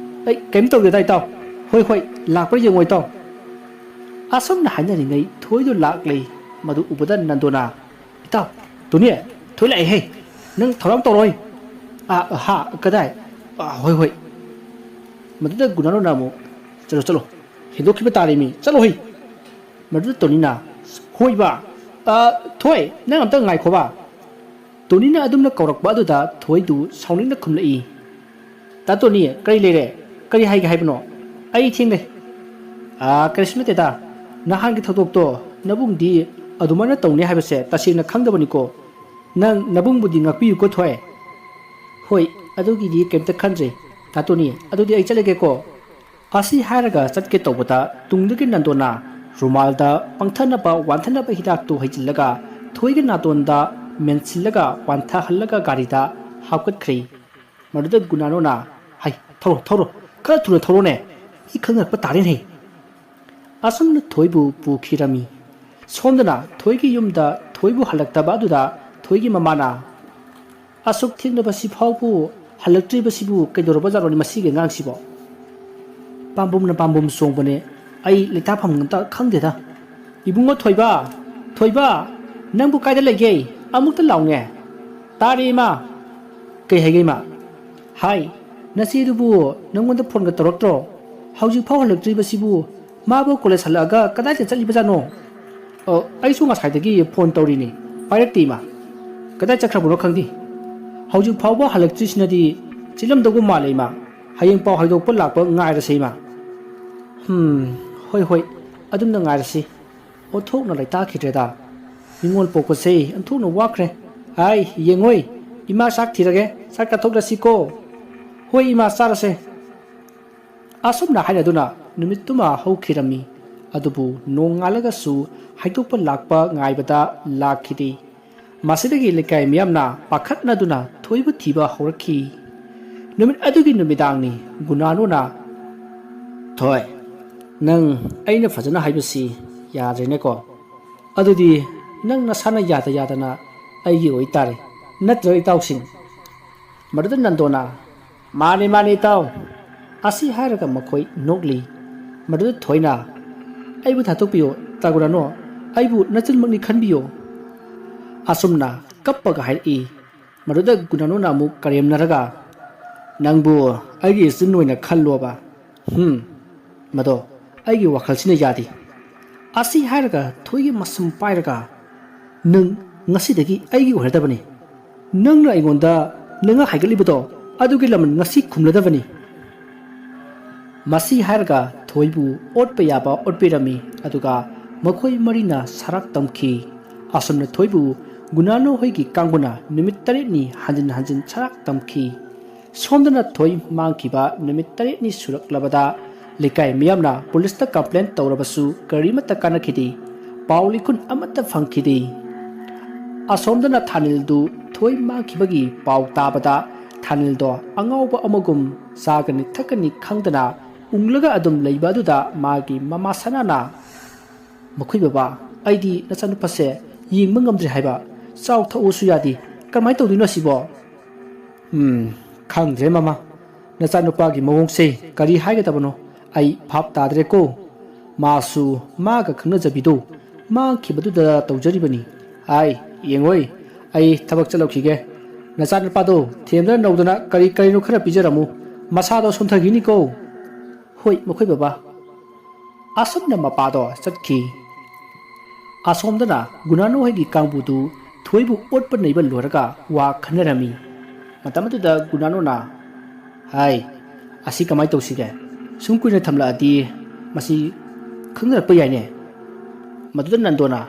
"ꯑꯩ ꯀꯩꯝ ꯇꯧꯗꯦꯗ ꯏꯇꯥꯎ꯫ ꯍꯣꯏ ꯍꯣꯏ, ꯂꯥꯛꯄ꯭ꯔꯥ ꯌꯦꯡꯉꯣ ꯏꯇꯥꯎ"꯫ ꯑꯁꯨꯝꯅ ꯍꯥꯏꯅꯔꯤꯉꯩ ꯊꯣꯏꯗꯣ ꯂꯥꯛꯂꯦ꯫ ꯃꯗꯨ ꯎꯕꯗ ꯅꯟꯗꯣꯅ, "ꯏꯇꯥꯎ, ꯇꯣꯅꯤ, ꯊꯣꯏ ꯂꯥꯛꯑꯦꯍꯦ꯫ ꯅꯪ ꯊꯧꯔꯥꯡ ꯇꯧꯔꯣꯏ"꯫ "ꯑꯥ, ꯍꯥ, ꯀꯗꯥꯏ? ꯑꯥ, ꯍꯣꯏ ꯍꯣꯏ"꯫ ꯃꯗꯨꯗ ꯒꯨꯅꯥꯅꯣꯅ ꯑꯃꯨꯛ, "ꯆꯠꯂꯣ ꯆꯠꯂꯣ, ꯍꯦꯟꯗꯣꯛꯈꯤꯕ ꯇꯥꯔꯦ ꯃꯤ, ꯆꯠꯂꯣ ꯍꯩ"꯫ ꯃꯗꯨꯗ ꯇꯣꯅꯤꯅ, "ꯍꯣꯏꯕ, ꯑꯥ, ꯊꯣꯏ, ꯅꯪ ꯑꯝꯇ ꯉꯥꯏꯈꯣꯕ"꯫ ꯇꯣꯅꯤꯅ ꯑꯗꯨꯝꯅ ꯀꯧꯔꯛꯄ ꯑꯗꯨꯗ ꯊꯣꯏꯗꯨ ꯁꯥꯎꯅꯤꯡꯅ ꯈꯨꯝꯂꯛꯏ, "ꯇꯥ ꯇꯣꯅꯤ, ꯀꯔꯤ ꯂꯩꯔꯦ? ꯀꯔꯤ ꯍꯥꯏꯒꯦ ꯍꯥꯏꯕꯅꯣ? ꯑꯩ ꯊꯦꯡꯂꯦ"꯫ "ꯑꯥ, ꯀꯔꯤꯁꯨ ꯅꯠꯇꯦꯗ꯫ ꯅꯍꯥꯟꯒꯤ ꯊꯧꯗꯣꯛꯇꯣ ꯅꯕꯨꯡꯗꯤ ꯑꯗꯨꯃꯥꯏꯅ ꯇꯧꯅꯤ ꯍꯥꯏꯕꯁꯦ ꯇꯁꯦꯡꯅ ꯈꯪꯗꯕꯅꯤꯀꯣ꯫ ꯅꯪ ꯅꯕꯨꯡꯕꯨꯗꯤ ꯉꯥꯛꯄꯤꯌꯨꯀꯣ ꯊꯣꯏ"꯫ "ꯍꯣꯏ, ꯑꯗꯨꯒꯤꯗꯤ ꯀꯩꯝꯇ ꯈꯟꯗ꯭ꯔꯦ꯫ ꯇꯥ ꯇꯣꯅꯤ, ꯑꯗꯨꯗꯤ ꯑꯩ ꯆꯠꯂꯒꯦꯀꯣ"꯫ ꯑꯁꯤ ꯍꯥꯏꯔꯒ ꯆꯠꯀꯦ ꯇꯧꯕꯗ ꯇꯨꯡꯗꯒꯤ ꯅꯟꯗꯣꯅ ꯔꯨꯃꯥꯜꯗ ꯄꯪꯊꯅꯕ ꯋꯥꯟꯊꯅꯕ ꯍꯤꯗꯥꯛꯇꯨ ꯍꯩꯖꯤꯜꯂꯒ ꯊꯣꯏꯒꯤ ꯅꯥꯇꯣꯟꯗ ꯃꯦꯟꯁꯤꯜꯂꯒ ꯋꯥꯟꯊꯍꯜꯂꯒ ꯒꯥꯔꯤꯗ ꯍꯥꯞꯀꯠꯈ꯭ꯔꯦ꯫ ꯃꯗꯨꯗ ꯒꯨꯅꯥꯅꯣꯅ, "ꯍꯩ, ꯊꯧꯔꯣ, ꯊꯧꯔꯣ, ꯈꯔ ꯊꯨꯅ ꯊꯧꯔꯣꯅꯦ, ꯃꯤ ꯈꯪꯅꯔꯛꯄ ꯇꯥꯔꯦꯅꯦ"꯫ ꯑꯁꯨꯝꯅ ꯊꯣꯏꯕꯨ ꯄꯨꯈꯤꯔꯝꯃꯤ꯫ ꯁꯣꯝꯗꯅ ꯊꯣꯏꯒꯤ ꯌꯨꯝꯗ ꯊꯣꯏꯕꯨ ꯍꯜꯂꯛꯇꯕ ꯑꯗꯨꯗ ꯊꯣꯏꯒꯤ ꯃꯃꯥꯅ, "ꯑꯁꯨꯛ ꯊꯦꯡꯂꯕꯁꯤ ꯐꯥꯎꯕꯨ ꯍꯜꯂꯛꯇ꯭ꯔꯤꯕꯁꯤꯕꯨ ꯀꯩꯗꯧꯔꯕꯖꯥꯠꯅꯣꯅꯦ ꯃꯁꯤꯒꯤ ꯑꯉꯥꯡꯁꯤꯕꯣ? ꯄꯥꯝꯕꯣꯝꯅ ꯄꯥꯝꯕꯣꯝ ꯆꯣꯡꯕꯅꯦ, ꯑꯩ ꯂꯩꯇꯥꯐꯝ ꯑꯝꯇ ꯈꯪꯗꯦꯗ"꯫ "ꯏꯕꯨꯡꯉꯣ ꯊꯣꯏꯕ, ꯊꯣꯏꯕ, ꯅꯪꯕꯨ ꯀꯥꯏꯗ ꯂꯩꯒꯦ? ꯑꯃꯨꯛꯇ ꯂꯥꯎꯅꯦ"꯫ "ꯇꯥꯔꯦ ꯏꯃꯥ"꯫ "ꯀꯩ ꯍꯥꯏꯒꯦ ꯏꯃꯥ?" "ꯍꯥꯏ, ꯅꯆꯦꯗꯨꯕꯨ ꯅꯪꯉꯣꯟꯗ ꯐꯣꯟꯒ ꯇꯧꯔꯛꯇ꯭ꯔꯣ? ꯍꯧꯖꯤꯛ ꯐꯥꯎ ꯍꯜꯂꯛꯇ꯭ꯔꯤꯕꯁꯤꯕꯨ, ꯃꯥꯕꯨ ꯀꯣꯂꯦꯖ ꯍꯜꯂꯛꯑꯒ ꯀꯗꯥꯏꯗ ꯆꯠꯂꯤꯕꯖꯥꯠꯅꯣ?" "ꯑꯣ, ꯑꯩꯁꯨ ꯉꯁꯥꯏꯗꯒꯤ ꯐꯣꯟ ꯇꯧꯔꯤꯅꯤ, ꯄꯥꯏꯔꯛꯇꯦ ꯏꯃꯥ꯫ ꯀꯗꯥꯏ ꯆꯠꯈ꯭ꯔꯕꯅꯣ ꯈꯪꯗꯦ꯫ ꯍꯧꯖꯤꯛ ꯐꯥꯎꯕ ꯍꯜꯂꯛꯇ꯭ꯔꯤꯁꯤꯅꯗꯤ ꯆꯤꯜꯂꯝꯗꯧꯕ ꯃꯥꯜꯂꯦ ꯏꯃꯥ꯫ ꯍꯌꯦꯡ ꯄꯥꯎ ꯍꯥꯏꯗꯣꯛꯄ ꯂꯥꯛꯄ ꯉꯥꯏꯔꯁꯦ ꯏꯃꯥ"꯫ "ꯍꯝ, ꯍꯣꯏ ꯍꯣꯏ, ꯑꯗꯨꯝꯅ ꯉꯥꯏꯔꯁꯤ"꯫ ꯑꯣꯟꯊꯣꯛꯅ ꯂꯩꯇꯥꯈꯤꯗ꯭ꯔꯦꯗ꯫ ꯅꯤꯉꯣꯜ ꯄꯣꯛꯄꯁꯦ ꯑꯣꯟꯊꯣꯛꯅ ꯋꯥꯈ꯭ꯔꯦ꯫ "ꯍꯥꯏ, ꯌꯦꯡꯉꯣꯏ, ꯏꯃꯥ ꯆꯥꯛ ꯊꯤꯔꯒꯦ, ꯆꯥꯛ ꯆꯥꯊꯣꯛꯂꯁꯤꯀꯣ"꯫ "ꯍꯣꯏ ꯏꯃꯥ, ꯆꯥꯔꯁꯦ"꯫ ꯑꯁꯨꯝꯅ ꯍꯥꯏꯅꯗꯨꯅ ꯅꯨꯃꯤꯠꯇꯨꯃ ꯍꯧꯈꯤꯔꯝꯃꯤ꯫ ꯑꯗꯨꯕꯨ ꯅꯣꯡꯉꯥꯜꯂꯒꯁꯨ ꯍꯥꯏꯗꯣꯛꯄ ꯂꯥꯛꯄ ꯉꯥꯏꯕꯗ ꯂꯥꯛꯈꯤꯗꯦ꯫ ꯃꯁꯤꯗꯒꯤ ꯂꯩꯀꯥꯏ ꯃꯤꯌꯥꯝꯅ ꯄꯥꯈꯠꯅꯗꯨꯅ ꯊꯣꯏꯕ ꯊꯤꯕ ꯍꯧꯔꯛꯈꯤ꯫ ꯅꯨꯃꯤꯠ ꯑꯗꯨꯒꯤ ꯅꯨꯃꯤꯗꯥꯡꯅꯤ꯫ ꯒꯨꯅꯥꯅꯣꯅ, "ꯊꯣꯏ, ꯅꯪ ꯑꯩꯅ ꯐꯖꯅ ꯍꯥꯏꯕꯁꯤ ꯌꯥꯗ꯭ꯔꯦꯅꯦꯀꯣ? ꯑꯗꯨꯗꯤ ꯅꯪ ꯅꯁꯥꯅ ꯌꯥꯗ ꯌꯥꯗꯅ ꯑꯩꯒꯤ ꯑꯣꯏꯇꯥꯔꯦ, ꯅꯠꯇ꯭ꯔ ꯏꯇꯥꯎꯁꯤꯡ?" ꯃꯗꯨꯗ ꯅꯟꯗꯣꯅ, "ꯃꯥꯅꯦ, ꯃꯥꯅꯦ, ꯏꯇꯥꯎ꯫" ꯑꯁꯤ ꯍꯥꯏꯔꯒ ꯃꯈꯣꯏ ꯅꯣꯛꯂꯤ꯫ ꯃꯗꯨꯗ ꯊꯣꯏꯅ, "ꯑꯩꯕꯨ ꯊꯥꯗꯣꯛꯄꯤꯌꯣ, ꯇꯥ ꯒꯨꯅꯥꯅꯣ, ꯑꯩꯕꯨ ꯅꯆꯟꯃꯛꯅꯤ ꯈꯟꯕꯤꯌꯣ꯫" ꯑꯁꯨꯝꯅ ꯀꯞꯄꯒ ꯍꯥꯏꯔꯛꯏ꯫ ꯃꯗꯨꯗ ꯒꯨꯅꯥꯅꯣꯅ ꯑꯃꯨꯛ ꯀꯔꯦꯝꯅꯔꯒ, "ꯅꯪꯕꯨ ꯑꯩꯒꯤ ꯏꯆꯟ ꯑꯣꯏꯅ ꯈꯜꯂꯣꯕ? ꯍꯨꯝ, ꯃꯗꯣ ꯑꯩꯒꯤ ꯋꯥꯈꯜꯁꯤꯅ ꯌꯥꯗꯦ꯫" ꯑꯁꯤ ꯍꯥꯏꯔꯒ ꯊꯣꯏꯒꯤ ꯃꯁꯝ ꯄꯥꯏꯔꯒ, "ꯅꯪ ꯉꯁꯤꯗꯒꯤ ꯑꯩꯒꯤ ꯑꯣꯏꯔꯗꯕꯅꯤ꯫ ꯅꯪꯅ ꯑꯩꯉꯣꯟꯗ ꯅꯉꯥ ꯍꯥꯏꯒꯠꯂꯤꯕꯗꯣ, ꯑꯗꯨꯒꯤ ꯂꯃꯟ ꯉꯁꯤ ꯈꯨꯝꯂꯗꯕꯅꯤ꯫" ꯃꯁꯤ ꯍꯥꯏꯔꯒ ꯊꯣꯏꯕꯨ ꯑꯣꯠꯄ ꯌꯥꯕ ꯑꯣꯠꯄꯤꯔꯝꯃꯤ꯫ ꯑꯗꯨꯒ ꯃꯈꯣꯏ ꯃꯔꯤꯅ ꯁꯔꯥꯛ ꯇꯝꯈꯤ꯫ ꯑꯁꯨꯝꯅ ꯊꯣꯏꯕꯨ ꯒꯨꯅꯥꯅꯣ ꯍꯣꯏꯒꯤ ꯀꯥꯡꯕꯨꯅ ꯅꯨꯃꯤꯠ ꯇꯔꯦꯠꯅꯤ ꯍꯟꯖꯤꯟ ꯍꯟꯖꯤꯟ ꯁꯔꯥꯛ ꯇꯝꯈꯤ꯫ ꯁꯣꯝꯗꯅ ꯊꯣꯏ ꯃꯥꯡꯈꯤꯕ ꯅꯨꯃꯤꯠ ꯇꯔꯦꯠꯅꯤ ꯁꯨꯔꯛꯂꯕꯗ ꯂꯩꯀꯥꯏ ꯃꯤꯌꯥꯝꯅ ꯄꯨꯂꯤꯁꯇ ꯀꯝꯄ꯭ꯂꯦꯟ ꯇꯧꯔꯕꯁꯨ ꯀꯔꯤꯃꯠꯇ ꯀꯥꯟꯅꯈꯤꯗꯦ꯫ ꯄꯥꯎ ꯂꯤꯈꯨꯟ ꯑꯃꯠꯇ ꯐꯪꯈꯤꯗꯦ꯫ ꯑꯁꯣꯝꯗꯅ ꯊꯥꯅꯤꯜꯗꯨ ꯊꯣꯏ ꯃꯥꯡꯈꯤꯕꯒꯤ ꯄꯥꯎ ꯇꯥꯕꯗ ꯊꯥꯅꯤꯜꯗꯣ ꯑꯉꯥꯎꯕ ꯑꯃꯒꯨꯝ ꯆꯥꯒꯅꯤ ꯊꯛꯀꯅꯤ ꯈꯪꯗꯅ ꯎꯪꯂꯒ ꯑꯗꯨꯝ ꯂꯩꯕ ꯑꯗꯨꯗ ꯃꯥꯒꯤ ꯃꯃꯥ ꯁꯅꯥꯅ, "ꯃꯈꯣꯏ ꯕꯕꯥ, ꯑꯩꯗꯤ ꯅꯆꯥꯅꯨꯄꯥꯁꯦ ꯌꯦꯡꯕ ꯉꯝꯗ꯭ꯔꯦ ꯍꯥꯏꯕ, ꯆꯥꯎ ꯊꯛꯎꯁꯨ ꯌꯥꯗꯦ, ꯀꯔꯝꯍꯥꯏꯅ ꯇꯧꯗꯣꯏꯅꯣ ꯑꯁꯤꯕꯣ?" "ꯎꯝ, ꯈꯪꯗ꯭ꯔꯦ ꯃꯃꯥ, ꯅꯆꯥꯅꯨꯄꯥꯒꯤ ꯃꯑꯣꯡꯁꯦ ꯀꯔꯤ ꯍꯥꯏꯒꯗꯕꯅꯣ ꯑꯩ ꯚꯥꯞ ꯇꯥꯗ꯭ꯔꯦꯀꯣ꯫ ꯃꯥꯁꯨ ꯃꯥꯒ ꯈꯪꯅꯖꯕꯤꯗꯣ ꯃꯥꯡꯈꯤꯕꯗꯨꯗ ꯇꯧꯖꯔꯤꯕꯅꯤ꯫ ꯑꯥꯏ, ꯌꯦꯡꯉꯣꯏ, ꯑꯩ ꯊꯕꯛ ꯆꯠꯂꯨꯈꯤꯒꯦ꯫ ꯅꯆꯥꯅꯨꯄꯥꯗꯣ ꯊꯦꯝꯗꯅ ꯅꯧꯗꯅ ꯀꯔꯤ ꯀꯔꯤꯅꯣ ꯈꯔ ꯄꯤꯖꯔꯝꯃꯨ, ꯃꯁꯥꯗꯣ ꯁꯣꯟꯊꯈꯤꯅꯤꯀꯣ꯫" "ꯍꯣꯏ, ꯃꯈꯣꯏ ꯕꯕꯥ꯫" ꯑꯁꯨꯝꯅ ꯃꯄꯥꯗꯣ ꯆꯠꯈꯤ꯫ ꯑꯁꯣꯝꯗꯅ ꯒꯨꯅꯥꯅꯨ ꯍꯣꯏꯒꯤ ꯀꯥꯡꯕꯨꯗꯨ ꯊꯣꯏꯕꯨ ꯑꯣꯠꯄ ꯅꯩꯕ ꯂꯣꯏꯔꯒ ꯋꯥ ꯈꯟꯅꯔꯝꯃꯤ꯫ ꯃꯇꯝ ꯑꯗꯨꯗ ꯒꯨꯅꯥꯅꯨꯅ, "ꯍꯥꯏ, ꯑꯁꯤ ꯀꯃꯥꯏꯅ ꯇꯧꯁꯤꯒꯦ? ꯁꯨꯝ ꯀꯨꯏꯅ ꯊꯝꯂꯛꯑꯗꯤ ꯃꯁꯤ ꯈꯪꯅꯔꯛꯄ ꯌꯥꯏꯅꯦ꯫" ꯃꯗꯨꯗ ꯅꯟꯗꯣꯅ,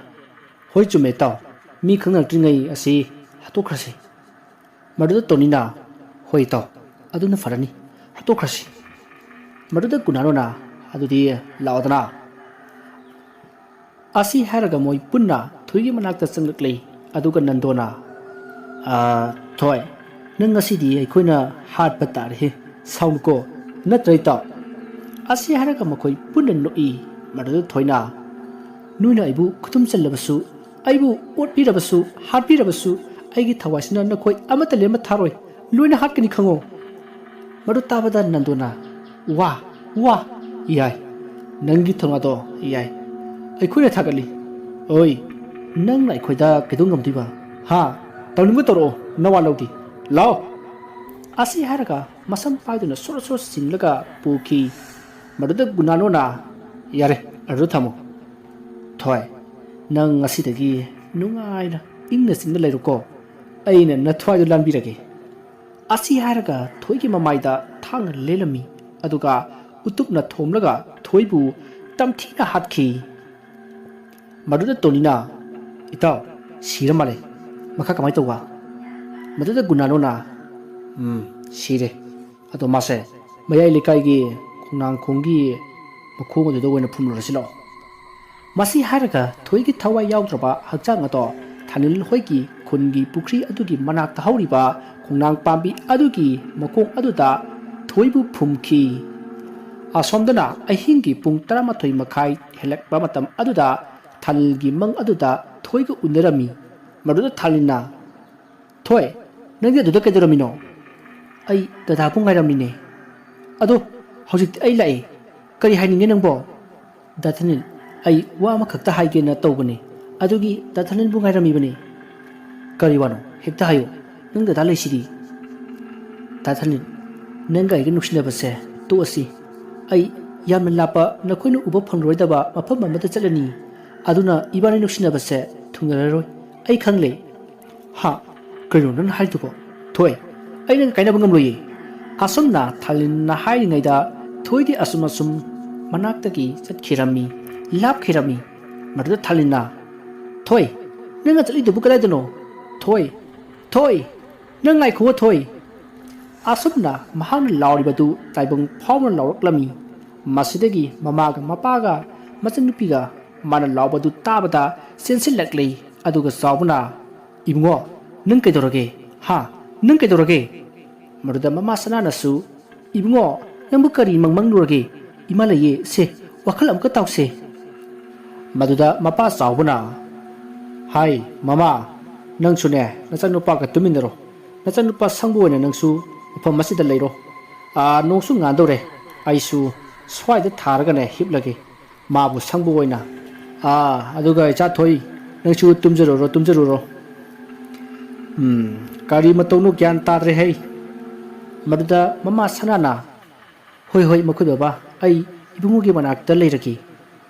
"ꯍꯣꯏ, ꯆꯨꯝꯃꯦ ꯏꯇꯥꯎ, ꯃꯤ ꯈꯪꯅꯔꯛꯇ꯭ꯔꯤꯉꯩ ꯑꯁꯤ ꯍꯥꯠꯇꯣꯛꯈ꯭ꯔꯁꯤ꯫" ꯃꯗꯨꯗ ꯇꯣꯅꯤꯅ, "ꯍꯣꯏ ꯏꯇꯥꯎ, ꯑꯗꯨꯅ ꯐꯔꯅꯤ, ꯍꯥꯠꯇꯣꯛꯈ꯭ꯔꯁꯤ꯫" ꯃꯗꯨꯗ ꯒꯨꯅꯥꯅꯨꯅ, "ꯑꯗꯨꯗꯤ ꯂꯥꯛꯑꯣꯗꯅ꯫" ꯑꯁꯤ ꯍꯥꯏꯔꯒ ꯃꯣꯏ ꯄꯨꯟꯅ ꯊꯣꯏꯒꯤ ꯃꯅꯥꯛꯇ ꯆꯪꯂꯛꯂꯦ꯫ ꯑꯗꯨꯒ ꯅꯟꯗꯣꯅ, "ꯑꯥ, ꯊꯣꯏ, ꯅꯪ ꯉꯁꯤꯗꯤ ꯑꯩꯈꯣꯏꯅ ꯍꯥꯠꯄ ꯇꯥꯔꯦꯍꯦ, ꯁꯥꯎꯅꯨꯀꯣ, ꯅꯠꯇ꯭ꯔ ꯏꯇꯥꯎ?" ꯑꯁꯤ ꯍꯥꯏꯔꯒ ꯃꯈꯣꯏ ꯄꯨꯟꯅ ꯅꯣꯛꯏ꯫ ꯃꯗꯨꯗ ꯊꯣꯏꯅ, "ꯅꯣꯏꯅ ꯑꯩꯕꯨ ꯈꯨꯗꯨꯝ ꯆꯜꯂꯕꯁꯨ, ꯑꯩꯕꯨ ꯑꯣꯠꯄꯤꯔꯕꯁꯨ, ꯍꯥꯠꯄꯤꯔꯕꯁꯨ, ꯑꯩꯒꯤ ꯊꯋꯥꯏꯁꯤꯅ ꯅꯈꯣꯏ ꯑꯃꯠꯇ ꯂꯦꯝꯕ ꯊꯥꯔꯣꯏ, ꯂꯣꯏꯅ ꯍꯥꯠꯀꯅꯤ ꯈꯪꯉꯣ꯫" ꯃꯗꯨ ꯇꯥꯕꯗ ꯅꯟꯗꯣꯅ, "ꯋꯥ, ꯋꯥ, ꯌꯥꯏ, ꯅꯪꯒꯤ ꯊꯧꯅꯥꯗꯣ ꯌꯥꯏ, ꯑꯩꯈꯣꯏꯅ ꯊꯥꯒꯠꯂꯤ꯫ ꯑꯣꯏ, ꯅꯪꯅ ꯑꯩꯈꯣꯏꯗ ꯀꯩꯗꯧ ꯉꯝꯗꯣꯏꯕ? ꯍꯥ? ꯇꯧꯅꯤꯡꯕ ꯇꯧꯔꯛꯑꯣ, ꯅꯋꯥ ꯂꯧꯗꯦ꯫ ꯂꯥꯛꯑꯣ!" ꯑꯁꯤ ꯍꯥꯏꯔꯒ ꯃꯁꯝ ꯄꯥꯏꯗꯨꯅ ꯁꯣꯔ ꯁꯣꯔ ꯆꯤꯡꯂꯒ ꯄꯨꯈꯤ꯫ ꯃꯗꯨꯗ ꯒꯨꯅꯥꯅꯣꯅ, "ꯌꯥꯔꯦ, ꯑꯗꯨꯗ ꯊꯝꯃꯣ꯫ ꯊꯣꯏ, ꯅꯪ ꯉꯁꯤꯗꯒꯤ ꯅꯨꯡꯉꯥꯏꯅ ꯏꯪꯅ ꯆꯤꯛꯅ ꯂꯩꯔꯨꯀꯣ꯫ ꯑꯩꯅ ꯅꯊ꯭ꯋꯥꯏꯗꯣ ꯂꯥꯟꯕꯤꯔꯒꯦ꯫" ꯑꯁꯤ ꯍꯥꯏꯔꯒ ꯊꯣꯏꯒꯤ ꯃꯃꯥꯏꯗ ꯊꯥꯡꯅ ꯂꯦꯜꯂꯝꯃꯤ, ꯑꯗꯨꯒ ꯎꯇꯨꯞꯅ ꯊꯣꯝꯂꯒ ꯊꯣꯏꯕꯨ ꯇꯝꯊꯤꯅ ꯍꯥꯠꯈꯤ꯫ ꯃꯗꯨꯗ ꯇꯣꯅꯤꯅ, "ꯏꯇꯥꯎ, ꯁꯤꯔ ꯃꯥꯜꯂꯦ꯫ ꯃꯈꯥ ꯀꯃꯥꯏ ꯇꯧꯕ?" ꯃꯗꯨꯗ ꯒꯨꯅꯥꯅꯣꯅ, "ꯎꯝ, ꯁꯤꯔꯦ꯫ ꯑꯗꯣ ꯃꯥꯁꯦ ꯃꯌꯥꯏ ꯂꯩꯀꯥꯏꯒꯤ ꯈꯣꯡꯅꯥꯡꯈꯣꯡꯒꯤ ꯃꯈꯣꯡ ꯑꯗꯨꯗ ꯑꯣꯏꯅ ꯐꯨꯝꯂꯨꯔꯁꯤ ꯂꯥꯛꯑꯣ꯫" ꯃꯁꯤ ꯍꯥꯏꯔꯒ ꯊꯣꯏꯒꯤ ꯊꯋꯥꯏ ꯌꯥꯎꯗ꯭ꯔꯕ ꯍꯛꯆꯥꯡ ꯑꯗꯣ ꯊꯥꯅꯤꯜ ꯍꯣꯏꯒꯤ ꯈꯨꯟꯒꯤ ꯄꯨꯈ꯭ꯔꯤ ꯑꯗꯨꯒꯤ ꯃꯅꯥꯛꯇ ꯍꯧꯔꯤꯕ ꯈꯣꯡꯅꯥꯡ ꯄꯥꯝꯕꯤ ꯑꯗꯨꯒꯤ ꯃꯈꯣꯡ ꯑꯗꯨꯗ ꯊꯣꯏꯕꯨ ꯐꯨꯝꯈꯤ꯫ ꯑꯁꯣꯝꯗꯅ ꯑꯍꯤꯡꯒꯤ ꯄꯨꯡ ꯇꯔꯥꯃꯥꯊꯣꯏ ꯃꯈꯥꯏ ꯍꯦꯜꯂꯛꯄ ꯃꯇꯝ ꯑꯗꯨꯗ ꯊꯥꯅꯤꯜꯒꯤ ꯃꯪ ꯑꯗꯨꯗ ꯊꯣꯏꯒ ꯎꯅꯔꯝꯃꯤ꯫ ꯃꯗꯨꯗ ꯊꯥꯅꯤꯜꯅ, "ꯊꯣꯏ, ꯅꯪꯗꯤ ꯑꯗꯨꯗ ꯀꯩꯗꯧꯔꯝꯃꯤꯅꯣ?" "ꯑꯩ ꯗꯗꯥꯕꯨ ꯉꯥꯏꯔꯝꯃꯤꯅꯦ꯫" "ꯑꯗꯣ ꯍꯧꯖꯤꯛꯇꯤ ꯑꯩ ꯂꯥꯛꯑꯦ꯫ ꯀꯔꯤ ꯍꯥꯏꯅꯤꯡꯉꯦ ꯅꯪꯕꯣ?" "ꯗꯥ ꯊꯥꯅꯤꯜ, ꯑꯩ ꯋꯥ ꯑꯃꯈꯛꯇ ꯍꯥꯏꯒꯦꯅ ꯇꯧꯕꯅꯦ꯫ ꯑꯗꯨꯒꯤ ꯗꯥ ꯊꯥꯅꯤꯜꯕꯨ ꯉꯥꯏꯔꯝꯃꯤꯕꯅꯦ꯫" "ꯀꯔꯤ ꯋꯥꯅꯣ? ꯍꯦꯛꯇ ꯍꯥꯏꯌꯨ꯫ ꯅꯪ ꯗꯗꯥ ꯂꯩꯁꯤꯗꯤ꯫" "ꯗꯥ ꯊꯥꯅꯤꯜ, ꯅꯪꯒ ꯑꯩꯒ ꯅꯨꯡꯁꯤꯅꯕꯁꯦ ꯇꯣꯛꯑꯁꯤ꯫ ꯑꯩ ꯌꯥꯝꯅ ꯂꯥꯞꯄ, ꯅꯈꯣꯏꯅ ꯎꯕ ꯐꯪꯂꯔꯣꯏꯗꯕ ꯃꯐꯝ ꯑꯃꯗ ꯆꯠꯂꯅꯤ꯫ ꯑꯗꯨꯅ ꯏꯕꯥꯅꯤ ꯅꯨꯡꯁꯤꯅꯕꯁꯦ ꯊꯨꯡꯅꯔꯔꯣꯏ꯫ ꯑꯩ ꯈꯪꯂꯦ꯫" "ꯍꯥ? ꯀꯩꯅꯣ ꯅꯪꯅ ꯍꯥꯏꯗꯨꯕꯣ? ꯊꯣꯏ, ꯑꯩ ꯅꯪꯒ ꯀꯥꯏꯅꯕ ꯉꯝꯂꯣꯏꯌꯦ꯫" ꯑꯁꯨꯝꯅ ꯊꯥꯅꯤꯜꯅ ꯍꯥꯏꯔꯤꯉꯩꯗ ꯊꯣꯏꯗꯤ ꯑꯁꯨꯝ ꯑꯁꯨꯝ ꯃꯅꯥꯛꯇꯒꯤ ꯆꯠꯈꯤꯔꯝꯃꯤ, ꯂꯥꯞꯈꯤꯔꯝꯃꯤ꯫ ꯃꯗꯨꯗ ꯊꯥꯅꯤꯜꯅ, "ꯊꯣꯏ, ꯅꯪꯅ ꯆꯠꯂꯤꯗꯨꯕꯨ ꯀꯗꯥꯏꯗꯅꯣ? ꯊꯣꯏ, ꯊꯣꯏ, ꯅꯪ ꯉꯥꯏꯈꯨꯑꯣ ꯊꯣꯏ꯫" ꯑꯁꯨꯝꯅ ꯃꯍꯥꯛꯅ ꯂꯥꯎꯔꯤꯕꯗꯨ ꯇꯥꯏꯕꯪ ꯐꯥꯎꯅ ꯂꯥꯎꯔꯛꯂꯝꯃꯤ꯫ ꯃꯁꯤꯗꯒꯤ ꯃꯃꯥꯒ ꯃꯄꯥꯒ ꯃꯆꯟꯅꯨꯄꯤꯒ ꯃꯥꯅ ꯂꯥꯎꯕꯗꯨ ꯇꯥꯕꯗ ꯆꯦꯟꯁꯤꯜꯂꯛꯂꯤ꯫ ꯑꯗꯨꯒ ꯆꯥꯎꯕꯅ, "ꯏꯕꯨꯡꯉꯣ, ꯅꯪ ꯀꯩꯗꯧꯔꯒꯦ? ꯍꯥ? ꯅꯪ ꯀꯩꯗꯧꯔꯒꯦ?" ꯃꯗꯨꯗ ꯃꯃꯥ ꯁꯅꯥꯅꯁꯨ, "ꯏꯕꯨꯡꯉꯣ, ꯅꯪꯕꯨ ꯀꯔꯤ ꯃꯪꯃꯪꯂꯨꯔꯒꯦ? ꯏꯃꯥ ꯂꯩꯌꯦ, ꯁꯦ, ꯋꯥꯈꯜ ꯑꯃꯨꯛꯀ ꯇꯥꯎꯁꯦ꯫" ꯃꯗꯨꯗ ꯃꯄꯥ ꯆꯥꯎꯕꯅ, "ꯍꯥꯏ, ꯃꯃꯥ, ꯅꯪꯁꯨꯅꯦ, ꯅꯆꯥꯅꯨꯄꯥꯒ ꯇꯨꯃꯤꯟꯅꯔꯣ꯫ ꯅꯆꯥꯅꯨꯄꯥ ꯁꯪꯕ ꯑꯣꯏꯅ ꯅꯪꯁꯨ ꯃꯐꯝ ꯑꯁꯤꯗ ꯂꯩꯔꯣ꯫ ꯑꯥ, ꯅꯣꯡꯁꯨ ꯉꯥꯟꯗꯧꯔꯦ꯫ ꯑꯩꯁꯨ ꯁ꯭ꯋꯥꯏꯗ ꯊꯥꯔꯒꯅꯦ ꯍꯤꯞꯂꯒꯦ, ꯃꯥꯕꯨ ꯁꯪꯕ ꯑꯣꯏꯅ꯫ ꯑꯥ, ꯑꯗꯨꯒ ꯏꯆꯥ ꯊꯣꯏ, ꯅꯪꯁꯨ ꯇꯨꯝꯖꯔꯨꯔꯣ, ꯇꯨꯝꯖꯔꯨꯔꯣ꯫ ꯎꯝ, ꯀꯔꯤ ꯃꯇꯧꯅꯣ ꯒ꯭ꯌꯥꯟ ꯇꯥꯗ꯭ꯔꯦ ꯍꯩ꯫ ꯃꯗꯨꯗ ꯃꯃꯥ ꯁꯅꯥꯅ, "ꯍꯣꯏ, ꯍꯣꯏ, ꯃꯈꯣꯏ ꯕꯕꯥ, ꯑꯩ ꯏꯕꯨꯡꯉꯣꯒꯤ ꯃꯅꯥꯛꯇ ꯂꯩꯔꯒꯦ"꯫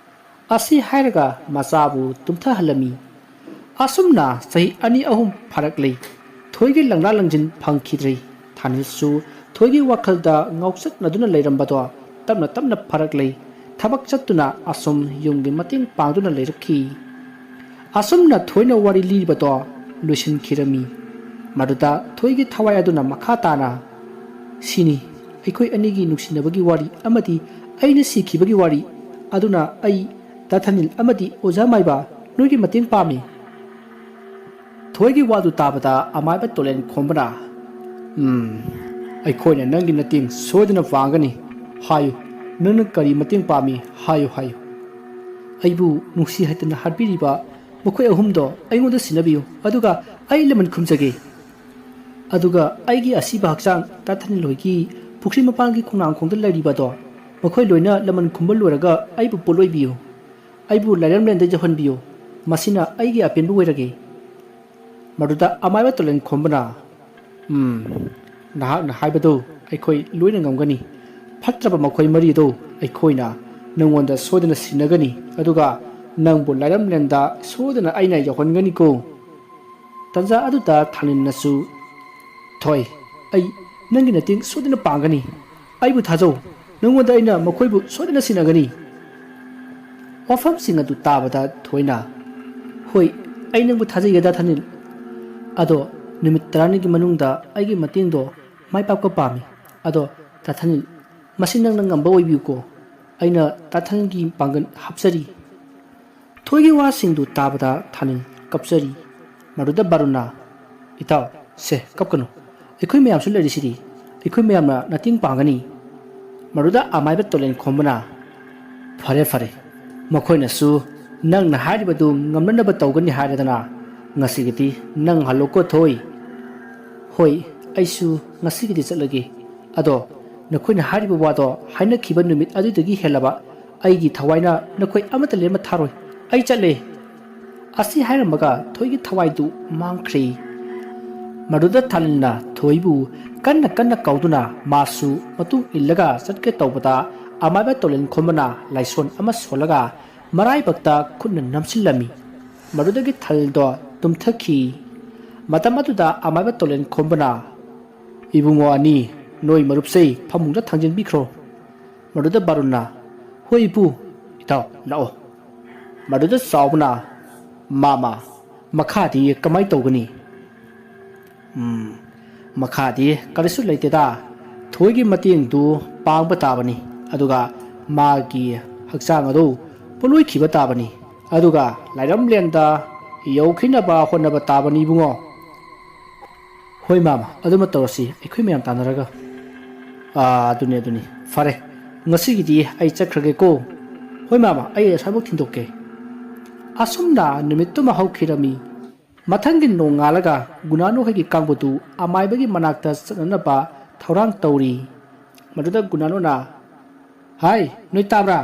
ꯑꯁꯤ ꯍꯥꯏꯔꯒ ꯃꯆꯥꯕꯨ ꯇꯨꯝꯊꯍꯜꯂꯝꯃꯤ꯫ ꯑꯁꯨꯝꯅ ꯆꯍꯤ ꯑꯅꯤ ꯑꯍꯨꯝ ꯐꯥꯔꯛꯂꯦ꯫ ꯊꯣꯏꯒꯤ ꯂꯪꯂꯥ ꯂꯪꯖꯤꯟ ꯐꯪꯈꯤꯗ꯭ꯔꯦ꯫ ꯊꯥꯅꯤꯜꯁꯨ ꯊꯣꯏꯒꯤ ꯋꯥꯈꯜꯗ ꯉꯥꯎꯆꯠꯅꯗꯨꯅ ꯂꯩꯔꯝꯕꯗꯣ ꯇꯞꯅ ꯇꯞꯅ ꯐꯥꯔꯛꯂꯦ꯫ ꯊꯕꯛ ꯆꯠꯇꯨꯅ ꯑꯁꯨꯝ ꯌꯨꯝꯒꯤ ꯃꯇꯦꯡ ꯄꯥꯡꯗꯨꯅ ꯂꯩꯔꯛꯈꯤ꯫ ꯑꯁꯨꯝꯅ ꯊꯣꯏꯅ ꯋꯥꯔꯤ ꯂꯤꯔꯤꯕꯗꯣ ꯂꯣꯏꯁꯤꯟꯈꯤꯔꯝꯃꯤ꯫ ꯃꯗꯨꯗ ꯊꯣꯏꯒꯤ ꯊꯋꯥꯏ ꯑꯗꯨꯅ ꯃꯈꯥ ꯇꯥꯅ, "ꯁꯤꯅꯤ ꯑꯩꯈꯣꯏ ꯑꯅꯤꯒꯤ ꯅꯨꯡꯁꯤꯅꯕꯒꯤ ꯋꯥꯔꯤ ꯑꯃꯗꯤ ꯑꯩꯅ ꯁꯤꯈꯤꯕꯒꯤ ꯋꯥꯔꯤ꯫ ꯑꯗꯨꯅ ꯑꯩ ꯗꯥ ꯊꯥꯅꯤꯜ ꯑꯃꯗꯤ ꯑꯣꯖꯥ ꯃꯥꯏꯕ ꯅꯣꯏꯒꯤ ꯃꯇꯦꯡ ꯄꯥꯝꯃꯤ"꯫ ꯊꯣꯏꯒꯤ ꯋꯥꯗꯨ ꯇꯥꯕꯗ ꯑꯃꯥꯏꯕ ꯇꯣꯂꯦꯟ ꯈꯣꯝꯕꯅ, "ꯎꯝ, ꯑꯩꯈꯣꯏꯅ ꯅꯪꯒꯤ ꯃꯇꯦꯡ ꯁꯣꯏꯗꯅ ꯄꯥꯡꯒꯅꯤ꯫ ꯍꯥꯏꯌꯨ, ꯅꯪꯅ ꯀꯔꯤ ꯃꯇꯦꯡ ꯄꯥꯝꯃꯤ? ꯍꯥꯏꯌꯨ, ꯍꯥꯏꯌꯨ꯫ ꯑꯩꯕꯨ ꯅꯨꯡꯁꯤ ꯍꯥꯏꯗꯅ ꯍꯥꯠꯄꯤꯔꯤꯕ ꯃꯈꯣꯏ ꯑꯍꯨꯝꯗꯣ ꯑꯩꯉꯣꯟꯗ ꯁꯤꯟꯅꯕꯤꯌꯨ, ꯑꯗꯨꯒ ꯑꯩ ꯂꯃꯟ ꯈꯨꯝꯖꯒꯦ꯫ ꯑꯗꯨꯒ ꯑꯩꯒꯤ ꯑꯁꯤꯕ ꯍꯛꯆꯥꯡ ꯇꯥꯊꯅꯤꯜ ꯍꯣꯏꯒꯤ ꯄꯨꯈ꯭ꯔꯤ ꯃꯄꯥꯟꯒꯤ ꯈꯣꯡꯅꯥꯡꯈꯣꯡꯗ ꯂꯩꯔꯤꯕꯗꯣ, ꯃꯈꯣꯏ ꯂꯣꯏꯅ ꯂꯃꯟ ꯈꯨꯝꯕ ꯂꯣꯏꯔꯒ ꯑꯩꯕꯨ ꯄꯣꯠꯂꯣꯏꯕꯤꯌꯨ꯫ ꯑꯩꯕꯨ ꯂꯥꯏꯔꯝꯂꯦꯟꯗ ꯌꯧꯍꯟꯕꯤꯌꯨ꯫ ꯃꯁꯤꯅ ꯑꯩꯒꯤ ꯑꯄꯦꯟꯕ ꯑꯣꯏꯔꯒꯦ"꯫ ꯃꯗꯨꯗ ꯑꯃꯥꯏꯕ ꯇꯣꯂꯦꯟ ꯈꯣꯝꯕꯅ, "ꯎꯝ, ꯅꯍꯥꯛꯅ ꯍꯥꯏꯕꯗꯨ ꯑꯩꯈꯣꯏ ꯂꯣꯏꯅ ꯉꯝꯒꯅꯤ꯫ ꯐꯠꯇ꯭ꯔꯕ ꯃꯈꯣꯏ ꯃꯔꯤꯗꯨ ꯑꯩꯈꯣꯏꯅ ꯅꯪꯉꯣꯟꯗ ꯁꯣꯏꯗꯅ ꯁꯤꯟꯅꯒꯅꯤ, ꯑꯗꯨꯒ ꯅꯪꯕꯨ ꯂꯥꯏꯔꯝꯂꯦꯟꯗ ꯁꯣꯏꯗꯅ ꯑꯩꯅ ꯌꯧꯍꯟꯒꯅꯤꯀꯣ"꯫ ꯇꯟꯖꯥ ꯑꯗꯨꯗ ꯊꯥꯅꯤꯜꯅꯁꯨ, "ꯊꯣꯏ, ꯑꯩ ꯅꯪꯒꯤ ꯃꯇꯦꯡ ꯁꯣꯏꯗꯅ ꯄꯥꯡꯒꯅꯤ꯫ ꯑꯩꯕꯨ ꯊꯥꯖꯧ, ꯅꯪꯉꯣꯟꯗ ꯑꯩꯅ ꯃꯈꯣꯏꯕꯨ ꯁꯣꯏꯗꯅ ꯁꯤꯟꯅꯒꯅꯤ"꯫ ꯋꯥꯐꯝꯁꯤꯡ ꯑꯗꯨ ꯇꯥꯕꯗ ꯊꯣꯏꯅ, "ꯍꯣꯏ, ꯑꯩ ꯅꯪꯕꯨ ꯊꯥꯖꯩꯌꯦ ꯗꯥ ꯊꯥꯅꯤꯜ꯫ ꯑꯗꯣ ꯅꯨꯃꯤꯠ ꯇꯔꯥꯅꯤꯒꯤ ꯃꯅꯨꯡꯗ ꯑꯩꯒꯤ ꯃꯇꯦꯡꯗꯣ ꯃꯥꯏ ꯄꯥꯛꯄ ꯄꯥꯝꯃꯤ꯫ ꯑꯗꯣ ꯗꯥ ꯊꯥꯅꯤꯜ, ꯃꯁꯤ ꯅꯪꯅ ꯉꯝꯕ ꯑꯣꯏꯕꯤꯌꯨꯀꯣ꯫ ꯑꯩꯅ ꯗꯥ ꯊꯥꯅꯤꯜꯒꯤ ꯄꯥꯡꯒꯜ ꯍꯥꯞꯆꯔꯤ"꯫ ꯊꯣꯏꯒꯤ ꯋꯥꯁꯤꯡꯗꯨ ꯇꯥꯕꯗ ꯊꯥꯅꯤꯜ ꯀꯞꯆꯔꯤ꯫ ꯃꯗꯨꯗ ꯕꯥꯔꯨꯟꯅ, "ꯏꯇꯥꯎ, ꯁꯦ, ꯀꯞꯀꯅꯨ꯫ ꯑꯩꯈꯣꯏ ꯃꯌꯥꯝꯁꯨ ꯂꯩꯔꯤꯁꯤꯗꯤ꯫ ꯑꯩꯈꯣꯏ ꯃꯌꯥꯝꯅ ꯃꯇꯦꯡ ꯄꯥꯡꯒꯅꯤ"꯫ ꯃꯗꯨꯗ ꯑꯃꯥꯏꯕ ꯇꯣꯂꯦꯟ ꯈꯣꯝꯕꯅ, "ꯐꯔꯦ, ꯐꯔꯦ꯫ ꯃꯈꯣꯏꯅꯁꯨ ꯅꯪꯅ ꯍꯥꯏꯔꯤꯕꯗꯨ ꯉꯝꯅꯅꯕ ꯇꯧꯒꯅꯤ ꯍꯥꯏꯔꯗꯅ ꯉꯁꯤꯒꯤꯗꯤ ꯅꯪ ꯍꯜꯂꯣꯀꯣ, ꯊꯣꯏ"꯫ "ꯍꯣꯏ, ꯑꯩꯁꯨ ꯉꯁꯤꯒꯤꯗꯤ ꯆꯠꯂꯒꯦ꯫ ꯑꯗꯣ ꯅꯈꯣꯏꯅ ꯍꯥꯏꯔꯤꯕ ꯋꯥꯗꯣ ꯍꯥꯏꯅꯈꯤꯕ ꯅꯨꯃꯤꯠ ꯑꯗꯨꯗꯒꯤ ꯍꯦꯜꯂꯕ ꯑꯩꯒꯤ ꯊꯋꯥꯏꯅ ꯅꯈꯣꯏ ꯑꯃꯠꯇ ꯂꯦꯝꯅ ꯊꯥꯔꯣꯏ꯫ ꯑꯩ ꯆꯠꯂꯦ꯫ ꯑꯁꯤ ꯍꯥꯏꯔꯝꯃꯒ ꯊꯣꯏꯒꯤ ꯊꯋꯥꯏꯗꯨ ꯃꯥꯡꯈ꯭ꯔꯦ꯫ ꯃꯗꯨꯗ ꯊꯥꯂꯤꯟꯅ ꯊꯣꯏꯕꯨ ꯀꯟꯅ ꯀꯟꯅ ꯀꯧꯗꯨꯅ ꯃꯥꯁꯨ ꯃꯇꯨꯡ ꯏꯜꯂꯒ ꯆꯠꯀꯦ ꯇꯧꯕꯗ, ꯑꯃꯥꯏꯕ ꯇꯣꯂꯦꯟ ꯈꯣꯝꯕꯅ ꯂꯥꯏꯁꯣꯟ ꯑꯃ ꯁꯣꯜꯂꯒ ꯃꯔꯥꯏꯕꯛꯇ ꯈꯨꯠꯅ ꯅꯝꯁꯤꯜꯂꯝꯃꯤ꯫ ꯃꯗꯨꯗꯒꯤ ꯊꯥꯂꯤꯟꯗꯣ ꯇꯨꯝꯊꯈꯤ꯫ ꯃꯇꯝ ꯑꯗꯨꯗ ꯑꯃꯥꯏꯕ ꯇꯣꯂꯦꯟ ꯈꯣꯝꯕꯅ, "ꯏꯕꯨꯡꯉꯣ ꯑꯅꯤ, ꯅꯣꯏ ꯃꯔꯨꯞꯁꯦ ꯐꯃꯨꯡꯗ ꯊꯥꯡꯖꯤꯟꯕꯤꯈ꯭ꯔꯣ"꯫ ꯃꯗꯨꯗ ꯕꯥꯔꯨꯟꯅ, "ꯍꯣꯏ ꯏꯄꯨ, ꯏꯇꯥꯎ, ꯂꯥꯛꯑꯣ"꯫ ꯃꯗꯨꯗ ꯆꯥꯎꯕꯅ, "ꯃꯥꯃ, ꯃꯈꯥꯗꯤ ꯀꯃꯥꯏ ꯇꯧꯒꯅꯤ?" "ꯎꯝ, ꯃꯈꯥꯗꯤ ꯀꯔꯤꯁꯨ ꯂꯩꯇꯦꯗ꯫ ꯊꯣꯏꯒꯤ ꯃꯇꯦꯡꯗꯨ ꯄꯥꯡꯕ ꯇꯥꯕꯅꯤ, ꯑꯗꯨꯒ ꯃꯥꯒꯤ ꯍꯛꯆꯥꯡ ꯑꯗꯨ ꯄꯣꯠꯂꯣꯏꯈꯤꯕ ꯇꯥꯕꯅꯤ, ꯑꯗꯨꯒ ꯂꯥꯏꯔꯝꯂꯦꯟꯗ ꯌꯧꯈꯤꯅꯕ ꯍꯣꯠꯅꯕ ꯇꯥꯕꯅꯤ ꯏꯕꯨꯡꯉꯣ"꯫ "ꯍꯣꯏ ꯃꯥꯃ, ꯑꯗꯨꯃ ꯇꯧꯔꯁꯤ, ꯑꯩꯈꯣꯏ ꯃꯌꯥꯝ ꯇꯥꯟꯅꯔꯒ"꯫ "ꯑꯥ, ꯑꯗꯨꯅꯤ, ꯑꯗꯨꯅꯤ꯫ ꯐꯔꯦ, ꯉꯁꯤꯒꯤꯗꯤ ꯑꯩ ꯆꯠꯈ꯭ꯔꯒꯦꯀꯣ"꯫ "ꯍꯣꯏ ꯃꯥꯃ, ꯑꯩ ꯑꯁ꯭ꯋꯥꯏꯐꯥꯎ ꯊꯤꯟꯗꯣꯛꯀꯦ"꯫ ꯑꯁꯨꯝꯅ ꯅꯨꯃꯤꯠꯇꯨꯃ ꯍꯧꯈꯤꯔꯝꯃꯤ꯫ ꯃꯊꯪꯒꯤ ꯅꯣꯡꯉꯥꯜꯂꯒ ꯒꯨꯅꯥꯅꯨ ꯍꯣꯏꯒꯤ ꯀꯥꯡꯕꯨꯗꯨ ꯑꯃꯥꯏꯕꯒꯤ ꯃꯅꯥꯛꯇ ꯆꯠꯅꯅꯕ ꯊꯧꯔꯥꯡ ꯇꯧꯔꯤ꯫ ꯃꯗꯨꯗ ꯒꯨꯅꯥꯅꯨꯅ, "ꯍꯥꯏ, ꯅꯣꯏ ꯇꯥꯕ꯭ꯔꯥ?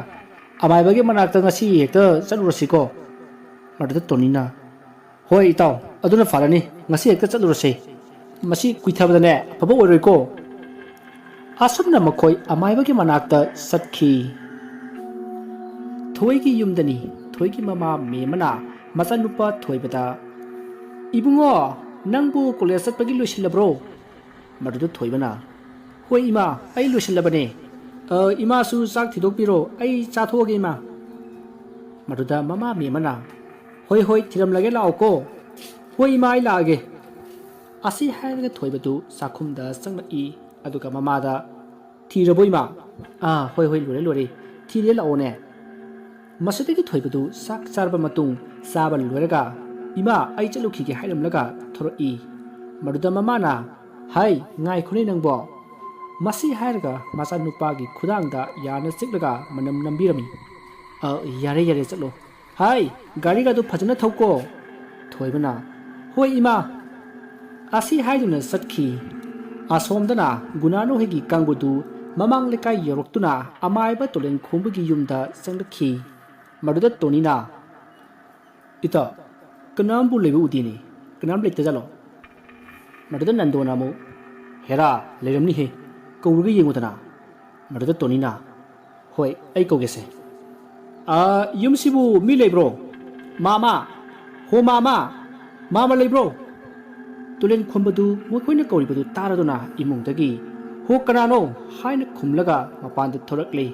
ꯑꯃꯥꯏꯕꯒꯤ ꯃꯅꯥꯛꯇ ꯉꯁꯤ ꯍꯦꯛꯇ ꯆꯠꯂꯨꯔꯁꯤꯀꯣ"꯫ ꯃꯗꯨꯗ ꯇꯣꯅꯤꯅ, "ꯍꯣꯏ ꯏꯇꯥꯎ, ꯑꯗꯨꯅ ꯐꯔꯅꯤ, ꯉꯁꯤ ꯍꯦꯛꯇ ꯆꯠꯂꯨꯔꯁꯦ꯫ ꯃꯁꯤ ꯀꯨꯏꯊꯕꯗꯅꯦ ꯑꯐꯕ ꯑꯣꯏꯔꯣꯏꯀꯣ"꯫ ꯑꯁꯨꯝꯅ ꯃꯈꯣꯏ ꯑꯃꯥꯏꯕꯒꯤ ꯃꯅꯥꯛꯇ ꯆꯠꯈꯤ꯫ ꯊꯣꯏꯒꯤ ꯌꯨꯝꯗꯅꯤ꯫ ꯊꯣꯏꯒꯤ ꯃꯃꯥ ꯃꯦꯝꯃꯅ ꯃꯆꯥꯅꯨꯄꯥ ꯊꯣꯏꯕꯗ, "ꯏꯕꯨꯡꯉꯣ, ꯅꯪꯕꯨ ꯀꯣꯂꯦꯖ ꯆꯠꯄꯒꯤ ꯂꯣꯏꯁꯤꯜꯂꯕ꯭ꯔꯣ?" ꯃꯗꯨꯗ ꯊꯣꯏꯕꯅ, "ꯍꯣꯏ ꯏꯃꯥ, ꯑꯩ ꯂꯣꯏꯁꯤꯜꯂꯕꯅꯦ꯫ ꯑ, ꯏꯃꯥꯁꯨ ꯆꯥꯛ ꯊꯤꯗꯣꯛꯄꯤꯔꯣ, ꯑꯩ ꯆꯥꯊꯣꯛꯑꯒꯦ ꯏꯃꯥ"꯫ ꯃꯗꯨꯗ ꯃꯃꯥ ꯃꯦꯝꯃꯅ, "ꯍꯣꯏ, ꯍꯣꯏ, ꯊꯤꯔꯝꯂꯒꯦ, ꯂꯥꯛꯑꯣꯀꯣ"꯫ "ꯍꯣꯏ ꯏꯃꯥ, ꯑꯩ ꯂꯥꯛꯑꯒꯦ"꯫ ꯑꯁꯤ ꯍꯥꯏꯔꯒ ꯊꯣꯏꯕꯗꯨ ꯆꯥꯛꯈꯨꯝꯗ ꯆꯪꯂꯛꯏ꯫ ꯑꯗꯨꯒ ꯃꯃꯥꯗ, "ꯊꯤꯔꯕꯣ ꯏꯃꯥ?" "ꯑꯥ, ꯍꯣꯏ, ꯍꯣꯏ, ꯂꯣꯏꯔꯦ, ꯂꯣꯏꯔꯦ꯫ ꯊꯤꯔꯦ, ꯂꯥꯛꯑꯣꯅꯦ"꯫ ꯃꯁꯤꯗꯒꯤ ꯊꯣꯏꯕꯗꯨ ꯆꯥꯛ ꯆꯥꯔꯕ ꯃꯇꯨꯡ, ꯆꯥꯕ ꯂꯣꯏꯔꯒ, "ꯏꯃꯥ, ꯑꯩ ꯆꯠꯂꯨꯈꯤꯒꯦ" ꯍꯥꯏꯔꯝꯂꯒ ꯊꯣꯔꯛꯏ꯫ ꯃꯗꯨꯗ ꯃꯃꯥꯅ, "ꯍꯥꯏ, ꯉꯥꯏꯈꯣꯅꯦ ꯅꯪꯕꯣ"꯫ ꯃꯁꯤ ꯍꯥꯏꯔꯒ ꯃꯆꯥꯅꯨꯄꯥꯒꯤ ꯈꯨꯗꯥꯡꯗ ꯌꯥꯅ ꯆꯤꯛꯂꯒ ꯃꯅꯝ ꯅꯝꯕꯤꯔꯝꯃꯤ꯫ "ꯑ, ꯌꯥꯔꯦ, ꯌꯥꯔꯦ, ꯆꯠꯂꯣ꯫ ꯍꯥꯏ, ꯒꯥꯔꯤꯒꯗꯨ ꯐꯖꯅ ꯊꯧꯀꯣ"꯫ ꯊꯣꯏꯕꯅ, "ꯍꯣꯏ ꯏꯃꯥ"꯫ ꯑꯁꯤ ꯍꯥꯏꯗꯨꯅ ꯆꯠꯈꯤ꯫ ꯑꯁꯣꯝꯗꯅ ꯒꯨꯅꯥꯅꯨ ꯍꯣꯏꯒꯤ ꯀꯥꯡꯕꯨꯗꯨ ꯃꯃꯥꯡ ꯂꯩꯀꯥꯏ ꯌꯧꯔꯛꯇꯨꯅ ꯑꯃꯥꯏꯕ ꯇꯣꯂꯦꯟ ꯈꯣꯝꯕꯒꯤ ꯌꯨꯝꯗ ꯆꯪꯂꯛꯈꯤ꯫ ꯃꯗꯨꯗ ꯇꯣꯅꯤꯅ, "ꯏꯇꯥ, ꯀꯅꯥꯝꯕꯨ ꯂꯩꯕ ꯎꯗꯦꯅꯦ, ꯀꯅꯥꯝ ꯂꯩꯇꯖꯥꯠꯂꯣ?" ꯃꯗꯨꯗ ꯅꯟꯗꯣꯅ ꯑꯃꯨꯛ, "ꯍꯦꯔꯥ, ꯂꯩꯔꯝꯅꯤꯍꯦ, ꯀꯧꯔꯒ ꯌꯦꯡꯉꯨꯗꯅ꯫" ꯃꯗꯨꯗ ꯇꯣꯅꯤꯅ, "ꯍꯣꯏ, ꯑꯩ ꯀꯧꯒꯦꯁꯦ꯫ ꯑꯥ, ꯌꯨꯝꯁꯤꯕꯨ ꯃꯤ ꯂꯩꯕ꯭ꯔꯣ? ꯃꯥꯃ! ꯍꯣ ꯃꯥꯃ! ꯃꯥꯃ ꯂꯩꯕ꯭ꯔꯣ?" ꯇꯨꯂꯦꯟ ꯈꯣꯝꯕꯗꯨ ꯃꯈꯣꯏꯅ ꯀꯧꯔꯤꯕꯗꯨ ꯇꯥꯔꯗꯨꯅ ꯏꯃꯨꯡꯗꯒꯤ, "ꯍꯣ ꯀꯅꯥꯅꯣ?" ꯍꯥꯏꯅ ꯈꯨꯝꯂꯒ ꯃꯄꯥꯟꯗ ꯊꯣꯔꯛꯂꯤ꯫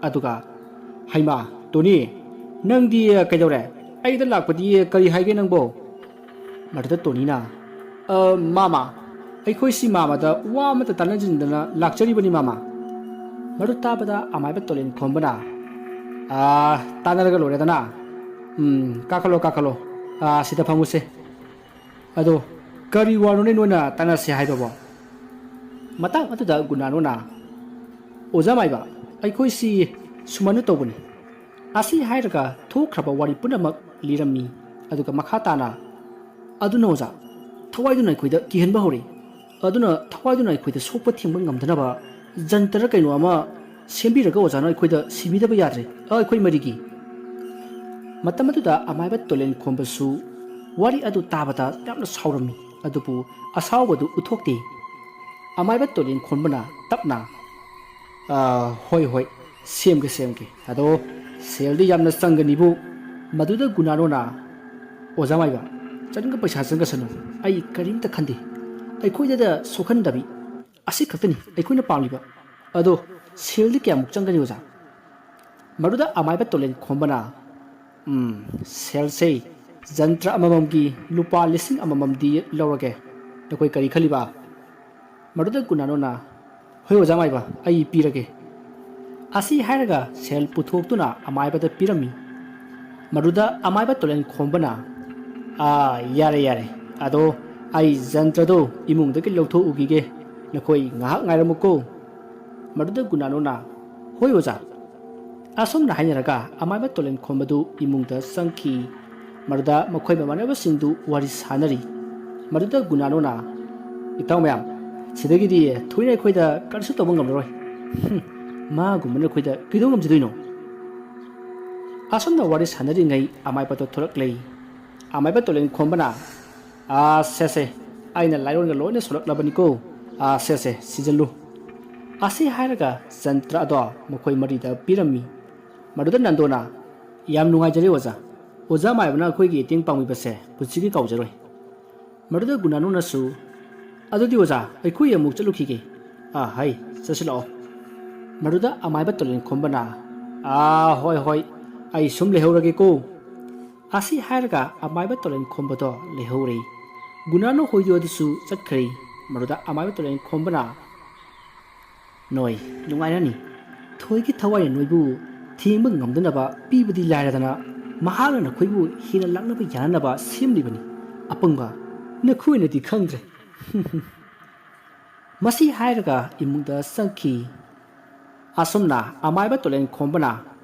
ꯑꯗꯨꯒ, "ꯍꯩꯃꯥ, ꯇꯣꯅꯤ, ꯅꯪꯗꯤ ꯀꯩꯗꯧꯔꯦ? ꯑꯩꯗ ꯂꯥꯛꯄꯗꯤ ꯀꯔꯤ ꯍꯥꯏꯒꯦ ꯅꯪꯕꯣ?" ꯃꯗꯨꯗ ꯇꯣꯅꯤꯅ, "ꯑ, ꯃꯥꯃ, ꯑꯩꯈꯣꯏꯁꯤ ꯃꯥꯃꯗ ꯋꯥ ꯑꯃꯠꯇ ꯇꯥꯟꯅꯖꯤꯟꯗꯅ ꯂꯥꯛꯆꯔꯤꯕꯅꯤ ꯃꯥꯃ꯫" ꯃꯗꯨ ꯇꯥꯕꯗ ꯑꯃꯥꯏꯕ ꯇꯣꯂꯦꯟ ꯈꯣꯝꯕꯅ, "ꯑ, ꯇꯥꯟꯅꯔꯒ ꯂꯣꯏꯔꯦꯗꯅ꯫ ꯎꯝ, ꯀꯥꯈꯠꯂꯣ, ꯀꯥꯈꯠꯂꯣ꯫ ꯑ, ꯁꯤꯗ ꯐꯝꯃꯨꯁꯦ꯫ ꯑꯗꯣ ꯀꯔꯤ ꯋꯥꯅꯣꯅꯦ ꯅꯣꯏꯅ ꯇꯥꯟꯅꯁꯦ ꯍꯥꯏꯕꯕꯣ?" ꯃꯇꯥꯡ ꯑꯗꯨꯗ ꯒꯨꯅꯥꯅꯣꯅ, "ꯑꯣꯖꯥ ꯃꯥꯏꯕ, ꯑꯩꯈꯣꯏꯁꯤ ꯁꯨꯃꯥꯏꯅ ꯇꯧꯕꯅꯤ꯫" ꯑꯁꯤ ꯍꯥꯏꯔꯒ ꯊꯣꯛꯈ꯭ꯔꯕ ꯋꯥꯔꯤ ꯄꯨꯝꯅꯃꯛ ꯂꯤꯔꯝꯃꯤ꯫ ꯑꯗꯨꯒ ꯃꯈꯥ ꯇꯥꯅ, "ꯑꯗꯨꯅ ꯑꯣꯖꯥ, ꯊꯋꯥꯏꯗꯨꯅ ꯑꯩꯈꯣꯏꯗ ꯀꯤꯍꯟꯕ ꯍꯧꯔꯛꯏ꯫ ꯑꯗꯨꯅ ꯊꯋꯥꯏꯗꯨꯅ ꯑꯩꯈꯣꯏꯗ ꯁꯣꯛꯄ ꯊꯦꯡꯕ ꯉꯝꯗꯅꯕ ꯖꯟꯇꯔ ꯀꯩꯅꯣ ꯑꯃ ꯁꯦꯝꯕꯤꯔꯒ ꯑꯣꯖꯥꯅ ꯑꯩꯈꯣꯏꯗ ꯁꯤꯕꯤꯗꯕ ꯌꯥꯗ꯭ꯔꯦ, ꯑꯩꯈꯣꯏ ꯃꯔꯤꯒꯤ꯫" ꯃꯇꯝ ꯑꯗꯨꯗ ꯑꯃꯥꯏꯕ ꯇꯣꯂꯦꯟ ꯈꯣꯝꯕꯁꯨ ꯋꯥꯔꯤ ꯑꯗꯨ ꯇꯥꯕꯗ ꯌꯥꯝꯅ ꯁꯥꯎꯔꯝꯃꯤ, ꯑꯗꯨꯕꯨ ꯑꯁꯥꯎꯕꯗꯨ ꯎꯠꯊꯣꯛꯇꯦ꯫ ꯑꯃꯥꯏꯕ ꯇꯣꯂꯦꯟ ꯈꯣꯝꯕꯅ ꯇꯞꯅ, "ꯑꯥ, ꯍꯣꯏ, ꯍꯣꯏ, ꯁꯦꯝꯒꯦ, ꯁꯦꯝꯒꯦ꯫ ꯑꯗꯣ ꯁꯦꯜꯗꯤ ꯌꯥꯝꯅ ꯆꯪꯒꯅꯤꯕꯨ?" ꯃꯗꯨꯗ ꯒꯨꯅꯥꯅꯣꯅ, "ꯑꯣꯖꯥ ꯃꯥꯏꯕ, ꯆꯪꯒ ꯄꯩꯁꯥ ꯆꯪꯒꯁꯅꯨ, ꯑꯩ ꯀꯔꯤꯝꯇ ꯈꯟꯗꯦ꯫ ꯑꯩꯈꯣꯏꯗꯗ ꯁꯣꯛꯍꯟꯗꯕꯤ, ꯑꯁꯤ ꯈꯛꯇꯅꯤ ꯑꯩꯈꯣꯏꯅ ꯄꯥꯝꯂꯤꯕ꯫ ꯑꯗꯣ ꯁꯦꯜꯗꯤ ꯀꯌꯥꯃꯨꯛ ꯆꯪꯒꯅꯤ ꯑꯣꯖꯥ?" ꯃꯗꯨꯗ ꯑꯃꯥꯏꯕ ꯇꯣꯂꯦꯟ ꯈꯣꯝꯕꯅ, "ꯎꯝ, ꯁꯦꯜꯁꯦ ꯖꯟꯇ꯭ꯔ ꯑꯃꯃꯝꯒꯤ ꯂꯨꯄꯥ ꯂꯤꯁꯤꯡ ꯑꯃꯃꯝꯗꯤ ꯂꯧꯔꯒꯦ꯫ ꯅꯈꯣꯏ ꯀꯔꯤ ꯈꯜꯂꯤꯕ?" ꯃꯗꯨꯗ ꯒꯨꯅꯥꯅꯣꯅ, "ꯍꯣꯏ ꯑꯣꯖꯥ ꯃꯥꯏꯕ, ꯑꯩ ꯄꯤꯔꯒꯦ꯫" ꯑꯁꯤ ꯍꯥꯏꯔꯒ ꯁꯦꯜ ꯄꯨꯊꯣꯛꯇꯨꯅ ꯑꯃꯥꯏꯕꯗ ꯄꯤꯔꯝꯃꯤ꯫ ꯃꯗꯨꯗ ꯑꯃꯥꯏꯕ ꯇꯣꯂꯦꯟ ꯈꯣꯝꯕꯅ, "ꯑꯥ, ꯌꯥꯔꯦ, ꯌꯥꯔꯦ꯫ ꯑꯗꯣ ꯑꯩ ꯖꯟꯇ꯭ꯔꯗꯣ ꯏꯃꯨꯡꯗꯒꯤ ꯂꯧꯊꯣꯛꯎꯈꯤꯒꯦ꯫ ꯅꯈꯣꯏ ꯉꯥꯏꯍꯥꯛ ꯉꯥꯏꯔꯝꯃꯨꯀꯣ꯫" ꯃꯗꯨꯗ ꯒꯨꯅꯥꯅꯣꯅ, "ꯍꯣꯏ ꯑꯣꯖꯥ꯫" ꯑꯁꯨꯝꯅ ꯍꯥꯏꯅꯔꯒ ꯑꯃꯥꯏꯕ ꯇꯣꯂꯦꯟ ꯈꯣꯝꯕꯗꯨ ꯏꯃꯨꯡꯗ ꯆꯪꯈꯤ꯫ ꯃꯗꯨꯗ ꯃꯈꯣꯏ ꯃꯃꯥꯟꯅꯕꯁꯤꯡꯗꯨ ꯋꯥꯔꯤ ꯁꯥꯅꯔꯤ꯫ ꯃꯗꯨꯗ ꯒꯨꯅꯥꯅꯣꯅ, "ꯏꯇꯥꯎ ꯃꯌꯥꯝ, ꯁꯤꯗꯒꯤꯗꯤ ꯊꯣꯏꯅ ꯑꯩꯈꯣꯏꯗ ꯀꯔꯤꯁꯨ ꯇꯧꯕ ꯉꯝꯂꯔꯣꯏ꯫ ꯍꯨꯝ, ꯃꯥꯒꯨꯝꯕꯅ ꯑꯩꯈꯣꯏꯗ ꯀꯩꯗꯧ ꯉꯝꯖꯗꯣꯏꯅꯣ? ꯑꯁꯨꯝꯅ ꯋꯥꯔꯤ ꯁꯥꯟꯅꯔꯤꯉꯩ ꯑꯃꯥꯏꯕꯗꯣ ꯊꯣꯛꯂꯛꯂꯦ꯫ ꯑꯃꯥꯏꯕ ꯇꯣꯂꯦꯟ ꯈꯣꯝꯕꯅ, "ꯑꯥ, ꯁꯦ, ꯁꯦ, ꯑꯩꯅ ꯂꯥꯏꯑꯣꯟꯒ ꯂꯣꯏꯅ ꯁꯣꯜꯂꯛꯂꯕꯅꯤꯀꯣ꯫ ꯑꯥ, ꯁꯦ, ꯁꯦ, ꯁꯤꯖꯤꯜꯂꯨ꯫" ꯑꯁꯤ ꯍꯥꯏꯔꯒ ꯖꯟꯇ꯭ꯔ ꯑꯗꯣ ꯃꯈꯣꯏ ꯃꯔꯤꯗ ꯄꯤꯔꯝꯃꯤ꯫ ꯃꯗꯨꯗ ꯅꯟꯗꯣꯅ, "ꯌꯥꯝ ꯅꯨꯡꯉꯥꯏꯖꯔꯦ ꯑꯣꯖꯥ꯫ ꯑꯣꯖꯥ ꯃꯥꯏꯕꯅ ꯑꯩꯈꯣꯏꯒꯤ ꯃꯇꯦꯡ ꯄꯥꯡꯕꯤꯕꯁꯦ ꯄꯨꯟꯁꯤꯒꯤ ꯀꯥꯎꯖꯔꯣꯏ꯫" ꯃꯗꯨꯗ ꯒꯨꯅꯥꯅꯨꯅꯁꯨ, "ꯑꯗꯨꯗꯤ ꯑꯣꯖꯥ, ꯑꯩꯈꯣꯏ ꯑꯃꯨꯛ ꯆꯠꯂꯨꯈꯤꯒꯦ꯫" "ꯑꯥ, ꯍꯩ, ꯆꯠꯁꯤꯜꯂꯛꯑꯣ꯫" ꯃꯗꯨꯗ ꯑꯃꯥꯏꯕ ꯇꯣꯂꯦꯟ ꯈꯣꯝꯕꯅ, "ꯑꯥ, ꯍꯣꯏ, ꯍꯣꯏ, ꯑꯩ ꯁꯨꯝ ꯂꯩꯍꯧꯔꯒꯦꯀꯣ꯫" ꯑꯁꯤ ꯍꯥꯏꯔꯒ ꯑꯃꯥꯏꯕ ꯇꯣꯂꯦꯟ ꯈꯣꯝꯕꯗꯣ ꯂꯩꯍꯧꯔꯦ꯫ ꯒꯨꯅꯥꯅꯨ ꯍꯣꯏꯗꯣ ꯑꯗꯨꯁꯨ ꯆꯠꯈ꯭ꯔꯦ꯫ ꯃꯗꯨꯗ ꯑꯃꯥꯏꯕ ꯇꯣꯂꯦꯟ ꯈꯣꯝꯕꯅ, "ꯅꯣꯏ ꯅꯨꯡꯉꯥꯏꯔꯅꯤ꯫ ꯊꯣꯏꯒꯤ ꯊꯋꯥꯏꯅ ꯅꯣꯏꯕꯨ ꯊꯦꯡꯕ ꯉꯝꯗꯅꯕ ꯄꯤꯕꯗꯤ ꯂꯥꯏꯔꯗꯅ, ꯃꯍꯥꯛꯅ ꯅꯈꯣꯏꯕꯨ ꯍꯦꯟꯅ ꯂꯥꯛꯅꯕ ꯌꯥꯅꯅꯕ ꯁꯦꯝꯂꯤꯕꯅꯤ꯫ ꯑꯄꯪꯕ, ꯅꯈꯣꯏꯅꯗꯤ ꯈꯪꯗ꯭ꯔꯦ꯫" ꯃꯁꯤ ꯍꯥꯏꯔꯒ ꯏꯃꯨꯡꯗ ꯆꯪꯈꯤ꯫ ꯑꯁꯨꯝꯅ ꯑꯃꯥꯏꯕ ꯇꯣꯂꯦꯟ ꯈꯣꯝꯕꯅ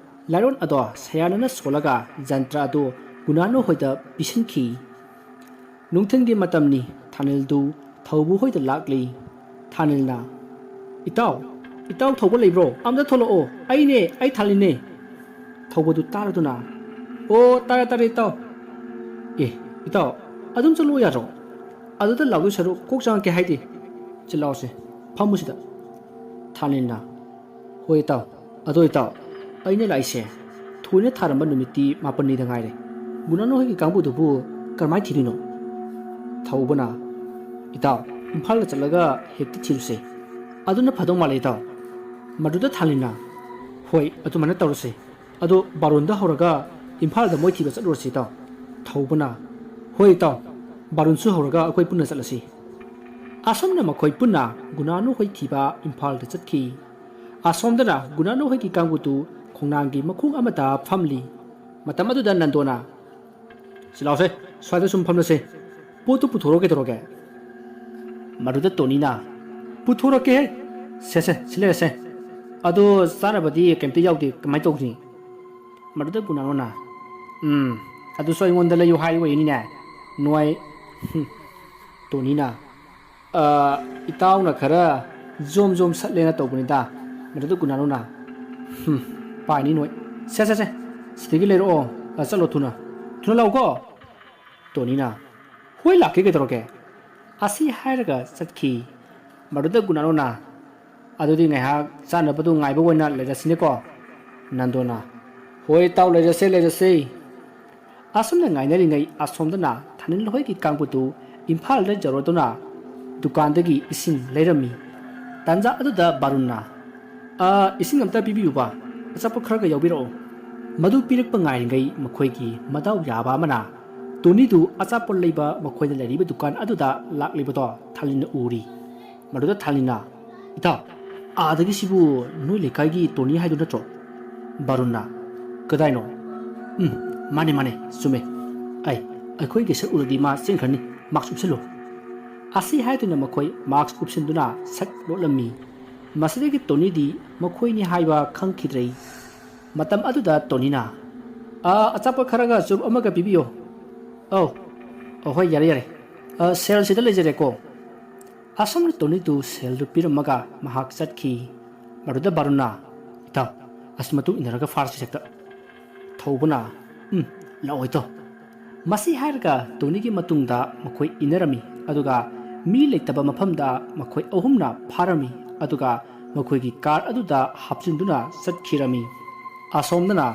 ꯂꯥꯏꯔꯣꯟ ꯑꯗꯣ ꯁꯌꯥꯅꯅ ꯁꯣꯜꯂꯒ ꯖꯟꯇ꯭ꯔ ꯑꯗꯨ ꯒꯨꯅꯥꯅꯨ ꯍꯣꯏꯗ ꯄꯤꯁꯤꯟꯈꯤ꯫ ꯅꯨꯡꯊꯤꯜꯒꯤ ꯃꯇꯝꯅꯤ꯫ ꯊꯥꯅꯤꯜꯗꯨ ꯊꯧꯕ ꯍꯣꯏꯗ ꯂꯥꯛꯂꯤ꯫ ꯊꯥꯅꯤꯜꯅ, "ꯏꯇꯥꯎ, ꯏꯇꯥꯎ ꯊꯧꯕ ꯂꯩꯕ꯭ꯔꯣ? ꯑꯝꯇ ꯊꯣꯛꯂꯛꯑꯣ꯫ ꯑꯩꯅꯦ, ꯑꯩ ꯊꯥꯅꯤꯜꯅꯦ꯫" ꯊꯧꯕꯗꯨ ꯇꯥꯔꯗꯨꯅ, "ꯑꯣ, ꯇꯥꯔꯦ, ꯇꯥꯔꯦ, ꯏꯇꯥꯎ꯫" "ꯑꯦ, ꯏꯇꯥꯎ, ꯑꯗꯨꯝ ꯆꯠꯂꯨ ꯌꯥꯗ꯭ꯔꯣ? ꯑꯗꯨꯗ ꯂꯥꯎꯗꯣꯏ ꯁꯔꯨꯛ ꯀꯣꯛ ꯆꯪꯉꯛꯀꯦ ꯍꯥꯏꯗꯦ꯫ ꯁꯤ ꯂꯥꯎꯁꯦ, ꯐꯝꯃꯨ ꯁꯤꯗ꯫" ꯊꯥꯅꯤꯜꯅ, "ꯍꯣꯏ ꯏꯇꯥꯎ꯫ ꯑꯗꯣ ꯏꯇꯥꯎ, ꯑꯩꯅ ꯂꯥꯛꯏꯁꯦ ꯊꯣꯏꯅ ꯊꯥꯔꯝꯕ ꯅꯨꯃꯤꯠꯇꯤ ꯃꯥꯄꯟꯅꯤꯗ ꯉꯥꯏꯔꯦ꯫ ꯒꯨꯅꯥꯅꯨ ꯍꯣꯏꯒꯤ ꯀꯥꯡꯕꯨꯗꯨꯕꯨ ꯀꯔꯝꯍꯥꯏꯅ ꯊꯤꯗꯣꯏꯅꯣ?" ꯊꯧꯕꯅ, "ꯏꯇꯥꯎ, ꯏꯝꯐꯥꯜꯗ ꯆꯠꯂꯒ ꯍꯦꯛꯇ ꯊꯤꯔꯨꯁꯦ꯫ ꯑꯗꯨꯅ ꯐꯗꯧ ꯃꯥꯜꯂꯦ ꯏꯇꯥꯎ꯫" ꯃꯗꯨꯗ ꯊꯥꯅꯤꯜꯅ, "ꯍꯣꯏ, ꯑꯗꯨꯃꯥꯏꯅ ꯇꯧꯔꯁꯦ꯫ ꯑꯗꯣ ꯕꯥꯔꯣꯟꯗ ꯍꯧꯔꯒ ꯏꯝꯐꯥꯜꯗ ꯃꯣꯏ ꯊꯤꯕ ꯆꯠꯂꯨꯔꯁꯤ ꯏꯇꯥꯎ꯫" ꯊꯧꯕꯅ, "ꯍꯣꯏ ꯏꯇꯥꯎ, ꯕꯥꯔꯣꯟꯁꯨ ꯍꯧꯔꯒ ꯑꯩꯈꯣꯏ ꯄꯨꯟꯅ ꯆꯠꯂꯁꯤ꯫" ꯑꯁꯨꯝꯅ ꯃꯈꯣꯏ ꯄꯨꯟꯅ ꯒꯨꯅꯥꯅꯨ ꯍꯣꯏ ꯊꯤꯕ ꯏꯝꯐꯥꯜꯗ ꯆꯠꯈꯤ꯫ ꯑꯁꯣꯝꯗꯅ ꯒꯨꯅꯥꯅꯨ ꯍꯣꯏꯒꯤ ꯀꯥꯡꯕꯨꯗꯨ ꯈꯣꯡꯅꯥꯡꯒꯤ ꯃꯈꯣꯡ ꯑꯃꯗ ꯐꯝꯂꯤ꯫ ꯃꯇꯝ ꯑꯗꯨꯗ ꯅꯟꯗꯣꯅ, "ꯁꯤ ꯂꯥꯎꯁꯦ, ꯁ꯭ꯋꯥꯏꯗ ꯁꯨꯝ ꯐꯝꯂꯁꯦ꯫ ꯄꯣꯠꯇꯨ ꯄꯨꯊꯣꯔꯛꯑꯣ ꯀꯩꯗꯧꯔꯒꯦ?" ꯃꯗꯨꯗ ꯇꯣꯅꯤꯅ, "ꯄꯨꯊꯣꯔꯛꯀꯦꯍꯦ꯫ ꯁꯦ, ꯁꯦ, ꯁꯤ ꯂꯩꯔꯁꯦ꯫ ꯑꯗꯣ ꯆꯥꯅꯕꯗꯤ ꯀꯩꯝꯇ ꯌꯥꯎꯗꯦ, ꯀꯃꯥꯏꯅ ꯇꯧꯒꯅꯤ?" ꯃꯗꯨꯗ ꯒꯨꯅꯥꯅꯨꯅ, "ꯎꯝ, ꯑꯗꯨꯁꯨ ꯑꯩꯉꯣꯟꯗ ꯂꯩꯌꯨ ꯍꯥꯏꯔꯤꯕꯅꯤꯅꯦ, ꯅꯣꯏ꯫" ꯍꯨꯝ꯫ ꯇꯣꯅꯤꯅ, "ꯑ, ꯏꯇꯥꯎꯅ ꯈꯔ ꯖꯣꯝ ꯖꯣꯝ ꯁꯠꯂꯦꯅ ꯇꯧꯕꯅꯤꯗ, ꯃꯗꯨꯗ ꯒꯨꯅꯥꯅꯣꯅ, ꯍꯨꯝ, ꯄꯥꯏꯅꯤ ꯅꯣꯏ꯫ ꯁꯦ, ꯁꯦ, ꯁꯦ, ꯁꯤꯗꯒꯤ ꯂꯩꯔꯛꯑꯣ, ꯑ, ꯆꯠꯂꯣ ꯊꯨꯅ꯫ ꯊꯨꯅ ꯂꯥꯛꯎꯀꯣ꯫" ꯇꯣꯅꯤꯅ, "ꯍꯣꯏ, ꯂꯥꯛꯀꯦ, ꯀꯩꯗꯧꯔꯒꯦ?" ꯑꯁꯤ ꯍꯥꯏꯔꯒ ꯆꯠꯈꯤ꯫ ꯃꯗꯨꯗ ꯒꯨꯅꯥꯅꯣꯅ, "ꯑꯗꯨꯗꯤ ꯉꯥꯏꯍꯥꯛ ꯆꯥꯅꯕꯗꯨ ꯉꯥꯏꯕ ꯑꯣꯏꯅ ꯂꯩꯔꯁꯤꯅꯦꯀꯣ꯫" ꯅꯟꯗꯣꯅ, "ꯍꯣꯏ ꯏꯇꯥꯎ, ꯂꯩꯔꯁꯦ, ꯂꯩꯔꯁꯦ꯫" ꯑꯁꯨꯝꯅ ꯉꯥꯏꯅꯔꯤꯉꯩ ꯑꯁꯣꯝꯗꯅ ꯊꯥꯅꯤꯜ ꯍꯣꯏꯒꯤ ꯀꯥꯡꯕꯨꯗꯨ ꯏꯝꯐꯥꯜꯗ ꯌꯧꯔꯗꯨꯅ ꯗꯨꯀꯥꯟꯗꯒꯤ ꯏꯁꯤꯡ ꯂꯩꯔꯝꯃꯤ꯫ ꯇꯥꯟꯖꯥ ꯑꯗꯨꯗ ꯕꯥꯔꯨꯟꯅ, "ꯑ, ꯏꯁꯤꯡ ꯑꯝꯇ ꯄꯤꯕꯤꯌꯨꯕ, ꯑꯆꯥꯄꯣꯠ ꯈꯔꯒ ꯌꯥꯎꯕꯤꯔꯛꯑꯣ꯫" ꯃꯗꯨ ꯄꯤꯔꯛꯄ ꯉꯥꯏꯔꯤꯉꯩ ꯃꯈꯣꯏꯒꯤ ꯃꯗꯥꯎ ꯌꯥꯕ ꯑꯃꯅ ꯇꯣꯅꯤꯗꯨ ꯑꯆꯥꯄꯣꯠ ꯂꯩꯕ ꯃꯈꯣꯏꯅ ꯂꯩꯔꯤꯕ ꯗꯨꯀꯥꯟ ꯑꯗꯨꯗ ꯂꯥꯛꯂꯤꯕꯗꯣ ꯊꯥꯅꯤꯜꯅ ꯎꯔꯤ꯫ ꯃꯗꯨꯗ ꯊꯥꯅꯤꯜꯅ, "ꯏꯇꯥꯎ, ꯑꯥꯗꯒꯤꯁꯤꯕꯨ ꯅꯣꯏ ꯂꯩꯀꯥꯏꯒꯤ ꯇꯣꯅꯤ ꯍꯥꯏꯗꯨ ꯅꯠꯇ꯭ꯔꯣ?" ꯕꯥꯔꯨꯟꯅ, "ꯀꯗꯥꯏꯅꯣ? ꯎꯝ, ꯃꯥꯅꯦ, ꯃꯥꯅꯦ, ꯆꯨꯝꯃꯦ꯫ ꯑꯩ, ꯑꯩꯈꯣꯏꯒꯤ ꯁꯛ ꯎꯔꯗꯤ ꯃꯥ ꯆꯦꯟꯈ꯭ꯔꯅꯤ꯫ ꯃꯥꯛꯁ ꯎꯞꯁꯜꯂꯨ꯫" ꯑꯁꯤ ꯍꯥꯏꯗꯨꯅ ꯃꯈꯣꯏ ꯃꯥꯛꯁ ꯎꯞꯁꯤꯟꯗꯨꯅ ꯁꯛ ꯂꯣꯠꯂꯝꯃꯤ꯫ ꯃꯁꯤꯗꯒꯤ ꯇꯣꯅꯤꯗꯤ ꯃꯈꯣꯏꯅꯤ ꯍꯥꯏꯕ ꯈꯪꯈꯤꯗ꯭ꯔꯦ꯫ ꯃꯇꯝ ꯑꯗꯨꯗ ꯇꯣꯅꯤꯅ, "ꯑ, ꯑꯆꯥꯄꯣꯠ ꯈꯔꯒ ꯆꯨꯔꯨꯞ ꯑꯃꯒ ꯄꯤꯕꯤꯌꯣ꯫" "ꯑꯧ, ꯑꯧ, ꯍꯣꯏ, ꯌꯥꯔꯦ, ꯌꯥꯔꯦ꯫ ꯑ, ꯁꯦꯜꯁꯤꯗ ꯂꯩꯖꯔꯦꯀꯣ꯫" ꯑꯁꯨꯝꯅ ꯇꯣꯅꯤꯗꯨ ꯁꯦꯜꯗꯨ ꯄꯤꯔꯝꯃꯒ ꯃꯍꯥꯛ ꯆꯠꯈꯤ꯫ ꯃꯗꯨꯗ ꯕꯥꯔꯨꯟꯅ, "ꯏꯇꯥꯎ, ꯑꯁ, ꯃꯇꯨꯡ ꯏꯟꯅꯔꯒ ꯐꯥꯔꯁꯤ ꯍꯦꯛꯇ꯫" ꯊꯧꯕꯅ, "ꯎꯝ, ꯂꯥꯛꯑꯣ ꯏꯇꯥꯎ꯫" ꯃꯁꯤ ꯍꯥꯏꯔꯒ ꯇꯣꯅꯤꯒꯤ ꯃꯇꯨꯡꯗ ꯃꯈꯣꯏ ꯏꯟꯅꯔꯝꯃꯤ, ꯑꯗꯨꯒ ꯃꯤ ꯂꯩꯇꯕ ꯃꯐꯝꯗ ꯃꯈꯣꯏ ꯑꯍꯨꯝꯅ ꯐꯥꯔꯝꯃꯤ, ꯑꯗꯨꯒ ꯃꯈꯣꯏꯒꯤ ꯀꯥꯔ ꯑꯗꯨꯗ ꯍꯥꯞꯆꯤꯟꯗꯨꯅ ꯆꯠꯈꯤꯔꯝꯃꯤ꯫ ꯑꯁꯣꯝꯗꯅ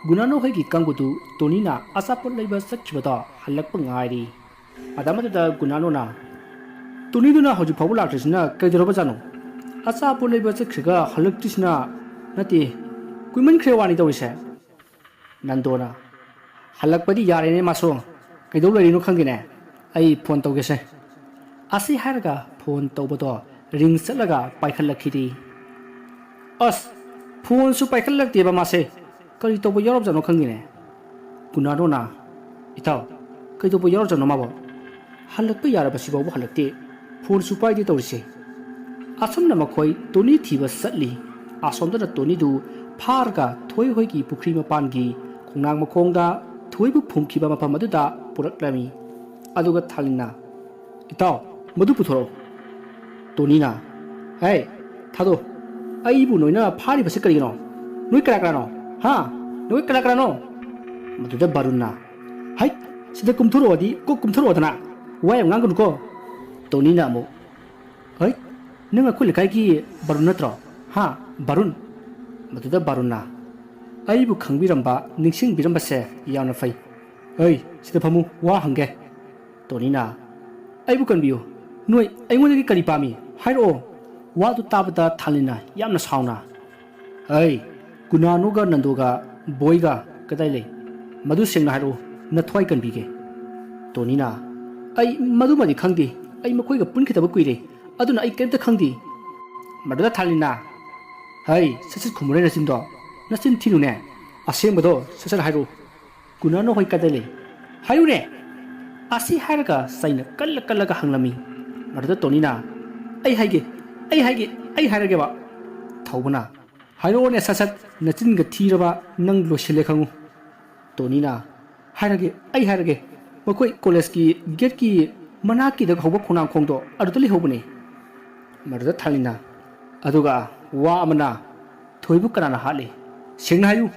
ꯒꯨꯅꯥꯅꯣ ꯍꯣꯏꯒꯤ ꯀꯥꯡꯕꯨꯗꯨ ꯇꯣꯅꯤꯅ ꯑꯆꯥꯄꯣꯠ ꯂꯩꯕ ꯆꯠꯈꯤꯕꯗꯣ ꯍꯜꯂꯛꯄ ꯉꯥꯏꯔꯤ꯫ ꯃꯇꯝ ꯑꯗꯨꯗ ꯒꯨꯅꯥꯅꯣꯅ, "ꯇꯣꯅꯤꯗꯨꯅ ꯍꯧꯖꯤꯛ ꯐꯥꯎꯕ ꯂꯥꯛꯇ꯭ꯔꯤꯁꯤꯅ ꯀꯩꯗꯧꯔꯕꯖꯥꯠꯅꯣ? ꯑꯆꯥꯄꯣꯠ ꯂꯩꯕ ꯆꯠꯈ꯭ꯔꯒ ꯍꯜꯂꯛꯇ꯭ꯔꯤꯁꯤꯅ, ꯅꯠꯇꯦ, ꯀꯨꯏꯃꯟꯈ꯭ꯔꯦ ꯋꯥꯅꯤ ꯇꯧꯔꯤꯁꯦ꯫" ꯅꯟꯗꯣꯅ, "ꯍꯜꯂꯛꯄꯗꯤ ꯌꯥꯔꯦꯅꯦ ꯃꯥꯁꯨ, ꯀꯩꯗꯧ ꯂꯩꯔꯤꯅꯣ ꯈꯪꯗꯦꯅꯦ, ꯑꯩ ꯐꯣꯟ ꯇꯧꯒꯦꯁꯦ꯫" ꯑꯁꯤ ꯍꯥꯏꯔꯒ ꯐꯣꯟ ꯇꯧꯕꯗꯣ ꯔꯤꯡ ꯆꯠꯂꯒ ꯄꯥꯏꯈꯠꯂꯛꯈꯤꯗꯦ꯫ "ꯑꯁ, ꯐꯣꯟꯁꯨ ꯄꯥꯏꯈꯠꯂꯛꯇꯦꯕ ꯃꯥꯁꯦ, ꯀꯔꯤ ꯇꯧꯕ ꯌꯥꯎꯔꯕꯖꯥꯠꯅꯣ ꯈꯪꯗꯦꯅꯦ꯫" ꯒꯨꯅꯥꯅꯣꯅ, "ꯏꯇꯥꯎ, ꯀꯩꯗꯧꯕ ꯌꯥꯎꯔꯖꯥꯠꯅꯣ ꯃꯥꯕꯣ? ꯍꯜꯂꯛꯄ ꯌꯥꯔꯕꯁꯤꯐꯥꯎꯕ ꯍꯜꯂꯛꯇꯦ, ꯐꯣꯟꯁꯨ ꯄꯥꯏꯗꯦ ꯇꯧꯔꯤꯁꯦ꯫" ꯑꯁꯨꯝꯅ ꯃꯈꯣꯏ ꯇꯣꯅꯤ ꯊꯤꯕ ꯆꯠꯂꯤ꯫ ꯑꯁꯣꯝꯗꯅ ꯇꯣꯅꯤꯗꯨ ꯐꯥꯔꯒ ꯊꯣꯏ ꯍꯣꯏꯒꯤ ꯄꯨꯈ꯭ꯔꯤ ꯃꯄꯥꯟꯒꯤ ꯈꯣꯡꯅꯥꯡ ꯃꯈꯣꯡꯗ ꯊꯣꯏꯕꯨ ꯐꯨꯝꯈꯤꯕ ꯃꯐꯝ ꯑꯗꯨꯗ ꯄꯨꯔꯛꯂꯝꯃꯤ꯫ ꯑꯗꯨꯒ ꯊꯥꯅꯤꯜꯅ, "ꯏꯇꯥꯎ, ꯃꯗꯨ ꯄꯨꯊꯣꯔꯛꯎ꯫" ꯇꯣꯅꯤꯅ, "ꯍꯦ, ꯊꯥꯗꯣ, ꯑꯩꯕꯨ ꯅꯣꯏꯅ ꯐꯥꯔꯤꯕꯁꯤ ꯀꯔꯤꯒꯤꯅꯣ? ꯅꯣꯏ ꯀꯅꯥ ꯀꯅꯥꯅꯣ? ꯍꯥ? ꯅꯣꯏ ꯀꯅꯥ ꯀꯅꯥꯅꯣ?" ꯃꯗꯨꯗ ꯕꯥꯔꯨꯟꯅ, "ꯍꯩꯠ, ꯁꯤꯗ ꯀꯨꯝꯊꯣꯔꯛꯑꯣꯗꯤ ꯀꯣꯛ ꯀꯨꯝꯊꯣꯔꯛꯑꯣꯗꯅ, ꯋꯥ ꯌꯥꯝ ꯉꯥꯡꯒꯅꯨꯀꯣ꯫" ꯇꯣꯅꯤꯅ ꯑꯃꯨꯛ, "ꯍꯩꯠ, ꯅꯪ ꯑꯩꯈꯣꯏ ꯂꯩꯀꯥꯏꯒꯤ ꯕꯥꯔꯨꯟ ꯅꯠꯇ꯭ꯔꯣ? ꯍꯥ, ꯕꯥꯔꯨꯟ?" ꯃꯗꯨꯗ ꯕꯥꯔꯨꯟꯅ, "ꯑꯩꯕꯨ ꯈꯪꯕꯤꯔꯝꯕ, ꯅꯤꯡꯁꯤꯡꯕꯤꯔꯝꯕꯁꯦ ꯌꯥꯝꯅ ꯐꯩ꯫ ꯑꯩ, ꯁꯤꯗ ꯐꯝꯃꯨ, ꯋꯥ ꯍꯪꯒꯦ꯫" ꯇꯣꯅꯤꯅ, "ꯑꯩꯕꯨ ꯀꯟꯕꯤꯌꯨ꯫ ꯅꯣꯏ ꯑꯩꯉꯣꯟꯗꯒꯤ ꯀꯔꯤ ꯄꯥꯝꯃꯤ? ꯍꯥꯏꯔꯛꯑꯣ꯫" ꯋꯥꯗꯨ ꯇꯥꯕꯗ ꯊꯥꯂꯤꯅ ꯌꯥꯝꯅ ꯁꯥꯎꯅ, "ꯑꯩ, ꯀꯨꯅꯥꯅꯣꯒ ꯅꯟꯗꯣꯒ ꯕꯣꯏꯒ ꯀꯗꯥꯏ ꯂꯩ? ꯃꯗꯨ ꯁꯦꯡꯅ ꯍꯥꯏꯔꯛꯎ, ꯅꯊ꯭ꯋꯥꯏ ꯀꯟꯕꯤꯒꯦ꯫" ꯇꯣꯅꯤꯅ, "ꯑꯩ ꯃꯗꯨꯃꯗꯤ ꯈꯪꯗꯦ꯫ ꯑꯩ ꯃꯈꯣꯏꯒ ꯄꯨꯟꯈꯤꯗꯕ ꯀꯨꯏꯔꯦ꯫ ꯑꯗꯨꯅ ꯑꯩ ꯀꯔꯤꯝꯇ ꯈꯪꯗꯦ꯫" ꯃꯗꯨꯗ ꯊꯥꯂꯤꯅ, "ꯍꯩ, ꯁꯠ ꯁꯠ ꯈꯨꯝꯃꯨꯔꯦ ꯅꯆꯤꯟꯗꯣ꯫ ꯅꯆꯤꯟ ꯊꯤꯅꯨꯅꯦ꯫ ꯑꯁꯦꯡꯕꯗꯣ ꯁꯠ ꯁꯠ ꯍꯥꯏꯔꯛꯎ꯫ ꯀꯨꯅꯥꯅꯣ ꯍꯣꯏ ꯀꯗꯥꯏ ꯂꯩ? ꯍꯥꯏꯌꯨꯅꯦ!" ꯑꯁꯤ ꯍꯥꯏꯔꯒ ꯆꯩꯅ ꯀꯜꯂ ꯀꯜꯂꯒ ꯍꯪꯂꯝꯃꯤ꯫ ꯃꯗꯨꯗ ꯇꯣꯅꯤꯅ, "ꯑꯩ ꯍꯥꯏꯒꯦ, ꯑꯩ ꯍꯥꯏꯒꯦ, ꯑꯩ ꯍꯥꯏꯔꯒꯦꯕ꯫" ꯊꯧꯕꯅ, "ꯍꯥꯏꯔꯛꯑꯣꯅꯦ ꯁꯠ ꯁꯠ, ꯅꯆꯤꯟꯒ ꯊꯤꯔꯕ ꯅꯪ ꯂꯣꯏꯁꯤꯜꯂꯦ ꯈꯪꯉꯨ꯫" ꯇꯣꯅꯤꯅ, "ꯍꯥꯏꯔꯒꯦ, ꯑꯩ ꯍꯥꯏꯔꯒꯦ꯫ ꯃꯈꯣꯏ ꯀꯣꯂꯦꯖꯀꯤ ꯒꯦꯠꯀꯤ ꯃꯅꯥꯛꯀꯤꯗ ꯍꯧꯕ ꯈꯣꯡꯅꯥꯡꯈꯣꯡꯗꯣ ꯑꯗꯨꯗ ꯂꯩꯍꯧꯕꯅꯦ꯫" ꯃꯗꯨꯗ ꯊꯥꯂꯤꯅ, "ꯑꯗꯨꯒ ꯋꯥ ꯑꯃꯅ ꯊꯣꯏꯕꯨ ꯀꯅꯥꯅ ꯍꯥꯠꯂꯤ? ꯁꯦꯡꯅ ꯍꯥꯏꯌꯨ꯫"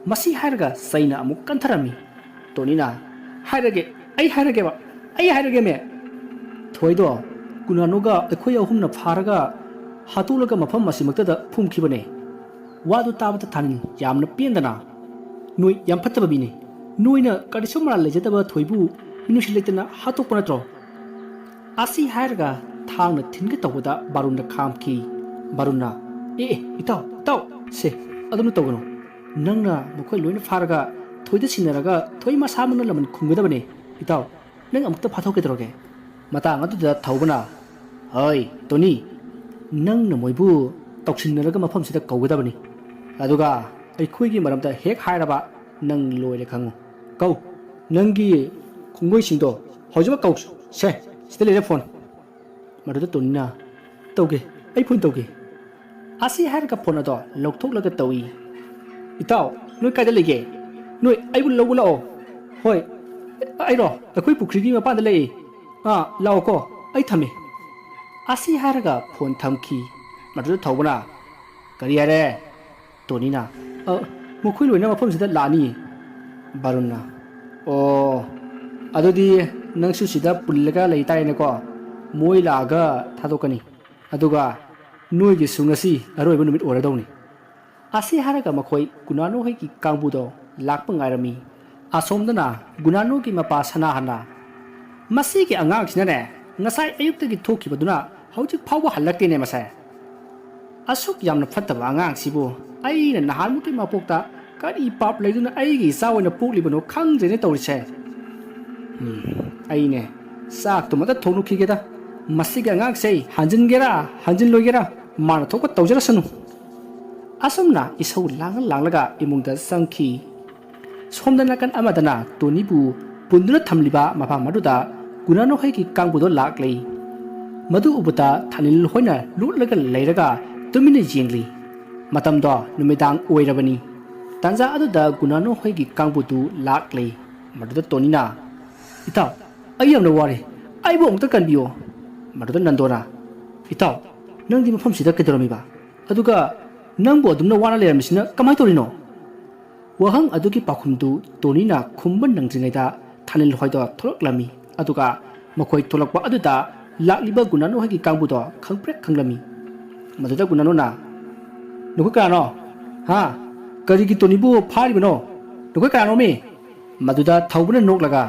ꯃꯁꯤ ꯍꯥꯏꯔꯒ ꯆꯩꯅ ꯑꯃꯨꯛ ꯀꯟꯊꯔꯝꯃꯤ꯫ ꯇꯣꯅꯤꯅ, "ꯍꯥꯏꯔꯒꯦ, ꯑꯩ ꯍꯥꯏꯔꯒꯦꯕ, ꯑꯩ ꯍꯥꯏꯔꯒꯦꯃꯦ꯫ ꯊꯣꯏꯗꯣ ꯀꯨꯅꯥꯅꯣꯒ ꯑꯩꯈꯣꯏ ꯑꯍꯨꯝꯅ ꯐꯥꯔꯒ ꯍꯥꯠꯇꯣꯛꯂꯒ ꯃꯐꯝ ꯑꯁꯤꯃꯛꯇꯗ ꯐꯨꯝꯈꯤꯕꯅꯦ꯫" ꯋꯥꯗꯨ ꯇꯥꯕꯗ ꯊꯥꯂꯤꯟ ꯌꯥꯝꯅ ꯄꯦꯟꯗꯅ, "ꯅꯣꯏ ꯌꯥꯝ ꯐꯠꯇꯕ ꯃꯤꯅꯤ꯫ ꯅꯣꯏꯅ ꯀꯔꯤꯁꯨ ꯃꯔꯥꯜ ꯂꯩꯖꯗꯕ ꯊꯣꯏꯕꯨ ꯃꯤꯅꯨꯡꯁꯤ ꯂꯩꯇꯅ ꯍꯥꯠꯇꯣꯛꯄ ꯅꯠꯇ꯭ꯔꯣ?" ꯑꯁꯤ ꯍꯥꯏꯔꯒ ꯊꯥꯡꯅ ꯊꯤꯟꯒꯦ ꯇꯧꯕꯗ ꯕꯥꯔꯨꯟꯅ ꯈꯥꯝꯈꯤ꯫ ꯕꯥꯔꯨꯟꯅ, "ꯑꯦ, ꯑꯦ, ꯏꯇꯥꯎ, ꯏꯇꯥꯎ, ꯁꯦ, ꯑꯗꯨꯝꯅ ꯇꯧꯒꯅꯨ꯫ ꯅꯪꯅ ꯃꯈꯣꯏ ꯂꯣꯏꯅ ꯐꯥꯔꯒ ꯊꯣꯏꯗ ꯁꯤꯟꯅꯔꯒ ꯊꯣꯏ ꯃꯁꯥꯃꯛꯅ ꯂꯃꯟ ꯈꯨꯝꯒꯗꯕꯅꯦ꯫ ꯏꯇꯥꯎ, ꯅꯪ ꯑꯃꯨꯛꯇ ꯐꯥꯊꯣꯛꯀꯦ ꯇꯧꯔꯒꯦ꯫" ꯃꯇꯥꯡ ꯑꯗꯨꯗ ꯊꯧꯕꯅ, "ꯍꯣꯏ, ꯇꯣꯅꯤ, ꯅꯪꯅ ꯃꯣꯏꯕꯨ ꯇꯧꯁꯤꯟꯅꯔꯒ ꯃꯐꯝꯁꯤꯗ ꯀꯧꯒꯗꯕꯅꯤ꯫ ꯑꯗꯨꯒ ꯑꯩꯈꯣꯏꯒꯤ ꯃꯔꯝꯗ ꯍꯦꯛ ꯍꯥꯏꯔꯕ ꯅꯪ ꯂꯣꯏꯔꯦ ꯈꯪꯉꯨ꯫ ꯀꯧ, ꯅꯪꯒꯤ ꯈꯣꯡꯂꯣꯏꯁꯤꯡꯗꯣ ꯍꯧꯖꯤꯛꯃꯛ ꯀꯧ꯫ ꯁꯦ, ꯁꯤꯗ ꯂꯩꯔꯦ ꯐꯣꯟ꯫" ꯃꯗꯨꯗ ꯇꯣꯅꯤꯅ, "ꯇꯧꯒꯦ, ꯑꯩ ꯐꯣꯟ ꯇꯧꯒꯦ꯫" ꯑꯁꯤ ꯍꯥꯏꯔꯒ ꯐꯣꯟ ꯑꯗꯣ ꯂꯧꯊꯣꯛꯂꯒ ꯇꯧꯏ꯫ "ꯏꯇꯥꯎ, ꯅꯣꯏ ꯀꯥꯏꯗ ꯂꯩꯒꯦ? ꯅꯣꯏ ꯑꯩꯕꯨ ꯂꯧꯕ ꯂꯥꯛꯑꯣ꯫" "ꯍꯣꯏ, ꯑꯩꯔꯣ? ꯑꯩꯈꯣꯏ ꯄꯨꯈ꯭ꯔꯤꯒꯤ ꯃꯄꯥꯟꯗ ꯂꯩꯌꯦ꯫ ꯑꯥ, ꯂꯥꯛꯑꯣꯀꯣ, ꯑꯩ ꯊꯝꯃꯦ꯫" ꯑꯁꯤ ꯍꯥꯏꯔꯒ ꯐꯣꯟ ꯊꯝꯈꯤ꯫ ꯃꯗꯨꯗ ꯊꯧꯕꯅ, "ꯀꯔꯤ ꯍꯥꯏꯔꯦ?" ꯇꯣꯅꯤꯅ, "ꯑ, ꯃꯈꯣꯏ ꯂꯣꯏꯅ ꯃꯐꯝꯁꯤꯗ ꯂꯥꯛꯑꯅꯤ꯫" ꯕꯥꯔꯨꯟꯅ, "ꯑꯣ, ꯑꯗꯨꯗꯤ ꯅꯪꯁꯨ ꯁꯤꯗ ꯄꯨꯜꯂꯒ ꯂꯩ ꯇꯥꯔꯦꯅꯦꯀꯣ꯫ ꯃꯣꯏ ꯂꯥꯛꯑꯒ ꯊꯥꯗꯣꯛꯀꯅꯤ꯫ ꯑꯗꯨꯒ ꯅꯣꯏꯒꯤꯁꯨ ꯉꯁꯤ ꯑꯔꯣꯏꯕ ꯅꯨꯃꯤꯠ ꯑꯣꯏꯔꯗꯧꯅꯤ꯫" ꯑꯁꯤ ꯍꯥꯏꯔꯒ ꯃꯈꯣꯏ ꯒꯨꯅꯥꯅꯣ ꯍꯣꯏꯒꯤ ꯀꯥꯡꯕꯨꯗꯣ ꯂꯥꯛꯄ ꯉꯥꯏꯔꯝꯃꯤ꯫ ꯑꯁꯣꯝꯗꯅ ꯒꯨꯅꯥꯅꯣꯒꯤ ꯃꯄꯥ ꯁꯅꯥꯍꯟꯅ, "ꯃꯁꯤꯒꯤ ꯑꯉꯥꯡꯁꯤꯅꯅꯦ, ꯉꯁꯥꯏ ꯑꯌꯨꯛꯇꯒꯤ ꯊꯣꯛꯈꯤꯕꯗꯨꯅ ꯍꯧꯖꯤꯛ ꯐꯥꯎꯕ ꯍꯜꯂꯛꯇꯦꯅꯦ ꯃꯁꯦ꯫ ꯑꯁꯨꯛ ꯌꯥꯝꯅ ꯐꯠꯇꯕ ꯑꯉꯥꯡꯁꯤꯕꯨ ꯑꯩꯅ ꯅꯍꯥꯟꯃꯨꯛꯀꯤ ꯃꯄꯣꯛꯇ ꯀꯔꯤ ꯄꯥꯞ ꯂꯩꯗꯨꯅ ꯑꯩꯒꯤ ꯏꯆꯥ ꯑꯣꯏꯅ ꯄꯣꯛꯂꯤꯕꯅꯣ ꯈꯪꯗ꯭ꯔꯦꯅꯦ ꯇꯧꯔꯤꯁꯦ꯫ ꯎꯝ, ꯑꯩꯅꯦ ꯆꯥꯛꯇꯨꯃꯇ ꯊꯣꯡꯂꯨꯈꯤꯒꯦꯗ꯫ ꯃꯁꯤꯒꯤ ꯑꯉꯥꯡꯁꯦ ꯍꯟꯖꯤꯟꯒꯦꯔꯥ ꯍꯟꯖꯤꯟꯂꯣꯏꯒꯦꯔꯥ ꯃꯥꯅ ꯊꯣꯛꯄ ꯇꯧꯖꯔꯁꯅꯨ꯫" ꯑꯁꯨꯝꯅ ꯏꯁꯧ ꯂꯥꯡꯉ ꯂꯥꯡꯂꯒ ꯏꯃꯨꯡꯗ ꯆꯪꯈꯤ꯫ ꯁꯣꯝꯗ ꯅꯥꯀꯟ ꯑꯃꯗꯅ ꯇꯣꯅꯤꯕꯨ ꯄꯨꯟꯗꯨꯅ ꯊꯝꯂꯤꯕ ꯃꯐꯝ ꯑꯗꯨꯗ ꯒꯨꯅꯥꯅꯣ ꯍꯣꯏꯒꯤ ꯀꯥꯡꯕꯨꯗꯣ ꯂꯥꯛꯂꯤ꯫ ꯃꯗꯨ ꯎꯕꯗ ꯊꯥꯅꯤꯜ ꯍꯣꯏꯅ ꯂꯣꯠꯂꯒ ꯂꯩꯔꯒ ꯇꯨꯃꯤꯟꯅ ꯌꯦꯡꯂꯤ꯫ ꯃꯇꯝꯗꯣ ꯅꯨꯃꯤꯗꯥꯡ ꯑꯣꯏꯔꯕꯅꯤ꯫ ꯇꯥꯟꯖꯥ ꯑꯗꯨꯗ ꯒꯨꯅꯥꯅꯣ ꯍꯣꯏꯒꯤ ꯀꯥꯡꯕꯨꯗꯨ ꯂꯥꯛꯂꯤ꯫ ꯃꯗꯨꯗ ꯇꯣꯅꯤꯅ, "ꯏꯇꯥꯎ, ꯑꯩ ꯌꯥꯝꯅ ꯋꯥꯔꯦ꯫ ꯑꯩꯕꯨ ꯑꯃꯨꯛꯇ ꯀꯟꯕꯤꯌꯣ꯫" ꯃꯗꯨꯗ ꯅꯟꯗꯣꯅ, "ꯏꯇꯥꯎ, ꯅꯪꯗꯤ ꯃꯐꯝꯁꯤꯗ ꯀꯩꯗꯧꯔꯝꯃꯤꯕ? ꯑꯗꯨꯒ ꯅꯪꯕꯨ ꯑꯗꯨꯝꯅ ꯋꯥꯅ ꯂꯩꯔꯝꯃꯤꯁꯤꯅ ꯀꯃꯥꯏꯅ ꯇꯧꯔꯤꯅꯣ?" ꯋꯥꯍꯪ ꯑꯗꯨꯒꯤ ꯄꯥꯎꯈꯨꯝꯗꯨ ꯇꯣꯅꯤꯅ ꯈꯨꯝꯕ ꯅꯪꯗ꯭ꯔꯤꯉꯩꯗ ꯊꯥꯅꯤꯜ ꯍꯣꯏꯗꯣ ꯊꯣꯛꯂꯛꯂꯝꯃꯤ꯫ ꯑꯗꯨꯒ ꯃꯈꯣꯏ ꯊꯣꯛꯂꯛꯄ ꯑꯗꯨꯗ ꯂꯥꯛꯂꯤꯕ ꯒꯨꯅꯥꯅꯣ ꯍꯣꯏꯒꯤ ꯀꯥꯡꯕꯨꯗꯣ ꯈꯪꯄ꯭ꯔꯦꯛ ꯈꯪꯂꯝꯃꯤ꯫ ꯃꯗꯨꯗ ꯒꯨꯅꯥꯅꯣꯅ, "ꯅꯈꯣꯏ ꯀꯅꯥꯅꯣ? ꯍꯥ? ꯀꯔꯤꯒꯤ ꯇꯣꯅꯤꯕꯨ ꯐꯥꯔꯤꯕꯅꯣ? ꯅꯈꯣꯏ ꯀꯅꯥꯅꯣꯃꯤ?" ꯃꯗꯨꯗ ꯊꯧꯕꯅ ꯅꯣꯛꯂꯒ,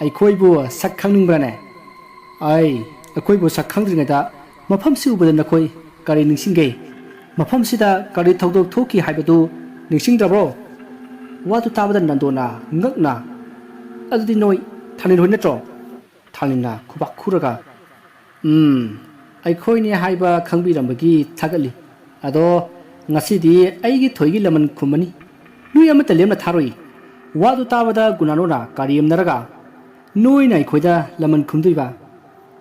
"ꯑꯩꯈꯣꯏꯕꯨ ꯁꯛ ꯈꯪꯅꯤꯡꯕ꯭ꯔꯥꯅꯦ? ꯑꯩ, ꯑꯩꯈꯣꯏꯕꯨ ꯁꯛ ꯈꯪꯗ꯭ꯔꯤꯉꯩꯗ ꯃꯐꯝꯁꯤ ꯎꯕꯗ ꯅꯈꯣꯏ ꯀꯔꯤ ꯅꯤꯡꯁꯤꯡꯒꯦ? ꯃꯐꯝꯁꯤꯗ ꯀꯔꯤ ꯊꯧꯗꯣꯛ ꯊꯣꯛꯈꯤ ꯍꯥꯏꯕꯗꯨ ꯅꯤꯡꯁꯤꯡꯗ꯭ꯔꯕ꯭ꯔꯣ?" ꯋꯥꯗꯨ ꯇꯥꯕꯗ ꯅꯟꯗꯣꯅ ꯉꯛꯅ, "ꯑꯗꯨꯗꯤ ꯅꯣꯏ ꯊꯥꯅꯤꯜ ꯍꯣꯏ ꯅꯠꯇ꯭ꯔꯣ?" ꯊꯥꯅꯤꯜꯅ ꯈꯨꯕꯥꯛ ꯈꯨꯔꯒ, "ꯎꯝ, ꯑꯩꯈꯣꯏꯅꯦ ꯍꯥꯏꯕ ꯈꯪꯕꯤꯔꯝꯕꯒꯤ ꯊꯥꯒꯠꯂꯤ꯫ ꯑꯗꯣ ꯉꯁꯤꯗꯤ ꯑꯩꯒꯤ ꯊꯣꯏꯒꯤ ꯂꯃꯟ ꯈꯨꯝꯃꯅꯤ꯫ ꯅꯣꯏ ꯑꯃꯠꯇ ꯂꯦꯝꯅ ꯊꯥꯔꯣꯏ꯫" ꯋꯥꯗꯨ ꯇꯥꯕꯗ ꯒꯨꯅꯥꯅꯣꯅ ꯀꯔꯦꯝꯅꯔꯒ, "ꯅꯣꯏꯅ ꯑꯩꯈꯣꯏꯗ ꯂꯃꯟ ꯈꯨꯝꯗꯣꯏꯕ?"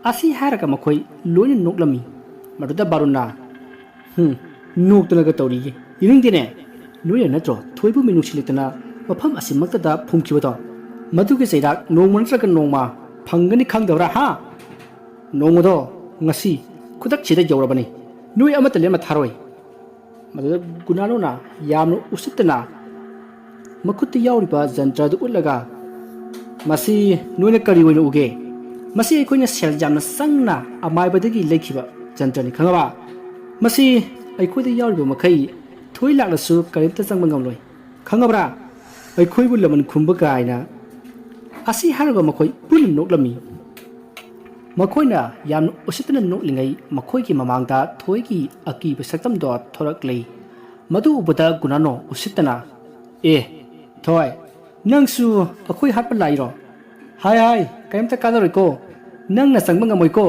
ꯑꯁꯤ ꯍꯥꯏꯔꯒ ꯃꯈꯣꯏ ꯂꯣꯏꯅ ꯅꯣꯛꯂꯝꯃꯤ꯫ ꯃꯗꯨꯗ ꯕꯥꯔꯨꯟꯅ, "ꯍꯨꯝ, ꯅꯣꯛꯇꯅꯒ ꯇꯧꯔꯤꯌꯦ꯫ ꯌꯦꯡꯅꯤꯡꯗꯦꯅꯦ꯫ ꯅꯣꯏꯅ ꯅꯠꯇ꯭ꯔꯣ ꯊꯣꯏꯕꯨ ꯃꯤꯅꯨꯡꯁꯤ ꯂꯩꯇꯅ ꯃꯐꯝ ꯑꯁꯤꯃꯛꯇꯗ ꯐꯨꯝꯈꯤꯕꯗꯣ? ꯃꯗꯨꯒꯤ ꯆꯩꯔꯥꯛ ꯅꯣꯡꯃ ꯅꯠꯇ꯭ꯔꯒ ꯅꯣꯡꯃ ꯐꯪꯒꯅꯤ ꯈꯪꯗꯕ꯭ꯔꯥ, ꯍꯥ? ꯅꯣꯡꯃꯗꯣ ꯉꯁꯤ ꯈꯨꯗꯛꯁꯤꯗ ꯌꯧꯔꯕꯅꯤ꯫ ꯅꯣꯏ ꯑꯃꯠꯇ ꯂꯦꯝꯅ ꯊꯥꯔꯣꯏ꯫ ꯃꯗꯨꯗ ꯒꯨꯅꯥꯅꯣꯅ ꯌꯥꯝꯅ ꯎꯁꯤꯠꯇꯅ ꯃꯈꯨꯠꯇ ꯌꯥꯎꯔꯤꯕ ꯖꯟꯇ꯭ꯔꯗꯨ ꯎꯠꯂꯒ, "ꯃꯁꯤ ꯅꯣꯏꯅ ꯀꯔꯤ ꯑꯣꯏꯅ ꯎꯒꯦ? ꯃꯁꯤ ꯑꯩꯈꯣꯏꯅ ꯁꯦꯜ ꯌꯥꯝꯅ ꯆꯪꯅ ꯑꯃꯥꯏꯕꯗꯒꯤ ꯂꯩꯈꯤꯕ ꯖꯟꯇ꯭ꯔꯅꯤ, ꯈꯪꯉꯕ? ꯃꯁꯤ ꯑꯩꯈꯣꯏꯗ ꯌꯥꯎꯔꯤꯕ ꯃꯈꯩ ꯊꯣꯏ ꯂꯥꯛꯂꯁꯨ ꯀꯔꯤꯝꯇ ꯆꯪꯕ ꯉꯝꯂꯣꯏ, ꯈꯪꯉꯕ꯭ꯔꯥ? ꯑꯩꯈꯣꯏꯕꯨ ꯂꯃꯟ ꯈꯨꯝꯕ ꯀꯥꯏꯅ!" ꯑꯁꯤ ꯍꯥꯏꯔꯒ ꯃꯈꯣꯏ ꯄꯨꯟꯅ ꯅꯣꯛꯂꯝꯃꯤ꯫ ꯃꯈꯣꯏꯅ ꯌꯥꯝꯅ ꯎꯁꯤꯠꯇꯅ ꯅꯣꯛꯂꯤꯉꯩ, ꯃꯈꯣꯏꯒꯤ ꯃꯃꯥꯡꯗ ꯊꯣꯏꯒꯤ ꯑꯀꯤꯕ ꯁꯛꯇꯝꯗꯣ ꯊꯣꯔꯛꯂꯤ꯫ ꯃꯗꯨ ꯎꯕꯗ ꯒꯨꯅꯥꯅꯣ ꯎꯁꯤꯠꯇꯅ, "ꯑꯦ, ꯊꯣꯏ, ꯅꯪꯁꯨ ꯑꯩꯈꯣꯏ ꯍꯥꯠꯄ ꯂꯥꯛꯏꯔꯣ? ꯍꯥꯏ ꯍꯥꯏ, ꯀꯔꯤꯝꯇ ꯀꯥꯟꯅꯔꯣꯏꯀꯣ, ꯅꯪꯅ ꯆꯪꯕ ꯉꯝꯃꯣꯏꯀꯣ!"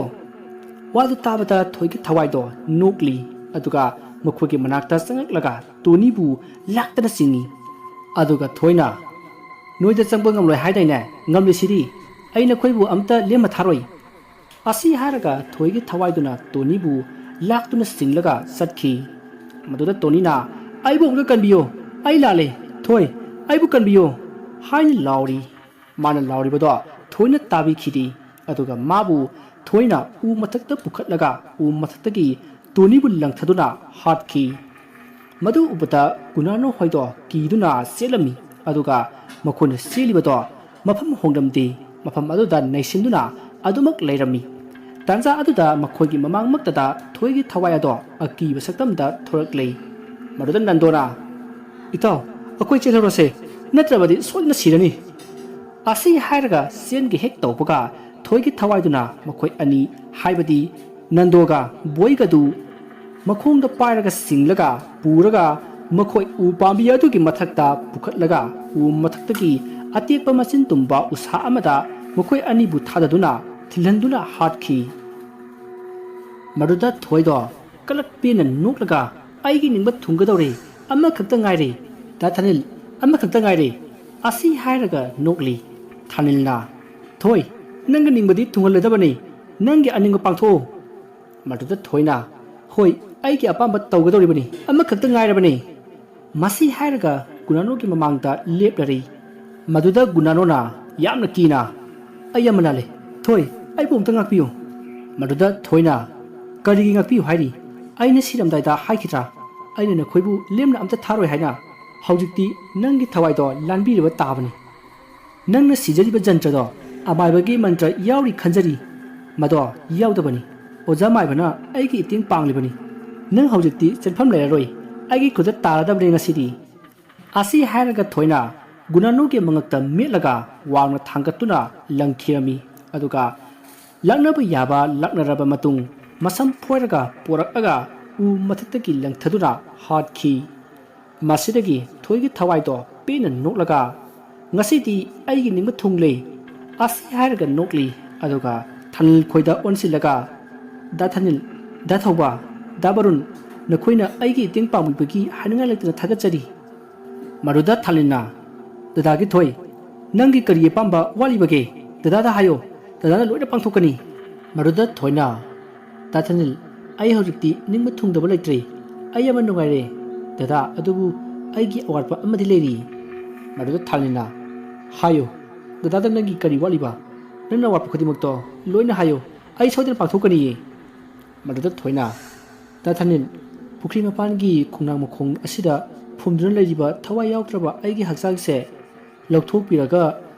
ꯋꯥꯗꯨ ꯇꯥꯕꯗ ꯊꯣꯏꯒꯤ ꯊꯋꯥꯏꯗꯣ ꯅꯣꯛꯂꯤ, ꯑꯗꯨꯒ ꯃꯈꯣꯏꯒꯤ ꯃꯅꯥꯛꯇ ꯆꯪꯂꯛꯂꯒ ꯇꯣꯅꯤꯕꯨ ꯂꯥꯛꯇꯅ ꯆꯤꯡꯏ꯫ ꯑꯗꯨꯒ ꯊꯣꯏꯅ, "ꯅꯣꯏꯗ ꯆꯪꯕ ꯉꯝꯂꯣꯏ ꯍꯥꯏꯗꯥꯏꯅꯦ? ꯉꯝꯂꯤꯁꯤꯗꯤ꯫ ꯑꯩ ꯅꯈꯣꯏꯕꯨ ꯑꯝꯇ ꯂꯦꯝꯃ ꯊꯥꯔꯣꯏ!" ꯑꯁꯤ ꯍꯥꯏꯔꯒ ꯊꯣꯏꯒꯤ ꯊꯋꯥꯏꯗꯨꯅ ꯇꯣꯅꯤꯕꯨ ꯂꯥꯛꯇꯨꯅ ꯆꯤꯡꯂꯒ ꯆꯠꯈꯤ꯫ ꯃꯗꯨꯗ ꯇꯣꯅꯤꯅ, "ꯑꯩꯕꯨ ꯑꯃꯨꯛꯇ ꯀꯟꯕꯤꯌꯨ, ꯑꯩ ꯂꯥꯜꯂꯦ, ꯊꯣꯏ, ꯑꯩꯕꯨ ꯀꯟꯕꯤꯌꯨ" ꯍꯥꯏꯅ ꯂꯥꯎꯔꯤ꯫ ꯃꯥꯅ ꯂꯥꯎꯔꯤꯕꯗꯣ ꯊꯣꯏꯅ ꯇꯥꯕꯤꯈꯤꯗꯦ꯫ ꯑꯗꯨꯒ ꯃꯥꯕꯨ ꯊꯣꯏꯅ ꯎ ꯃꯊꯛꯇ ꯄꯨꯈꯠꯂꯒ ꯎ ꯃꯊꯛꯇꯒꯤ ꯇꯣꯅꯤꯕꯨ ꯂꯪꯊꯗꯨꯅ ꯍꯥꯠꯈꯤ꯫ ꯃꯗꯨ ꯎꯕꯗ ꯒꯨꯅꯥꯅꯣ ꯍꯣꯏꯗꯣ ꯀꯤꯗꯨꯅ ꯆꯦꯜꯂꯝꯃꯤ꯫ ꯑꯗꯨꯒ ꯃꯈꯣꯏꯅ ꯆꯦꯜꯂꯤꯕꯗꯣ ꯃꯐꯝ ꯍꯣꯡꯂꯝꯗꯦ, ꯃꯐꯝ ꯑꯗꯨꯗ ꯅꯩꯁꯤꯟꯗꯨꯅ ꯑꯗꯨꯃꯛ ꯂꯩꯔꯝꯃꯤ꯫ ꯇꯥꯟꯖꯥ ꯑꯗꯨꯗ ꯃꯈꯣꯏꯒꯤ ꯃꯃꯥꯡꯃꯛꯇꯗ ꯊꯣꯏꯒꯤ ꯊꯋꯥꯏ ꯑꯗꯣ ꯑꯀꯤꯕ ꯁꯛꯇꯝꯗ ꯊꯣꯔꯛꯂꯦ꯫ ꯃꯗꯨꯗ ꯅꯟꯗꯣꯅ, "ꯏꯇꯥꯎ, ꯑꯩꯈꯣꯏ ꯆꯦꯜꯍꯧꯔꯁꯦ, ꯅꯠꯇ꯭ꯔꯕꯗꯤ ꯁꯣꯏꯗꯅ ꯁꯤꯔꯅꯤ!" ꯑꯁꯤ ꯍꯥꯏꯔꯒ ꯆꯦꯟꯒꯦ ꯍꯦꯛ ꯇꯧꯕꯒ ꯊꯣꯏꯒꯤ ꯊꯋꯥꯏꯗꯨꯅ ꯃꯈꯣꯏ ꯑꯅꯤ, ꯍꯥꯏꯕꯗꯤ ꯅꯟꯗꯣꯒ ꯕꯣꯏꯒꯗꯨ ꯃꯈꯣꯡꯗ ꯄꯥꯏꯔꯒ ꯆꯤꯡꯂꯒ ꯄꯨꯔꯒ ꯃꯈꯣꯏ ꯎ ꯄꯥꯝꯕꯤ ꯑꯗꯨꯒꯤ ꯃꯊꯛꯇ ꯄꯨꯈꯠꯂꯒ ꯎ ꯃꯊꯛꯇꯒꯤ ꯑꯇꯦꯛꯄ ꯃꯆꯤꯟ ꯇꯨꯝꯕ ꯎꯁꯥ ꯑꯃꯗ ꯃꯈꯣꯏ ꯑꯅꯤꯕꯨ ꯊꯥꯗꯗꯨꯅ ꯊꯤꯜꯍꯟꯗꯨꯅ ꯍꯥꯠꯈꯤ꯫ ꯃꯗꯨꯗ ꯊꯣꯏꯗꯣ ꯀꯂꯛ ꯄꯦꯟꯅ ꯅꯣꯛꯂꯒ, "ꯑꯩꯒꯤ ꯅꯤꯡꯕ ꯊꯨꯡꯒꯗꯧꯔꯦ, ꯑꯃꯈꯛꯇ ꯉꯥꯏꯔꯦ, ꯗꯥ ꯊꯥꯅꯤꯜ, ꯑꯃꯈꯛꯇ ꯉꯥꯏꯔꯦ!" ꯑꯁꯤ ꯍꯥꯏꯔꯒ ꯅꯣꯛꯂꯤ꯫ ꯊꯥꯅꯤꯜꯅ, "ꯊꯣꯏ, ꯅꯪꯒꯤ ꯅꯤꯡꯕꯗꯤ ꯊꯨꯡꯍꯜꯂꯗꯕꯅꯤ, ꯅꯪꯒꯤ ꯑꯅꯤꯡꯕ ꯄꯥꯡꯊꯣꯛꯑꯣ!" ꯃꯗꯨꯗ ꯊꯣꯏꯅ, "ꯍꯣꯏ, ꯑꯩꯒꯤ ꯑꯄꯥꯝꯕ ꯇꯧꯒꯗꯧꯔꯤꯕꯅꯤ, ꯑꯃꯈꯛꯇ ꯉꯥꯏꯔꯕꯅꯤ!" ꯃꯁꯤ ꯍꯥꯏꯔꯒ ꯒꯨꯅꯥꯅꯣꯒꯤ ꯃꯃꯥꯡꯗ ꯂꯦꯞꯂꯔꯤ꯫ ꯃꯗꯨꯗ ꯒꯨꯅꯥꯅꯣꯅ ꯌꯥꯝꯅ ꯀꯤꯅ, "ꯑꯩ ꯑꯃ ꯂꯥꯜꯂꯦ꯫ ꯊꯣꯏ, ꯑꯩꯕꯨ ꯑꯝꯇ ꯉꯥꯛꯄꯤꯌꯨ!" ꯃꯗꯨꯗ ꯊꯣꯏꯅ, "ꯀꯔꯤꯒꯤ ꯉꯥꯛꯄꯤꯌꯨ ꯍꯥꯏꯔꯤ? ꯑꯩꯅ ꯁꯤꯔꯝꯗꯥꯏꯗ ꯍꯥꯏꯈꯤꯗ꯭ꯔꯥ ꯑꯩꯅ ꯅꯈꯣꯏꯕꯨ ꯂꯦꯝꯅ ꯑꯝꯇ ꯊꯥꯔꯣꯏ ꯍꯥꯏꯅ? ꯍꯧꯖꯤꯛꯇꯤ ꯅꯪꯒꯤ ꯊꯋꯥꯏꯗꯣ ꯂꯥꯟꯕꯤꯔꯤꯕ ꯇꯥꯕꯅꯤ꯫ ꯅꯪꯅ ꯁꯤꯖꯔꯤꯕ ꯖꯟꯇ꯭ꯔꯗꯣ ꯑꯃꯥꯏꯕꯒꯤ ꯃꯟꯇ꯭ꯔ ꯌꯥꯎꯔꯤ ꯈꯟꯖꯔꯤ꯫ ꯃꯗꯣ ꯌꯥꯎꯗꯕꯅꯤ꯫ ꯑꯣꯖꯥ ꯃꯥꯏꯕꯅ ꯑꯩꯒꯤ ꯏꯇꯦꯡ ꯄꯥꯡꯂꯤꯕꯅꯤ꯫ ꯅꯪ ꯍꯧꯖꯤꯛꯇꯤ ꯆꯦꯟꯐꯝ ꯂꯩꯔꯔꯣꯏ꯫ ꯑꯩꯒꯤ ꯈꯨꯠꯇ ꯇꯥꯔꯗꯕꯅꯤ ꯉꯁꯤꯗꯤ"꯫ ꯑꯁꯤ ꯍꯥꯏꯔꯒ ꯊꯣꯏꯅ ꯒꯨꯅꯥꯅꯨꯒꯤ ꯃꯉꯛꯇ ꯃꯦꯠꯂꯒ ꯋꯥꯡꯅ ꯊꯥꯡꯒꯠꯇꯨꯅ ꯂꯪꯈꯤꯔꯝꯃꯤ꯫ ꯑꯗꯨꯒ ꯂꯥꯛꯅꯕ ꯌꯥꯕ ꯂꯥꯛꯅꯔꯕ ꯃꯇꯨꯡ, ꯃꯁꯝ ꯐꯣꯏꯔꯒ ꯄꯣꯔꯛꯑꯒ ꯎ ꯃꯊꯛꯇꯒꯤ ꯂꯪꯊꯗꯨꯅ ꯍꯥꯠꯈꯤ꯫ ꯃꯁꯤꯗꯒꯤ ꯊꯣꯏꯒꯤ ꯊꯋꯥꯏꯗꯣ ꯄꯦꯟꯅ ꯅꯣꯛꯂꯒ, "ꯉꯁꯤꯗꯤ ꯑꯩꯒꯤ ꯅꯤꯡꯕ ꯊꯨꯡꯂꯦ" ꯑꯁꯤ ꯍꯥꯏꯔꯒ ꯅꯣꯛꯂꯤ꯫ ꯑꯗꯨꯒ ꯊꯥꯅꯤꯜ ꯈꯣꯏꯗ ꯑꯣꯟꯁꯤꯜꯂꯒ, "ꯗꯥ ꯊꯥꯅꯤꯜ, ꯗꯥ ꯊꯧꯕ, ꯗꯥ ꯕꯥꯔꯨꯟ, ꯅꯈꯣꯏꯅ ꯑꯩꯒꯤ ꯏꯇꯦꯡ ꯄꯥꯡꯕꯤꯕꯒꯤ ꯍꯥꯏꯅꯤꯡꯉꯥꯏ ꯂꯩꯇꯅ ꯊꯥꯒꯠꯆꯔꯤ"꯫ ꯃꯗꯨꯗ ꯊꯥꯅꯤꯜꯅ, "ꯗꯗꯥꯒꯤ ꯊꯣꯏ, ꯅꯪꯒꯤ ꯀꯔꯤ ꯑꯄꯥꯝꯕ ꯋꯥꯠꯂꯤꯕꯒꯦ? ꯗꯗꯥꯗ ꯍꯥꯏꯌꯣ, ꯗꯗꯥꯅ ꯂꯣꯏꯅ ꯄꯥꯡꯊꯣꯛꯀꯅꯤ"꯫ ꯃꯗꯨꯗ ꯊꯣꯏꯅ, "ꯗꯥ ꯊꯥꯅꯤꯜ, ꯑꯩ ꯍꯧꯖꯤꯛꯇꯤ ꯅꯤꯡꯕ ꯊꯨꯡꯗꯕ ꯂꯩꯇ꯭ꯔꯦ꯫ ꯑꯩ ꯌꯥꯝꯅ ꯅꯨꯡꯉꯥꯏꯔꯦ, ꯗꯗꯥ, ꯑꯗꯨꯕꯨ ꯑꯩꯒꯤ ꯑꯋꯥꯠꯄ ꯑꯃꯗꯤ ꯂꯩꯔꯤ"꯫ ꯃꯗꯨꯗ ꯊꯥꯅꯤꯜꯅ, "ꯍꯥꯏꯌꯨ, ꯗꯗꯥꯗ ꯅꯪꯒꯤ ꯀꯔꯤ ꯋꯥꯠꯂꯤꯕ? ꯅꯪꯅ ꯑꯋꯥꯠꯄ ꯈꯨꯗꯤꯡꯃꯛꯇꯣ ꯂꯣꯏꯅ ꯍꯥꯏꯌꯨ, ꯑꯩ ꯁꯣꯏꯗꯅ ꯄꯥꯡꯊꯣꯛꯀꯅꯤꯌꯦ"꯫ ꯃꯗꯨꯗ ꯊꯣꯏꯅ, "ꯗꯥ ꯊꯥꯅꯤꯜ, ꯄꯨꯈ꯭ꯔꯤ ꯃꯄꯥꯟꯒꯤ ꯈꯣꯡꯅꯥꯡ ꯃꯈꯣꯡ ꯑꯁꯤꯗ ꯐꯨꯝꯗꯨꯅ ꯂꯩꯔꯤꯕ ꯊꯋꯥꯏ ꯌꯥꯎꯗ꯭ꯔꯕ ꯑꯩꯒꯤ ꯍꯛꯆꯥꯡꯁꯦ ꯂꯧꯊꯣꯛꯄꯤꯔꯒ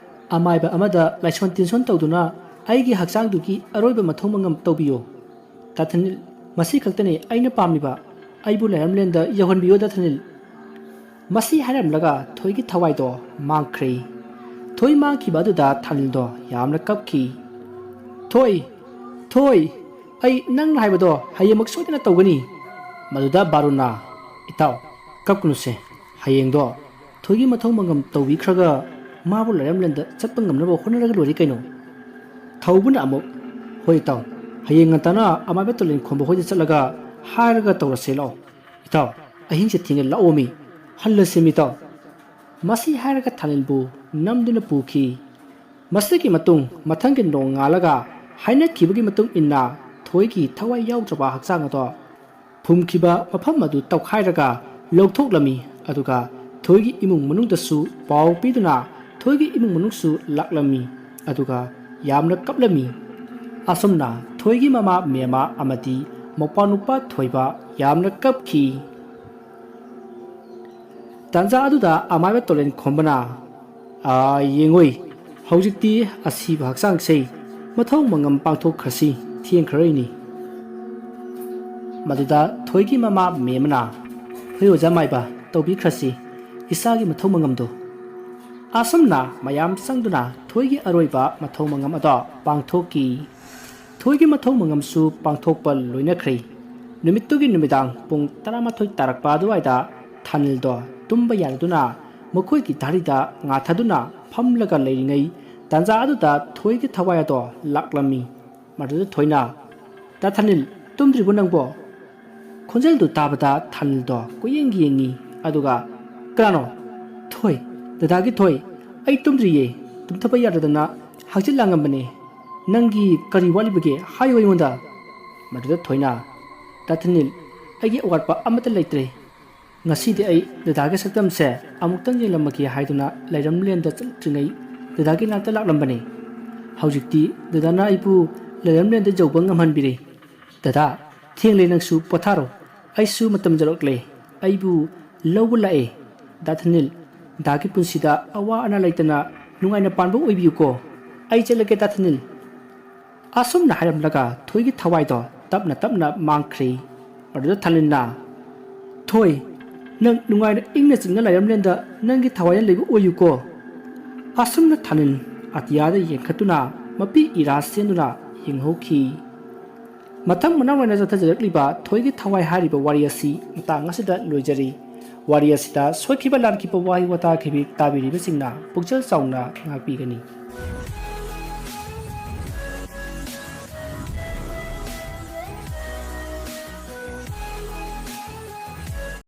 ꯑꯃꯥꯏꯕ ꯑꯃꯗ ꯂꯥꯏꯁꯣꯟ ꯇꯤꯟꯁꯣꯟ ꯇꯧꯗꯨꯅ ꯑꯩꯒꯤ ꯍꯛꯆꯥꯡꯗꯨꯒꯤ ꯑꯔꯣꯏꯕ ꯃꯊꯧ ꯃꯉꯝ ꯇꯧꯕꯤꯌꯨ꯫ ꯗꯥ ꯊꯥꯅꯤꯜ, ꯃꯁꯤ ꯈꯛꯇꯅꯤ ꯑꯩꯅ ꯄꯥꯝꯂꯤꯕ꯫ ꯑꯩꯕꯨ ꯂꯥꯏꯔꯝꯂꯦꯟꯗ ꯌꯧꯍꯟꯕꯤꯌꯨ ꯗꯥ ꯊꯥꯅꯤꯜ"꯫ ꯃꯁꯤ ꯍꯥꯏꯔꯝꯂꯒ ꯊꯣꯏꯒꯤ ꯊꯋꯥꯏꯗꯣ ꯃꯥꯡꯈ꯭ꯔꯦ꯫ ꯊꯣꯏ ꯃꯥꯡꯈꯤꯕ ꯑꯗꯨꯗ ꯊꯥꯅꯤꯜꯗꯣ ꯌꯥꯝꯅ ꯀꯞꯈꯤ꯫ "ꯊꯣꯏ, ꯊꯣꯏ, ꯑꯩ ꯅꯪꯅ ꯍꯥꯏꯕꯗꯣ ꯍꯌꯦꯡꯃꯛ ꯁꯣꯏꯗꯅ ꯇꯧꯒꯅꯤ"꯫ ꯃꯗꯨꯗ ꯕꯥꯔꯨꯅ, "ꯏꯇꯥꯎ, ꯀꯞꯀꯅꯨꯁꯦ꯫ ꯍꯌꯦꯡꯗꯣ ꯊꯣꯏꯒꯤ ꯃꯊꯧ ꯃꯉꯝ ꯇꯧꯕꯤꯈ꯭ꯔꯒ ꯃꯥꯕꯨ ꯂꯥꯏꯔꯝꯂꯦꯟꯗ ꯆꯠꯄ ꯉꯝꯅꯕ ꯍꯣꯠꯅꯔꯒ ꯂꯣꯏꯔꯦ ꯀꯩꯅꯣ"꯫ ꯊꯧꯕꯅ ꯑꯃꯨꯛ, "ꯍꯣꯏ ꯏꯇꯥꯎ, ꯍꯌꯦꯡ ꯉꯟꯇꯥꯅ ꯑꯃꯥꯏꯕ ꯇꯨꯂꯦꯟ ꯈꯣꯝꯕ ꯍꯣꯏꯗ ꯆꯠꯂꯒ ꯍꯥꯏꯔꯒ ꯇꯧꯔꯁꯦ ꯂꯥꯛꯑꯣ꯫ ꯏꯇꯥꯎ, ꯑꯍꯤꯡꯁꯦ ꯊꯦꯡꯉꯦ, ꯂꯥꯛꯑꯣꯃꯤ, ꯍꯜꯂꯁꯦꯃꯤ ꯏꯇꯥꯎ"꯫ ꯃꯁꯤ ꯍꯥꯏꯔꯒ ꯊꯥꯅꯤꯜꯕꯨ ꯅꯝꯗꯨꯅ ꯄꯨꯈꯤ꯫ ꯃꯁꯤꯒꯤ ꯃꯇꯨꯡ ꯃꯊꯪꯒꯤ ꯅꯣꯡꯉꯥꯜꯂꯒ ꯍꯥꯏꯅꯈꯤꯕꯒꯤ ꯃꯇꯨꯡ ꯏꯟꯅ ꯊꯣꯏꯒꯤ ꯊꯋꯥꯏ ꯌꯥꯎꯗ꯭ꯔꯕ ꯍꯛꯆꯥꯡ ꯑꯗꯣ ꯐꯨꯝꯈꯤꯕ ꯃꯐꯝ ꯑꯗꯨ ꯇꯧꯈꯥꯏꯔꯒ ꯂꯧꯊꯣꯛꯂꯝꯃꯤ꯫ ꯑꯗꯨꯒ ꯊꯣꯏꯒꯤ ꯏꯃꯨꯡ ꯃꯅꯨꯡꯗꯁꯨ ꯄꯥꯎ ꯄꯤꯗꯨꯅ ꯊꯣꯏꯒꯤ ꯏꯃꯨꯡ ꯃꯅꯨꯡꯁꯨ ꯂꯥꯛꯂꯝꯃꯤ꯫ ꯑꯗꯨꯒ ꯌꯥꯝꯅ ꯀꯞꯂꯝꯃꯤ꯫ ꯑꯁꯨꯝꯅ ꯊꯣꯏꯒꯤ ꯃꯃꯥ ꯃꯦꯃꯥ ꯑꯃꯗꯤ ꯃꯧꯄ꯭ꯋꯥ ꯅꯨꯄꯥ ꯊꯣꯏꯕ ꯌꯥꯝꯅ ꯀꯞꯈꯤ꯫ ꯇꯥꯟꯖꯥ ꯑꯗꯨꯗ ꯑꯃꯥꯏꯕ ꯇꯣꯂꯦꯟ ꯈꯣꯝꯕꯅ, "ꯑꯥ, ꯌꯦꯡꯉꯨꯏ, ꯍꯧꯖꯤꯛꯇꯤ ꯑꯁꯤꯕ ꯍꯛꯆꯥꯡꯁꯦ ꯃꯊꯧ ꯃꯉꯝ ꯄꯥꯡꯊꯣꯛꯈ꯭ꯔꯁꯤ, ꯊꯦꯡꯈ꯭ꯔꯔꯣꯏꯅꯤ꯫" ꯃꯗꯨꯗ ꯊꯣꯏꯒꯤ ꯃꯃꯥ ꯃꯦꯝꯅ, "ꯍꯣꯏ ꯑꯣꯖꯥ ꯃꯥꯏꯕ, ꯇꯧꯕꯤꯈ꯭ꯔꯁꯤ ꯏꯁꯥꯒꯤ ꯃꯊꯧ ꯃꯉꯝꯗꯨ꯫" ꯑꯁꯨꯝꯅ ꯃꯌꯥꯝ ꯆꯪꯗꯨꯅ ꯊꯣꯏꯒꯤ ꯑꯔꯣꯏꯕ ꯃꯊꯧ ꯃꯉꯝ ꯑꯗꯣ ꯄꯥꯡꯊꯣꯛꯈꯤ꯫ ꯊꯣꯏꯒꯤ ꯃꯊꯧ ꯃꯉꯝꯁꯨ ꯄꯥꯡꯊꯣꯛꯄ ꯂꯣꯏꯅꯈ꯭ꯔꯦ꯫ ꯅꯨꯃꯤꯠꯇꯨꯒꯤ ꯅꯨꯃꯤꯗꯥꯡ ꯄꯨꯡ ꯇꯔꯥꯃꯥꯊꯣꯏ ꯇꯥꯔꯛꯄ ꯑꯗꯨꯋꯥꯏꯗ ꯊꯥꯅꯤꯜꯗꯣ ꯇꯨꯝꯕ ꯌꯥꯗꯗꯨꯅ ꯃꯈꯣꯏꯒꯤ ꯙꯥꯔꯤꯗ ꯉꯥꯊꯗꯨꯅ ꯐꯝꯂꯒ ꯂꯩꯔꯤꯉꯩ ꯇꯥꯟꯖꯥ ꯑꯗꯨꯗ ꯊꯣꯏꯒꯤ ꯊꯋꯥꯏ ꯑꯗꯣ ꯂꯥꯛꯂꯝꯃꯤ꯫ ꯃꯗꯨꯗ ꯊꯣꯏꯅ, "ꯗꯥ ꯊꯥꯅꯤꯜ, ꯇꯨꯝꯗ꯭ꯔꯤꯕꯣ ꯅꯪꯕꯣ?" ꯈꯣꯟꯖꯦꯜꯗꯨ ꯇꯥꯕꯗ ꯊꯥꯅꯤꯜꯗꯣ ꯀꯣꯏꯌꯦꯡ ꯌꯦꯡꯉꯤ, ꯑꯗꯨꯒ, "ꯀꯅꯥꯅꯣ?" "ꯊꯣꯏ, ꯗꯗꯥꯒꯤ ꯊꯣꯏ, ꯑꯩ ꯇꯨꯝꯗ꯭ꯔꯤꯌꯦ, ꯇꯨꯝꯊꯕ ꯌꯥꯗꯗꯅ ꯍꯛꯆꯤꯠ ꯂꯥꯡꯉꯝꯕꯅꯦ꯫ ꯅꯪꯒꯤ ꯀꯔꯤ ꯋꯥꯠꯂꯤꯕꯒꯦ? ꯍꯥꯏꯌꯨ ꯑꯩꯉꯣꯟꯗ꯫" ꯃꯗꯨꯗ ꯊꯣꯏꯅ, "ꯗꯥ ꯊꯥꯅꯤꯜ, ꯑꯩꯒꯤ ꯑꯋꯥꯠꯄ ꯑꯃꯠꯇ ꯂꯩꯇ꯭ꯔꯦ꯫ ꯉꯁꯤꯗꯤ ꯑꯩ ꯗꯗꯥꯒꯤ ꯁꯛꯇꯝꯁꯦ ꯑꯃꯨꯛꯇꯪ ꯌꯦꯡꯂꯝꯃꯒꯦ ꯍꯥꯏꯗꯨꯅ ꯂꯩꯔꯝꯂꯦꯟꯗ ꯆꯠꯇ꯭ꯔꯤꯉꯩ ꯗꯗꯥꯒꯤ ꯅꯥꯛꯇ ꯂꯥꯛꯂꯝꯕꯅꯦ꯫ ꯍꯧꯖꯤꯛꯇꯤ ꯗꯗꯥꯅ ꯑꯩꯕꯨ ꯂꯩꯔꯝꯂꯦꯟꯗ ꯌꯧꯕ ꯉꯝꯍꯟꯕꯤꯔꯦ꯫ ꯗꯗꯥ, ꯊꯦꯡꯂꯦ, ꯅꯪꯁꯨ ꯄꯣꯊꯥꯔꯣ, ꯑꯩꯁꯨ ꯃꯇꯝ ꯌꯧꯔꯛꯂꯦ, ꯑꯩꯕꯨ ꯂꯧꯕ ꯂꯥꯛꯑꯦ꯫ ꯗꯥ ꯊꯥꯅꯤꯜ, ꯗꯥꯒꯤ ꯄꯨꯟꯁꯤꯗ ꯑꯋꯥ ꯑꯅꯥ ꯂꯩꯇꯅ ꯅꯨꯡꯉꯥꯏꯅ ꯄꯥꯟꯕ ꯑꯣꯏꯕꯤꯌꯨꯀꯣ꯫ ꯑꯩ ꯆꯠꯂꯒꯦ ꯗꯥ ꯊꯥꯅꯤꯜ꯫" ꯑꯁꯨꯝꯅ ꯍꯥꯏꯔꯝꯂꯒ ꯊꯣꯏꯒꯤ ꯊꯋꯥꯏꯗꯣ ꯇꯞꯅ ꯇꯞꯅ ꯃꯥꯡꯈ꯭ꯔꯦ꯫ ꯃꯗꯨꯗ ꯊꯥꯅꯤꯜꯅ, "ꯊꯣꯏ, ꯅꯪ ꯅꯨꯡꯉꯥꯏꯅ ꯏꯪꯅ ꯆꯤꯛꯅ ꯂꯩꯔꯝꯂꯦꯟꯗ ꯅꯪꯒꯤ ꯊꯋꯥꯏꯅ ꯂꯩꯕ ꯑꯣꯏꯌꯨꯀꯣ꯫" ꯑꯁꯨꯝꯅ ꯊꯥꯅꯤꯜ ꯑꯇꯤꯌꯥꯗ ꯌꯦꯡꯈꯠꯇꯨꯅ ꯃꯄꯤ ꯏꯔꯥ ꯆꯦꯟꯗꯨꯅ ꯌꯦꯡꯍꯧꯈꯤ꯫ ꯃꯊꯪ ꯃꯅꯥꯎ ꯅꯥꯏꯅ ꯆꯠꯊꯖꯔꯛꯂꯤꯕ ꯊꯣꯏꯒꯤ ꯊꯋꯥꯏ ꯍꯥꯏꯔꯤꯕ ꯋꯥꯔꯤ ꯑꯁꯤ ꯃꯇꯥꯡ ꯑꯁꯤꯗ ꯂꯣꯏꯖꯔꯤ꯫ ꯋꯥꯔꯤ ꯑꯁꯤꯗ ꯁꯣꯏꯈꯤꯕ ꯂꯥꯟꯈꯤꯕ ꯋꯥꯍꯩ ꯋꯥꯇꯥ ꯈꯤꯕꯤ ꯇꯥꯕꯤꯔꯤꯕꯁꯤꯡꯅ ꯄꯨꯛꯆꯦꯜ ꯆꯥꯎꯅ ꯉꯥꯛꯄꯤꯒꯅꯤ꯫